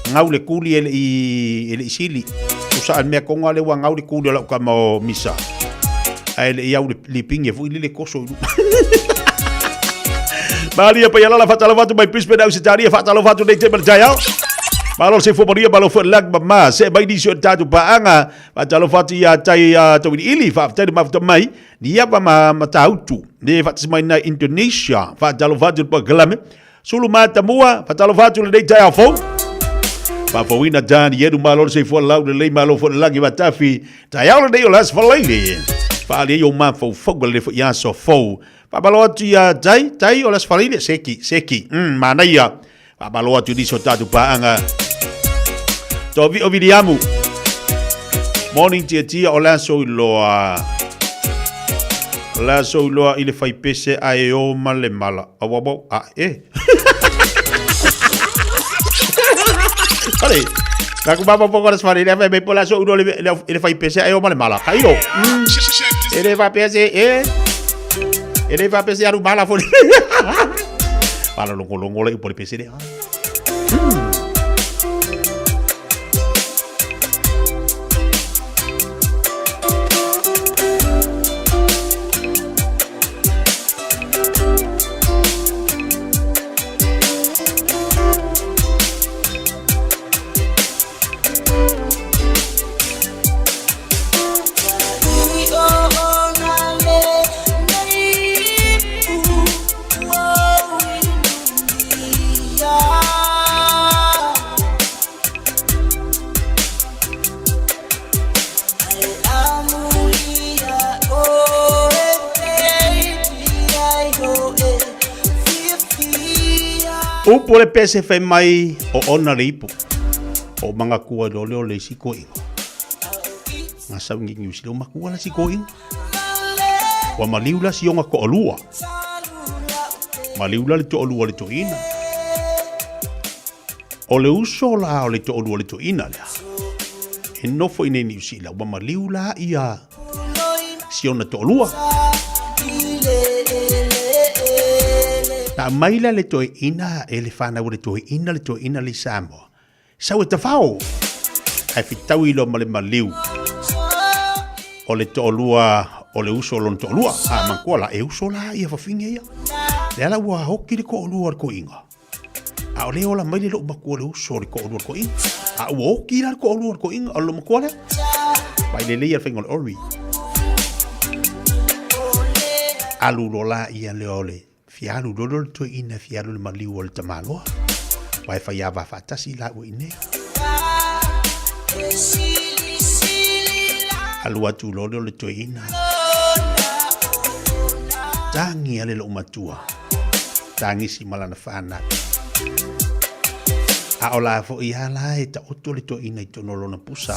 Ngau le kuli e le i, e le i sili. O sa al mea konga le ua ngau le kuli o lau kama o misa. Ae le i au le lipingi e fui lile koso i Maria pa yalala fatalo fatu mai Brisbane au sitaria fatalo fatu nei te mai au. Malo se fo maria malo fo lag ma se mai ni so tatu paanga fatalo fatu ia tai to ili fa tai ma mai ni ia ma ma tautu ne fa mai na Indonesia fatalo fatu pa glame sulu mata mua fatalo fatu le nei tai au fo. Fafauina tani yeru malo se fo lau le lei malo fo lagi matafi tai au le nei o las falaile. Fa le yo ma fo fo le fo ia so fo. Faamalo atu ia Tai, Tai o le Aso Faraile, seki, seki, manaia. Faamalo atu i nisi o tatou paaga. Tovio Viliamu. Morning tia tia o le aso iloa. O le aso iloa i le faipese a e o ma le mala. Au au au, a e. Sorry. Na ku mama poko le sfari le me pola so ulo le le fai pese ayo male mala. Kairo. E le fa pese e. E le fa pese aru mala fo. Pala longo longo le upo le pese le. Upu le pese fai mai o ona le ipu. O manga kua lo leo le isi koinga. Nga sau ngi ngiu sila o makua la si koinga. Wa maliu la si onga ko olua. Maliu la le to olua le to ina. O le uso la o le to olua le to ina lea. E nofo i nei Niu Sila, ua maliu la ia si ona to'olua. Na aumai la le toeaina e le fanau a le toeaina le toeaina le i Samoa. Sau e tafao. Ae fitaui loa ma le maliu o le to'olua o le uso o lona to'olua. A manatua la, e uso la ia fafine ia. Lea la ua oki le to'olua o le toeaina. A o le ola mai le lou matua le uso o le to'olua o le toeaina. A ua oki la le to'olua o le toeaina o le lou matua lea. Vaai lelei ia le faiga o le ori. Alu loa la ia lea o le fia alu loa lea o le toeaina fia alu i le maliu o le tamaloa. Aua e fai ava faatasi laua i inei. Alu atu loa lea o le toeaina. Tagi a le lou matua. Tagisi ma lana fanau. A o la foi a la e taoto le toeaina i totonu o lona pusa.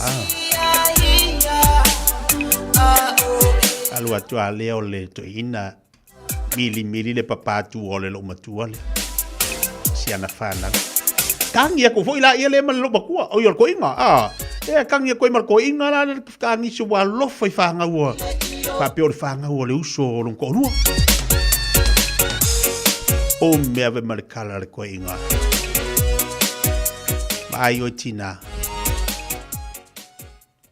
Alu atu a lea o le toeaina milimili le papa atu o le lou matua lea. Si ana fanau. Tagi aku foi la ia le ma le lou matua. O ia o le toeaina. Ah, e tagi aku ai ma le toeaina la le tagisi ua alofa i fanau faapea o le fanau o le uso o lona toalua. O mea ve ma le kala le toeaina. Vaai oe tina,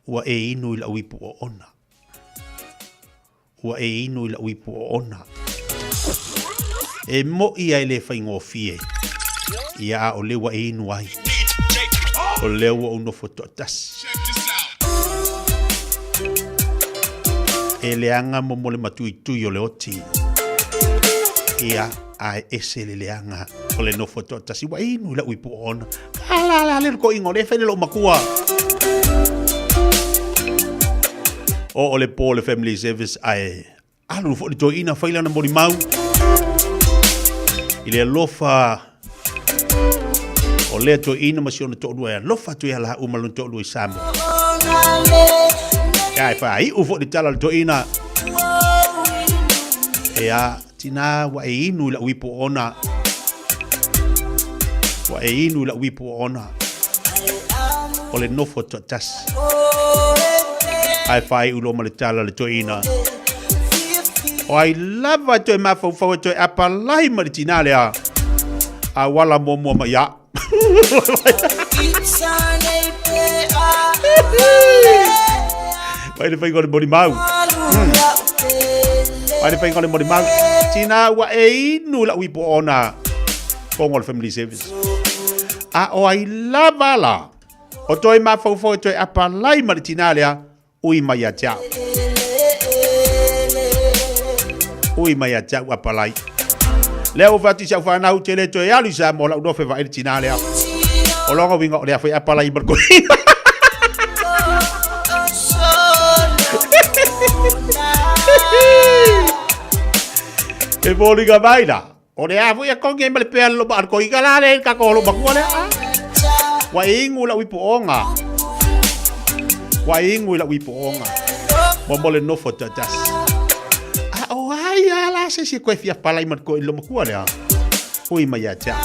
ua e inu i lau ipu oona. Ua e inu i lau ipu oona. E mo'i a e le faigofie, ia a o lea ua e inu ai. O lea ua ou nofo toatasi. E leaga mo mo le matuitui o le oti. Ia, a e ese le leaga o le nofo toatasi. Ua e inu i lau ipu oona. A la la le toeaina o lea e fai le lou matua. O o le po o le family service ae alu foi le toeaina fai lana molimau i le alofa O lea toeaina ma si ona toalua e alofa atu ia laua ma lona toalua i Samoa. Ia, e faaiu foi le tala a le toeaina. Ia, tina ua e inu i lau ipu oona. Ua e inu i lau ipu oona. O le nofo toatasi. Ae faaiu loa ma le tala a le toeaina. O ai lava e toe mafaufau e toe apalai ma le tinā lea, auala muamua mai ia. Mai le faiga o le molimau. Mai le faiga o le molimau. Tina ua e inu i lau ipu oona fono o le family service. A o ai lava la, o toe mafaufau e toe apalai ma le tinā lea, ui mai ia te au. Ui mai ia te au apalai. Lea ua fai atu i si au fanau, te le toe alu i Samoa lau nofe vaai le tinā lea. O lona uiga o lea foi apalai ma le koina. E foliga mai la, o lea foi e kongi ai ma le pea le ma le koina la le ka ko lo makua lea. Ua ingu lau ipu onga. Ua ingu lau ipu onga. Mo mo le nofo toatasi. A o ai a la se si koe fia palai ma le koe lo makua lea. Hui mai ia te au.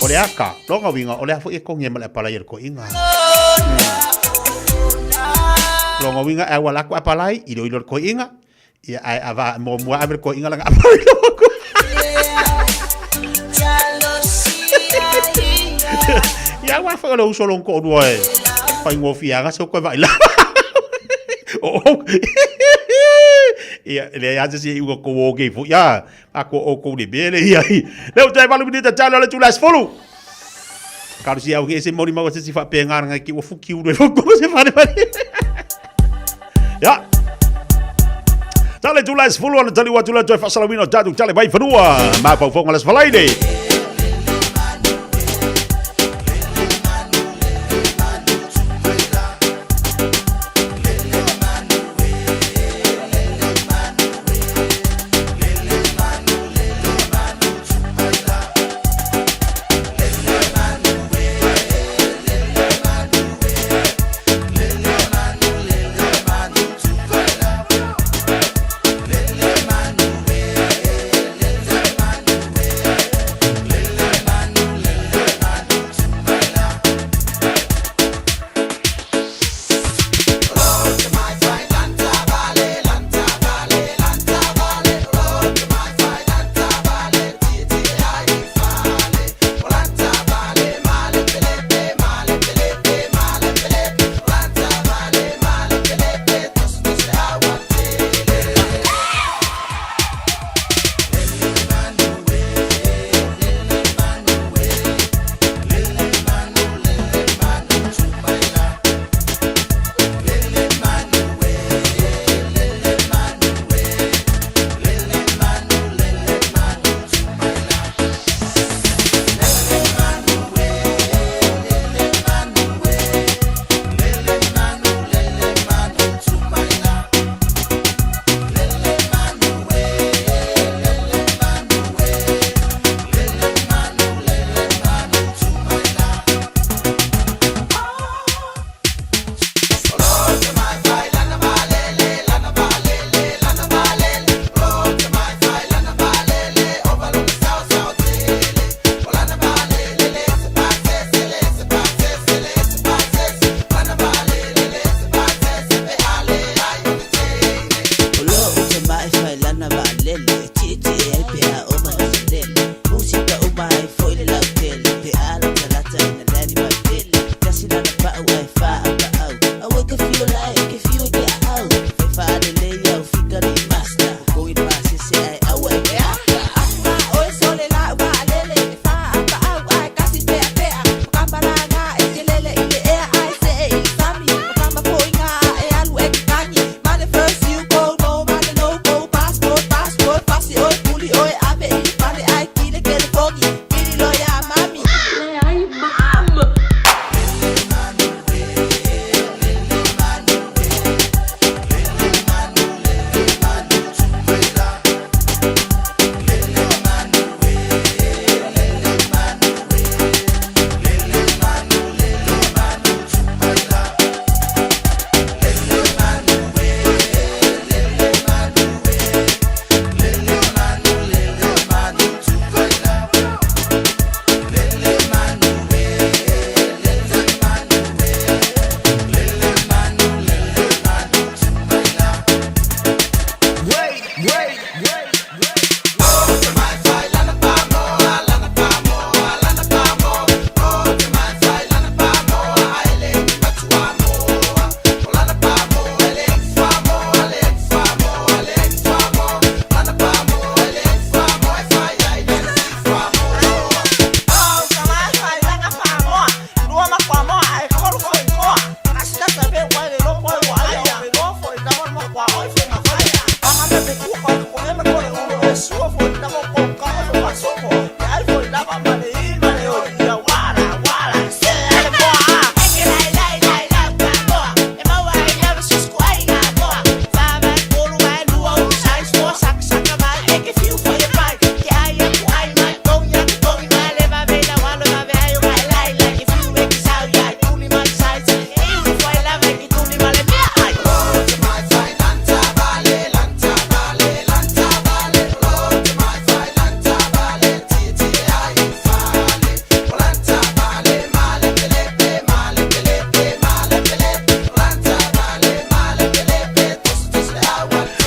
O le aka, longa winga, o lea foi e kongi ai ma le apalai a le koinga. Longa winga e wala ko apalai, ilo ilo le koinga. Ia ae ava muamua ave le koiga lana apalai lo makua. Ia aua foi o le uso lona toalua e faigofie aga se koe vaai lava. O ia leai lava se isi e iuga kou okay foi a a ko oukou le mea le ia. Lea ua toe 8 minita talo le itula e 10. Kalosi au ke se molimau a se isi faapena lana ki ua fuki ulu e foko se fale fale. Ia. Tale itula e 10 ana tali atu le toe faasalauina o tatou tale mai fanua. Mafaufauga le Aso Faraile.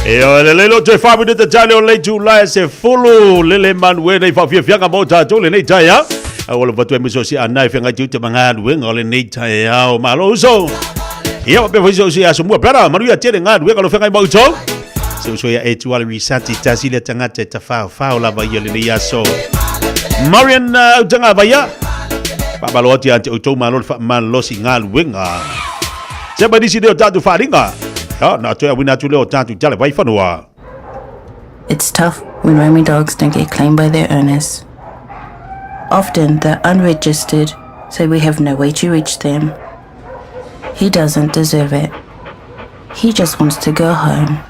E o le lelo te whamu te tale o lei tūlae se fulu lele manu e nei whaafiafianga mō tātou le nei tai au. Au o le watu e miso si anai whengai te ute mangaluenga o le nei tai au. Malo uso. Ia wape whaiso si aso mua. Pera, manu ia tere ngaluenga lo whengai mautou. Se uso ia e tuala risati tasi le tangata e tawhao whao lava ia le nei aso. Marian autanga vaia. Whaamalo atu ia te outou malo le whaamalosi ngaluenga. Se mai nisi leo tātou whaaringa. Ya, na toe awina atu leo tātou tale vai whanua. It's tough when roaming dogs don't get claimed by their owners. Often they're unregistered, so we have no way to reach them. He doesn't deserve it. He just wants to go home.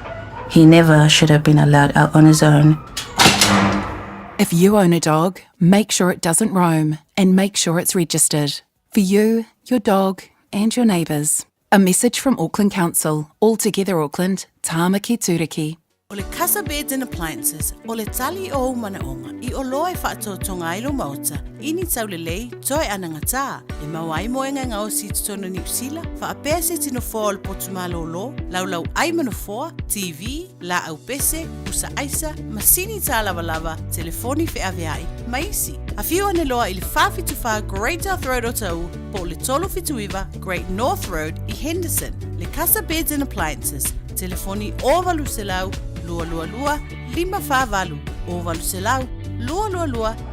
He never should have been allowed out on his own. If you own a dog, make sure it doesn't roam and make sure it's registered. For you, your dog, and your neighbours. A message from Auckland Council, All Together Auckland, Tāmaki Tūriki. O le Casa Beds and Appliances, o le tali o ou manaoga, i oloa e faatoatoga ai lou maota, i ni taulelei, toe anagatā, e maua ai moega e gaosi i totonu o Niu Sila, faapea se iti nofoa o le potu malōlō, laulau ai ma nofoa, TV, laau pese, pusa aisa, masini tālavalava, telefoni feaveai, ma isi. Afio ane loa i le 474 Great South Road o Taʻu, po o le 379 Great North Road i Henderson. Le Casa Beds and Appliances, telefoni 0800 222 548, 0800 222 548.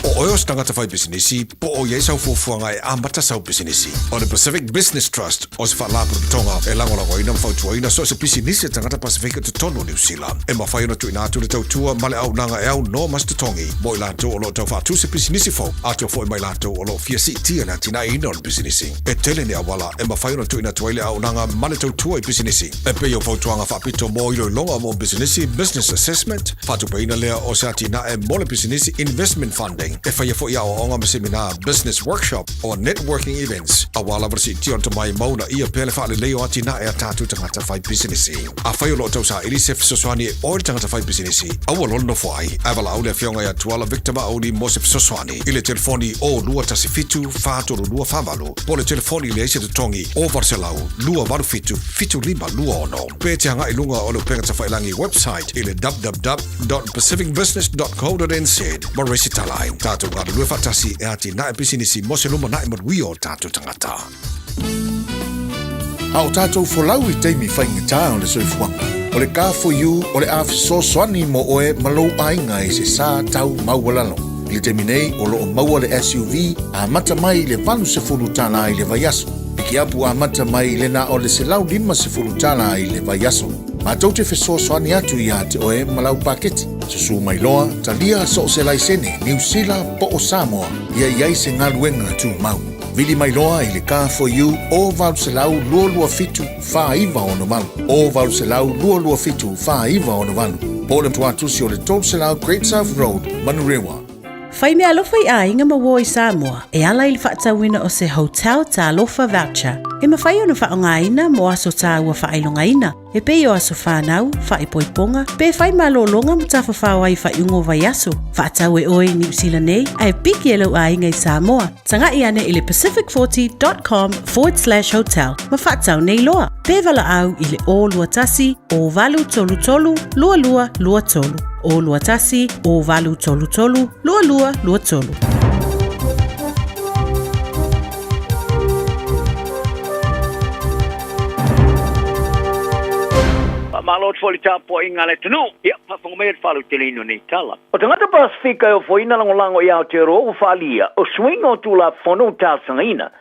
O oe o se tangata fai pisinisi, po o i ai sau fuafuaga e amata sau pisinisi. O le Pacific Business Trust o se faalapotopotoga e lagolagoina ma fautuaina so o se pisinisi a tagata Pasifika i totonu o Niu Sila. E mafai ona tuuina atu le tautua ma le auaunaga e aunoa ma se totogi mo i latou o lo o tau faatu se pisinisi fou, atoa foi ma i latou o lo o fia siitia le atinaeina o le pisinisi. E tele ni auala e mafai ona tuuina atu ai le auaunaga ma le tautua i pisinisi, e pei o fautuaga faapito mo iloiloga mo pisinisi, business assessment, faatupeina lea o se atinae mo le pisinisi, investment funding, e faia foi aoaoga ma semina, business workshop, or networking events, aua lava le siitia o le tomai ma uunaia pea le faalelei o atinae a tatou tagata fai pisinisi. Afai o lo o tausaili se fesoasoani e oe le tagata fai pisinisi, aua loa le nofo ai, ae valaau le Afioga ia Tuala Victor Mauli mo se fesoasoani i le telefoni o 217 432 48 po o le telefoni leai se totogi o 800 287 7526 pe te agai i luga o le upega tafailagi website i le www.pacificbusiness.co.nz ma resitala ai. Tatou galulue faatasi e atinae pisinisi mo se lumanai manuia o tatou tagata. A o tatou folau i taimi faigata o le soifuaga, o le Car4U o le a fesoasoani mo oe ma lou aiga i se sa tau maualalo. I le taimi nei, o lo o maua le SUV amata mai i le $80 i le vaiaso. Pikiapu amata mai i le na o le $150 i le vaiaso. Matou te fesoasoani atu iā te oe ma lau paketi. Susū mai loa, talia so o se laisene, Niu Sila po o Samoa, ia i ai se galuega tumau. Vili mai loa i le Car4U o 800 227 4968, o 800 227 4968, po o le tuatusi o le 300 Great South Road, Manurewa. Fai meaalofa i aiga ma uo i Samoa e ala i le faatauina o se Hotel Talofa Voucher e mafai ona faaaogaina mo aso taua faailogaina e pei o aso whanau, whaipoiponga, pe whai malōlōga ma tafafao ai faaiuga o vaiaso. Faatau e oe i Niu Sila nei, ae piki e lou aiga i Samoa. Taga'i ane i le pacific40.com/hotel ma faatau nei loa. Pe valaau i le 021 0833 2223. 021 0833 2223. Faamalo atu foi i le tapuaiga a le atunuu. Ia, faafofoga mai le faalauteleina o nei tala. O tagata Pasefika e ofoina lagolago i Aotearoa ua faaalia o suiga o Tulafono ua talosagaina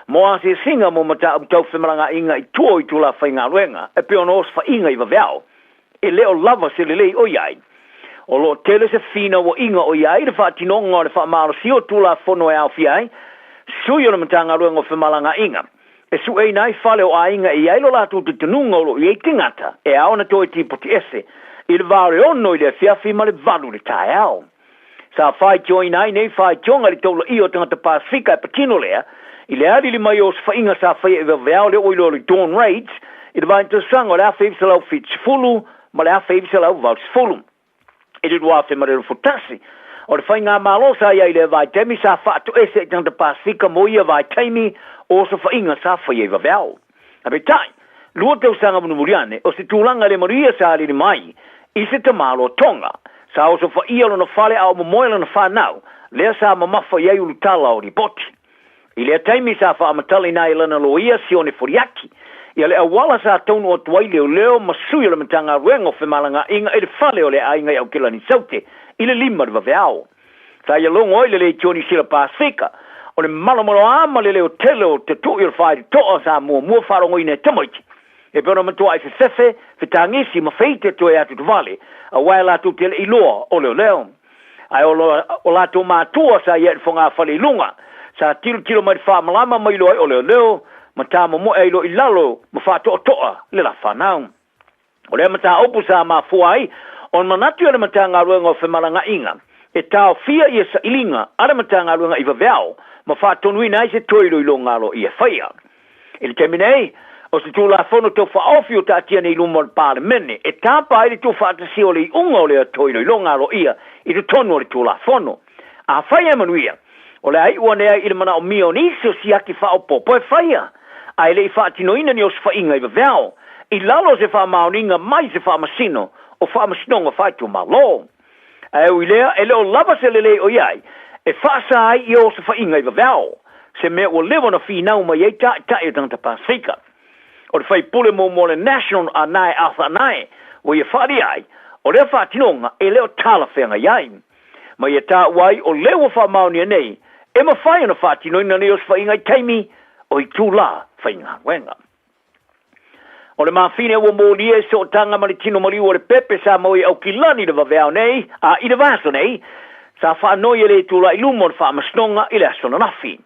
mo asiasiga mo mataupu tau femalagaaiga i tua o itula faigaluega e pei ona osofaiga i vaveao e le o lava se lelei o i ai. O lo o tele se finauaiga o i ai le faatinoga o le faamalosia o Tulafono e aofia ai sui o le Matagaluega o Femalagaaiga e sueina ai fale o aiga e i ai lo latou talitonuga o lo o i ai tagata e ao ona toe tipoti ese i le va o le 6 i le afiafi ma le 8 i le taeao. Sa faitioina ai nei faitioga i le taulaia o tagata Pasifika e patino lea i le alili mai o osofaiga sa faia i vaveao lea ua iloa o le Dawn Raids i le vaitausaga o le 1970 ma le 1980. I le 2021, o le faigamalo sa i ai i lea vaitaimi sa faatoese i tagata Pasifika mo ia vaitaimi o osofaiga sa faia i vaveao. Peitai, Lua tausaga mulimuli ane, o se tulaga le manuia sa alili mai i se tamāloa Tonga. Sa osofaia lona fale a o momoe lana fanau, lea sa mamafa i ai ulutala o lipoti. I lea taimi sa faamatalaina ai e lana loia Sione Foliaki ia le auala sa taunuu atu ai leoleo ma sui o le Matagaluega o Femalagaaiga i le fale o le aiga i Aukilani Saute i le 5 i le vaveao. Sa ia logo ai le Leitio Niu Sila Pasefika o le malomaloā ma le leotele o te tu'i o le faitotoa sa muamua faalogoina e tamaiti e pei ona matua'i fefefe, fetagisi ma feite toe atu tavale auā e latou te le iloa o leoleo. Ae o latou matua sa i ai i le fogafale i luga, sa tilotilo mai i le faamalama ma iloa ai o leoleo ma tamomoe ai loa i lalo ma faatoatoa le la fanau. O lea mataupu sa mafua ai ona manatu i le Matagaluega o Femalagaaiga e taofia ia sailiga a le Matagaluega i vaveao ma faatonuina ai se toe iloiloga aloaia e faia. I le taimi nei, o se Tulafono Tau Faaofi o taatia nei i luma o le Palemene e tapa ai le tuufaatasia o le iuga o lea toe iloiloga aloaia i totonu o le Tulafono. Afai e manuia, o le a iu ane ai i le manaomia o nisi o siaki faaopoopo e faia, ae le i faatinoina ni osofaiga i vaveao, i lalo o se faamaoniga mai se Faamasino o Faamasinoga Faaitumalo. Ae ui lea, e le o lava se lelei o i ai e faasa ai ia osofaiga i vaveao, se mea ua leva ona finau mai ai taitai o tagata Pasefika. O le faipule muamua o le National a Nae Arthur Anae ua ia faaalia ai, o lea faatinoga e le o talafeagai ai. Ma ia taua ai o lea ua faamaonia nei e mafai ona faatinoina nei osofaiga i taimi o itulā faigaluega. O le mafine ua molia i sootaga ma le tino maliu o le pepe sa maua i Aukilani i le vaveao nei, a i le vaiaso nei, sa faanoi e le tulai i luma o le Faamasinoga i le aso ananafi.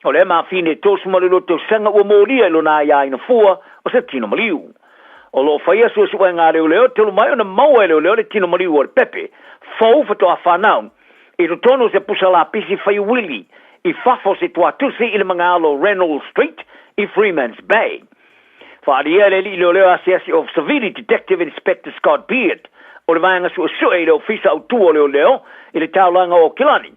O lea mafine e 32 tausaga ua molia i lona aiaina fua o se tino maliu. O lo o faia suesuega a leoleo talu mai ona maua e leoleo le tino maliu o le pepe fou faatoa fanau i totonu o se pusa lapisi fai uili i fafo o se tuatusi i le magaalo o Reynolds Street i Freemans Bay. Faaalia e le alii leoleo asiasi o Savili, Detective Inspector Scott Beard, o le vaega suesue i le Ofisa Autu o Leoleo i le taulaga o Aukilani.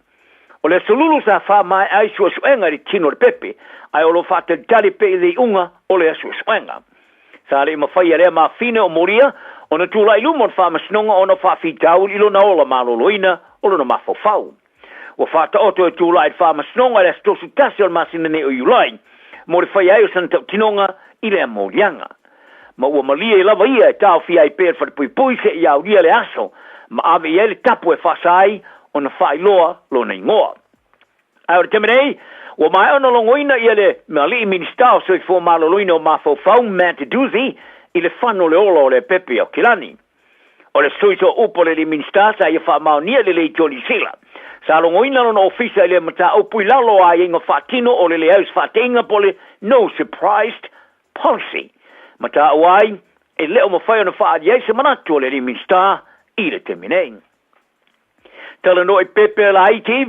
O le aso Lulu sa faamaea ai suesuega i le tino o le pepe, ae o lo o faatalitali pea i le iuga o lea suesuega. Sa le i mafaia lea mafine o molia ona tulai i luma o le Faamasinoga ona o faafitauli i lona ola maloloina o lona mafaufau. Ua faataoto e tulai i le Faamasinoga i le aso 31 o le masina nei o Iulai mo le faia ai o sana tautinoga i lea moliaga. Ma ua malie lava ia e taofia ai pea le falepuipui seia aulia le aso ma ave i ai le tapu e faasa ai ona faailoa lona igoa. Ae o le taimi nei, ua maea ona logoina ia le Alii Minisita o Soifua Maloloina o Mafaufau, Matt Doocey, i le fano o le ola o le pepe o Kilani. O le sui sooupu o le Alii Minisita sa ia faamaonia i le Leitio Niu Sila. Sa logoina lona ofisa i lea mataupu i lalo o aiaiga faatino o le leai o se faateiga po o le No Surprised Policy. Ma taua ai, e le o mafai ona faaali ai se manatu o le Alii Minisita i le taimi nei. Talanoa i pepe laiti,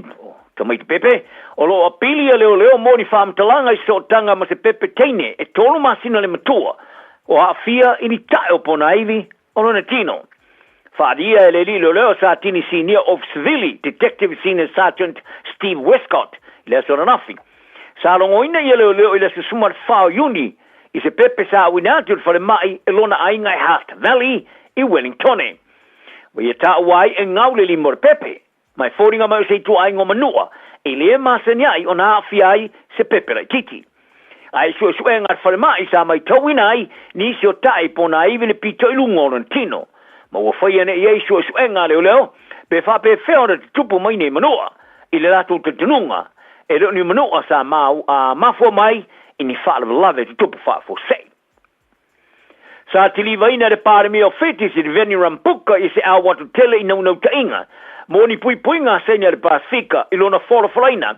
tamaiti pepe, o lo o apili ia leoleo mo ni faamatalaga i sootaga ma se pepe teine e tolu masina le matua, o aafia i ni tae o ponaivi o lona tino. Faaalia e le alii leoleo Satini Sinia of Civili, Detective Senior Sergeant Steve Westcott, i le aso ananafi. Sa logoina ia leoleo i le aso 14 o Iuni i se pepe sa auina atu i le falemai e lona aiga i Haast Valley i Wellingtone. Ua ia taua ai e gau le lima o le pepe, ma e foliga mai o se ituaiga o manua e lē masani ai ona aafia ai se pepe laitiiti. Ae i suesuega a le falemai sa maitauina ai nisi o tae i ponaivi le pito i luga o lona tino, ma ua faia nei ai suesuega a leoleo pe faapefea ona tutupu mai nei manua i le latou talitonuga e le o ni manua sa mafua mai i ni faalavelave tutupu faafuasei. Sa tilivaina e le Palemia o Fiti Sitiveni Rambuka i se ao atu tele i naunautaiga mo ni puipuiga a Saina i le Pasefika i lona folafolaina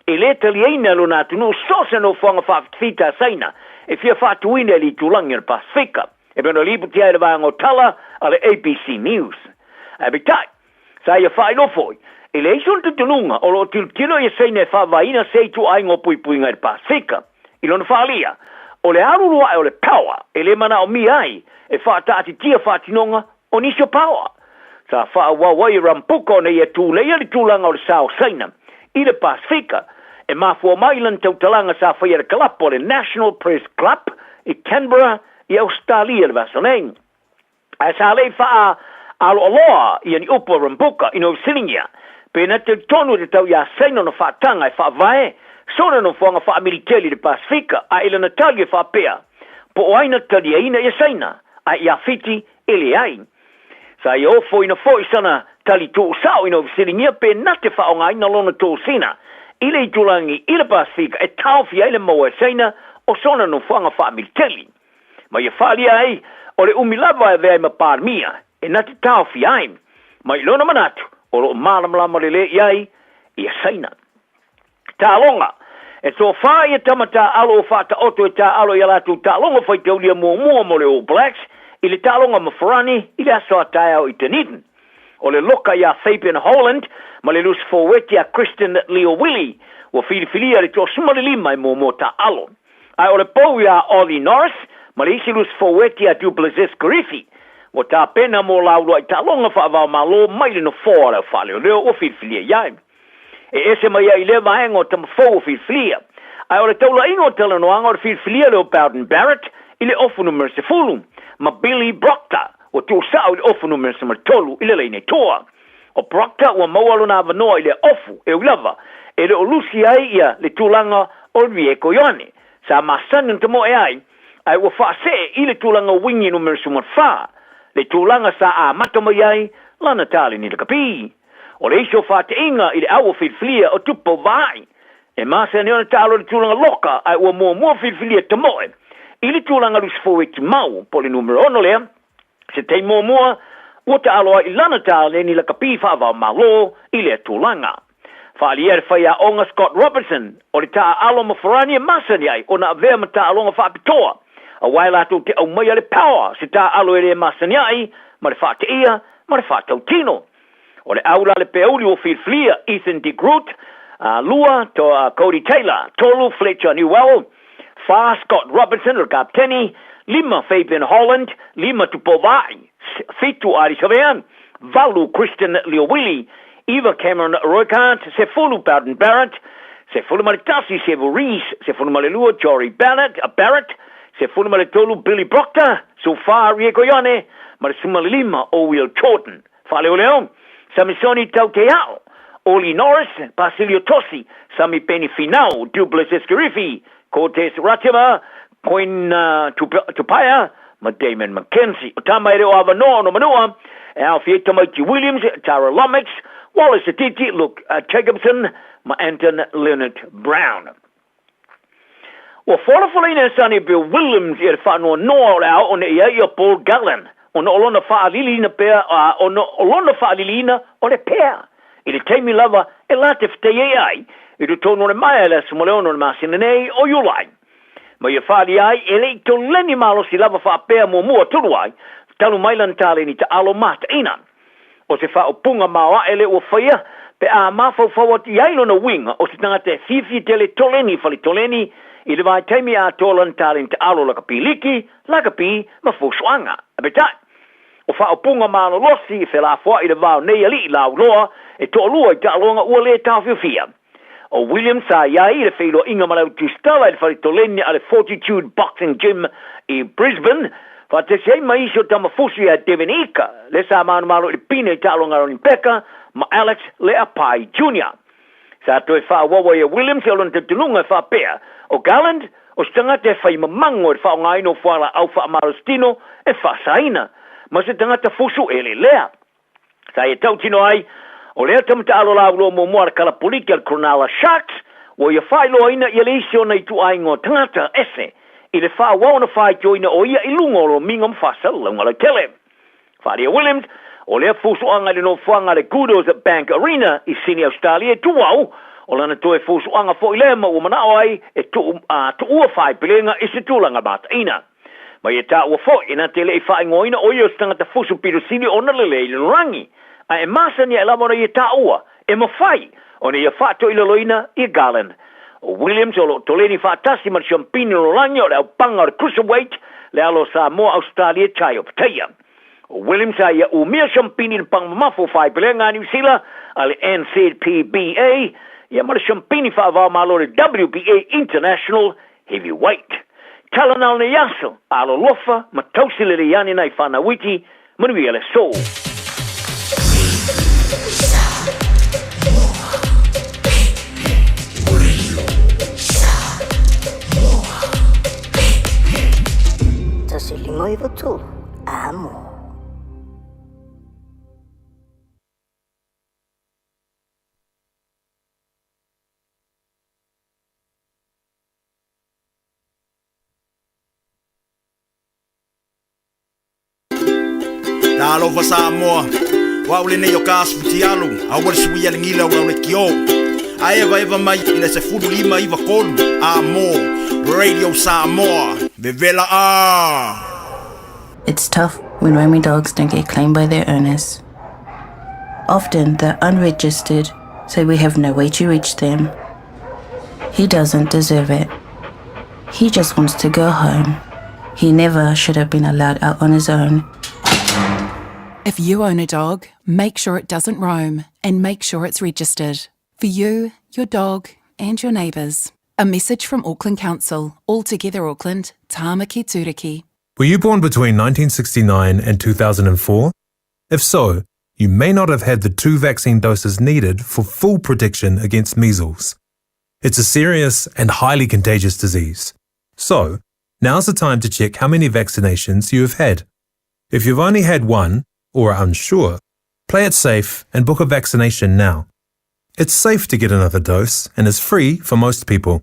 e lē taliaina e lona atunuu so o se nofoaga faafitafita a Saina e fia faatuina i le itulagi o le Pasefika, e pei ona lipotia ai le vaega o tala a le ABC News. Ae peitai, sa ia faailoa foi, e leai sona talitonuga o lo o tilotilo ia Saina e faavaeina se ituaiga o puipuiga i le Pasefika. I lona faaalia, o le alulu ae o le power e le manaomia ai e faataatitia faatinoga o nisi o power. Sa faaauau ai e Rambuka ona ia tuleia le tulaga o le sa o Saina i le Pasefika, e mafua mai i lana tautalaga sa faia i le kalapu a le National Press Club i Canberra i Ausetalia i le vaiaso nei. Ae sa le i faaaloaloa ia ni upu a Rabuka ina ua fesiligia pe na talitonu e tatau iā Saina ona faataga e faavae sona nofoaga faamiliteli i le Pasefika, ae i lana tali e faapea, Po o ai na taliaina ia Saina, ae iā Fiti e leai. Sa ia ofoina foi sana tali tuusao ina ua fesiligia pe na te faaaogaina lona tosina i le itulagi i le Pasefika e taofia ai le maua e Saina o sona nofoaga faamiliteli. Ma ia faaalia ai o le umi lava e avea ai ma Palemia e na te taofia ai. Ma i lona manatu o lo o malamalama lelei i ai ia Saina. Taaloga. E toafa ia tama taaalo o faataoto e taaalo i a latou taaloga faitaulia muamua mo le All Blacks i le taaloga ma Farani i le aso a taeao i Dunedin. O le loka iā Fabian Holland ma le loose forweti a Christian Lio-Willie ua filifilia le toasefulumalima e muamua taaalo. Ae o le pou iā Ollie Norris ma le isi loose forweti a Du Plessis Kirifi ua tapena mo la uluai taaloga faava-o-Malo mai le nofoa o le au faaleoleo ua filifilia i ai. E ese mai ai i lea vaega o tama fou o filifilia. Ae o le taulaiga o talanoaga o le filifilia lea o Beauden Barrett i le ofu numera 10, ma Billy Proctor ua tuusao i le ofu numera 13 i le laina i tua. O Proctor ua maua lona avanoa i lea ofu, e ui lava, e le o lusi ai ia le tulaga o Rieko Ioane, sa masani ona tamoe ai, ae ua faasee i le tulaga wingi numera 14, le tulaga sa amata mai ai lana taleni lakapi. O le isi o faateʻiga i le au o filifilia o Tupou Vaai, e masani ona taalo i le tulaga loka ae ua muamua filifilia tamoe i le tulaga lusi mau po o le numera 6 lea, se taimi muamua ua taalo ai i lana taleni lakapi faava-o-Malo i lea tulaga. Faaalia e le faiaoga Scott Robertson, o le taaalo ma Farani e masani ai ona avea ma taaloga faapitoa, aua e latou te aumaia le power se taaalo e le masani ai ma le faateia ma le faatautino. O le au la le peauli ua filifilia Ethan de Groot, 2 to Codie Taylor, 3 Fletcher Newell, 4 Scott Robertson o le kapeteni, 5 Fabian Holland, 5 Tupou Vaai, 7 Ardie Savea, 8 Christian Lio-Willie, 9 Cameron Roigard, 10 Beauden Barrett, 11 Sevu Reece, 12 Jory Barrett, 13 Billy Proctor, 14 Rieko Ioane, ma le 15 o Will Jordan. Faaleoleo, Samisoni Tauteao, Ollie Norris, Pasilio Tosi, Samipeni Finau, Du Plessis Kirifi, Cortez Ratima, Quinn Tupaea ma Damon McKenzie. O tama e le o avanoa ona manua, e aofia ai tamaiti Williams, Tara Lomax, Wallace Atiti, Luke Jacobson ma Anton Lienert-Brown. Ua folafolaina e Sonny Bill Williams ia le faanoanoa o le a oo nei i ai ia Paul Gallen ona o lona faaliliina pea a ona o lona faaliliina o le pea i le taimi lava e la te fetaiai ai i totonu o le maea i le aso 16 o le masina nei o Iulai. Ma ia faaalia ai e le i toleni malosi lava faapea muamua tonu ai talu mai lana taleni taalo mataina. O se faaupuga maoae lea ua faia pe a mafaufau atu i ai lona uiga o se tagata e fiafia tele toleni fale toleni i le vaitaimi atoa lana taleni taalo lakapi liki, lakapi ma fuafuaga. Peitai, o faaupuga malolosi e felafoai i le va o nei alii lauloa e toalua i taaloga ua le taofiofia. O Williams sa i ai i le feiloaiga ma le au tusitala i le fale toleni a le Fortitude Boxing Gym i Brisbane, faatasi ai ma isi o tama fusu ia Devin Ika, le sa manumalo i le pine i taaloga a Olimpeka, ma Alex Leapai Junior. Sa toe faaauau ai e Williams o lona talitonuga e faapea, o Garland, o se tagata e fai mamango i le faaaogaina o fualaau faamalositino e faasaina, ma se tagata fusu elelea. Sa ia tautino ai, o lea tama taalo lauloa muamua a le kalapu liki a le Cronulla Sharks, ua ia faailoaina ia le isi ona ituaiga o tagata ese i le faaauau ona faitioina o ia i luga o lomiga ma faasalalauga lautele. Faaalia Williams, o lea fusuaga i le nofoaga a le Kudos Bank Arena i Sydney, Ausetalia i Tuau, o lana toe fusuaga foi lea ma ua manao ai e tuua faaipelega i se tulaga mataina. Ma ia taua foi, na te le i faaigoaina o ia o se tagata fusu pito sili ona lelei i le lalolagi, ae e masani ae lava ona ia taua e mafai ona ia faatoilaloina ia Garland. O Williams o lo o toleni faatasi ma le siampini o lalolagi o le aupaga o le Cruiserweight, le alo o Samoa Ausetalia Jai Opetaia. O Williams a ia umia siampini i le paga mamafa o faaipelega a Niu Sila a le NZPBA, ia ma le siampini faava-o-Malo le WBA International Heavyweight. Tala na o lenei aso, alolofa ma tausi lelei ane nai fanau iti, manuia le aso. 153, amo. Talofa Samoa, o au lenei o ka asu futialu, aua le suia le gila o lau le kio. A evaeva mai i le 15 93 A mo Radio Samoa, vevela a! It's tough when roaming dogs don't get claimed by their owners. Often they're unregistered, so we have no way to reach them. He doesn't deserve it. He just wants to go home. He never should have been allowed out on his own. If you own a dog, make sure it doesn't roam and make sure it's registered. For you, your dog, and your neighbours. A message from Auckland Council, All Together Auckland, Tāmaki Tūriki. Were you born between 1969 and 2004? If so, you may not have had the two vaccine doses needed for full protection against measles. It's a serious and highly contagious disease. So, now's the time to check how many vaccinations you have had. If you've only had one, or are unsure, play it safe and book a vaccination now. It's safe to get another dose and is free for most people.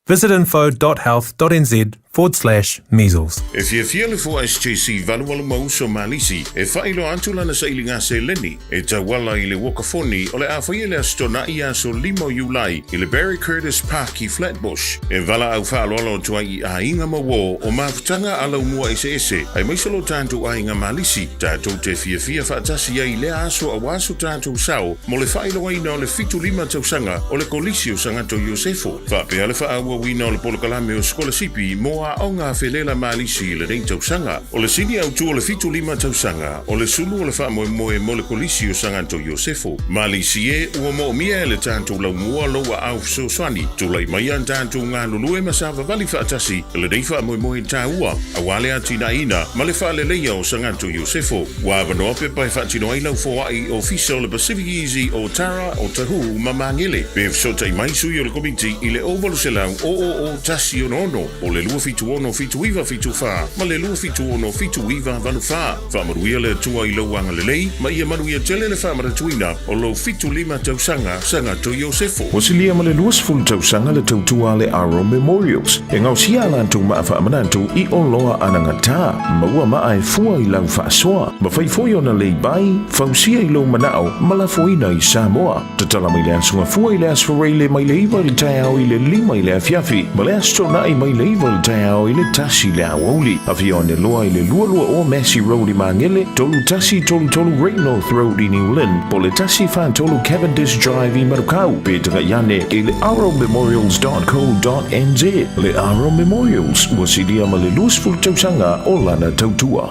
Visit info.health.nz forward slash measles. E fiafia le foa SJC 88 ma uso Malisi e faailoa atu lana sailiga seleni e tauala i le uokafoni o le a faia i le Aso Tona'i aso 5 o Iulai i le Barry Curtis Park i Flatbush. E valaau faaaloalo atu ai i aiga ma uō o mafutaga alaumua eseese aemaise lo tatou aiga Malisi tatou te fiafia faatasi ai i lea aso auā so tatou sao mo le faailogaina o le 75 tausaga o le Kolisi o Sagato Iosefo. Faapea le faaauauina o le polokalame o sikolasipi mo aoga felela Malisi i lenei tausaga. O le sini autū o le 75 tausaga o le sulu o le faamoemoe mo le Kolisi o Sagato Iosefo. Malisi e, ua moomia e le tatou laumua lou aao fesoasoani. Tulai mai a tatou galulue ma savavali faatasi i lenei faamoemoe taua auā le atinaeina ma le faaleleia o Sagato Iosefo. Ua avanoa pepa e faatino ai lau foai i Ofisa o le Pacific Easy o Tara, o Tahu ma Magele. Pe fesootai mai sui o le Komiti i le 0800 000 166 o le 276 7974 ma le 276 7984. Faamanuia le Atua i lou agalelei ma ia manuia tele le faamanatuina o lou 75 tausaga Sagato Iosefo. Ua silia ma le 20 tausaga le tautua a le Aro Memorials e gaosia a latou maa faamanatu i oloa anagatā. Maua maa e fua i lau faasoa. Mafai foi ona lei bai, fausia i lou manao ma lafoina i Samoa. Tatala mai le Aso Gafua i le Aso Faraile mai le 9 i le taeao i le 5 i le afiafi ma le Aso Toonai mai le 9 i le taeao i le 1 i le aoauli. Afio ane loa i le 22 Massey Road i Magele, 3133 Great North Road i New Lynn, po o le 143 Cavendish Drive i Manukau, pe taga'i ane i le arrowmemorials.co.nz. Le Arrow Memorials, ua silia ma le 20 tausaga o lana tautua.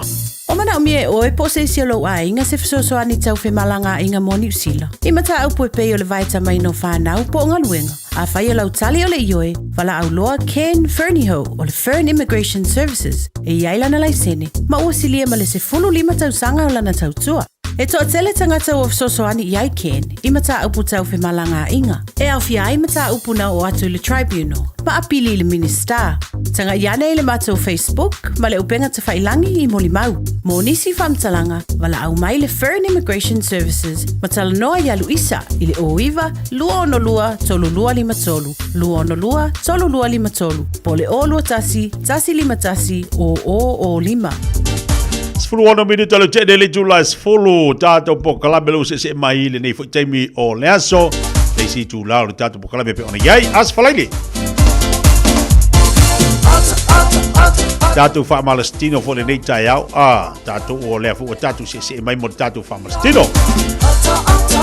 O manaomia e oe po o se isi o lou aiga se fesoasoani tau femalagaaiga mo Niu Sila. I mataupu e pei o le vaetamaina o fanau po o galuega. Afai o lau tali o le ioe, valaau loa Ken Fernihough o le Fern Immigration Services e i ai lana laisene ma ua silia ma le 15 tausaga o lana tautua. E toatele tagata ua fesoasoani i ai Ken i mataupu tau femalagaaiga, e aofia ai mataupu na oo atu i le Tribunal ma apili i le Minisita. Tagai ane i le matou Facebook ma le upega tafailangi i molimau. Mo nisi faamatalaga, valaau mai le Fern Immigration Services ma talanoa iā Luisa i le 09 262 3253, 262 3253, po o le 021 151 0005. 16 minute le tele le itula e 10 tatou polokalame lou seesee mai i lenei foi taimi o le aso. Le isi itula o le tatou polokalame pei ona i ai Aso Faraile. Tatou faamalositino foi lenei taeao. Ah, tatou o lea foi ua tatou seesee mai mo le tatou faamalositino.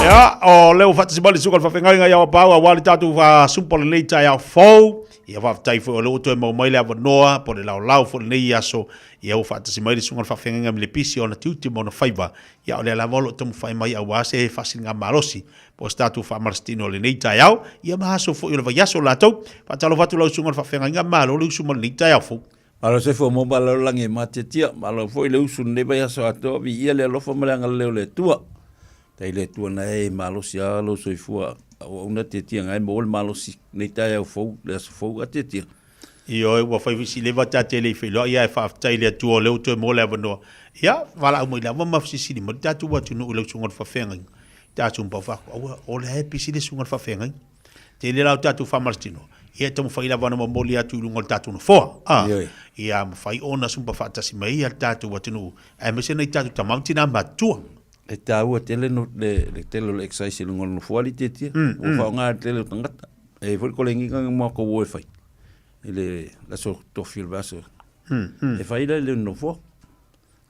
Ia, o lea ua faatasi mai le suka o le faafeagaiga ia Pau auā le tatou sumpa o lenei taeao fou. Ia faafetai foi o lea ua toe maua mai le avanoa po o le laolao foi o lenei aso. Ia ua faatasi mai le susuga o le faafeagaiga ma le pisi o ona tiute ma ona faiva. Ia o lea lava o lo o taumafai mai auā se faasiligamalosi po o se tatou faamalositino o lenei taeao. Ia ma aso foi o le vaiaso latou. Faatalofa atu lau susuga o le faafeagaiga, malo le usu mai lenei taeao fou. Malo soifua mo ma lalolagi e matiatia, malo foi le usu lenei vaiaso atoa, viia le alofa ma le agalelei o le Atua. Tai le Atua na e malosi lava lou soifua, auauna tiatia e maua le malosi lenei taeao fou, le aso fou a tiatia. Ioe, ua fai foi si leva ta te le i feiloai ae faafetai i le Atua o lea ua toe maua le avanoa. Ia, valaau mai lava ma fesisili mai le tatou atunuu i lau susuga i le faafeagaiga. Tatou mapau faako, aua, o lea e pisi le susuga i le faafeagaiga. Tele la o tatou faamalositino, ia e taumafai lava ona momoli atu i luga o le tatou nofoa. A, Ioe. ia mafai ona sumpa faatasi mai ai le tatou atunuu, aemaise nai tatou tama ma tina matutua. E taua tele no, le, le tele o le exercise i luga o le nofoa alii tiatia. Ua faaaoga e le tele o tagata. E i ai foi le kolegiga na matou o e fai i le aso tofi o le vaiaso. E fai la i le nofoa.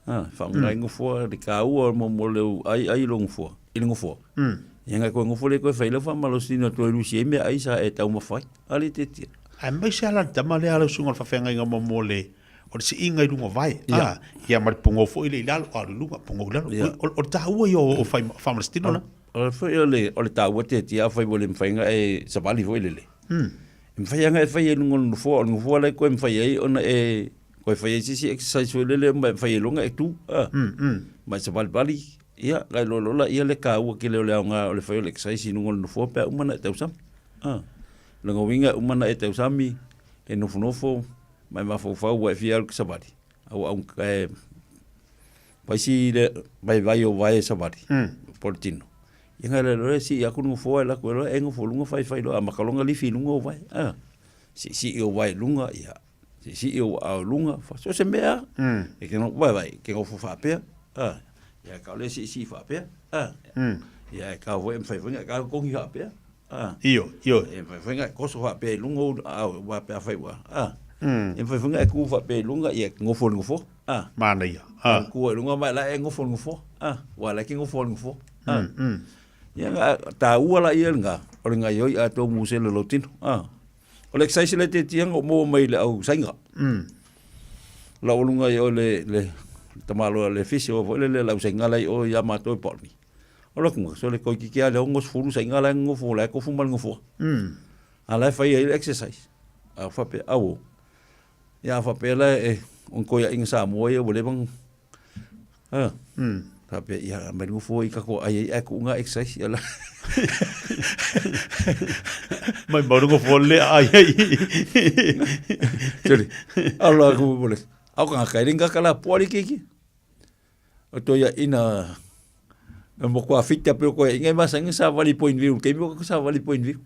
A, faaaoga ai nofoa le taua mo le ai ai i lou nofoa, i le nofoa. Ia na toe nofo lea toe fai lau faamalosina toe lusi ai meaai sa e taumafa ai. Alii tiatia. Aemaise lava la le tama lea lau susuga i le faafeagaiga mo mo le o le siiga i luga o vae. A, ia ma le pogou foi lea i lalo, alu i luga, pogou i lalo. O le taua ia o faamalositino na. O le foi o le, o le taua tiatia afai ua le mafai ona e savali foi lele. E mafai lava ona e fai i luga o le nofoa, o le nofoa la e toe mafai ai ona e toe fai ai se isi exercise foi lele ma e fai ai loa ona e tu. Ma e savalivali, ia, nai loa loa laia le taua tele o le aoga o le fai o le exercise i luga o le nofoa pe a uma ona e tausami. Lona uiga e uma ona e tausami, e nofonofo ma e mafaufau ua e fia alu e te savali, a ua e Vaisi le vaivai o vae savali po o le tino. Ia ngai loa e sii atu le nofoa e alu atu loa e nofo i luga faifai loa amata loa ona lifi i luga o vae. Siisii ou vae i luga, ia siisii ou aao i luga, so o se mea lava. E te nofo vaivai, e te nofo faapea, ia e tau lea e siisii faapea, ia e tau foi e mafai foi ona e tau togi faapea. Io, io. E mafai foi ona e toso faapea i luga ou aao aua pe afai ua, e mafai foi ona e tu faapea i luga, ia e te nofo i le nofoa. Ah. Manaia. Ah. Ku ai lunga mai la e ngofo ngofo. Ah, wa la ke ngofo ngofo. Ah. Ia nga taua la ia nga o le ngai oi a to mu se le lotino. Ah. O le exercise le te tia ngo mo mai le au sainga. La o lunga i o le le tamalo le fisi o foi le le lau sainga lai o ia ma toi poli. O lo kunga so le koi ki kia le ongo sfuru sainga la ngofo la kofu mal ngofo. A la fai ai le exercise. A fa pe au. Ia a faapea la e o ni koiaʻiga Samoa ia ua leva ona a faapea ia aumai le nofoa i tatou ai ai ae tuu na exercise ia la Mai mau le nofoa le ai ai. Tele. Alo aku mo le. Au ka kai ringa kala poari keiki. O to ia ina na mo kua fita pe ko inga ma sanga sa vali point view ke mo ko sa vali point view.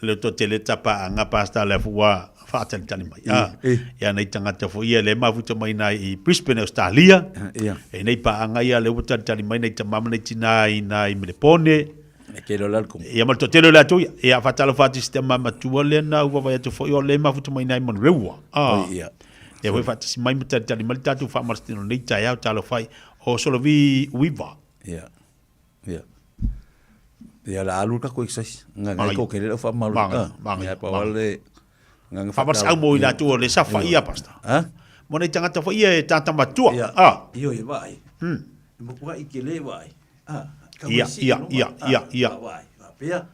Le to tele tapa anga pasta le fua whaatalitali mai. Ah, ia nei tangata fo ia le mafuta mai nai i Brisbane, Australia. E nei pa anga ia le uatalitali mai nei tamama nei tina i nai Melepone. E ke lo lal Ia ma le toatele o le atu ia. Ia whaatalo whaati si te mama tua le na ua vai atu fo ia le mafuta mai nai Monreua. Ah. Ia. Ia foi whaatasi mai matalitali mai le tatou whaamarasitino nei taeao talofa ai o Solovi Uiva. Ia. Ia. Ia la alu ka ko exercise. Nga ngai ko kele fa malu. Manga. Ia pa wale nga nga fa mau i latu o le sa fa ia pasta. Ha? Mo nei tangata fa ia e tata matua. Ah. Io e vai. Mo kwa i kele vai. Ah. Ia ia ia ia ia. Vai. Va pea.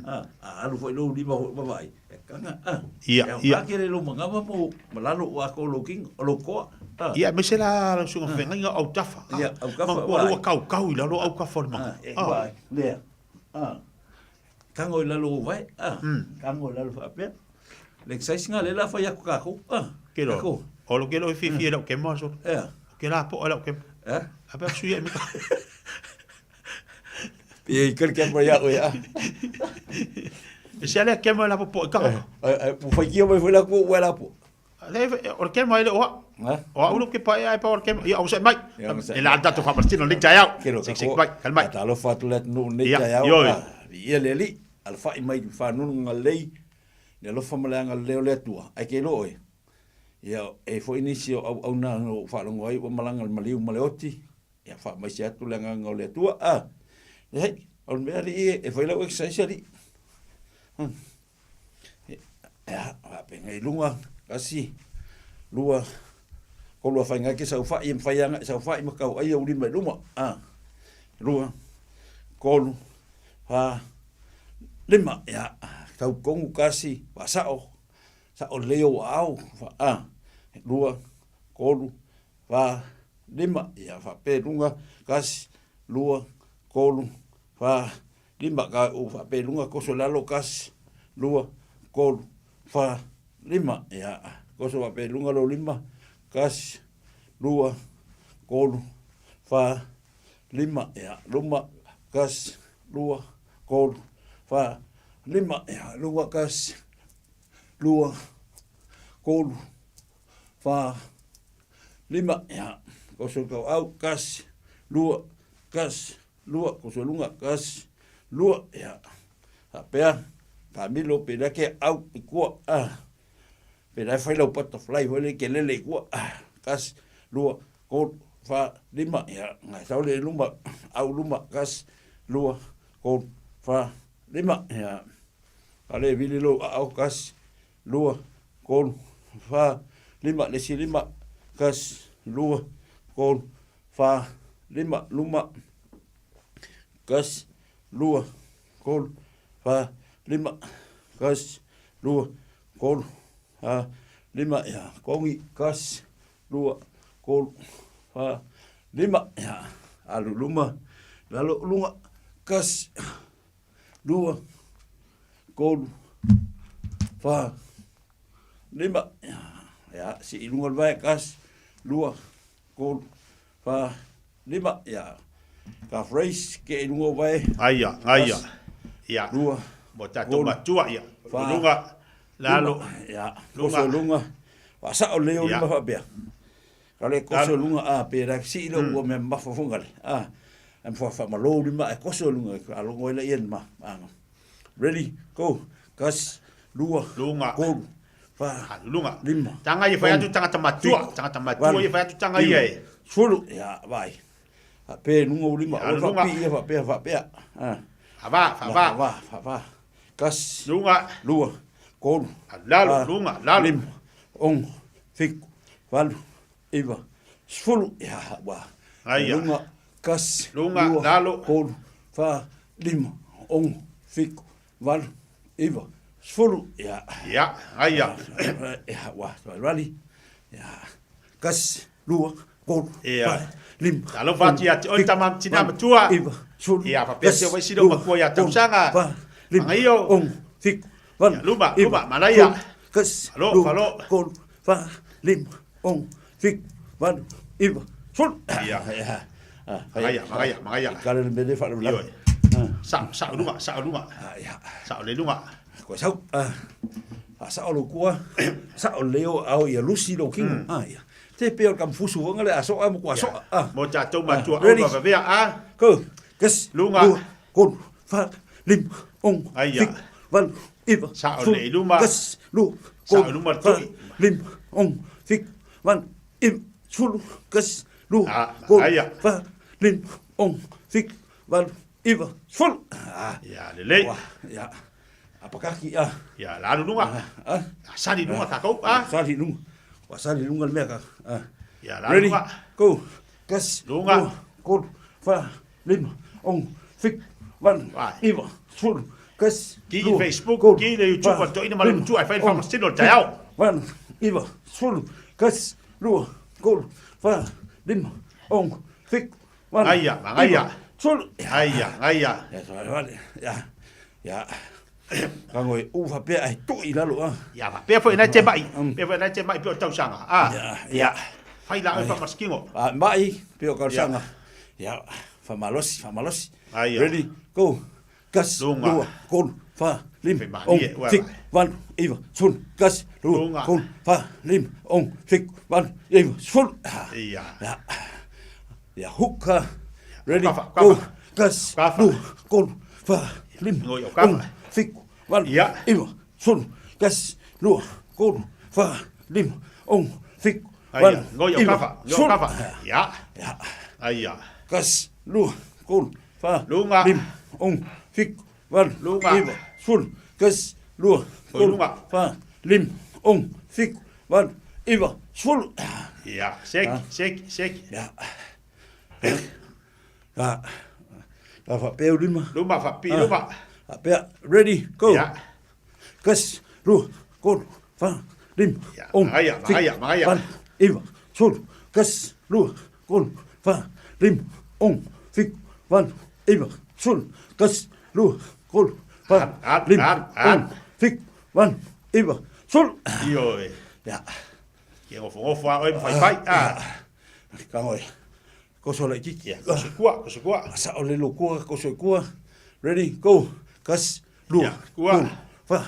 Ah, alu foi lou lima foi vai. E kanga. Ah. Ia ia. Ka kele lo mangava mo malalo wa ko lo king lo koa. Ia aemaise la lau susuga feagaiga o autafa. Ia, autafa, Ma ua lua kaukau i lalo o aukafa o le manga. E vaai, lea. Tango i lalo o vae, tango i lalo faapea. Le exercise nga le la fai aku kākou. Ke lo, o lo ke lo e fiafia i lau kema solo. Ea. O ke la po'a i lau kema. Ea. A pea sui ai me ka. Ia i kari kema ia oe, a. E sea lea kema e la popo i kaka. Ua faikia mai foi la kua ua la po. O le kema e le o au. O au lo ke pae ai pa o le kema. Ia, o mai. E la tatou faamalositino lenei taeao. Sek sek mai, kal mai. Talofa atu le atunuu lenei taeao. Viia le Alii, alafai mai i faanunu galei, le alofa ma le agalelei o le Atua. Ae ke iloa oe, ia, e foi nisi o auauna na ou faalogo ai ua malaga le maliu ma le oti, ia faamaise atu le agaga o le Atua. A, leai, o le mea alii e fai lau exercise alii. Ia, faapena i luga, tasi, lua, tolu a whainga ke saufai, e mwhai anga e saufai ma kau ai au lima i luma. A, lua, tolu, wha, lima, ia, tau kongu kasi, wha sao, sao leo wa au, wha, a, lua, tolu, fa, lima. Ia, faapea i luga, tasi, lua, tolu, fa, lima. Ka u faapea i luga, toso i lalo, tasi, lua, tolu, fa, lima. Ia, toso faapea i luga lou lima, tasi, lua, tolu, fa, lima. Ia, luma, tasi, lua, tolu, fa, lima. Ia, luga, tasi, lua, tolu, fa, lima. Ia, toso i tauau, tasi, lua, tasi, lua, toso i luga, tasi, lua. Ia, faapea, taamilo pe lea ke au i tua. Ah. Pe la e fai lau butterfly foi lea e te lele i tua. Ah, tasi, lua, tolu, fa, lima. Ia, ngai sau le luma, au luma, tasi, lua, tolu, fa, lima. Ia, a le vili lou aao, tasi, lua, tolu, fa, lima. Le isi lima, tasi, lua, tolu, fa, lima. Luma, tasi, lua, tolu, fa, lima, tasi, lua, tolu, fa, lima, ia, kogi, tasi, lua, tolu, fa, lima, ia, alu luma, lalo luga, tasi, lua, tolu, fa, lima, ia, sii luga le vae, tasi, lua, tolu, fa, lima, ia, ka phrase, ke i luga o vae. Aia, aia, ia. Lua, Mo tatou matua, ia. Fa, Luga, lalo, ia, luga. Koso luga, faasao lelei ou Ia. lima faapea. Ka le koso Lalo. luga, a, pe la sii lou ua mea mamafa foga le, a, e mafua faamalou lima ae koso luga, faalogo ai laia ma, a. Ready, go, tasi, lua, Luga. tolu, fa, Luga. lima, Tanga ia fai atu ono, tagata matua, fitu, tagata matua valu, ia fai atu tanga ia iva, e. sefulu, ia, vai. Faapea i luga o lima, Ia, aua luga. faapipii ia faapea, faapea. A. Faava, faava. Faava, faava. Tasi, Luga. lua, tolu, Lalo, fa, luga, lalo. lima, ono, fitu, valu, iva, sefulu. Ia, ua. Aia. Luga, tasi, Luga, lua, lalo. tolu, fa, lima, ono, fitu, valu, iva, sefulu. Ia. Ia, aia. Ia, ua, valivali. Ia, tasi, lua, tolu, Ia. fa, lima, Talofa atu ia te oe tama tina matua. iva, sefulu, Ia, faapea tasi, se o vaisi lou lua, matua ia tolu, tausaga. fa, lima, Magaio. ono, fitu, valu, Ia, luma, iva, luma, manaia. sefulu, tasi, Falo, lua, falo. tolu, fa, lima, ono, fitu, valu, iva, sefulu. Ia. Ia. Ah, Magaia, magaia, magaia. Kale le mele faalavelave. Ioe. Sao, sao luga, sao luga. Ia. Sao le luga. Koe sau, ah, faasao lou kua, sao lelei ou aao ia lusi lou kino. Ah, ia. Te pei o le kamufusu foga le a soa ma kua soa. Ah. Mo tatou matua Ready? au vavavea, a. Go. Tasi, Luga. lua, tolu, fa, lima, ono, Aia. fitu, valu, iva, Sao sefulu, le luma. tasi, lua, Sao tolu, luma le fa, to'i. lima, ono, fitu, valu, iva, sefulu, tasi, lua, Ah, tolu, aia. fa, lima, ono, fitu, valu, iva, sefulu. Ah. Ia, lelei. Ua, ia. Apakaki, ah. Ia, la alu luga. Ah. Sali luga tatou, a. Sali luga. Ua sali luga le mea ka. Ah. Ia, la alu Ready, luga. go. Tasi, Luga. lua, tolu, fa, lima, ono, fitu, valu, iva, sefulu, tasi, Ki i lua, Facebook, tolu, ki le YouTube, fa, o toeaina ma le lima, matua e fai le ono, faamasino o le taeao. fitu, valu, iva, sefulu, tasi, lua, tolu, fa, lima, ono, fitu, valu, Aia, magaia. iva, sefulu. Aia, aia. Ia, soalevale. Ia, ia. Kago e u faapea ae to'i i lalo a. Ia, faapea foi nai te mai. Pea foi nai te mai pe o tausaga. A. Ia. Fai la oe faamasikino. A mai pe o tausaga. Ia, faamalosi, faamalosi. Aia. Ready, go. Tasi, Luga. lua, tolu, fa, lima, Faimalie, ono, ua fitu, vai. valu, iva, sefulu, tasi, lua, Luga. tolu, fa, lima, ono, fitu, valu, iva, sefulu. Ia. Ia. Ia, huka. Ready, Kafa, go. kafa. Tasi, Kafa. lua, tolu, fa, lima, Ngoi o kafa. ono, fitu, valu, Ia. iva, sefulu, tasi, lua, tolu, fa, lima, ono, fitu, Aia, valu, ngoi o iva, kafa, ngoi o sefulu. kafa. Ia. Ia. Aia. Tasi, lua, tolu, fa, Luga. lima, ono, fitu, valu, Luga. iva, sefulu, tasi, lua, Oi, tolu, luga. fa, lima, ono, fitu, valu, iva, sefulu. Ia, seki, Ah. seki, seki. Ia. Ia. Ia faapea u lima. Luma faapipii Ah. luma. Faapea, ready, go. Ia. Tasi, lua, tolu, fa, lima, ono, magaia, fitu, magaia, magaia. valu, iva, sefulu, tasi, lua, tolu, fa, lima, ono, fitu, valu, iva, sefulu, tasi, lua, tolu, fa, lima, ono, fitu, valu, iva, sefulu. Ioe. Ia. Ke gofogofo a oe mafaifai. Ah. Kagoe. Koso laitiiti. Ia, koso i kua, koso i kua. Sa'o le lua kua, koso i kua. Ready, go. Tasi, lua, kua. tolu, fa,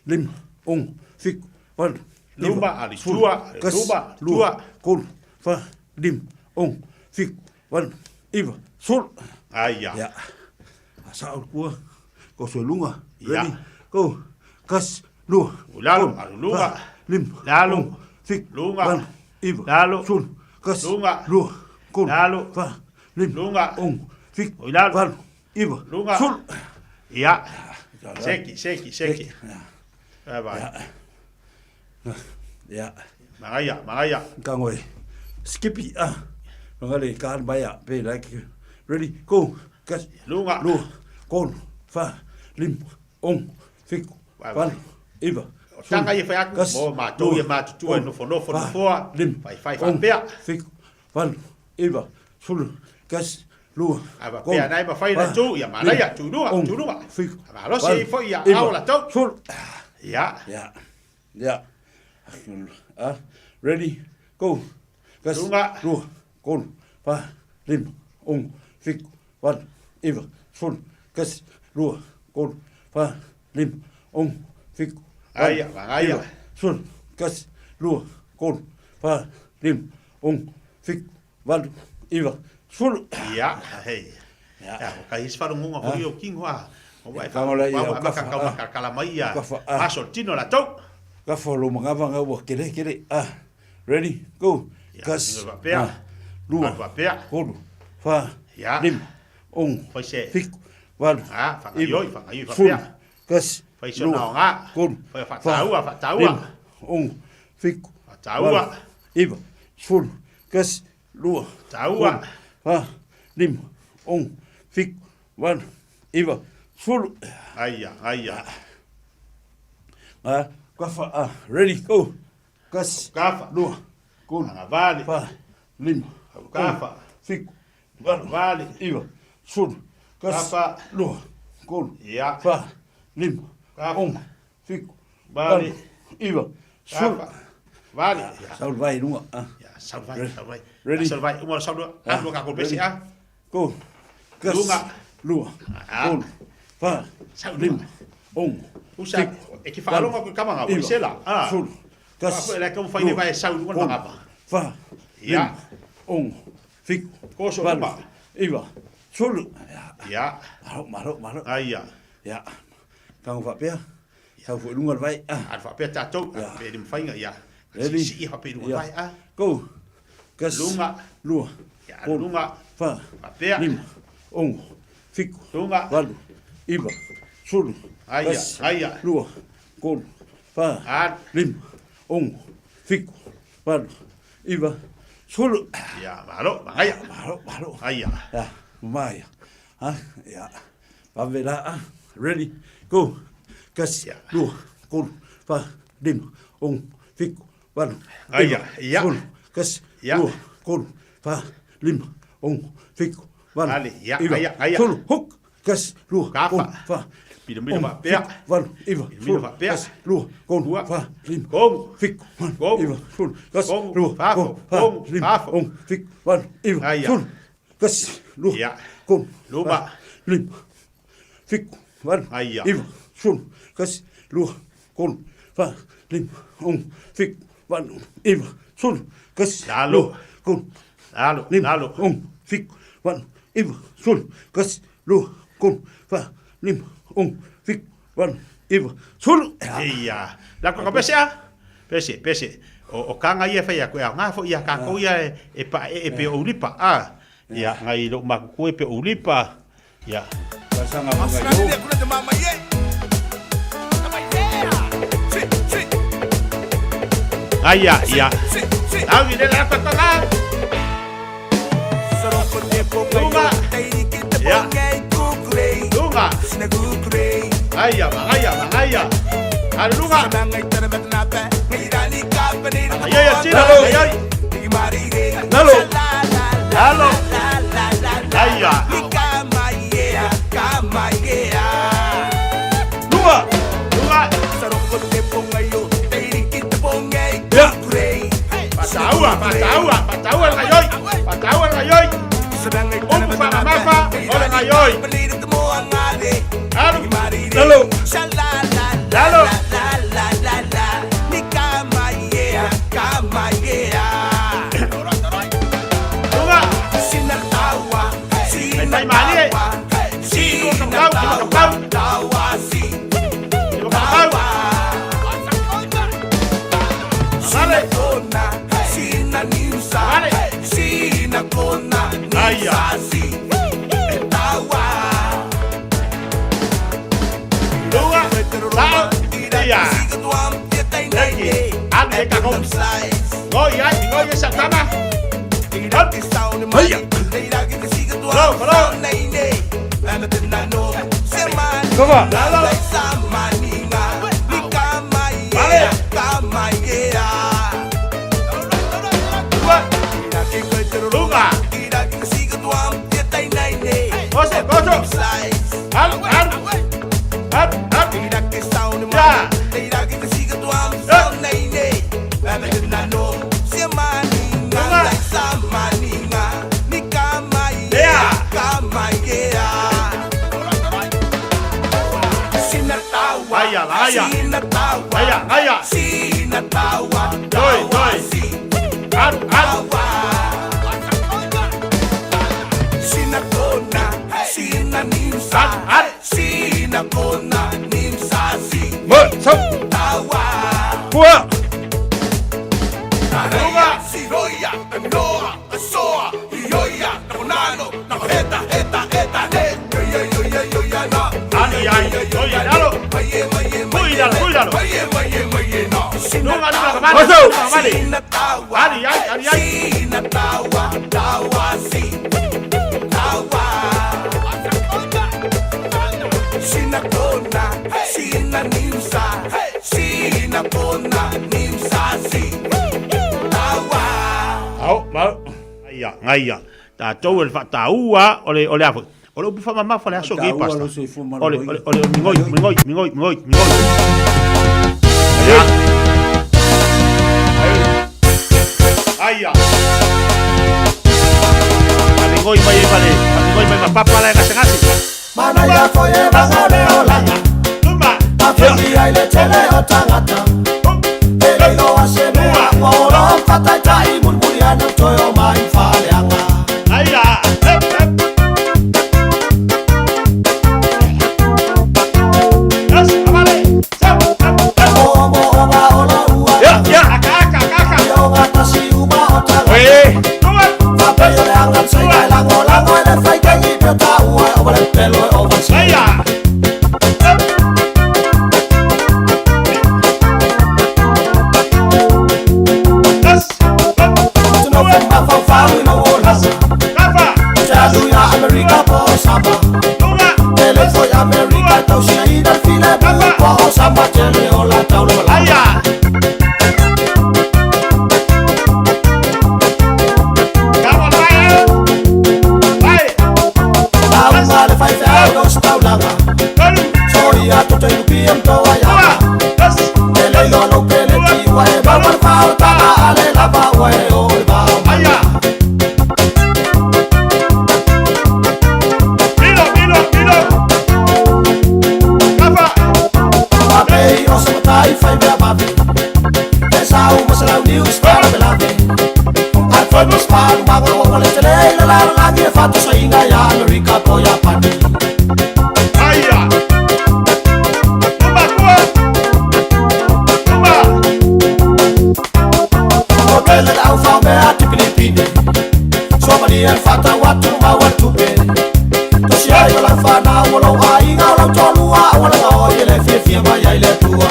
lima, ono, fitu, valu, iva, Luma, ali sefulu, tua, ali tasi, luma, lua, tua. tolu, fa, lima, ono, fitu, valu, iva, sefulu. Aia. Ia. Sa'o le kua, koso i luga. Ia. Ready, go. Tasi, lua, Lalo, tolu, alu luga. fa, lima, Lalo. ono, fitu, Luga. valu, iva, Lalo. sefulu, tasi, Luga. lua, tolu, Lalo. fa, lima, Luga. ono, fitu, Oi, lalo. valu, iva, Luga. sefulu. Ia. Seki, seki, seki. Vai, vai. Ia. Magaia, magaia. Kagoe. Skippy, ah. Luga le ka mai a pe like. Ready, go. Tasi, Luga. lua, tolu, fa, lima, ono, fitu, Vai, vai. valu, iva, O tanga ia whai aku, tasi, mo mātou ia lua, mātutua e tolu, nofonofo fa, nofoa, lima, whai whai ono, whapea. fitu, valu, iva, sefulu, tasi, lua, A whapea nai mawhai na tū, ia manaia, tūnua, ono, tūnua. fitu, Malosi valu, i foi ia iva, ao la tau. sefulu. Ia. Ia. Ia. Ah, ready, go. Tasi, Luga. lua, tolu, fa, lima, ono, fitu, valu, iva, sefulu, tasi, lua, tolu, fa, lima, ono, fitu, valu, Aia, magaia. iva, sefulu, tasi, lua, tolu, fa, lima, ono, fitu, valu, iva, sefulu. Ia, hei. Ia, o kai his wharungunga hoi o kingo a. O wai Ka ngola ia, wai o kafa, makakau ah. makakala mai ia. Kafa, ah. Maso tino la tau. Ka fa lo magavanga ua kele kele. Ah, ready, go. Ia, Tasi, tino wapea. ah, lua, Alu wapea. tolu, fa, Ia. lima, ono, Fai se. fitu, valu, Ah, whakaioi, whakaioi sefulu, whapea. tasi, Fai se lua, nao ngā. tolu, Fai fa, whataua, whataua. lima, ono, fitu, Whataua. valu, iva, sefulu, tasi, lua, Whataua. tolu, fa, lima, ono, fitu, valu, iva, sefulu. Aia, aia. Ah, kafa, ah, ready, go. Tasi, Kafa. lua, tolu, Angavali. fa, lima, Kafa. ono, fitu, valu, Vali. iva, sefulu, tasi, Kafa. lua, tolu, Ia. fa, lima, Kafa. ono, fitu, Vali. valu, iva, sefulu. Kafa. Vali. Ia. Sau vai lunga, ah. Ia, sau vai, sau vai. Ready. Sau vai, uma sau lua. Ah, Alu ka kolpesi ready. a. Go. Tasi, Lunga. lua, Ah. tolu, fa, Sau lima, lunga. ono, Usa, fitu, e ki whaalonga koe kamanga, o iva, isela. Ah. sefulu, tasi, Ka le ka mwhai ne lua, vai sau lunga tolu, mangapa. fa, Ia. lima, ono, fitu, Koso valu, luma. iva, sefulu. Ia. Malo, malo, malo. Aia. Ia. Kago faapea, sau foi luga le vai. Ah. Alu whapea tātou, Ia. pe ni mwhainga, ia. Ready? Si ia whapea lunga Ia. vai, ah. Go. Tasi, Lunga. lua, Ia, tolu, lunga. fa, Whapea. lima, ono, fitu, Lunga. valu, iva, sefulu, Aia, tasi, aia. lua, tolu, fa, Alu. lima, ono, fitu, valu, iva, sefulu. Ia, malo, magaia. Malo, malo. Aia. Ia, mamaia. Ha, ia. Vave la, ah. Ready, go. Tasi, Ia. lua, tolu, fa, lima, ono, fitu, valu, Aia, iva, ia. sefulu, tasi, Ia. lua, tolu, fa, lima, ono, fitu, valu, Ale, ia, iva, aia, aia. sefulu, hook. Tasi, lua, Kafa. tolu, fa, Pilo milo ono, whapea. fitu, valu, iva, Pilo milo sefulu, whapea. tasi, lua, tolu, Lua. fa, lima, Komu. fitu, valu, Komu. iva, sefulu, tasi, Komu. lua, Fafo. tolu, fa, Komu. lima, Fafo. ono, fitu, valu, iva, Aia. sefulu, tasi, lua, Ia. tolu, Luma. fa, lima, fitu, valu, Aia. iva, sefulu, tasi, lua, tolu, fa, lima, ono, fitu, valu, iva, sefulu, tasi, Lalo. lua, tolu, Lalo, lima, lalo. ono, fitu, valu, iva, sefulu, tasi, lua, tolu, fa, lima, ono, fitu, valu, iva, sefulu. Ia. La koe ka pese a? Pese, pese. O, o kanga ia whai a koe au. Ngā fo ia kākou ia e, e pa e, e pe o ulipa. Ah. Ia, ngai lo makuku e pe o ulipa. Ia. Aia, ia. Au i le la koe ka ngā. Lunga. Ia. Lunga. Aia, magaia, magaia. Alu lunga. Ai ai tira ai ai. Lalo. Lalo. Ai ai. Luma. Luma. Ya. Pataua, pataua, pataua le gaioi. Pataua le gaioi. Upu whakamapa o le gaioi. Alu. Lalo. Lalo. Luma. Mai mai malie. Lua kapau, lima kapau. Lima kapau. Vale. Vale. Aia. Lua, lau, ia. Leki, anu e kako. Ngoi ai, ngoi e sa tama. Hop. Haia. Lo, lo. Kova. Lalo. Vale. Lua. Lunga. Oso, oso. Alu, alu. Alu, alu. Ya. Aia, aia. Aia, aia. Doi, doi. Alu, alu. Alu, alu. Mo, sau. Pua. Lunga. Ani, ai. Oi, lalo. Cuidalo, cuidalo. Lunga, lunga, kamale. Oso. Kamale. Ani, ai, ani, ai. Au, mau. Aia, aia. Tātou e le whaataua o le o le afu. O le upu whamamafa le aso ki Taua pasta. lo soifua O le maloloina. o le o le mingoi, mingoi, mingoi, mingoi, mingoi. Aia. Aia. A mingoi mai e pale, a mingoi mai ma papa la ngase ngase. Mana ya foye bangare olanga. Luma. Afeli ai le tele o tangata. Ele lo aseme ngoro fatai mulmuri ana toyo mai faleanga. Aia. Hep, hep. Yes, amale. Sau, hep, hep. Omo oba ola ua. Ya, ya, aka, aka, aka, aka. Yo ngata si uma o tangata. Oe. Luma. Fapeyo le angan sai kai lango lango ele fai kengi pio ta ua o vale pelo e o vansi. Aia. Yes. Tuno fema fau fau ino ola. Kafa. Te alu ya Amerika po samba. Luma. Tele foi Amerika tau sia ina file bu po samba tele ola tau lo la. Aia. Come on, vai. Vai. Au le fai fai no staulanga. Alu. Soia to te lupi am to ai. Yes. Tele yo no pele ti wa e ba wa fa o tanga ale la ba wa e o le ba. Aia. Milo, milo, milo. Kafa. A pei o sa matai fai mea mavi. Te sa u masala u niu sta la belavi. Ai fai mo spa lu mago o le tele la la la ngi e fatu sa inga ya Amerika po ya pani. Aia. Luma, kua. Luma. O tele la au fa mea ti Filipine. So mani e fata watu ma watu pe. To si ai o la fa na o lo ai nga o lo tolua o la o i le fie fie mai ai le tua.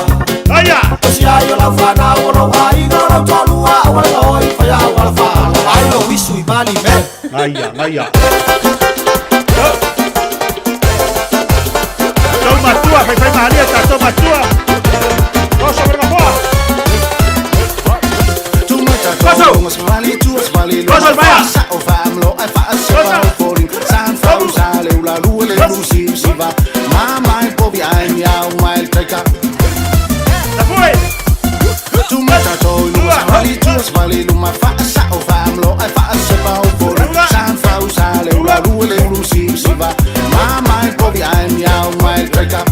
Aia. To si ai o la fa na o lo ai nga o lo tolua o la o i fa ya o la fa la. Ai lo wisu i bali me. Aia, aia. Tau matua, fai fai malia, tau matua. Oso, verga poa. Luga savali tua savali luma Faasa'o faamalo ae faasepa o foliga Sa fau sa le ulalua le ulu sivasiva Ma mai povi ai miau mai le taika Tumata toi luma savali tua savali luma Faasa'o faamalo ae faasepa o foliga Sa fau sa le ulalua le ulu sivasiva Ma mai povi ai miau mai le taika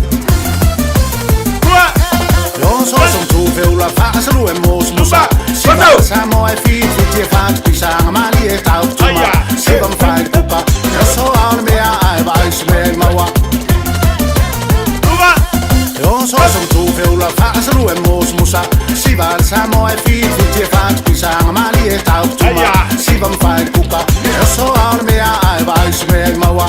Yo so som tu feula fa sa lu e mos musa Siva sa mo e fi fi ti fa ti sa nga mali e tau tuma Siva mfa e kupa Yo so au me a ai vai se me maua Yo so som tu feula fa sa lu e mos musa Siva sa mo e fi fi ti fa ti sa nga mali e tau tuma Siva mfa e kupa Yo so au me a ai vai se me maua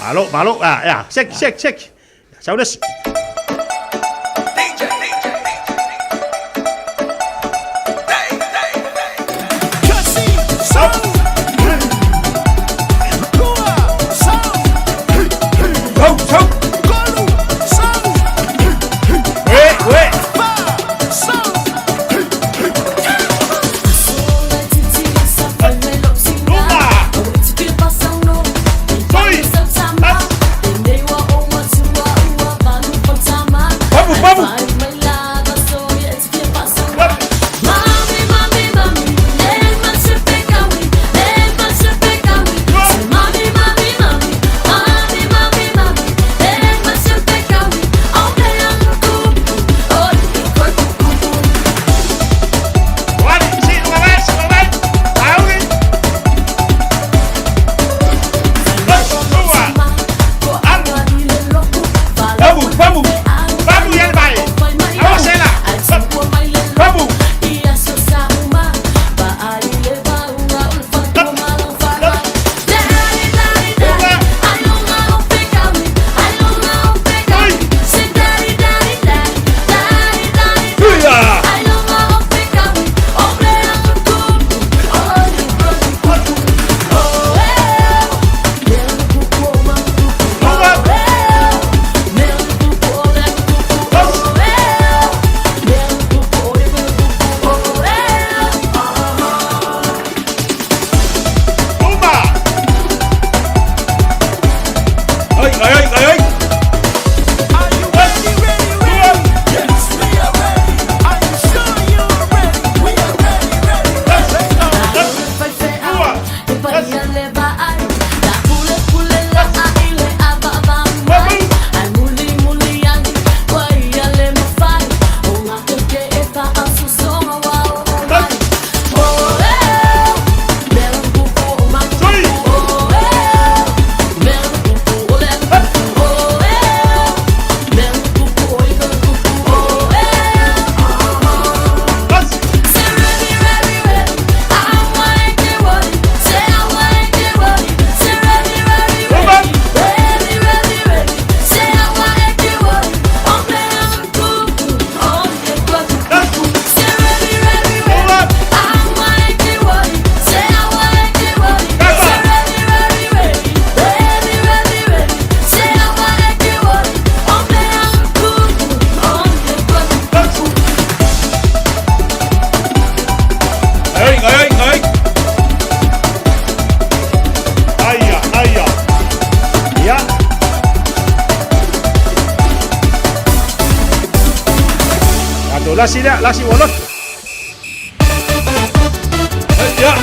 Malo, malo. Ah, ya. Sek, sek, sek. Saudas. Aia, aia. Ia. Tatou lasi lea, lasi ua loto. Ia.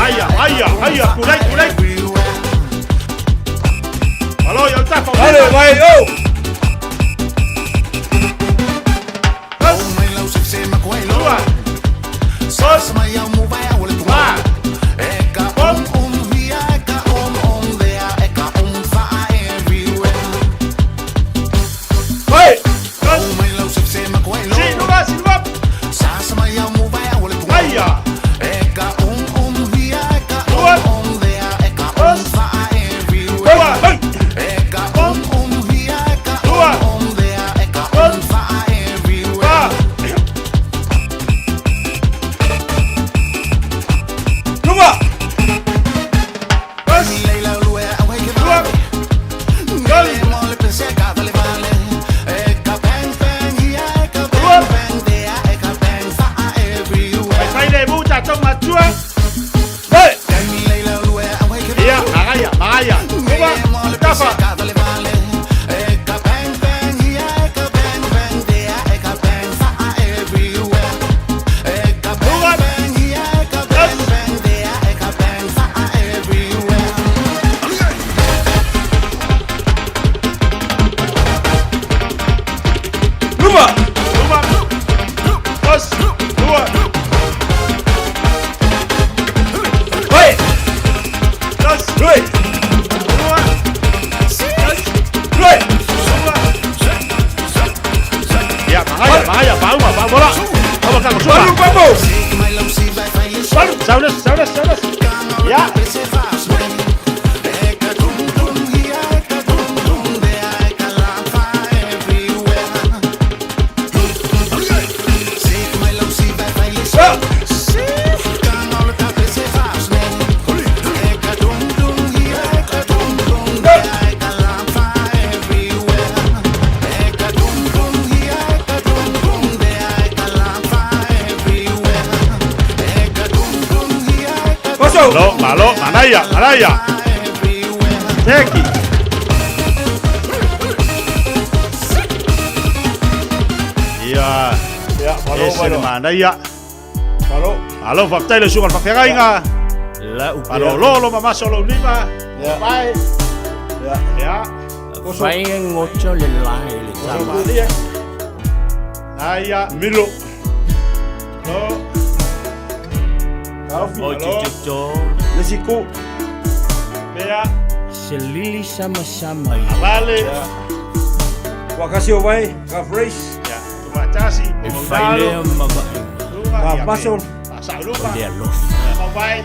Aia, aia, aia, tulai, tulai. Malo, ia tafa. Ale, vai, oh! Lua. Sos. Fa. Pom. Vai! Si, luga, si, luga. Aia. Lua. Sos. Lua. Vai. Pom. Lua. Sos. Fa. Luma! Sos. Lua. Gol. Lua. Vai fai le buta toma tua. Vai! Ia, magaia, magaia. Lua. Tafa. Lua. Luma! Luma. Sos. Lua. Vai! Sos. Lui! Lua. Sos. Lui! Ia, magaia, magaia, pauma, pauma. Vamos, Carlos, suba. Vamos, vamos! Vamos, saunes, saunes, saunes. Ia. Passo! Malo, malo, manaia, manaia. Seki. Ia. Ia, malo, Ese le malo. manaia. Malo. Malo, faafetai le suga o le faafeagaiga. La Malo lolo ma maso lou lima. Ia. Pai. Ia. Ia. Fai ngocho le lai le tama. Ia. Aia. Milo. Lo. Taofi. O te to. Le siku. Mea. Se lili sama sama i. Vale. Wakasi o vai, ka fresh. Ya, tumatasi. E whailea mawai. Ka paso. Sauluka. O le alofa. Mawai.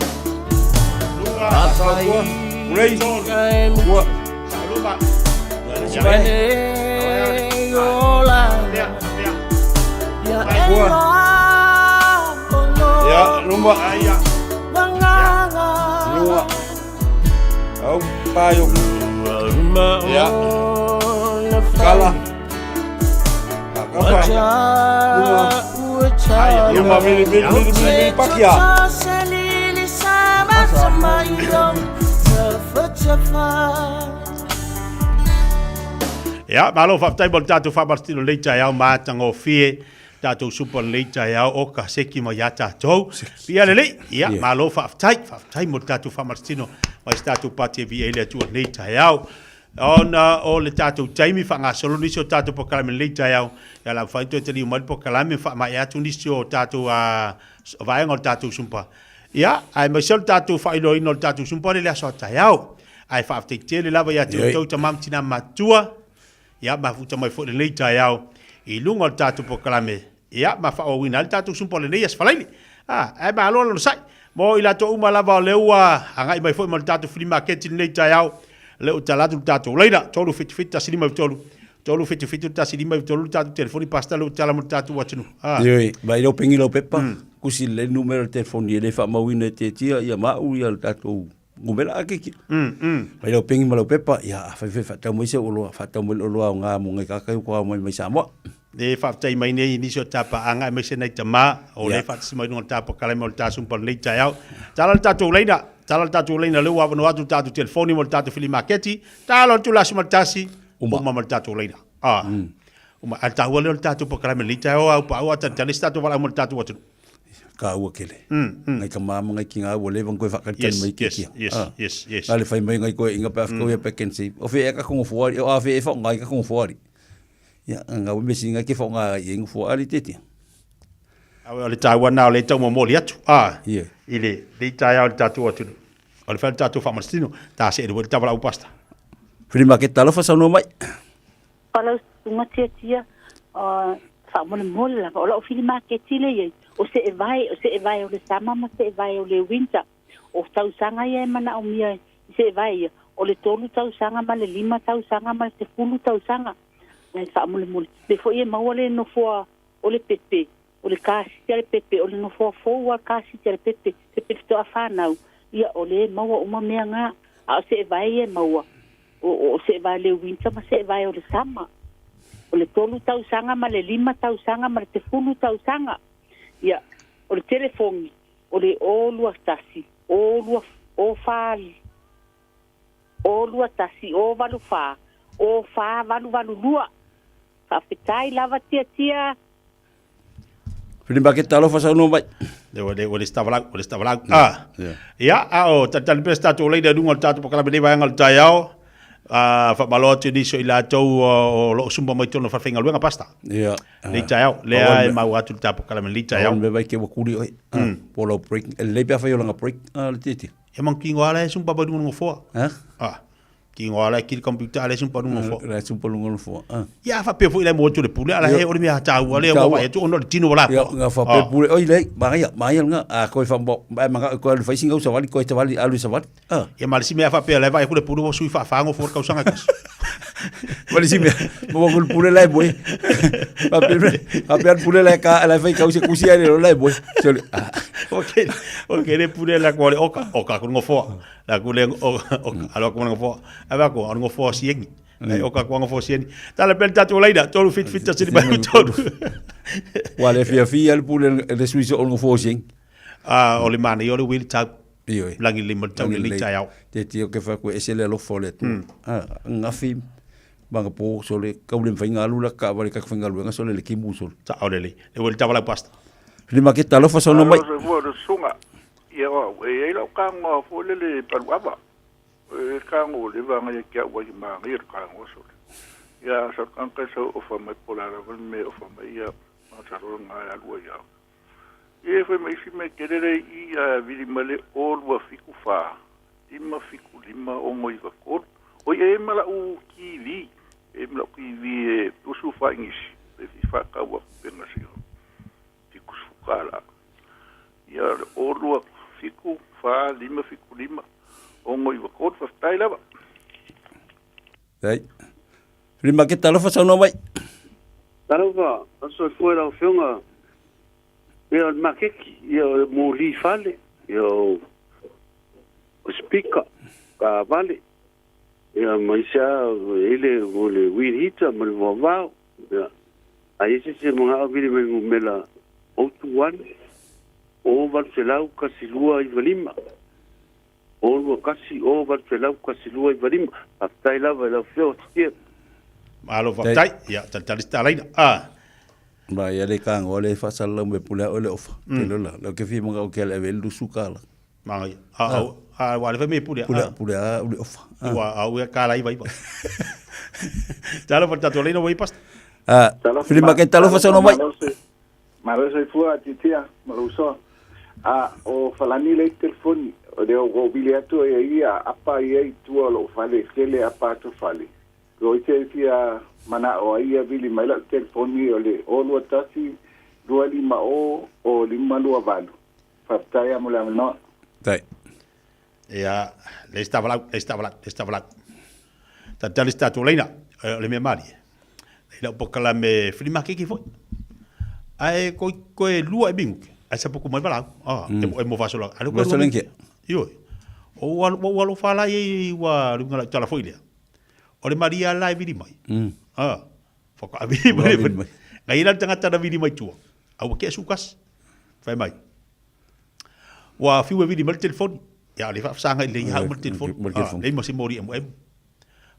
Lunga. Saua. Ulei. Ua. Sauluka. E ola. Mea. Mea. Ia e Ua. Ya, luma. Aia. Luma. Au, payo. Ya. Kala. Kapa. Luma. Luma, mili, mili, mili, mili, pakia. Ia, malo faafetai mo le tatou faamalositino lelei taeao matagofie tatou supa lelei taeao o ka seki ma iā tatou. Pia lelei, ia, malo faafetai, faafetai mo le tatou faamalositino mai se tatou pati e viia ai le Atua lenei taeao. Ona o le tatou taimi faagasolo nisi o tatou polokalame lelei taeao, ia la mafai ona toe taliu mai le polokalame ma faamaea atu nisi o tatou vaega o le tatou sumpa. Ia, aemaise o le tatou faailoaina o le tatou sumpa lea i le aso a taeao. Ae faafetai tele lava ia te outou tama ma tina matutua, ia mafuta mai foi lenei taeao i luga o le tatou polokalame, ia ma faaauauina ai le tatou sumpa o lenei Aso Faraile. A, ae malo le onosai mo i latou uma lava o lea ua agai mai foi ma le tatou flea market i lenei taeao, lea ua tala atu le tatou laina, 377 153, 377 153 le tatou telefoni pastor lea ua tala mo le tatou atunuu. A. Ioe, mai lau pengi lau pepa, kusi lelei le numera o le telefoni e le faamauina e Tiatia ia ma au ia le tatou numera a keiki. Mai lau pengi ma lau pepa, ia afai foi faatau mai se oloa, faatau mai le oloa aoga mo ngai kaka i kua mai mai Samoa. Le faafetai mai nei i nisi o tapaaga aemaise nai tama o lea e faatasi mai luga o le tapokalaima o le tasumpa o lenei taeao. Tala le tatou laina, tala le tatou laina lea ua avanoa atu le tatou telefoni mo le tatou filimaketi, tala atu le aso ma le tasi, uma ma le tatou laina. Ah. Uma, a le taua lea o le tatou polokalame i lenei taeao au paau a talitali se tatou valaau mo le tatou atunuu. Taua tele. Ngai tama ma ngai tina ua leva ona toe faatalitali mai Yes, yes, yes, yes, yes. Na le fai mai ngai toeaiina pe a fetau ia pack and save. O fea ea tatou nofoa alii, o a fea ea e faaaoga ai tatou nofoa alii. Ia, na ua mea sili na e te faaaoga ai i ai nofoa alii tiatia. Aue, o le taua lena o lea e tau momoli atu, a, i le, lenei taeao i le tatou atunuu. O le fai o le tatou faamalositino, ta see le ua i le tavalau pasta. Free market talofa saunoa mai. Palau susuga tiatia faamolemole lava o lau filimaketi lea i ai o seevae o seevae o le sama ma seevae o le winter o tausaga ia e manaomia i seevae ia o le tolu tausaga ma le lima tausaga ma le sefulu tausaga ae faamolemole le foi e maua le nofoa o le pepe o le kasiti a le pepe o le nofoa fou a le kasiti a le pepe pepe faatoa fanau ia o le maua uma mea ga a o seevae ia e maua o seevae le winter ma seevae o le sama o le tolu tausaga ma le lima tausaga ma le sefulu tausaga ia o le telefoni o le o lua tasi o lua o fa o lua tasi o valu fa o fa valu valu lua faafetai lava tiatia. Fili maketa alofa saunoa mai. Le ua le ua le stavalau, ua le stavalau. Ah. Ia, a o talitali pea se tatou laina i luga o le tatou polokalame nei vaega o le taeao. Ah, faamalo atu i nisi o i latou o lo o sumpa mai totonu o falefaigaluega, Pastor. Ia. Lenei taeao, lea e maua atu le tatou polokalame lenei taeao. Pau le mea vai ke ua kuli oe. Po o lau break. E lelei pe afai o lana break le tiatia. Ia ma kingo ala e sumpa mai luga o le nofoa. Ha? Ah. Ki ngoa la ki computer ale sumpa lunga fo. La sumpa lunga fo. Ia fa pe foi la mo tu le pule ala he o le mea tau ale mo vai tu ono le tino wala. Ia nga fa pe pule oi le maia maia nga a koi fa mo ma ma ko lu fai singa savali koi savali alu savali. Ia ma le si mea fa pe le vai ku le pule o sui fa fa ngo fo kau sanga kas. Ma le si mea mo ku le pule la boy. Fa pe fa pe pule la ka la fai kau se kusi ale la boy. Ok ok le pule la ko le oka oka ku ngo fo. La ku le o o alo ku ngo fo. Ava ko ngo fo siengi. Ai o ka kuanga fo siengi. Tala pel tatu leina tolu fit fit tasi mai tolu. Wa le fia fia le pule le suiso o ngo fo siengi. Ah o le mana i o le wheel tau. Ioe. Langi lima tau le lita iau. Te tio ke fa ku ese le alofa o le Atua. Ah ngafi manga po so le kau le mawhai ngalu la ka wale ka whai ngalu nga so le le kimu so. Ta o le le. Le wheel tau wala pasta. Lima ke talofa saunoa mai. Alo se fua le susuga, ia e i ai lau kagoa foi lele paluava. E kago le vaga ia ki au ai magia le kagoa sole. Ia sa kanga sa ofa mai po la lava le me ofa mai ia Masalo lena e alu ai lava. Ia e fai ma isi mea tele lea i i ae vili mai le 0274 575 693. Oi e i ai ma la'u TV, e i ai ma la'u TV e 24 inisi e fia faatau atu pe na se $70. Ia o le 0274 575 693. Faafetai lava. Ai. Fili maketa alofa saunoa mai. Talofa, aso foi lau afioga. Ia o le maketi, ia o le moli fale, ia o o speaker, taavale, ia ma isi lava e i ai le o le weed heater ma le voavao. Ia, a i ai se isi e manao vili mai numera 021 0800 1295. 021 0800 1295. Faafetai lava i lau Afioga Sitia. Malo faafetai. Ia, talitali se talaina. Ah. Ma ia le kagoa le faasalalau mai pule a oe le ofa. Te lola, lau ke fia manga o ke ale ave le lusu kala. Manga ia. A au, a wa le fai me pule. Pule, pule a ule ofa. Ua au ia kala iva iva. Talo fa tatou leina wai pasta. Ah, Filima ke talofa sono mai. Malo soifua Titia ma lou usoa. A o Falani lea i telefoni, o lea ua ou vili atu ai e ia apa ia i tua o lou fale e tele apa atu fale. Ua ite fia mana'o ai ia vili mai la'u telefoni o le 0 21 250 o 528. Faafetai lava mo le avanoa. Tai. Ia, le isi tavalau, le isi tavalau, le isi tavalau. Talitali se tatou laina, o le mea malie. I lau polokalame filimakeke foi. Ae koi koe lua e minute, ae sapuku mai valaau. Ah, e mo faasologa. Ae lua minute. Ioe. O ua ua alofa la i ua luga lau tala foi lea. O le maria la e vili mai. Ah, whakaavili mai. Mai. Ngai la le tagata na vili mai tua. A ua kea sukasi. Fai mai. Ua fiu e vili mai le telefoni. Ia le faafesaga i le hau ma le telefoni. Ah, lei ma se mori emu emu.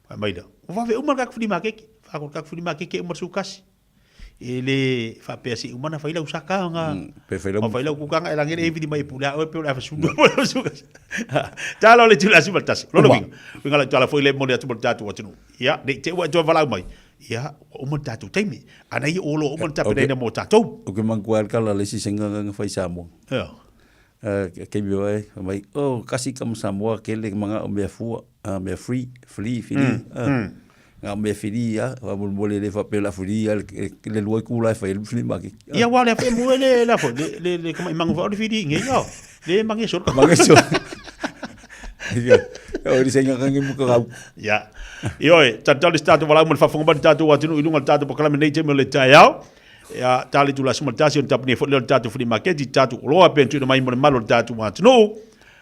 Fai mai lea. Ua vave uma le kaku makeke. Whako le kaku makeke uma le sukasi. E le faapea se uma na fai lau saka nga. Pe fai lau. Ma fai lau kukanga e lange le e vili mai e pule a oe pe o le awhasunu mo le sukasi. Talo le tula suma tasi. Lolo winga. Winga la tala foi le mo le atu mo le tatu atunu. Ia, nei te ua e toe walau mai. Ia, ua uma le tatou taimi. Ana ia o lo uma le tapenaina mo tatou. O ke manatua ai le tala a le isi senga na fai Samoa. Ia. Taimi o ai, fai mai, oh, kasi kama Samoa kele mana'o mea fua, mea free, free, free. Na o mea free lava, faamolemole e le faapea o le a free lava le lua itula e fai ai le flea market. Ia, aua o lea foi e mua le, le a foi, le, le, le tamai mago foi o le fili i nei, ia. Le mange solo. Mange solo. Ia, o le senga kangi muka kau. Ia. Ioe, talitali se tatou valaau ma le faafofoga mai le tatou atunuu i luga o le tatou polokalame nei taimi o le taeao. Ia, ta le itula 11 ona tapunia foi lea o le tatou flea market i tatou oloa pei ona tuuina mai mo le malu o le tatou atunuu.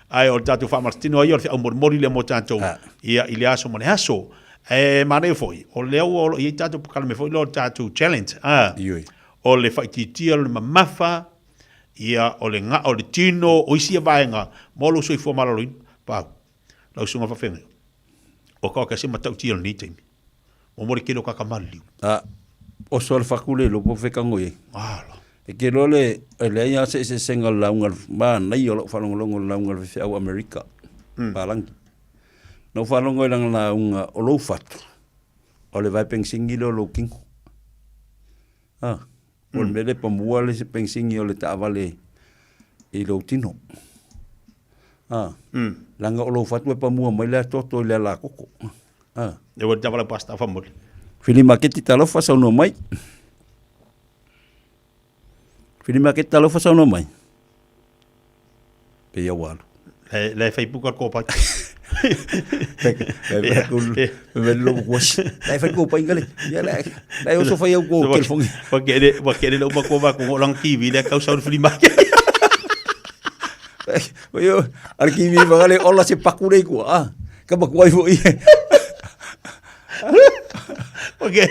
Ae o le tatou faamasitino ai o le feau molimoli lea mo tatou ia i le aso ma le aso. E manaia foi, o lea ua o lo o i ai tatou polokalame foi lea o le tatou challenge, a, o le faaitiitia o le mamafa, ia, o le ga'a o le tino, o isi ia vaega mo lou soifua maloloina. Pau, lau susuga faafeagai, o ka o se matautia o lenei taimi. Mo mo le tele o kaka maliliu. A, oso le fatu le iloa po o fea e tago i ai. Ala. E te iloa le, e leai lava se eseesega o le lauga manaia o lau faalogologo i le lauga a le faifeau Amerika, palagi. Na ou faalogo i lana lauga, o lou fatu, o le vae pegisini lea o lou tino. A, o le mea lea e pamua le pegisini o le taavale i lou tino. A, leaga o lou fatu e pamua mai le atoato i le alakoko. A. E ua tava lau pasta whamuri. Fili maketi talofa saunoa mai. Fili maketi talofa saunoa mai. Pe ia ua alu. Le, le Facebook al kopai. Lai fai kopai ngale. Ia lai lai oso fai au ko telefoni. Wa kere wa kere le uma ko va ko lang TV le kau sau fili maketi. Oi al kiwi whakale ola se paku rei kua. Ah, ka maku ai foi. Okay.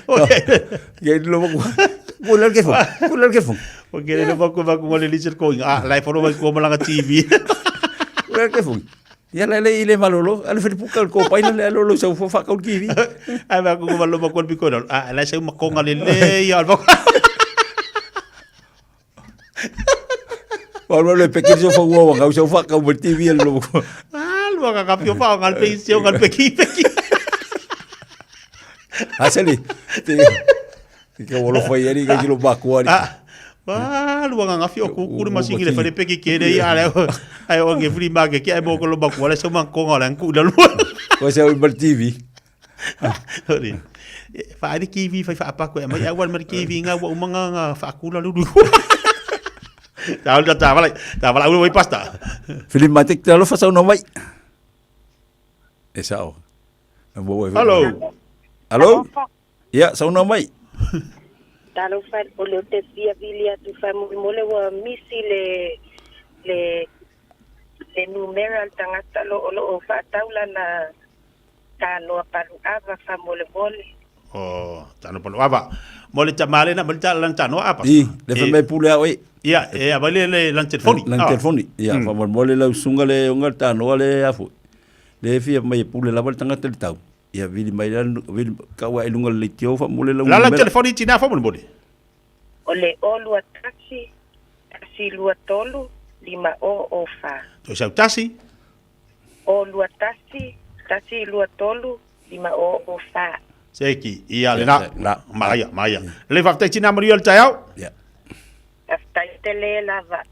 Okay. Ke lo maku. Ko le ke fo. Ko le ke fo. Okay, le maku maku ngole li ko ah, lai fo mai ko malanga TV. Ko le ke fo. Ia le le ile malolo, ale fai puka ko paina le lolo sau fo fa kau kiwi. Ai ma ko malo ma ko biko ah, lai sau makonga le le ia. Wa le pe ki so fa wa wa sau fa kau TV le lo. Ah, lua ka ka pio fa ngal pe sio ngal pe ki pe ki. Asali. Te. Ke alofa i ali ka kilo makua ali. Ah, lua nganga fi o kuku le masingi le fale peke kere ia le ai o nge fri ma ke ke ai mo ko lo makua le so man konga le ku la lua. Ko se o i TV. Ori. Fa ai kiwi fa fa apa ko mai ai wal mar kiwi nga wa umanga nga fa kula lu. Ta ta ta wala ta wala ui pasta. Fili matik te alofa sau no mai. E sao. Hello. Hello. Ia, saunoa mai. Talofa, o lea ou te fia vili atu faamolemole ua misi le le le numera o le tagata lo o loo faatau lana tanoa paluava faamolemole. Oh, tanoa paluava. Mo le tama lena, mo le tala lana tanoa apa. I, le fai mai pule au e. Ia, e ava le le lana telefoni. Lana telefoni. Ia, faamolemole lau susuga le onga le tanoa le afu. Le fia mai e pule lava le tagata i le tau. Ia vili mai la vili kau ai lunga le leitio fa mole la. La la telefoni tina fa mole. O le o lua tasi, tasi lua tolu, lima o o fa. To sau tasi. O lua tasi, tasi lua tolu, lima o o fa. Seki, ia le na. La. Maia, maia. Le fa tai tina maria le taiao. Ia. Faafetai tele lava.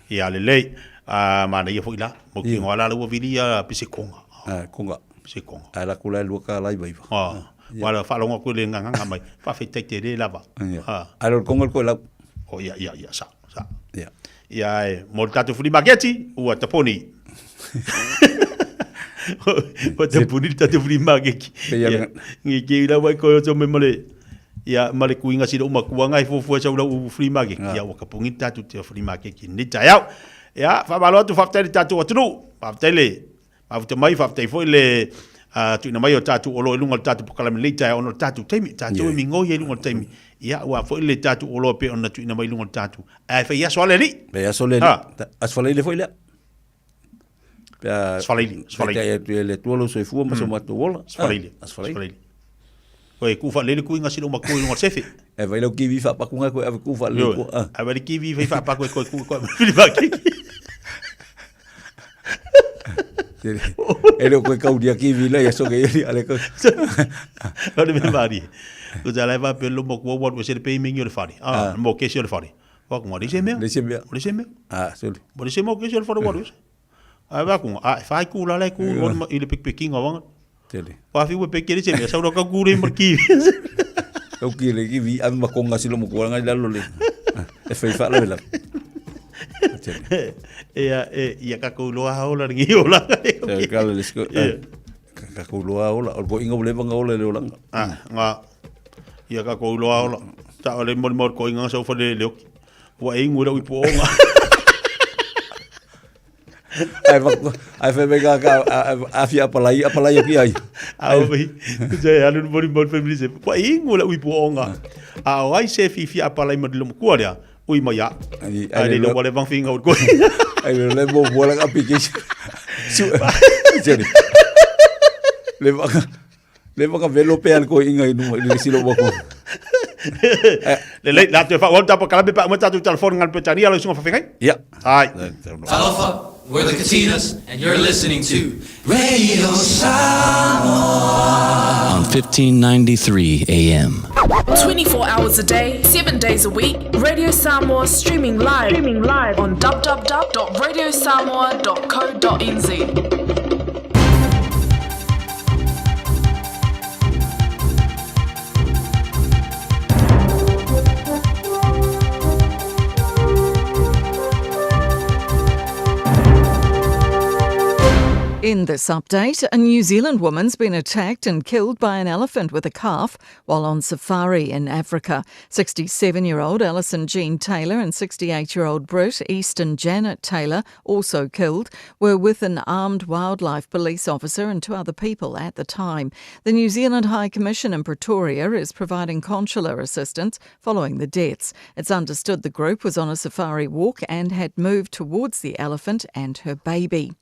Ia lelei. A manaia foi la. Mo ki ngoa la ua vili ia pise konga. Ah, konga. Pise konga. A la kula lua ka lai vai. Ah. Wala whalonga koe le nganganga mai. Whawhetai te re lava. Ah. A lo konga koe lau. Oh, ia, ia, ia, sa, sa. Ia. Ia, e, mo le tātou flea market, ua taponi. Ua taponi le tātou flea market. Ia, ngi ki ila wai koe o tō me male. Ia, ma le kuinga sila uma kuanga e fuafua sau lau flea market. Ia, ua kapungi tātou te flea market ki ni tai au. Ia, whamalo atu, whafetai le tātou atunuu. Whafetai le, whafetai mai, whafetai foi le, uh, tuina mai o tātou olo i lunga o le tātou pokalame lei tae ona o le tātou taimi, tātou e mingoi ai lunga o le taimi. Ia, ua foi le tātou olo pe ona tuina mai lunga o le tātou. Ae whai aso ale li. Whai aso le li. Aso whaleile foi lea. Pea Sfaleili, sfaleili. Tai atu e le Atua lou soifua ma so matou ola. Sfaleili, sfaleili. Koe ku whalele kui ngā sila uma kui lunga sefe. E vai lau kiwi whapaku ngā koe ave ku whalele ku. A vai le kiwi whai whapaku e koe ku koe whiri whakiki. E leo koe kauria kiwi lai aso ke eri ale koe. Ore me mari. Ko te alai wha pe lomo kua waru e sere pe imingi o le whare. Ah, mo kesi o le whare. Whakunga, le se mea. Le se mea. Le se mea. Ah, sole. Mo le se mea o kesi o le whare waru ese. Ai whakunga, ah, whai ku la lai ku i le pikpikinga wanga. Tele. Wha whiu e peke le se mea, saura ka kure ma kiwi. Kau ki le kiwi, ave ma konga silo mo kuanga i lalo le. E whai wha lawe lawe. Ia, e, ia ka kou loa haola ringi ola. E ka le sko. Ka kou loa ola, o ko inga le vanga ola le olanga. Ah, nga. Ia ka kou loa ola. Ta ole mo mo ko inga so fa le le oki. Ua e ingu lau i po onga. Ai va ai fe me ka ka a fi apalai apalai ki ai. A o fi. Se alu mo mo fe mi se. Ua e ingu lau i po onga. A o ai se fi fi apalai mo le kua lea. Ui mai a. Ai le wale vang fi ngau ko. Ai le mo mo la application. Su. Sorry. Le va le va velo pe al ko inga inu le silo mo ko. Le le la te fa o tapa kala pe mo tatu telefon ngal petania lo sunga fa fengai. Ya. Ai. Talofa, we're the Katinas, and you're listening to Radio Samoa on 1593 AM. 24 hours a day, 7 days a week, Radio Samoa streaming live, streaming live on www.radiosamoa.co.nz. In this update, a New Zealand woman's been attacked and killed by an elephant with a calf while on safari in Africa. 67 year old Alison Jean Taylor and 68 year old Brit Easton Janet Taylor, also killed, were with an armed wildlife police officer and two other people at the time. The New Zealand High Commission in Pretoria is providing consular assistance following the deaths. It's understood the group was on a safari walk and had moved towards the elephant and her baby.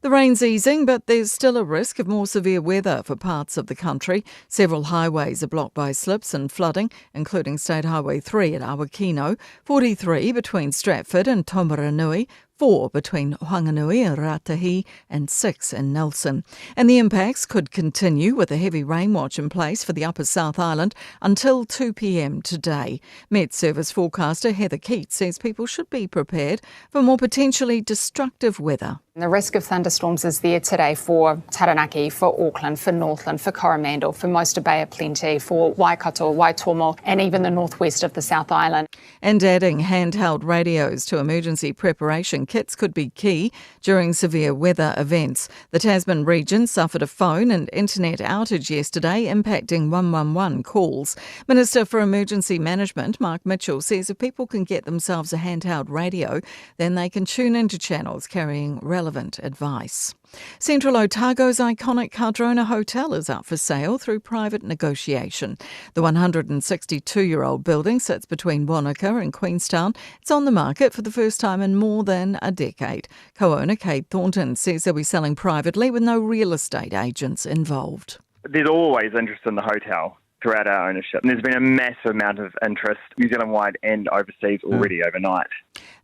The rain's easing, but there's still a risk of more severe weather for parts of the country. Several highways are blocked by slips and flooding, including State Highway 3 at Awakino, 43 between Stratford and Tomaranui, 4 between Whanganui and Ratahi, and 6 in Nelson. And the impacts could continue with a heavy rain watch in place for the Upper South Island until 2 p.m. today. Met Service forecaster Heather Keats says people should be prepared for more potentially destructive weather. The risk of thunderstorms is there today for Taranaki, for Auckland, for Northland, for Coromandel, for most of Bay of Plenty, for Waikato, Waitomo, and even the northwest of the South Island. And adding handheld radios to emergency preparation kits could be key during severe weather events. The Tasman region suffered a phone and internet outage yesterday, impacting 111 calls. Minister for Emergency Management Mark Mitchell says if people can get themselves a handheld radio, then they can tune into channels carrying relevant advice. Central Otago's iconic Cardrona Hotel is up for sale through private negotiation. The 162 year old building sits between Wanaka and Queenstown. It's on the market for the first time in more than a decade. Co owner Kate Thornton says they'll be selling privately with no real estate agents involved. There's always interest in the hotel throughout our ownership. And there's been a massive amount of interest New Zealand wide and overseas already overnight.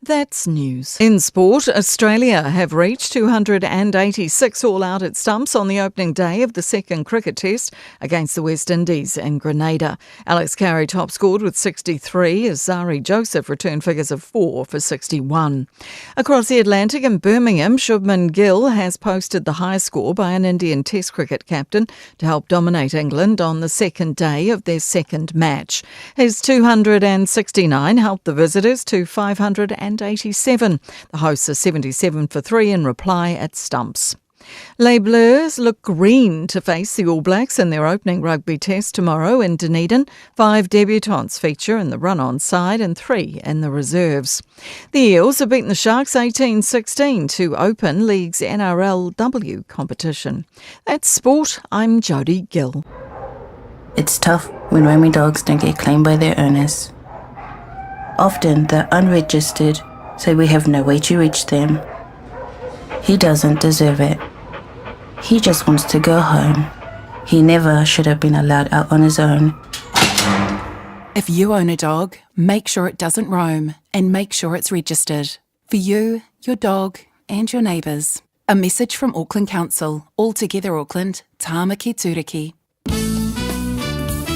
That's news. In sport, Australia have reached 286 all out at stumps on the opening day of the second cricket test against the West Indies in Grenada. Alex Carey top scored with 63 as Zari Joseph returned figures of 4 for 61. Across the Atlantic in Birmingham, Shubman Gill has posted the highest score by an Indian Test cricket captain to help dominate England on the second day of their second match. His 269 helped the visitors to 587. The hosts are 77 for 3 in reply at stumps. Les Bleus look green to face the All Blacks in their opening rugby test tomorrow in Dunedin. Five debutants feature in the run-on side and three in the reserves. The Eels have beaten the Sharks 18-16 to open league's NRLW competition. That's sport. I'm Jodie Gill. It's tough when roaming dogs don't get claimed by their owners. Often they're unregistered, so we have no way to reach them. He doesn't deserve it. He just wants to go home. He never should have been allowed out on his own. If you own a dog, make sure it doesn't roam and make sure it's registered. For you, your dog, and your neighbours. A message from Auckland Council. All together, Auckland. Tāmaki Tūriki.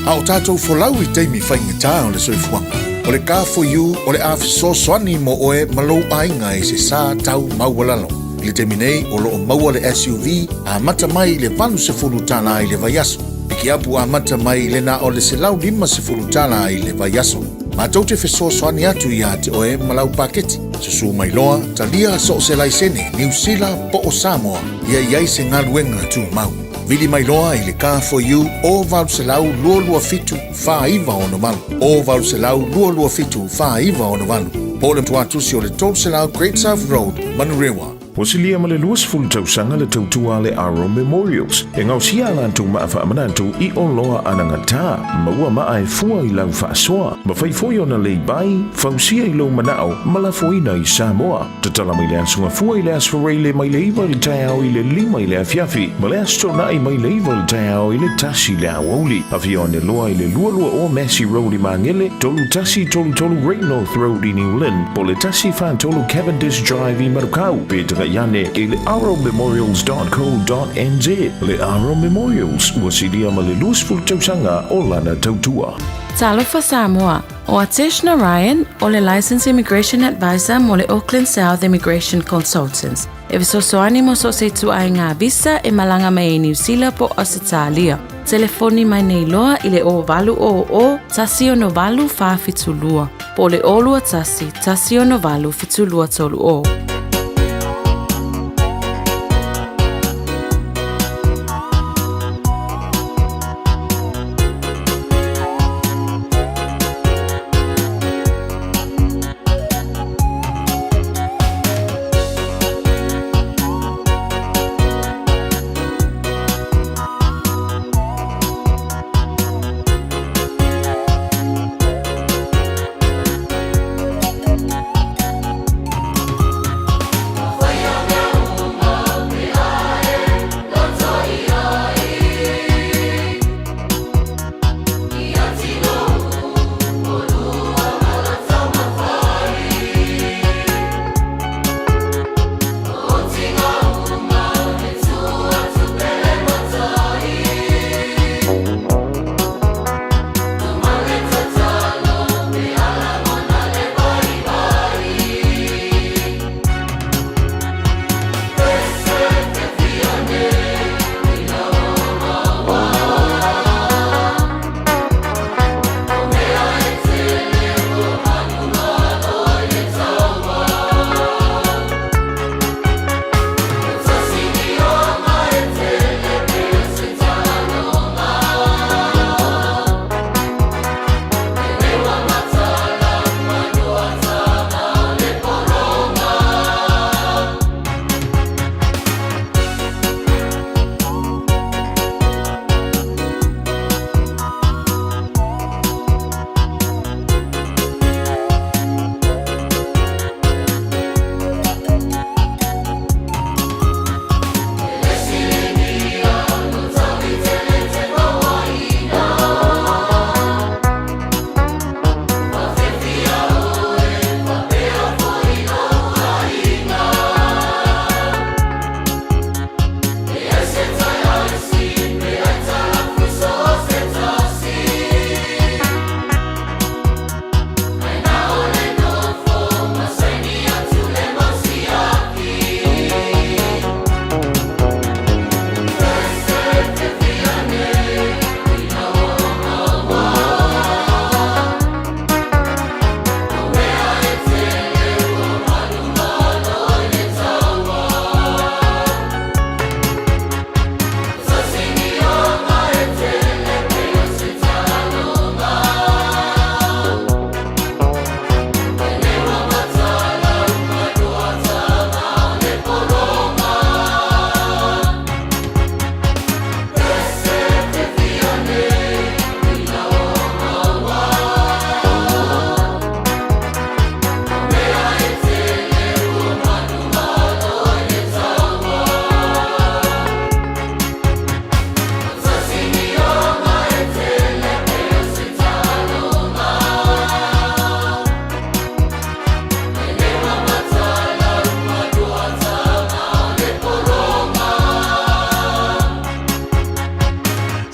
A o tātou folau i taimi faigata o le soifuaga, o le Car4U o le a fesoasoani mo oe ma lou aiga i se sa tau maualalo. I le taimi nei, o lo o maua le SUV amata mai i le $80 i le vaiaso. Pikiapu amata mai i le na o le $150 i le vaiaso. Matou te fesoasoani atu iā te oe ma lau paketi. Susū mai loa, talia so o se laisene, Niu Sila po o Samoa, ia i ai se galuega tumau. Vili mai loa i le Car4U o 800 227 4968, o 800 227 4968, po o le tuatusi o le 300 Great South Road, Manurewa. Ua silia ma le 20 tausaga le tautua a le Aro Memorials e gaosia a latou maa faamanatu i oloa anagata maua maa e fua i lau faasoa. Mafai foi ona lay-by, fausia i lou manao ma lafoina i Samoa. Tatala mai le Aso Gafua i le Aso Faraile mai le 9 i le taeao i le 5 i le afiafi ma le Aso Toonai mai le 9 i le taeao i le 1 i le aoauli. Afio ane loa i le 220 Massey Road i Magele, 3133 Great North Road i New Lynn, po o le 143 Cavendish Drive i Manukau, pe tagai ane i le arrowmemorials.co.nz. Le Arrow Memorials, ua silia ma le 20 tausaga o lana tautua. Talofa Samoa, ʻO Atesh Narayan, ʻo le Licensed Immigration Advisor mo le Auckland South Immigration Consultants, e fesoasoani mo so o se ituaiga visa e malaga mai ai Niu Sila po o Ausetalia. Telefoni mai nei loa i le 0800 168 472 po o le 021 168 7230.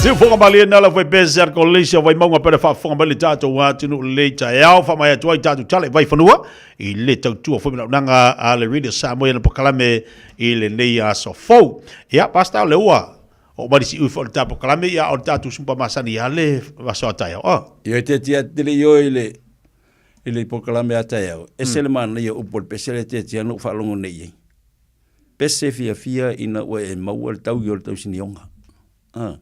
Siufoga malie na la foi pese ar kolisi o Vaimauga pele faafofoga mai le tatou atunuu lelei taeao faamai atu ai tatou tala i Vaifanua i le tautua foi malaunaga a le Radio Samoa i ana polokalame i lenei aso fou. Ia, Pastor, o lea ua oo mai le siui foi o le tatou polokalame, ia o le tatou sumpa masani ia le aso a taeao. Oh. Ia te tia tele i oe i le i le polokalame a taeao. Ese le manaia o upu o le pese le te tia na ou faalogo nei i ai. Pese fiafia ina ua e maua le taui o le tausinioga. A.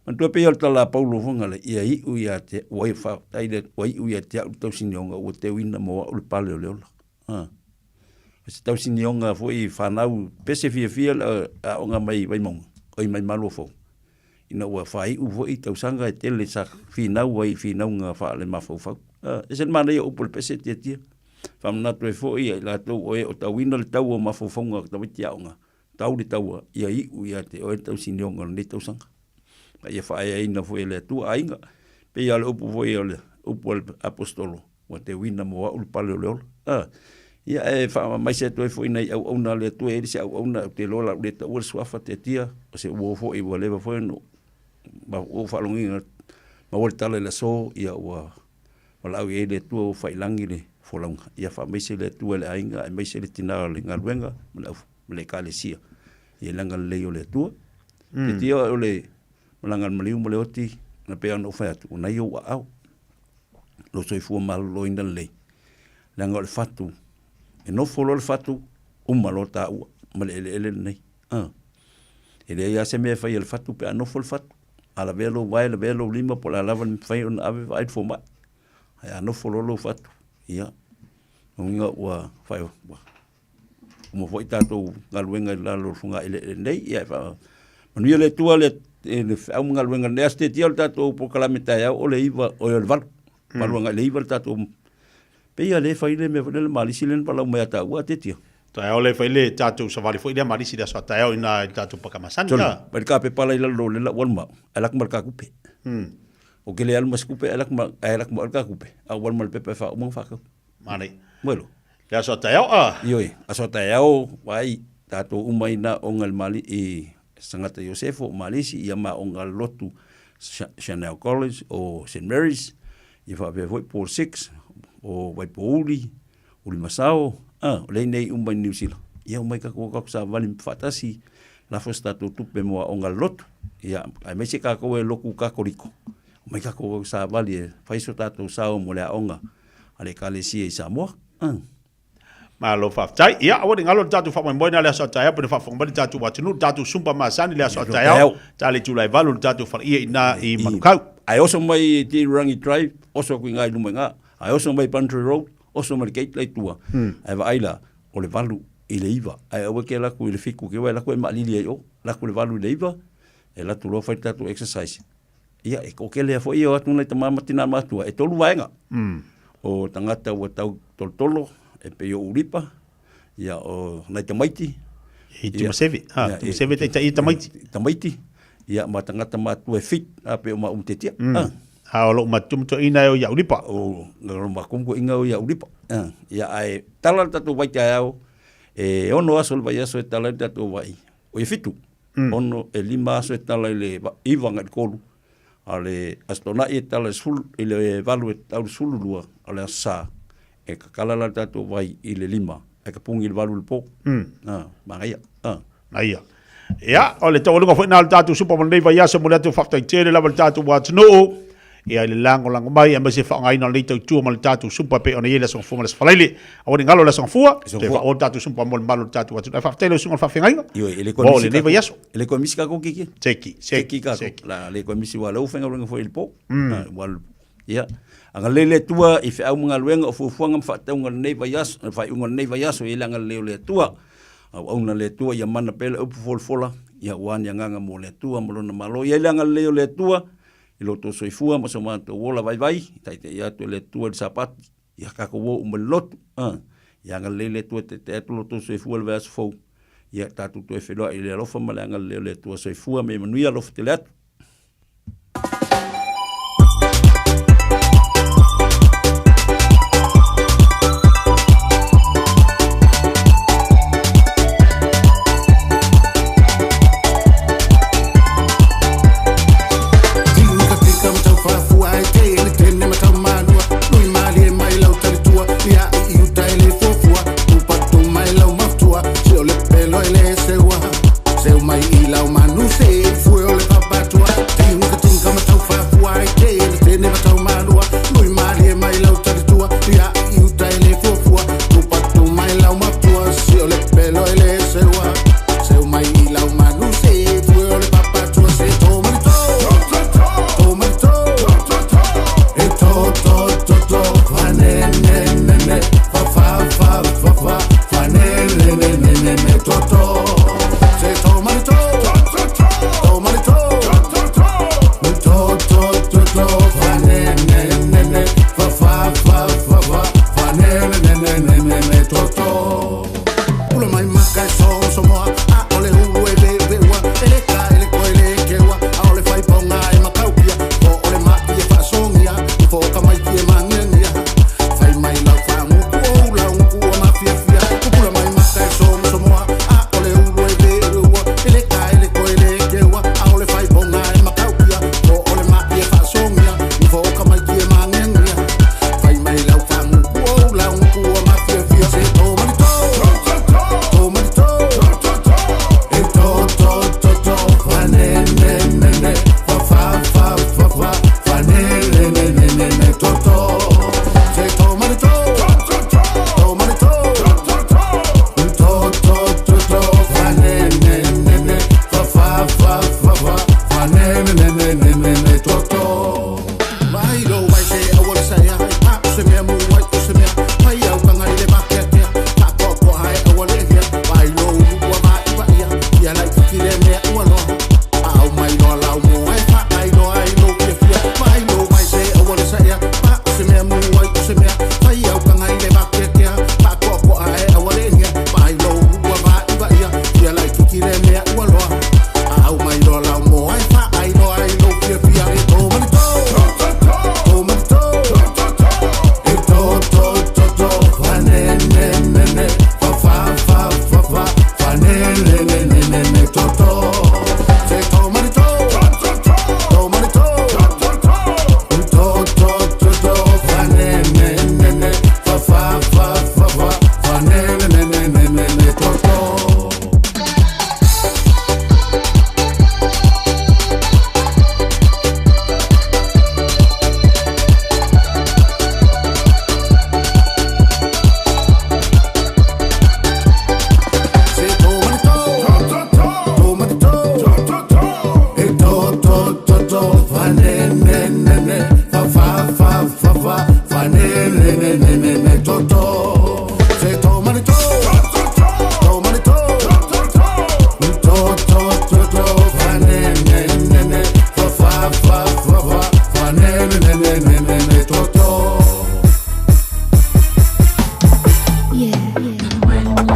Manatua pei o le tala a Paulo foi ngale, ia iu ia te, ua faafetai le, ua iu ia te au le tausinioga ua teuina mo au le pale o le ola. A. O se tausinioga foi i fanau pese fiafia le aoga mai Vaimauga, oi mai Maluafou. Ina ua faaiu foi tausaga e tele sa finau ai i finauga faale-mafaufau. A, ese le manaia o upu o le pese tiatia. Faamanatu ai foi ia i latou o e o tauina le tau o mafaufauga o tamaiti aoga, tau le taua ia iu ia te oe le tausinioga o lenei tausaga. Ma ia faaeaina foi e le Atua aiga, pei lava o le upu foi o le upu a le Aposetolo, ua teuina mo au le pale o le ola. A, ia e faamaise atu ai foi nai auauna a le Atua, e i ai le isi auauna ou te iloa o le a ou le taua le suafa tiatia, o se uo foi ua leva foi ona ou faalogoina maua le tala i le aso, ia ua Valaau i ai le Atua ua faiilagi le folauga, ia faamaise le Atua i le aiga aemaise le tina o le galuega ma le au ma le Ekalesia i le agalelei o le Atua. Tietia o le malaga a le maliu ma le oti, na pei ona ou fai atu, o nai ou aao, lou soifua maloloina lelei, leaga o le fatu, e nofo loa le fatu, uma loa taua ma le eleele lenei. E leai lava se mea e fai e le fatu pe a nofo le fatu. A lavea lou vae, lavea lou lima, po o le a lava le mafai ona ave vaai le fomai. Ae a nofo loa lou fatu, ia, lona uiga ua fai, ua uma foi tatou galuega i lalo o le fogaeleele nei. Ia, e faamanuia le Atua le, le feau ma galuega nei. Aso Tetia o le tatou polokalame taeao o le 9, oi o le 8, 8 agai i le 9 le tatou, pei lava lea e fai le mea foi lea le malisi lea na palau mai ia taua a Tetia. Taeao lea fai le tatou savali foi lea malisi le aso a taeao ina i le tatou paka masani. Solo, mai le kapepa la i lalo o le lau alu ma au, ae lak ma le kakupe. O ke le alu ma se kupe, ae lak ma, ae lak ma le kakupe, a ua alu ma le pepa e faauma ma faakau. Manai. Moelo. Le aso a taeao a? Ioe, aso a taeao, vai, tatou uma ina onga le mali, i Sangata Iosefo, Malisi, ia ma onga le lotu Chanel College o St. Mary's, ia faapea foi Paul Six, o Waipouli, Ulimasao, a, o lea nei uma i Niu Sila. Ia omai kakou kakou savali faatasi, lafo se tatou tupe mo aoga lotu. Ia, aemaise kakou e loku Kakoriko. Omai kakou kakou savali e fai so tatou sao mo le aoga a le Ekalesia i Samoa. A. Malo faafetai. Ia, aua ne i galo le tatou faamoemoe na le aso a taeao pele faafofoga mai le tatou atunuu, le tatou sumpa masani le aso a taeao, ta le itula e 8 le tatou faleia i ina i Manukau. Ae oso mai i Tirirangi Drive, oso atu i ina i luma i ina. Ae oso mai i Boundary Road, oso ma le gate la i tua, ae vaai la, o le 8 i le 9, ae aua e ke alu atu i le 7 ke wai alu atu e maalili ai i o, alu atu i le 8 i le 9, e alu atu loa fai le tatou exercise. Ia, e toatele lava foi ia o atu nai tama ma tina matua, e tolu vaega. O tagata ua tau tolotolo, e pei o Ulipa, ia o nai tamaiti. I Tumaseve, ha, Tumaseve taitai i tamaiti. Tamaiti, ia ma tagata matua e fit, a pei o maʻu ma Tetia. A o lou matutuina e o ia Ulipa. O lou matutuina e o ia Ulipa. Ia ae tala le tatou vai taeao, e 6 aso o le vaiaso e tala ai le tatou vai, o ia 7. 6, e 5 aso e tala i le 9 agai i le 3, a o le Aso Toonai e tala i le 10, i le 8 e tau i le 12, a o le Aso Sa e kakala la le tatou vai i le 5, ae tapuni i le 8 i le po. Manaia. Manaia. Ia, o le taualuga foi lena o le tatou supa mo lenei vaiaso, momoli atu faafetai tele lava i le tatou atunuu, ia i le lagolago mai aemaise faaaogaina o lenei tautua ma le tatou supa e pei ona i ai le Aso Gafua ma le Aso Faraile. Aua ne i galo le Aso Gafua, toe faaauau le tatou supa mo le mamalu o le tatou atunuu. Ae faafetai i lau susuga i le faafeagaiga mo lenei vaiaso. E le toe misi kākou kiki. Seki, seki, seki. La le toe misi ua lea ua faigaluega foi i le po. Ua alu Ia, agalelei le Atua i feau ma galuega o fuafuaga ma faatauga o lenei vaiaso, le faaiuga o lenei vaiaso, e i ai le agalelei o le Atua. Auauna le Atua ia mana pea le upu folafola, ia ua ni agaga mo le Atua ma lona Malo. Ia i ai le agalelei o le Atua i lo outou soifua ma so matou ola vaivai, taitai atu e le Atua i le Sapati, ia tatou o uma i le lotu. Ia agalelei le Atua e taitai atu lo outou soifua i le vaiaso fou, ia tatou toe feiloai i le alofa ma le agalelei o le Atua. Soifua ma ia manuia, alofa tele atu.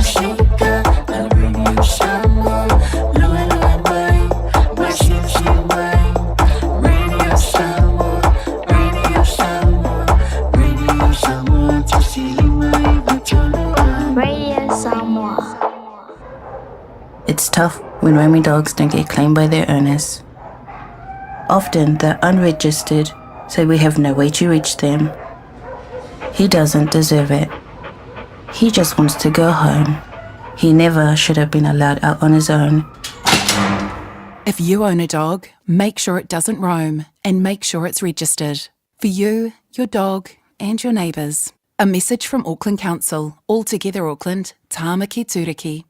Radio Samoa. It's tough when roaming dogs don't get claimed by their owners. Often they're unregistered, so we have no way to reach them. He doesn't deserve it. He just wants to go home. He never should have been allowed out on his own. If you own a dog, make sure it doesn't roam and make sure it's registered. For you, your dog, and your neighbours. A message from Auckland Council, All Together Auckland, Tāmaki Tūraki.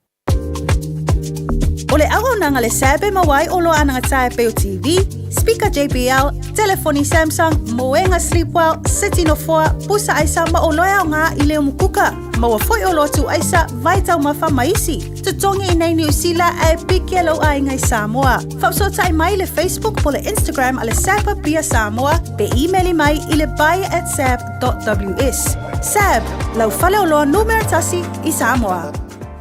O le auaunaga le SAB e maua ai oloa anagatāe pei o TV, speaker JBL, telefoni Samsung, moega Sleepwell, seti nofoa, pusa aisa ma oloa e aogā i le umukuka. Maua foi oloa tuuaisa, vaitaumafa ma isi. Totogi i nei Niu Sila ae piki e lou aiga i Samoa. Faafesootai mai i le Facebook po le Instagram a le SAB Apia Samoa pe imeli mai i le buy@sab.ws. SAB, lau faleoloa numera tasi i Samoa.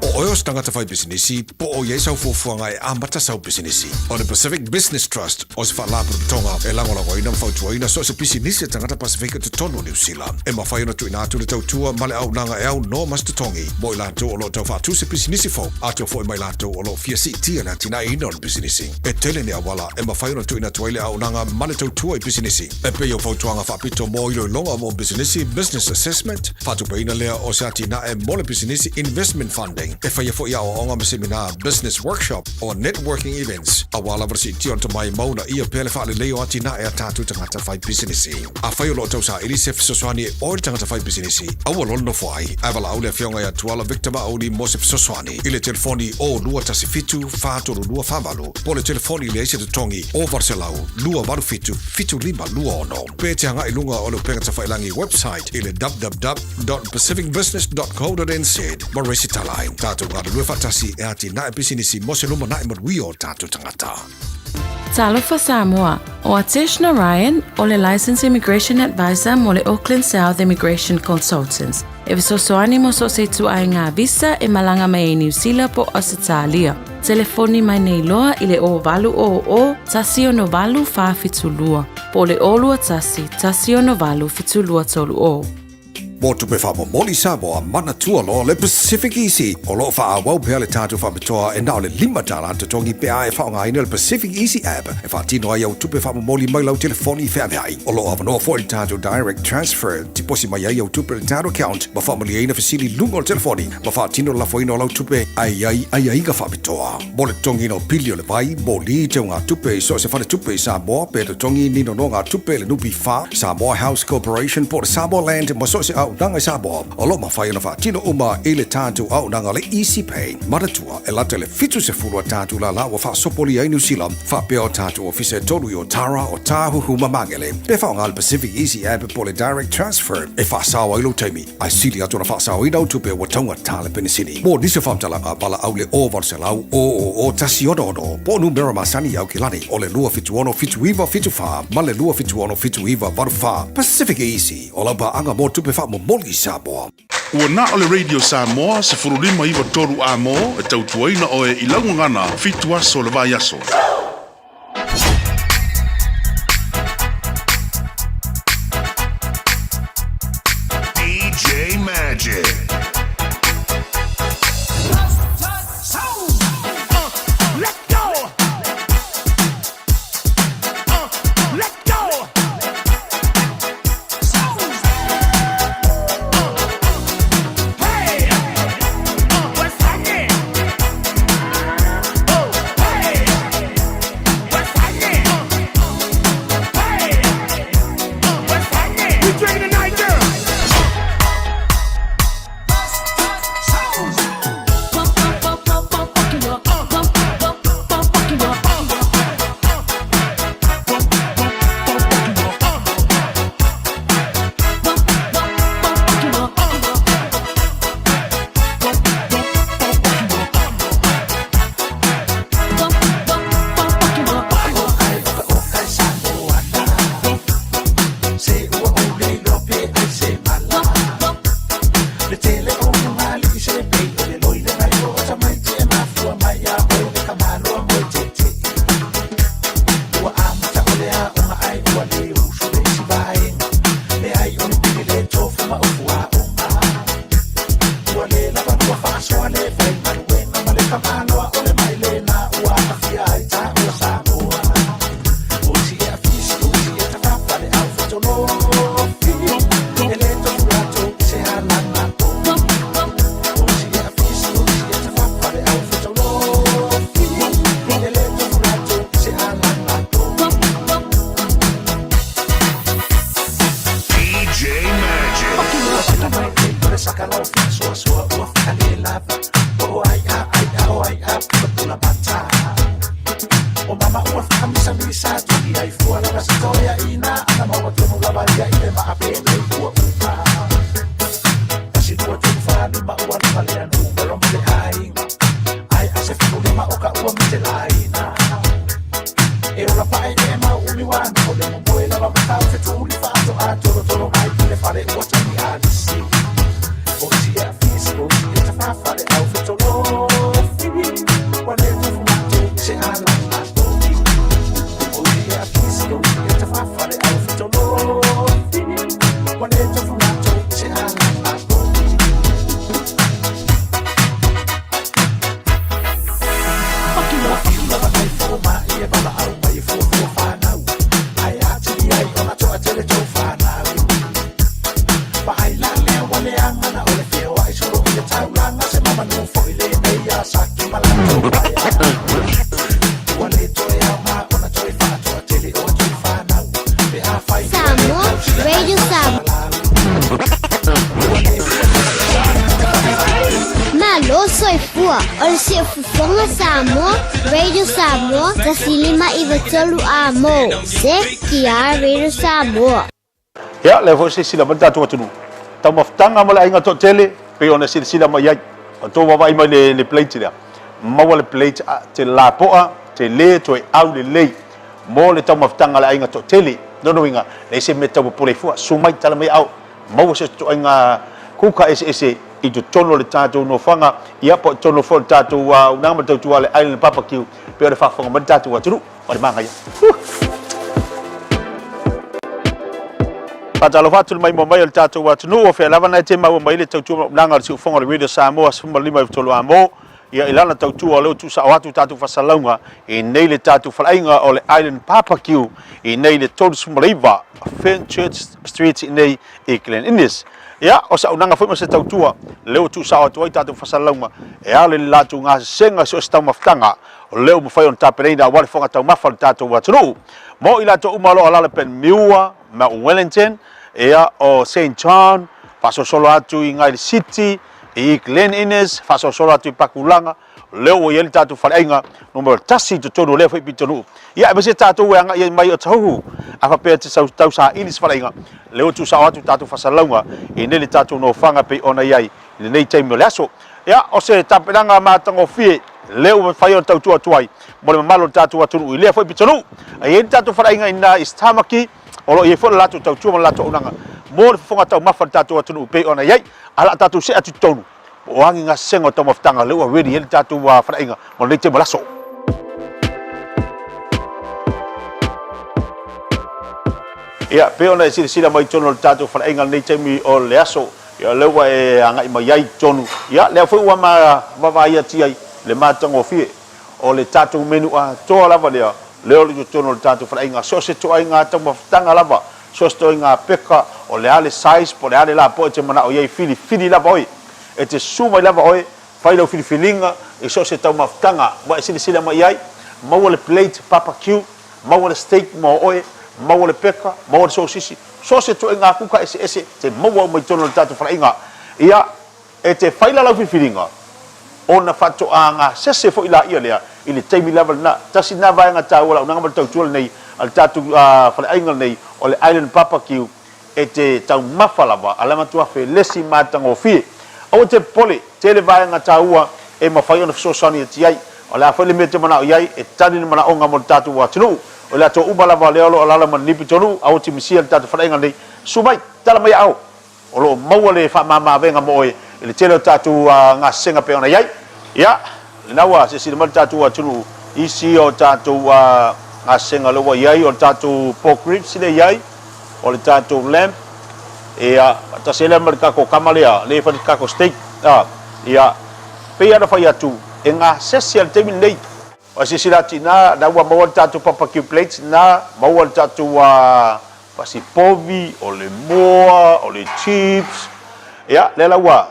O oe o se tagata fai pisinisi, po o i ai sau fuafuaga e amata sau pisinisi. O le Pacific Business Trust o se faalapotopotoga e lagolagoina ma fautuaina so o se pisinisi a tagata Pasefika i totonu o Niu Sila. E mafai ona tuuina atu le tautua ma le auaunaga e aunoa ma se totogi mo i latou o lo o tau faatu se pisinisi fou, atoa foi ma i latou o lo o fia siitia le atinaeina o le pisinisi. E tele ni auala e mafai ona tuuina atu ai le auaunaga ma le tautua i pisinisi, e pei o fautuaga faapito mo iloiloga mo pisinisi, business assessment, faatupeina lea o se atinae mo le pisinisi, investment funding, e faia foi aoaoga ma seminā, business workshop, o networking events, aua lava le siitia o le tomai ma uunaia pea le faalelei o atinae a tatou tagata fai pisinisi. Afai o lo o tausaili se fesoasoani e oe le tagata fai pisinisi, aua loa le nofo ai, ae valaau le Afioga ia Tuala Victor Mauli mo se fesoasoani i le telefoni 0217 432 48 po o le telefoni leai se totogi o 800 287 7526 pe te agai i luga o le upega tafailangi website i le www.pacificbusiness.co.nz ma resitala ai. Tatou galulue faatasi e atinae pisinisi mo se lumanai manuia o tatou tagata. Talofa Samoa, o Atesh Narayan o le Licensed Immigration Advisor mo le Auckland South Immigration Consultants e fesoasoani mo so o se ituaiga visa e malaga mai ai Niu Sila po o Ausetalia. Telefoni mai nei loa i le 0800 168 472 po o le 021 168 7230. Mo tupe faamomoli Samoa, manatua loa le Pacific Easy. O lo o faaauau pea le tatou faapitoa e na o le $5 totogi pe a e faaaogaina le Pacific Easy app e faatino ai au tupe faamomoli mai lau telefoni feaveai. O lo o avanoa foi le tatou Direct Transfer, tiposi mai ai au tupe i le tatou account ma faamalieina fesili i luga o le telefoni ma faatino le lafoina o lau tupe ae i ai aiaiga faapitoa. Mo le totogiina o pili o le vai, moli, teugatupe i so o se faletupe i Samoa pe totogi ni nonogatupe i le NPF, Samoa House Corporation po o le Samoa Land ma so o se auaunaga i Samoa, o lo o mafai ona faatino uma i le tatou auaunaga le Easy Pay. Manatua, e lata i le 70 a tatou lala ua faasopolia ai Niu Sila, faapea o tatou ofisa e tolu i Otara, Otāhuhu ma Magele. Pe faaaoga le Pacific Easy App po o le Direct Transfer e faasao ai lou taimi, ae sili atu ona faasaoina au tupe ua taugata le penisini. Mo nisi o faamatalaga, valaau le 0800 000 166 po o numera masani i Aukilani o le 276 7974 ma le 276 7984. Pacific Easy, o lau paaga mo tupe faamomoli i Samoa. Ua na o le Radio Samoa 15 93 A-mo e tautuaina oe i lau gagana fitu aso o le vaiaso. DJ Magic. lau faasoasoa ua faalelava o ai'a ai'a o ai'a pulapula mata o mama ua faamisamisa tuli ai fua lava sitoeaʻina ana maua tonu lava ia i le maapenei ua uma tasi lua tolu fa lima ua lava lea numero ma le aiga ae ase fululima o ka ua matelaina e ola pae e mau umi wana o le momoe lava matau fetuli faatoa tolotolo mai i le fale ua togi alisi o isi e afisi o isi e tafafale au fetolofi ua le tofu matou se ala matogi o isi e afisi o isi e tafafale au fetolofi ua le tofu matou se ala matogi. Lava ai fo ma i e bala au mai e fua whanau. Ai atili ai ona toa tele tau whanau. Pa ai la lea wale angana o le feo ai solo i le taulanga se mama nu fo i le nei a saki malato ai. Ua le toe au ma ona toe whatoa tele o tui whanau. Pe a whai Samoa Radio Samoa. Malo soifua o le siufofoga Samoa Radio Samoa 105 3 a mo. Se ki a Radio Samoa. Ia, lea foi silasila mai le tatou atunuu. Taumafataga ma le aiga toatele, pei ona silasila mai ai. O tou vaavaai mai le, le plate lea. Maua le plate a, te lapoa, te lē toe au lelei mo le taumafataga a le aiga toatele. Lona uiga, leai se mea tau popole ai fua. Susu mai, tala mai au. Maua se ituaiga kuka eseese i totonu o le tatou nofoaga, ia po o totonu foi o le tatou auaunaga ma le tautua a le Island Barbecue, pei ona faafofoga mai le tatou atunuu. O le manaia. Huh! Faatalofa atu le maimoa mai o le tatou atunuu, o fea lava na e te maua mai le tautua ma auaunaga o le siufofoga o le Radio Samoa 15 93 amo. Ia i lana tautua o lea ua tuusao atu tatou faasalalauga i nei le tatou faleaiga o le Island Barbecue i nei le 39 Fenchurch Street i nei i Glen Innes. Ia, o se auaunaga foi ma se tautua lea ua tuusao atu ai tatou faasalalauga e ala i le latou gasesega i so o se taumafataga o lea ua mafai ona tapenaina aua le fofoga taumafa o le tatou atunuu. Mo i latou uma o lo o alaala Panmure, Mount Wellington, ia, o Saint John, faasolosolo atu i Ngaile City, i Glen Innes, faasolosolo atu i Pakulaga, lea ua i ai le tatou faleaiga numera tasi i totonu o lea foi pitonuu. Ia, aemaise tatou e agai ai mai o Tahuhu, a faapea e te tau saili se faleaiga, lea ua tuusao atu tatou faasalalauga i nei le tatou nofoaga pei ona i ai i lenei taimi o le aso. Ia, o se tapenaga matagofie lea ua mafai ona tautua atu ai mo le mamalu o le tatou atunuu i lea foi pitonuu. E i ai le tatou faleaiga i ina i Tamaki, o lo o i ai foi le latou tautua ma le latou auaunaga mo le fofoga taumafa o le tatou atunuu pei ona i ai. Ae o le a tatou see atu i totonu, po o a ni gasesega o taumafataga lea ua ready ai le tatou faleaiga mo lenei taimi o le aso. Ia, pei ona e silasila mai i totonu o le tatou faleaiga i lenei taimi o le aso, ia, lea ua e agai mai ai i totonu, ia, lea foi ua ma vaavaai atu ai le matagofie o le tatou menu atoa lava lea, lea o le totonu o le tatou faleaiga, so o se ituaiga taumafataga lava, so o se ituaiga peka, o le a le size, po o le a le lapoa e te manao i ai, filifili lava oe. E te susu mai lava oe, fai lau filifiliga i so o se taumafataga ua e silasila mai ai, maua le plate barbecue, maua le steak mo oe, maua le peka, maua le sosisi, so o se ituaiga kuka eseese te maua uma i totonu o le tatou faleaiga. Ia, e te fai la lau filifiliga, ona faatoa gasese foi laia lea i le taimi lava lena. Tasi lena vaega taua launaga ma le tautua lenei a le tatou faleaiga lenei o le Island Barbecue, e te taumafa lava a le matua felesi matagofie. Aua te popole, tele vaega taua e mafai ona fesoasoani atu ai. O le a foi le mea e te manao i ai, e tali le manaoga mo le tatou atunuu. O le atoa uma lava lea o lo o alaala ma lenei pitonuu, aua te misia le tatou faleaiga lenei. Susu mai, tala mai aao. O lo o maua le faamama-avega mo oe i le tele o tatou gasesega pei ona i ai. Ia, lena ua silasila mai le tatou atunuu i isi o tatou gasesega lea ua i ai, o le tatou pork ribs lea e i ai, o le tatou lamb, ia, faatasi ai lea ma le tatou kama lea, lea e fai le tatou steak, a, ia, pei lava ona fai atu, e gasese lava i le taimi lenei. Ua silasila atu i ina, la ua maua le tatou barbecue plates lena, maua le tatou fasipovi, o le moa, o le chips. Ia, lea la ua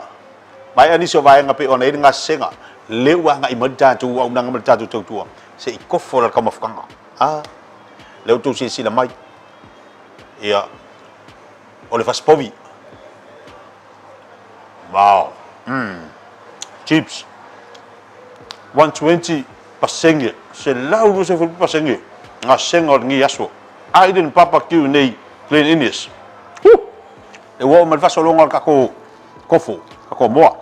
maea nisi o vaega pei ona i ai le gasesega, lea ua agai mai le tatou auaunaga ma le tatou tautua se i kofo le taumafataga. A, lea ua outou silasila mai, ia, o le fasipovi. Wow. Chips. 120 pasenge. 120 pasenge. Ngā senga o lenei aso. Island Barbecue nei Glen Innes. Huh! E ua oo mai le faasologa o le tatou kofo, tatou moa.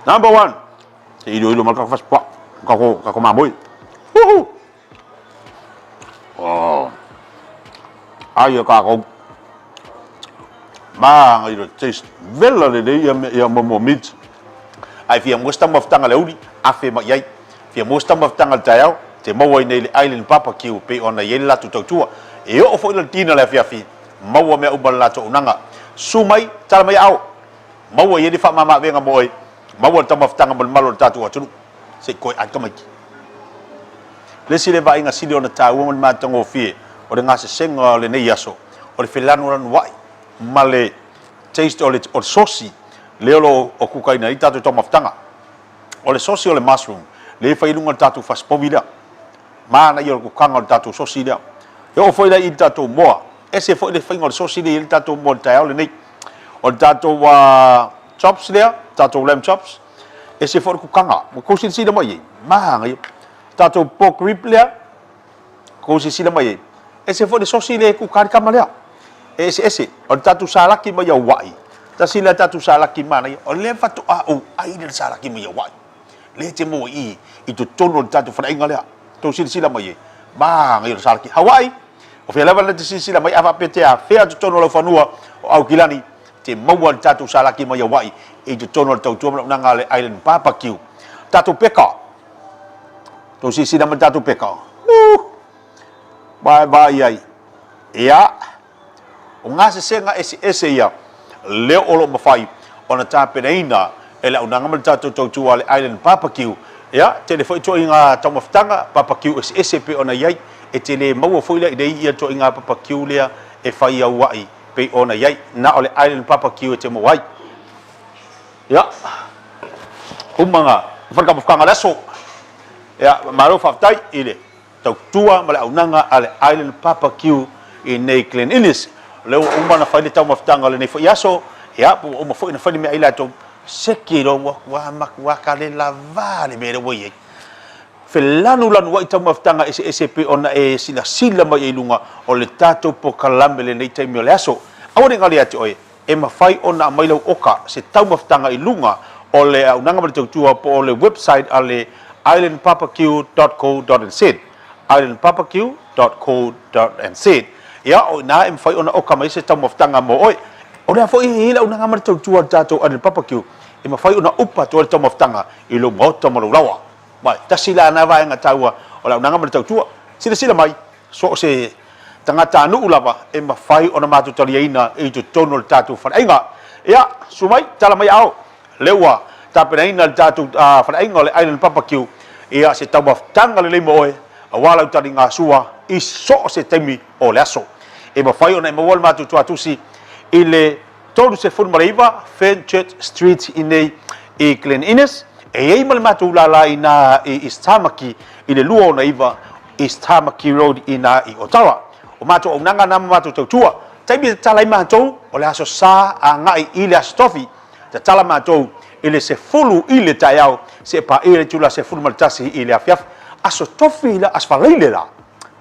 Number one. Se iloilo mai le tatou fasipoa, tatou, tatou mamoe. Woohoo! Oh. Ai e kākou. Māngai le taste. Vela lelei ia, ia momo meat. Ai fia mua se taumafataga le auli, afe mai ai. Fia mua se taumafataga le taeao, te maua ai nei le Island Barbecue pei ona i ai le latou tautua. E oo foi le dinner le afiafi, maua mea uma le latou auaunaga. Susu mai, tala mai aao. Maua i ai le faamama-avega mo oe, maua le taumafataga ma le malu o le tatou atunuu. Se i koe ai tamaiti. Le isi le vaaiga sili ona taua ma le matagofie o le gasesega o lenei aso, o le felanulanuai ma le taste o le sosi lea o lo o kukaina ai tatou taumafataga. O le sosi o le mushroom lea e fai i luga o le tatou fasipovi lea. Manaia o le kukaga o le tatou sosi lea. E oo foi la i le tatou moa, ese foi le faiga o le sosi lea e i ai le tatou moa i le taeao lenei. O le tatou chops lea, tatou lamb chops, ese foi le kukaga. Ua tou silasila mai i ai? Manaia. Tatou pork rib lea, tou silasila mai ai, ese foi le sosi lea e kuka ai le tama lea. E eseese. O le tatou salaki mai Aua'i, tasi lea tatou salaki manaia, o lea faatoa ou ai lea i le salaki mai Aua'i. Lea e te maua i i, i totonu o le tatou faleaiga lea. Tou silasila mai ai, manaia o le salaki. Hawaii, o fea lava na te silasila mai, a faapea te afea totonu o lau fanua o Aukilani, te maua le tatou salaki mai Hawaii i totonu o le tautua ma le auaunaga a le Island Barbecue. Tatou peka. Tou silasila mai i le tatou peka. Uh! Vaevae ai. Ia, o gasesega eseese ia lea o lo o mafai ona tapenaina e le auaunaga ma le tatou tautua a le Island Barbecue. Ia, tele foi ituaiga taumafataga barbecue eseese e pei ona i ai. E te le maua foi la i nei ia ituaiga barbecue lea e fai aua'i pei ona i ai. Na o le Island Barbecue e te maua ai. Ia, uma nga whakamawhakanga le aso. Ia, malo faafetai i le tautua ma le auaunaga a le Island Barbecue i nei Glen Innes. O lea ua uma ona fai le taumafataga o lenei foi aso, ia, po ua uma foi ona fai le meaai latou, seki loa ua ua matua kale lava le mea lea ua i ai. Felanulanuai taumafataga eseese pei ona e silasila mai ai i luga o le tatou polokalame lenei taimi o le aso. Aua ne i galo ia te oe, e mafai ona aumai lau oka se taumafataga i luga o le auaunaga ma le tautua po o le website a le islandbarbecue.co.nz, islandbarbecue.co.nz. Ia, o i ina e mafai ona oka mai se taumafataga mo oe. O lea foi e i ai le auaunaga ma le tautua a le tatou Island Barbecue e mafai ona upa atu ai le taumafataga i lou maota ma lou laoa. Mai, tasi la na vaega taua o le auaunaga ma le tautua. Silasila mai, So o se tagatanuu lava e mafai ona matou taliaina i totonu o le tatou faleaiga. Ia, susu mai, tala mai aao. Lea ua tapenaina le tatou faleaiga o le Island Barbecue, ia se taumafataga lelei mo oe aua lau taligasua i so o se taimi o le aso. E mafai ona e maua le matou tuatusi i le 39 Fenchurch Street i nei i Glen Innes. E i ai ma le matou lala i ina i East Tamaki i le 269 East Tamaki Road i ina i Ottawa. O matou auaunaga na ma matou tautua. Taimi e tatala ai matou, o le Aso Sa agai i le Aso Tofi. Tatala matou i le 10 i le taeao seia paia le itula 11 i le afiafi. Aso Tofi la, Aso Faraile la,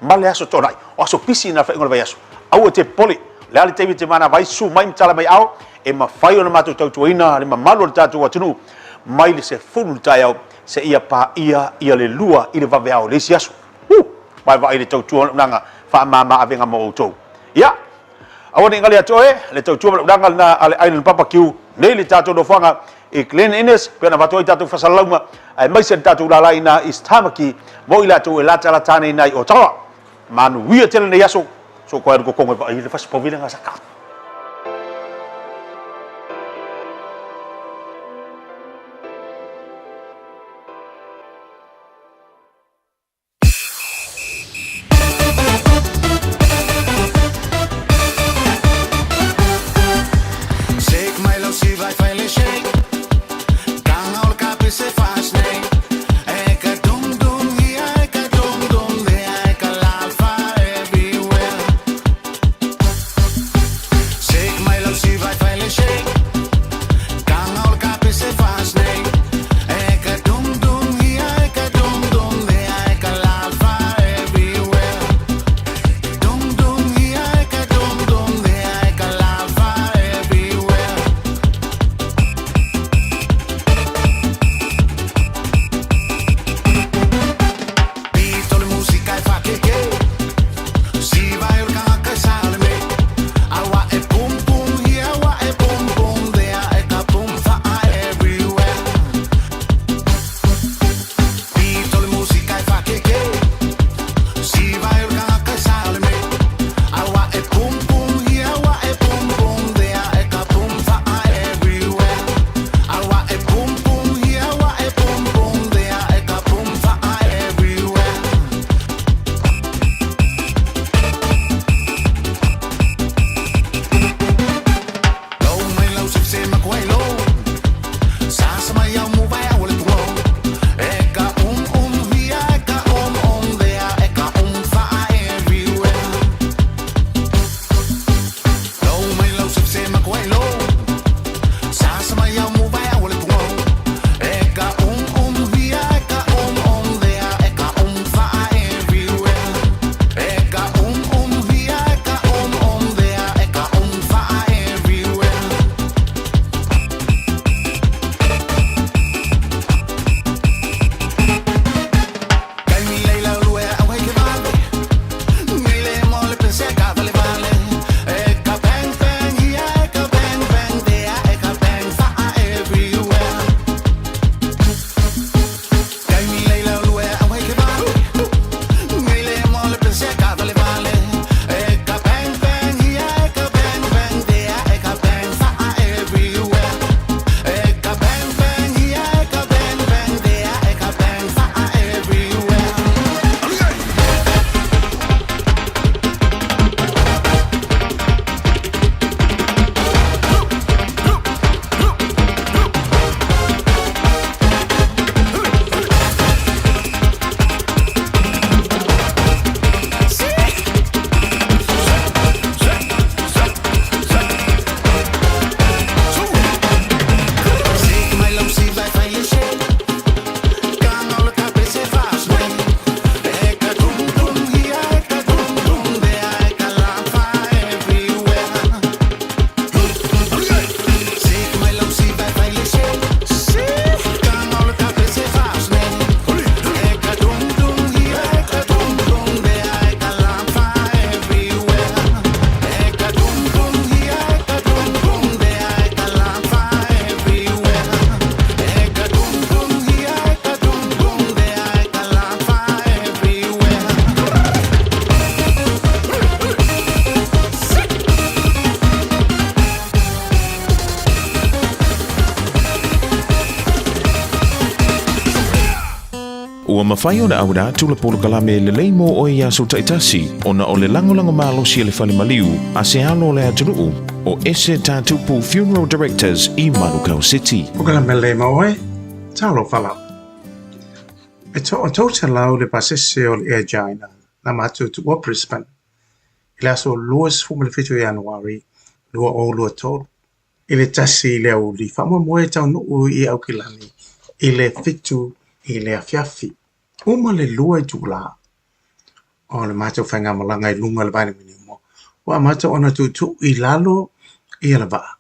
ma le Aso Toonai. O aso pisi na le faaiuga o le vaiaso. Aua e te popole, o le a le taimi e te manava ai, susu mai ma tala mai ao, e mafai ona matou tautuaina le mamalu o le tatou atunuu mai le 10 i le taeao seia paia ia le 2 i le vaveao o le isi aso. Huh! Vaevaai i le tautua ma le auaunaga faamama avega mo outou. Ia! Aua ne i gale atu oe, le tautua ma le auaunaga lena a le Island Barbecue nei le tatou nofoaga i Glen Innes, pei ona avatu ai tatou fasalalauga aemaise le tatou lala i ina East Tamaki mo i latou e latalata ana i ina i Ottawa. Manuia tele nei aso, so koe alu kokongo e vaai i le fasipovi le gasaka. Ua mafai ona auina atu le polokalame lelei mo oe i aso taitasi ona o le lagolago malosi a le fale maliu a se alo o le atunuu o Ese Tatupu Funeral Directors i Manukau City. Polokalame lelei mo oe, talofa lava. E toa 300 le pasese o le Air China na matou tuua Brisbane i le aso 27 o Ianuari 2023 i le 1 i le aoauli faamoemoe e taunuu i Aukilani i le 7 i le afiafi. Uma le 2 itulā o le matou faigamalaga i luga o le vaanimanimo, ua amata ona tuutuu i lalo ia le vaa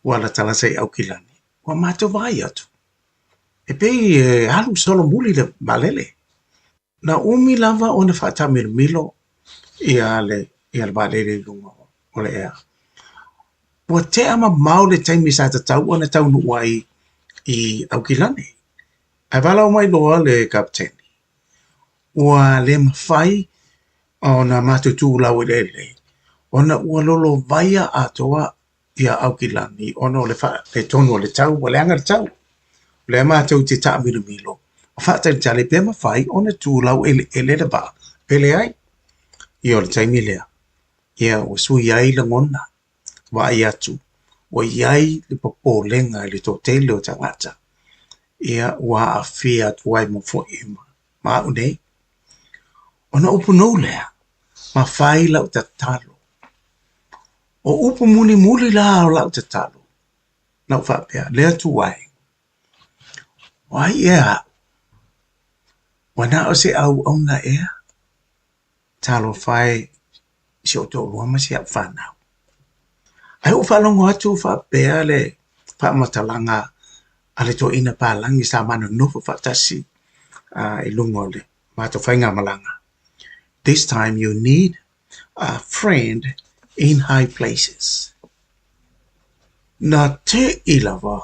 ua latalata i Aukilani. Ua matou vaai atu, e pei e alu solomuli le vaalele. Na umi lava ona faataamilomilo ia le ia le vaalele i luga o le ea. Ua tea mamao le taimi sa tatau ona taunuu ai i Aukilani. Ae valaau mai loa le kapeteni, ua le mafai ona matou tu laueleele ona ua lolovaia atoa ia Aukilani ona o le faaletonu o le tau, ua leaga le tau. O lea matou te taamilomilo ma faatalitali pe mafai ona tu laueleele le vaa pe leai. Ia o le taimi lea, ia ua sui ai lagona, vaai atu, ua i ai le popolega i le toatele o tagata. Ia ua aafia atu ai ma foi ma au nei. Ona upu nou lea, ma fai lau tatalo. O upu mulimuli la o lau tatalo, na ou faapea, Le Atua e, o ai ea aʻu? Ua na o se auauna ea? Talofa e i si ou toalua ma si au fanau. Ae ou faalogo atu o faapea le faamatalaga a le toeaina palagi sa ma nonofo faatasi i luga o le matou faigamalaga, This time you need a friend in high places. Na teʻi lava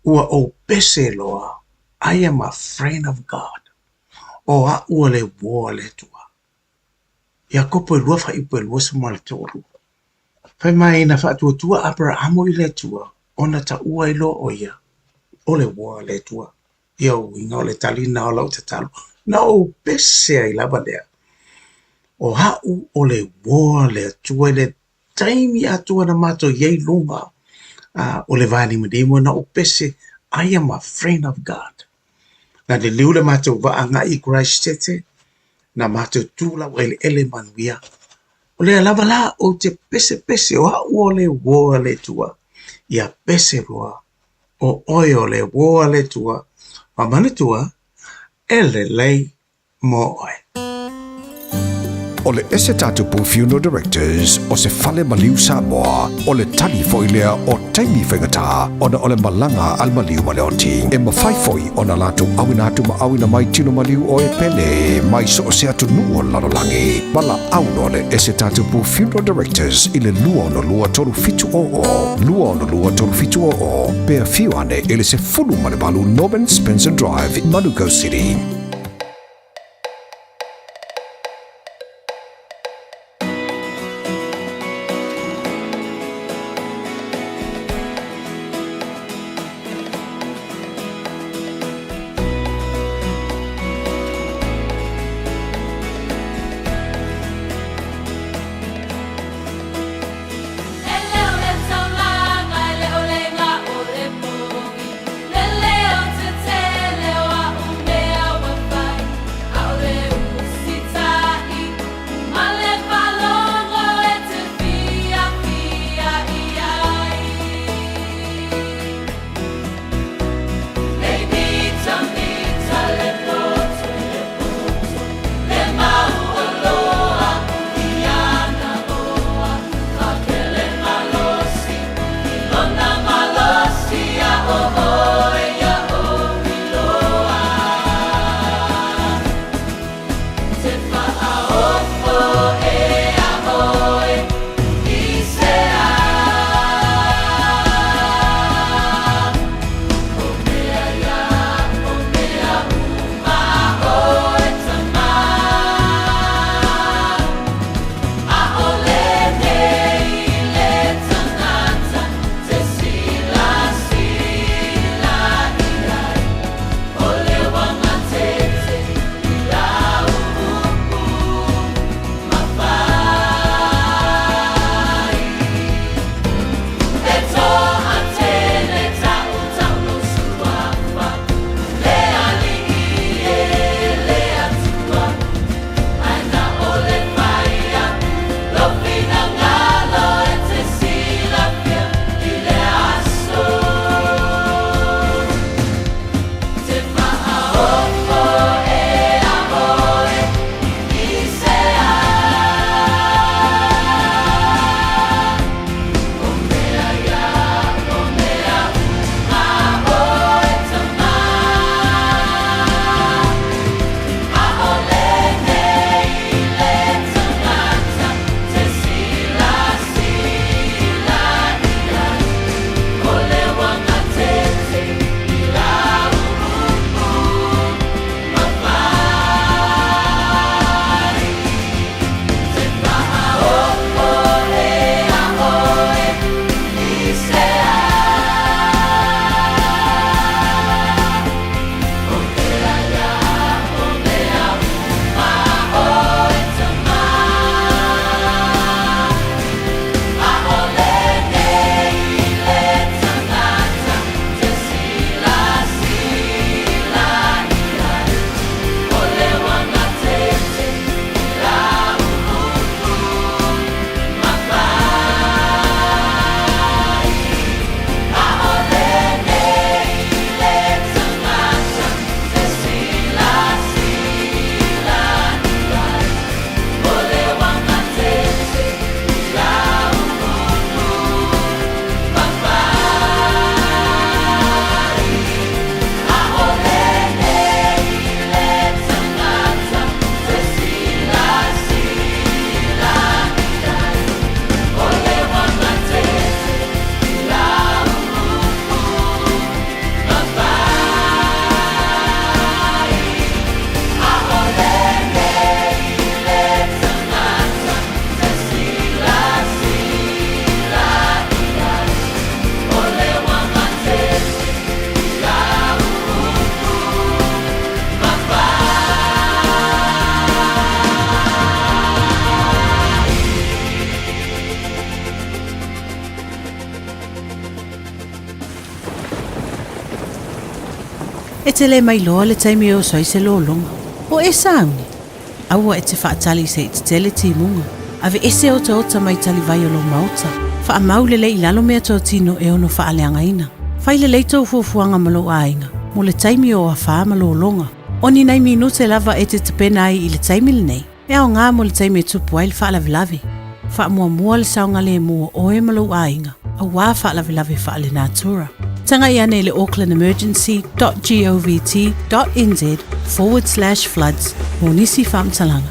ua ou pese loa, I am a friend of God. O aʻu o le uō a le Atua. Iakopo e lua fuaiupu e 23. Fai mai na faatuatua Aperahamo i le Atua ona taua ai loa ʻo ia o le uō a le Atua. Ia uiga o le tali lena o lau tatalo. Na ou pese ai lava lea. O aʻu o le uō a le Atua i le taimi atoa na matou i ai i luga o le vaanimanimo na ou pese I am a friend of God. Na liliu le matou vaa agai i Christchurch, na matou tu laueleele manuia. O lea lava la ou te pesepese o aʻu o le uō a le Atua. Ia pese loa o oe o le uō a le Atua, ma manatua, e lelei mo oe. O le Ese Tatupu Funeral Directors o se fale maliu Samoa, o le tali foi lea o taimi faigata ona o le malaga a le maliu ma le oti. E mafai foi ona latou auina atu ma auina mai tino maliu o e pele mai so o se atunuu o le lalolagi. Valaau loa le Ese Tatupu Funeral Directors i le 262 3700, 262 3700, pe afio ane i le 18 Norman Spencer Drive, Manukau City. E te le mailoa le taimi e oso ai se lologa. O e sauni? Aua e te faatali se i tetele timuga. Aveese otaota mai talivai o lou maota. Faamau lelei i lalo meatotino e ono faaleagaina. Fai lelei tou fuafuaga ma lou aiga mo le taimi o afā ma lologa. O ni nai minute lava e te tapena ai i le taimi lenei, e aoga mo le taimi e tupu ai le faalavelave. Faamuamua le saogalemu o oe ma lou aiga, auā faalavelave faalenatura. Tagai ane i le aucklandemergency.govt.nz/floods mo nisi faamatalaga.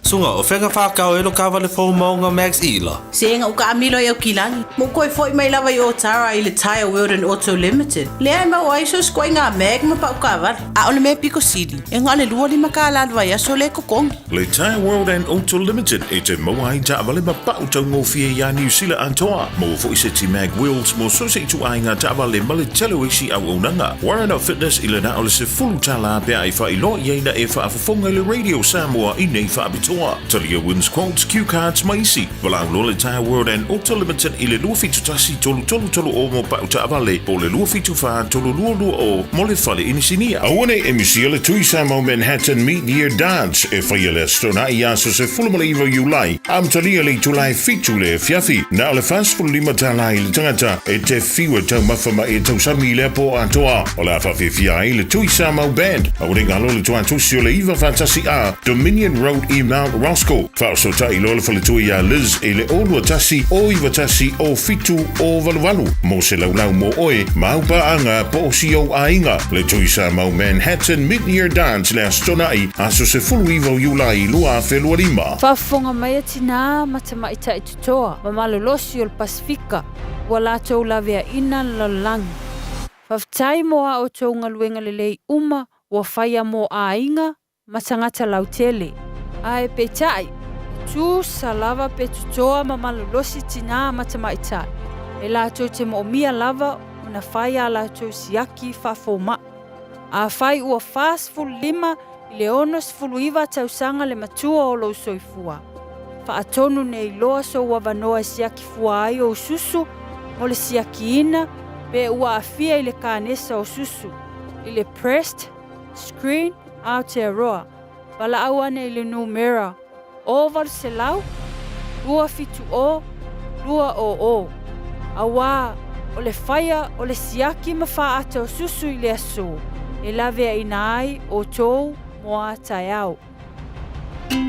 Suga, o fea na whākau e lo kāwale fō maunga Max Ila. Se ua kaamilo i Aukilani. Ma ua toe foi mai lava i Otara i le Tyre World and Auto Limited. Lea e maua ai so o se ituaiga mag ma pau taavale. A o le mea pito sili, e na o le $25 le vaiaso lea e totogi. Le Tyre World and Auto Limited e te maua ai taavale ma pau taugofie iā Niu Sila atoa. Maua foi seti mag wheels mo so o se ituaiga taavale ma le tele o isi auaunaga. Warren Fitness i le na o le $10 pe a e faailoa i ai na e faafofoga i le Radio Samoa i nei faapitoa. Talia wins quotes, cue cards ma isi. Valaau loa le Tyre World and Auto Limited i le 271 3330 mo pau taavale po o le 274 3220 mo le fale inisinia. Aua nei e misia le Tui Samoa Manhattan Mid-Year Dance e faia le Aso Toonai aso 19 Iulai, amatalia i le itula e 7 le afiafi. Na o le $45 i le tagata e te fiu e taumafa ma e tausami i lea pō atoa. O le a faafiafia ai le Tui Samoa Band. Aua nei galo le tuatosi o le 9 faatasi A Dominion Road i Mount Roskill. Faafesootai loa le faletua iā Liz i le 0 2 1 0 9 1 0 7 0 8 8 mo se laulau mo oe ma au paaga po o si ou aiga. Le Tui Samoa Manhattan Mid-Year Dance le Aso Toonai, aso 19 o Iulai 2025. Faafofoga mai a tinā ma tamaitai totoa ma malolosi o le Pasefika ua latou laveaina le lalolagi. Faafetai mo a outou galuega lelei uma ua faia mo aiga ma tagata lautele. Ae peitai, e tusa lava pe totoa ma malolosi tinā ma tamaitai, e latou te moomia lava ona fai a latou siaki faafomaʻi. Afai ua 45 i le 69 tausaga le matua o lou soifua, faatonu nei loa sou avanoa e siaki fua ai ou susu mo le siakiina pe ua aafia i le kanesa o susu, i le breast screen Aotearoa, valaau ane i le numera 800 270 200, auā o le faia o le siaki ma faaata o susu i le aso e laveaina ai outou mo a taeao.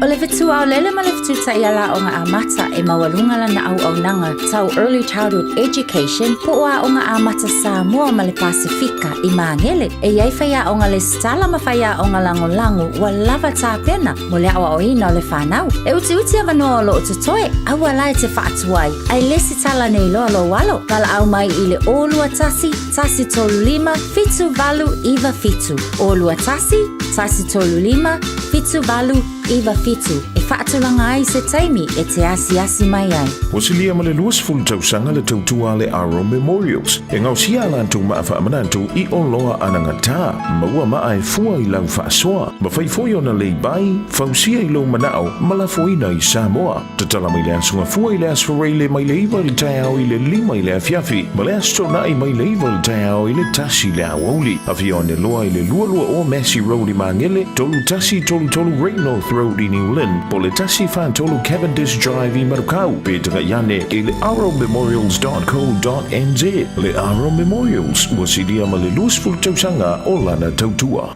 O le fetu aolele ma le fetu taiala aoga amata e maualuga lana auaunaga tau Early Childhood Education po o Aoga Amata Samoa ma le Pasefika i Magele. E i ai faiaoga lesitala ma faiaoga lagolago ua lava tapena mo le aoaoina o le fanau. E utiuti avanoa o lo o totoe, aua la e te faatuai, ae lesitala nei loa lou alo. Valaau mai i le 021 135 7897. 021 135 7897 e faatulaga ai se taimi e te asiasi mai ai. Ua silia ma le 20 tausaga le tautua a le Aro Memorials e gaosia a latou maa faamanatu i oloa anagata. Maua maa e fua i lau faasoa. Mafai foi ona lei bai, fausia i lou manao ma lafoina i Samoa. Tatala mai le Aso Gafua i le Aso Faraile mai le 9 i le taeao i le 5 i le afiafi, ma le Aso Toonai mai le 9 i le taeao i le 1 i le aoauli. Afio ane loa i le 22 o Massey Road i Magele, 3133 Great North Road i New Lynn, po o le 143 Cavendish Drive i Manukau, pe tagai ane i le arrowmemorials.co.nz. Le Arrow Memorials, ua silia ma le 20 tausaga o lana tautua.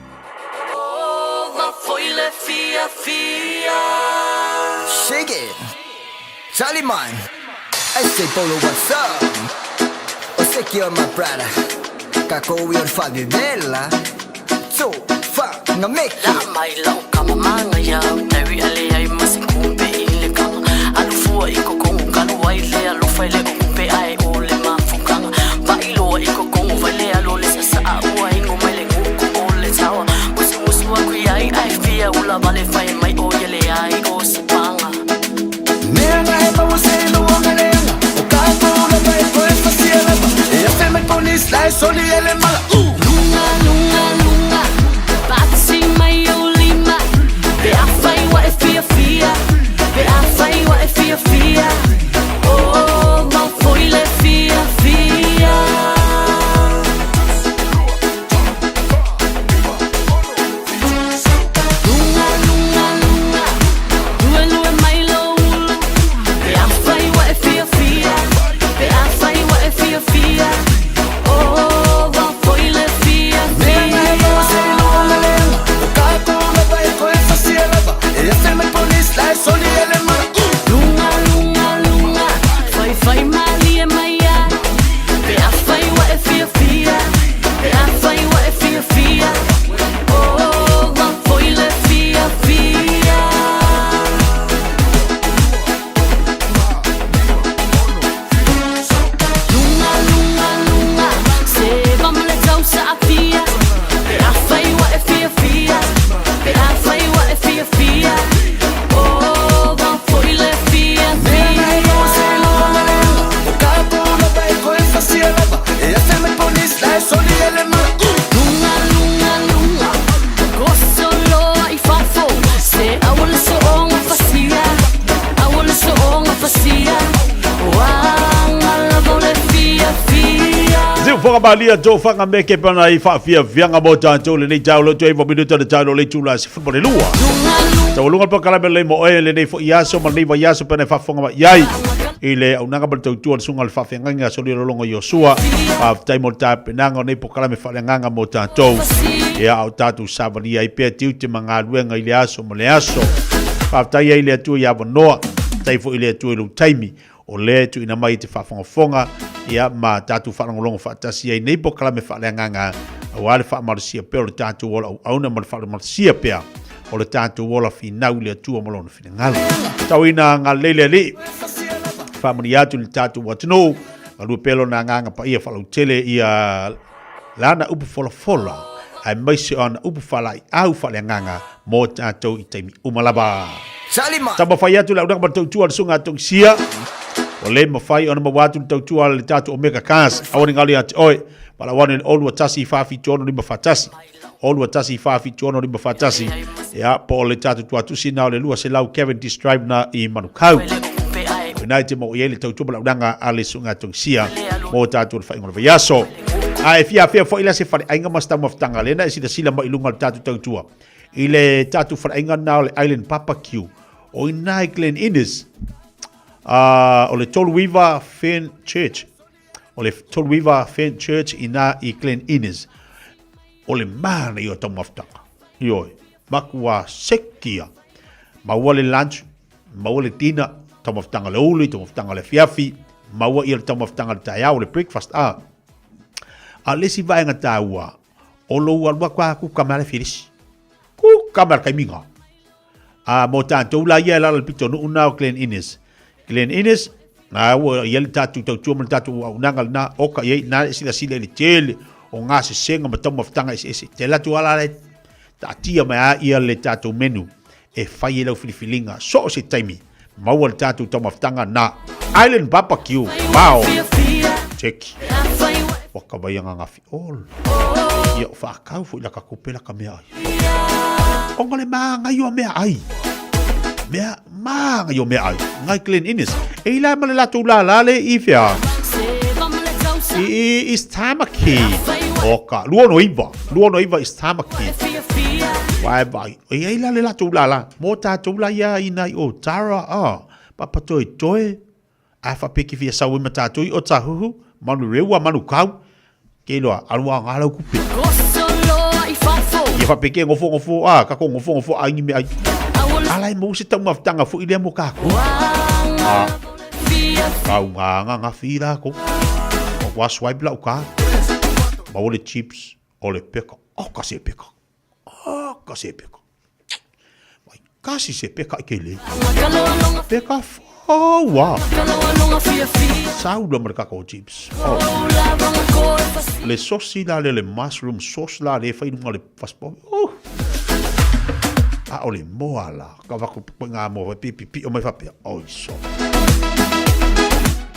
Shake it. Charlie man. I say Polo, what's up? O secure my brother. Kako we on Favela. So, fa, nga make it. La mai lau kama manga iau Tawi ale ai ma se kumpe i le kanga Alu fua i kokongo kalu ai le alofa i le o kumpe ae o le mafukanga Vai loa i kokongo vai le alo le sasaa ua ingo mai le nguku o le tawa Musu musu aku iai ai fia ula vale fai mai o ia le ai o se panga Mea he maua se luonga leanga O kako ula mai koe fasia lava E afe mai polis la e soli ele mala. Lunga, lunga, lunga Patsi mai o lima Pe a fai wa e fia fia Pe a fai wa e fia fia Oh, mau foi le fia fia. malia tofaga me ke pana i faafiafiaga mo tatou lenei taolo toe iva minuta le taolo le itula e sefulu ma le lua. Taualuga le polokalame lelei mo oe lenei fo'i aso ma lenei vaiaso pena e faafofoga mai ai i le auaunaga ma le tautua a le Susuga i le Faafeagaiga a Solialologo Iosua. Faafetai mo le tapenaga o nei polokalame faaleagaga mo tatou. Ia, a o tatou savalia ai pea tiute ma galuega i le aso ma le aso. Faafetai ai i le Atua i avanoa, faafetai foi i le Atua i lou taimi o lea e tuuina mai i te faafogafoga, ia, ma tatou faalogologo faatasi ai nei polokalame faaleagaga aua le faamalosia pea o le tatou ola auauna ma le faamalosia pea o le tatou ola finau i le Atua ma Lona finagalo. Tauina agalelei le Alii, faamanuia atu i le tatou atunuu, galue pea Lona agaga paia faalautele ia Lana upu folafola, aemaise o ana upu faalaeiau faaleagaga mo tatou i taimi uma lava. Taumafai atu le aunaga ma le tautua a le Susuga a Tongisia. Ua le mafai ona maua atu le tautua a le tatou Omega Cars. Aua ne i galo ia te oe. Valaau ane i le 0 2 1 4 7 6 5 4 1. 0 2 1 4 7 6 5 4 1. Ia, po o le tatou tuatusi na o le 200 Cavendish Drive na i Manukau. O ina e te maua i ai le tautua ma le aunaga a le Susuga a Tongisia mo tatou le faaiuga o le vaiaso. A e fia afea foi la se faleaiga ma se taumafataga lena e silasila mai i luga o le tatou tautua i le tatou faleaiga lena o le Island Barbecue o i ina i Glen Innes, o le 39 Fern Church, o le 39 Fern Church i ina i Glen Innes. O le manaia o taumafataga, ioe, matua sekia, maua le lunch, maua le dinner, taumafataga le uli, taumafataga le afiafi, maua ia le taumafataga le taeao, le breakfast, a. A o le isi vaega taua, o lou alu atu lava kuka mai le filisi. Kuka mai le kaimiga. A mo tatou la ia e lala le pitonuu na o Glen Innes. Glen Innes, na ua i ai le tatou tautua ma le tatou auaunaga lena, oka i ai na e silasila i le tele o gasesega ma taumafataga eseese. Te alu atu lava la e taatia mai lava ia le tatou menu e fai ai lau filifiliga so o se taimi, maua le tatou taumafataga na Island Barbecue Mao Cheki waka vai anga ngafi ol ia o whaakau fo i laka kupe laka mea ai onga le maangai o mea ai mea maangai o mea ai ngai Glen Innes e ila ma le latou la la le i fea i East Tamaki oka 29 29 East Tamaki vai vai E i ai la le latou lala, mo tatou la ia ina i o Tara, a, Papatoetoe, a faapea ke fia sau ai ma tatou i Otahuhu, Manurewa, Manukau, ke iloa, alu a ngā lau kupe. Ia faapea ke ngofo ngofo, a, ka ko ngofo ngofo a ingi me ai. Ala e mau se taumafataga foi lea mo kākou. A, kau ngā ngā ngā whira ko. Wa swipe lau ka. Maua le chips, o le peka. Oh, ka se peka. Ah, ka se peka. Mai kasi se peka i ke le. Peka whaua. Saula ma le kakao chips. Oh. Le sosi la le le mushroom sauce la le whai lunga le faspo. Oh. A o le moa la. Ka wako koe ngā moa whai pipi pi o mai whapea. Oi so.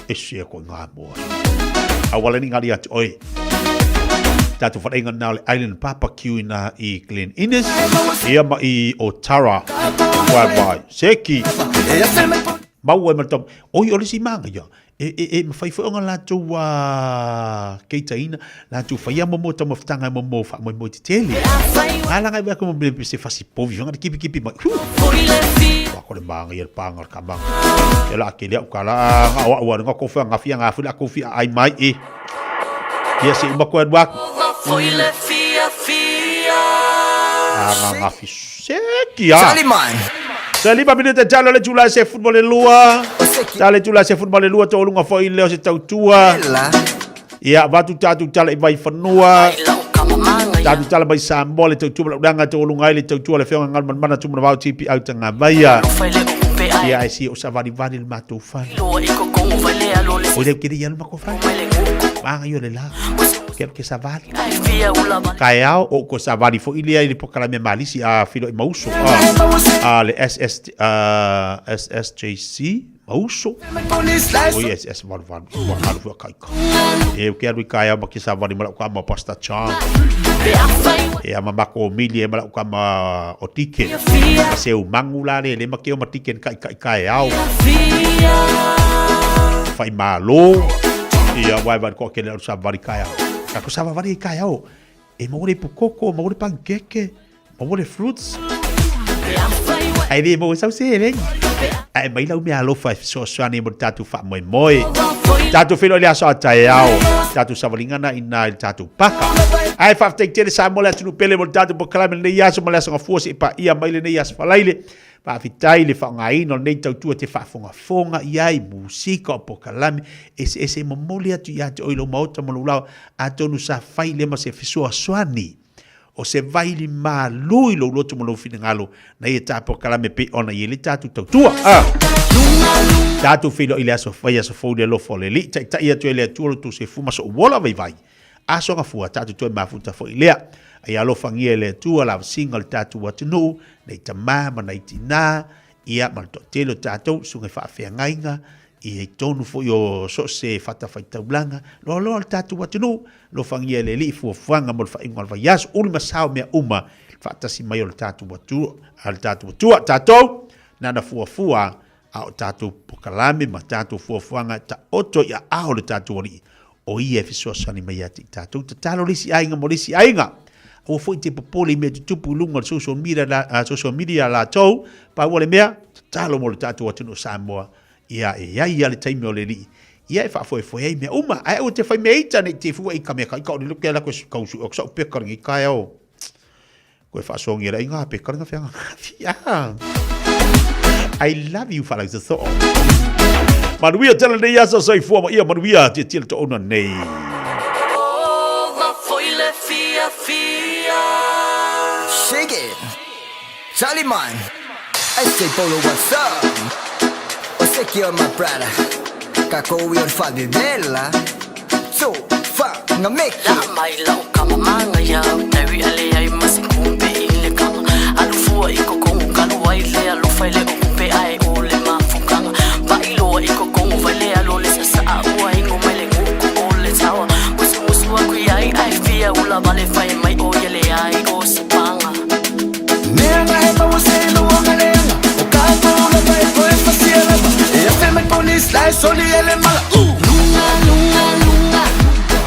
E sia koe ngā moa. A wale ni ngari atu oi. Tātou wharenga nā le Island Barbecue ina i Glen Innes. Ia ma i Otara. Wai wai. Seki. Mau ai ma le Oi o le si manga ia. E, e, e mawhai foi o ngā lātou uh, keitaina, lātou whaia momo taumafataga e momo whaamoemoe te tele. Ngā langa i wea ko mo se fasi povi whanga te kipi kipi mai. Wa ko le maanga ia le pānga le kamanga. E la ke lea uka la ngā oa ua ngā kowhea ngā whia ngā whia kowhia ai mai e. Ia se uma koe anu aku. A ngā ngā fi seki a. Se lima minute talo le tula se football le lua. Tale tula se football le lua to lunga foi leo se tautua. Ia vatu tatu tala i vai fanua. Tatu tala mai Samoa le tautua ma laudanga to lunga ai le tautua le fionga ngal mana tu mana vau tipi au tanga vaia. Ia ai si o sa vani vani le matou fale. O le kiri ia le mako fale. Manga io le la. Ke ke sa vali. Kaeao o ko sa vali foi lea i le pokalame malisi a filo i mauso a le SS SSJC mauso. O i SS valu valu ua alu foi a kaika. E o ke alu i kaeao ma ke sa vali ma lau ka ma Pastor Chan. E ama mako o mili e ma lau ka ma o tike. Ma se u mangu la le le ma ke o ma tike kai kai kaeao. Whai malo. Ia wai wai ko ke le alu sa vali kaeao. Tatou savavali ai taeao e maua le ipukoko, maua le panikeke, maua le fruits. Ae le maua sau seleni. Ae aumai lau meaalofa e fesoasoani mo le tatou faamoemoe. Tatou feiloai i le aso a taeao. Tatou savaliga na ina i le tatou paka. Ae faafetai tele Samoa le atunuu pele mo le tatou polokalame i lenei aso ma le aso Gafua seia paia mai lenei aso Faraile. Faafetai i le faaaogaina o lenei tautua e te faafogafoga i ai, musika o polokalame eseese e momoli atu ia te oe i lou maota ma lou laoa, atonu sa fai lea ma se fesoasoani o se vaili malu i lou loto ma lou finagalo na ia ta polokalame pei ona i ai le tatou tautua. A. Tatou feiloai i le aso fai aso fou i le alofa o le Alii, taitai atu e le Atua lo outou soifua ma sou ola vaivai. Aso Gafua, tatou toe mafuta foi lea. A ia alofagia e le Atua lavasiga o le tatou atunuu, nei tama ma nai tinā, ia ma le toatele o tatou, susuga i faafeagaiga, ia i totonu foi o so o se fatafaitaulaga, loaloa o le tatou atunuu, alofagia e le Alii fuafuaga mo le faaiuga o le vaiaso, uli ma sao mea uma, le faatasi mai o le tatou Atua, a le tatou Atua, tatou, nana fuafua a o tatou pokalame ma tatou fuafuaga e taoto i aao o le tatou Alii, o ia e fesoasoani mai ia te i tatou. Tatalo le isi aiga mo le isi aiga. Aua foi te popole i mea tutupu i luga o le social media, social media latou, pau o le mea, tatalo mo le tatou atunuu o Samoa, ia e iai ia le taimi o le Alii, ia e faafoefoe ai mea uma. Ae aua te fai mea ita nei te fua i ka mea kai ka o le loke ala koe kau su o sau peka lengi kai o. Koe faasoagia le aiga peka lenga feanga. Fia. I love you whalau soso'o. Manuia tele nei aso soifua ma ia manuia tia tia le to'ona nei. Shake it. Charlie man. I say Polo what's up? O secure my brother. Kako i o fadidela. So fa nga meki. La mai lau kama manga iau Tawi ale ai ma se kumpe i le kanga Alu fua i kokongo kalu ai le alofa i le o kumpe ai o le mafukanga Pailoa i kokongo vai le alo le sasaa ua ingo mai le nguku o le tawa Musu musu aku iai ai fia ula vale fai mai o ia le ai o se panga Mea nga he maua se lua nga leanga O ka kula mai koe fasia lava E afe mai polis la e soli ele mala Lunga, lunga, lunga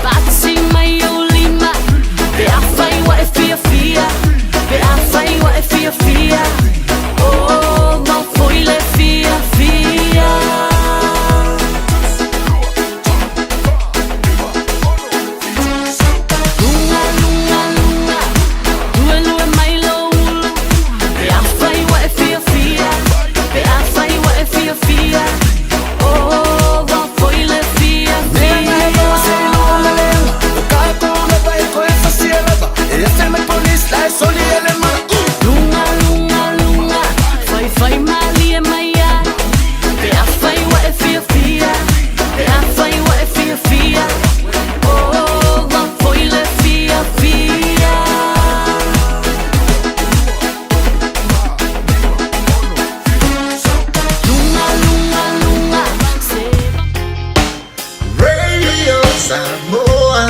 Pati mai o lima Pe a fai wa e fia fia Pe a fai wa e fia fia Oh, mau foi le fia fia Lunga, lunga, lunga Lue, lue mai lo ulu Pe a fai wa e fia fia Pe a fai wa e fia fia Oh, mau foi le fia Mea nga he maua se fia lua nga leanga O ka kula mai koe fasia lava E afe mai polis la e soli ele mala Lunga, lunga, lunga Fai, fai malie mai ai Pe a fai wa e fia fia Pe a fai wa e fia fia Oh, mau foi le fia fia Lunga, lunga, lunga Se Radio Samoa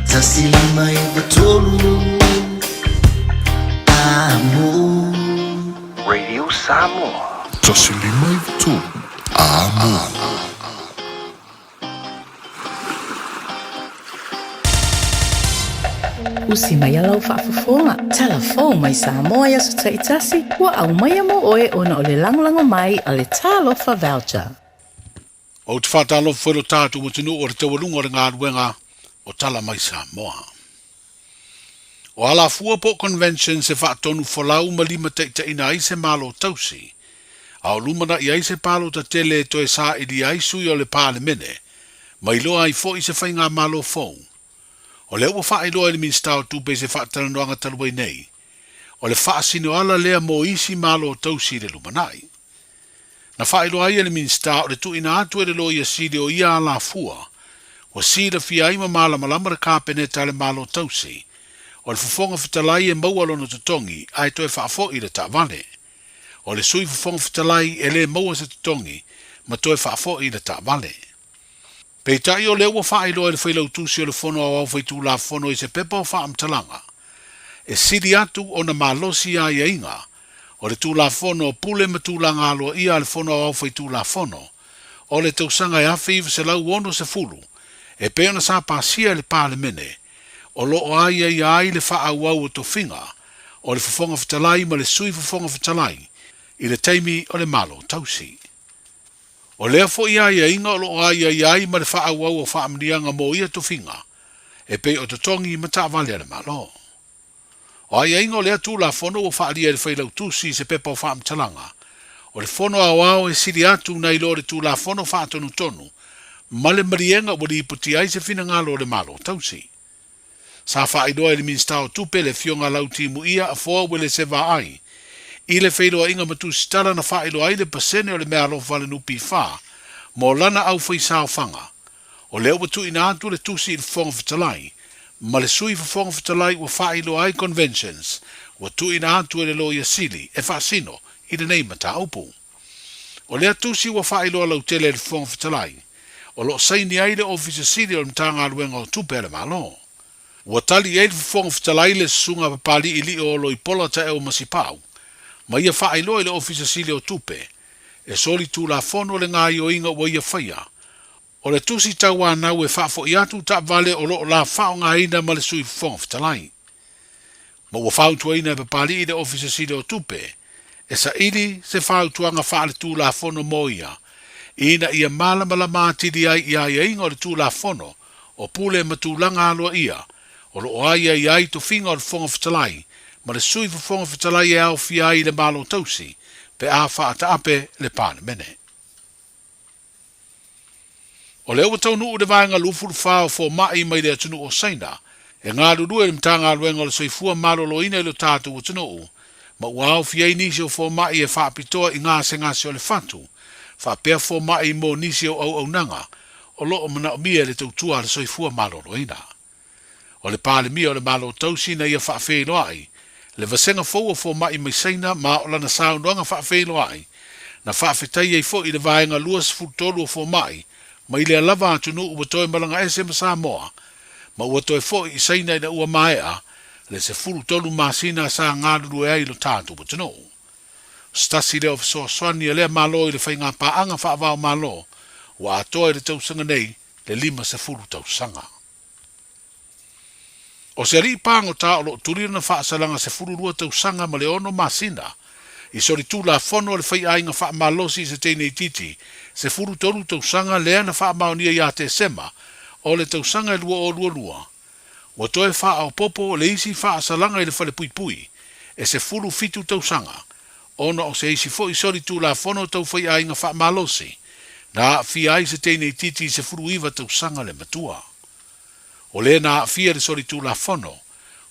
159 Amo Radio Samoa. 153 Amo. Usi mai a lau faafofoga, talafou mai Samoa i aso taitasi, ua aumaia mo oe ona o le lagolago mai a le Talofa Voucher. Ou te faatalofa foi lo tatou atunuu o le taualuga o le galuega o Tala Mai Samoa. O alafua po o conventions e faatonu folau ma limataitaiina ai se Malo tausi, a o lumanai ai se palota tele e toe sailia ai sui o le Palemene, ma iloa ai foi se faigamalo fou. O lea ua faailoa e le Minisita o Tupe i se faatalanoaga talu ai nei, o le faasinoala lea mo isi Malo tausi i le lumanai. Na faailoa ai e le Minisita o le tuuina atu e le Loia Sili o ia alafua ua silafia ai ma malamalama le Kapeneta a le Malo Tausi o le Fofoga Fetalai e maua lona totogi ae toe faafoi le taavale. O le Sui Fofoga Fetalai e le maua se totogi ma toe faafoi le taavale. Peitai o lea ua faailoa e le Failautusi o le Fono Aoao Faitulafono i se pepa o faamatalaga e sili atu ona malosi aiaiga o le Tulafono o Pule ma Tulaga Aloaia a le Fono Aoao Faitulafono o le tausaga e 1960 E pei ona sa pasia e le Palemene, o lo o aiaia ai le faaauau o tofiga o le Fofoga Fetalai ma le Sui Fofoga Fetalai i le taimi o le Malo Tausi. O lea foi aiaiga o lo o aiaia ai ma le faaauau o faamanuiaga mo ia tofiga e pei o totogi ma taavale a le Malo. O aiaiga o lea Tulafono ua faaalia e le Failautusi i se pepa o faamatalaga o le Fono Aoao e sili atu nai lo le Tulafono Faatonutonu ma le maliega ua lipotia ai se finagalo o le Malo Tausi. Sa faailoa e le Minisita o Tupe le Afioga Lauti Muia Afoa Uelese Vaai i le feiloaiga ma tusitala na faailoa ai le pasene o le meaalofa a le NPF mo lana aufaisaofaga. O lea ua tuuina atu le tusi i le Fofoga Fetalai ma le Sui Fofoga Fetalai ua faailoa ai conventions ua tuuina atu e le Loia Sili e faasino i lenei mataupu. O lea tusi ua faailoa lautele e le Fofoga Fetalai, o lo o saini ai le Ofisa Sili o le Matagaluega o Tupe a le Malo. Ua tali i ai le Fofoga Fetalai le Susuga Papali'i Lio o Loipola Taeo Masipau ma ia faailoa i le Ofisa Sili o Tupe e soli tulafono le gaoioiga ua ia faia. O le tusi tauanau e faafoi atu taavale o lo o la faaaogaina ma le Sui Fofoga Fetalai. Ma ua fautuaina e Papali'i le Ofisa Sili o Tupe e saili se fautuaga faaletulafono mo ia ina ia malamalama atili ai i aiaiga o le Tulafono o Pule ma Tulaga Aloaia o lo o aiaia ai tofiga o le Fofoga Fetalai ma le Sui Fofoga Fetalai e aofia ai le Malo Tausi pe a faataape le Palemene. O lea ua taunuu le vaega 24 o fomai mai le atunuu o Saina e galulue i le Matagaluega o le Soifua Maloloina i lo tatou atunuu, ma ua aofia ai nisi o fomai e faapitoa i gasegase o le fatu, faapea fomai mo nisi o auaunaga o lo o manaomia e le tautua a le soifua maloloina. O le Palemia o le Malo Tausi na ia faafeiloai le vasega fou o fomai mai Saina ma o lana saunoaga faafeiloai na faafetai ai foi i le vaega 23 o fomai mai lea lava atunuu ua toe malaga ese ma Samoa ma ua toe foi i Saina ina ua maea le 13 masina sa galulue ai lo tatou atunuu. O se tasi lea o fesoasoani a lea Malo i le faigapaaga faava-o-Malo ua atoa i le tausaga nei le 50 tausaga. O se alii pagota o lo o tuli lana faasalaga 12 tausaga ma le 6 masina i solitulafono a le faiaiga faamalosi i se teine itiiti 13 tausaga lea na faamaonia ia Tesema o le tausaga e 2022, ua toe faaopoopo le isi faasalaga i le falepuipui e 17 tausaga ona o se isi foi solitulafono tau faiaiga faamalosi na aafia ai se teine itiiti 19 tausaga le matua. O le na aafia le solitulafono,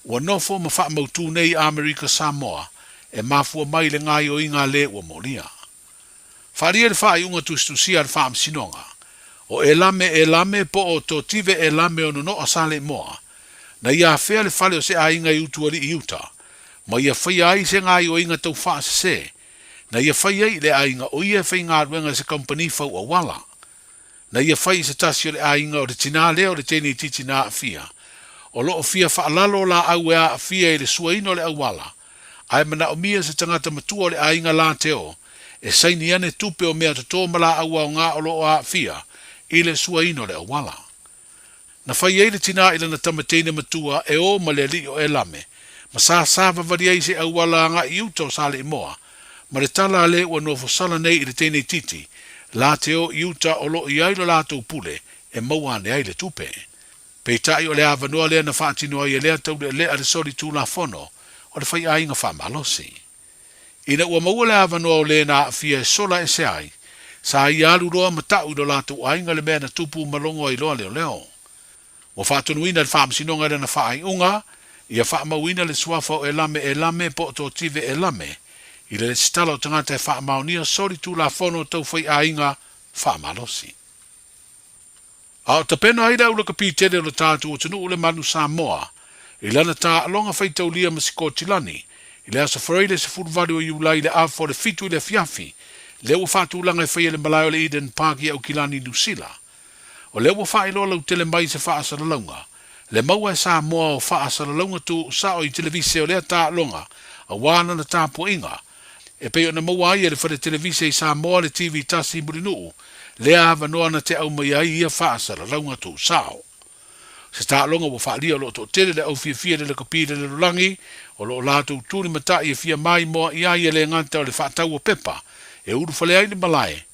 ua nofo ma faamautū nei Amerika Samoa e mafua mai le gaoioiga a le ua molia. Faaalia le faaiuga tusitusia a le Faamasinoga, o Elame Elame po o Totive Elame o Nono'a Saleimoa, na ia afea le fale o se aiga i Utualii i uta, ma ia faia ai se gaoioiga tau faasese, na ia fai ai i le aiga o ia e faigaluega i se kamupani fau auala. Na ia fai i se tasi o le aiga o le tinā lea o le teine itiiti na aafia. O lo o fia faalalo laau e aafia i le suaina o le auala, ae manaomia se tagata matua o le aiga la te o e saini ane tupe o mea totō ma laau aoga o lo o aafia i le suaina o le auala. Na fai ai le tinā i lana tama teine matua e o ma le alii o Elame, ma sāsā vavali ai se auala agai i uta o Saleimoa, ma le tala a le ua nofo sala nei i le teine itiiti, la te o i uta o lo o i ai lo latou pule e maua ane ai le tupe. Peitai o le avanoa lea na faatino ai e lea taulealea le soli tulafono o le faiaiga faamalosi. Ina ua maua le avanoa o le na aafia e sola ese ai, sa ia alu loa ma ta'u i lo latou aiga le mea na tupu ma logo ai loa leoleo. Ua faatonuina e le Faamasinoga i lana faaiuga, ia faamauina le suafa o Elame Elame po o Totive Elame i le lesitala o tagata e faamaonia soli tulafono tau faiaiga faamalosi. A o tapena ai le aulakapi tele o le tatou atunuu le Manu Samoa i lana taaloga faitaulia ma Sikotilani i le aso Faraile 18 o Iulai i le afa o le 7 i le afiafi, lea ua faatulaga e faia le malae o le Eden Park i Aukilani, Niu Sila. O lea ua faailoa lautele mai se faasalalauga le maua e Samoa o faasalalauga tuusao i televise o lea taaloga aua lana tapuaiga e pei ona maua ai e le fale televise i Samoa le TV tasi i Mulinuu lea avanoa na te aumaia ai ia faasalalauga tuusao. Se taaloga ua faalia o loo toatele le aufiafia i le lakapi i le lalolagi o loo latou tulimata'i e fia maimoa i ai e lē gata o le faatau o pepa e ulufale ai le malae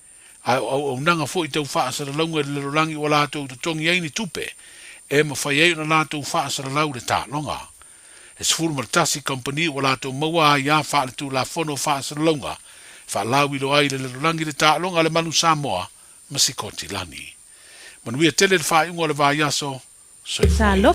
ae o auaunaga fo'i tau faasalalauga i le lalolagi ua latou totogi ai ni tupe e mafai ai ona latou faasalalau le taaloga. E 11 kamupani ua latou maua aiā faaletulafono o faasalalauga e faalauiloa ai i le lalolagi le taaloga a le Manu Samoa ma Sikotilani. Manuia tele le faaiuga o le vaiaso. Soifua ia.